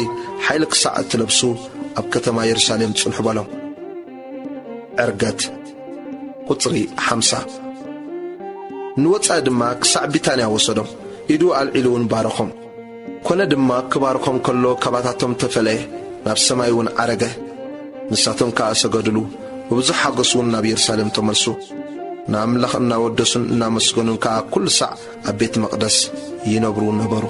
ሓይሊ ክሳዕ እትለብሱ ኣብ ከተማ የሩሳሌም ጽንሑ በሎም። ዕርገት ቁጽሪ ሓምሳ። ንወጻኢ ድማ ክሳዕ ቢታንያ ወሰዶም። ኢዱ ኣልዒሉ እውን ባረኾም። ኮነ ድማ ክባርኾም ከሎ ካባታቶም ተፈለየ፣ ናብ ሰማይ እውን ዓረገ። ንሳቶም ከኣ ሰገዱሉ። ብብዙሕ ሓጎስ እውን ናብ የሩሳሌም ተመልሱ። ንኣምላኽ እናወደሱን እናመስገኑን ከኣ ኩሉ ሳዕ ኣብ ቤት መቕደስ ይነብሩ ነበሩ።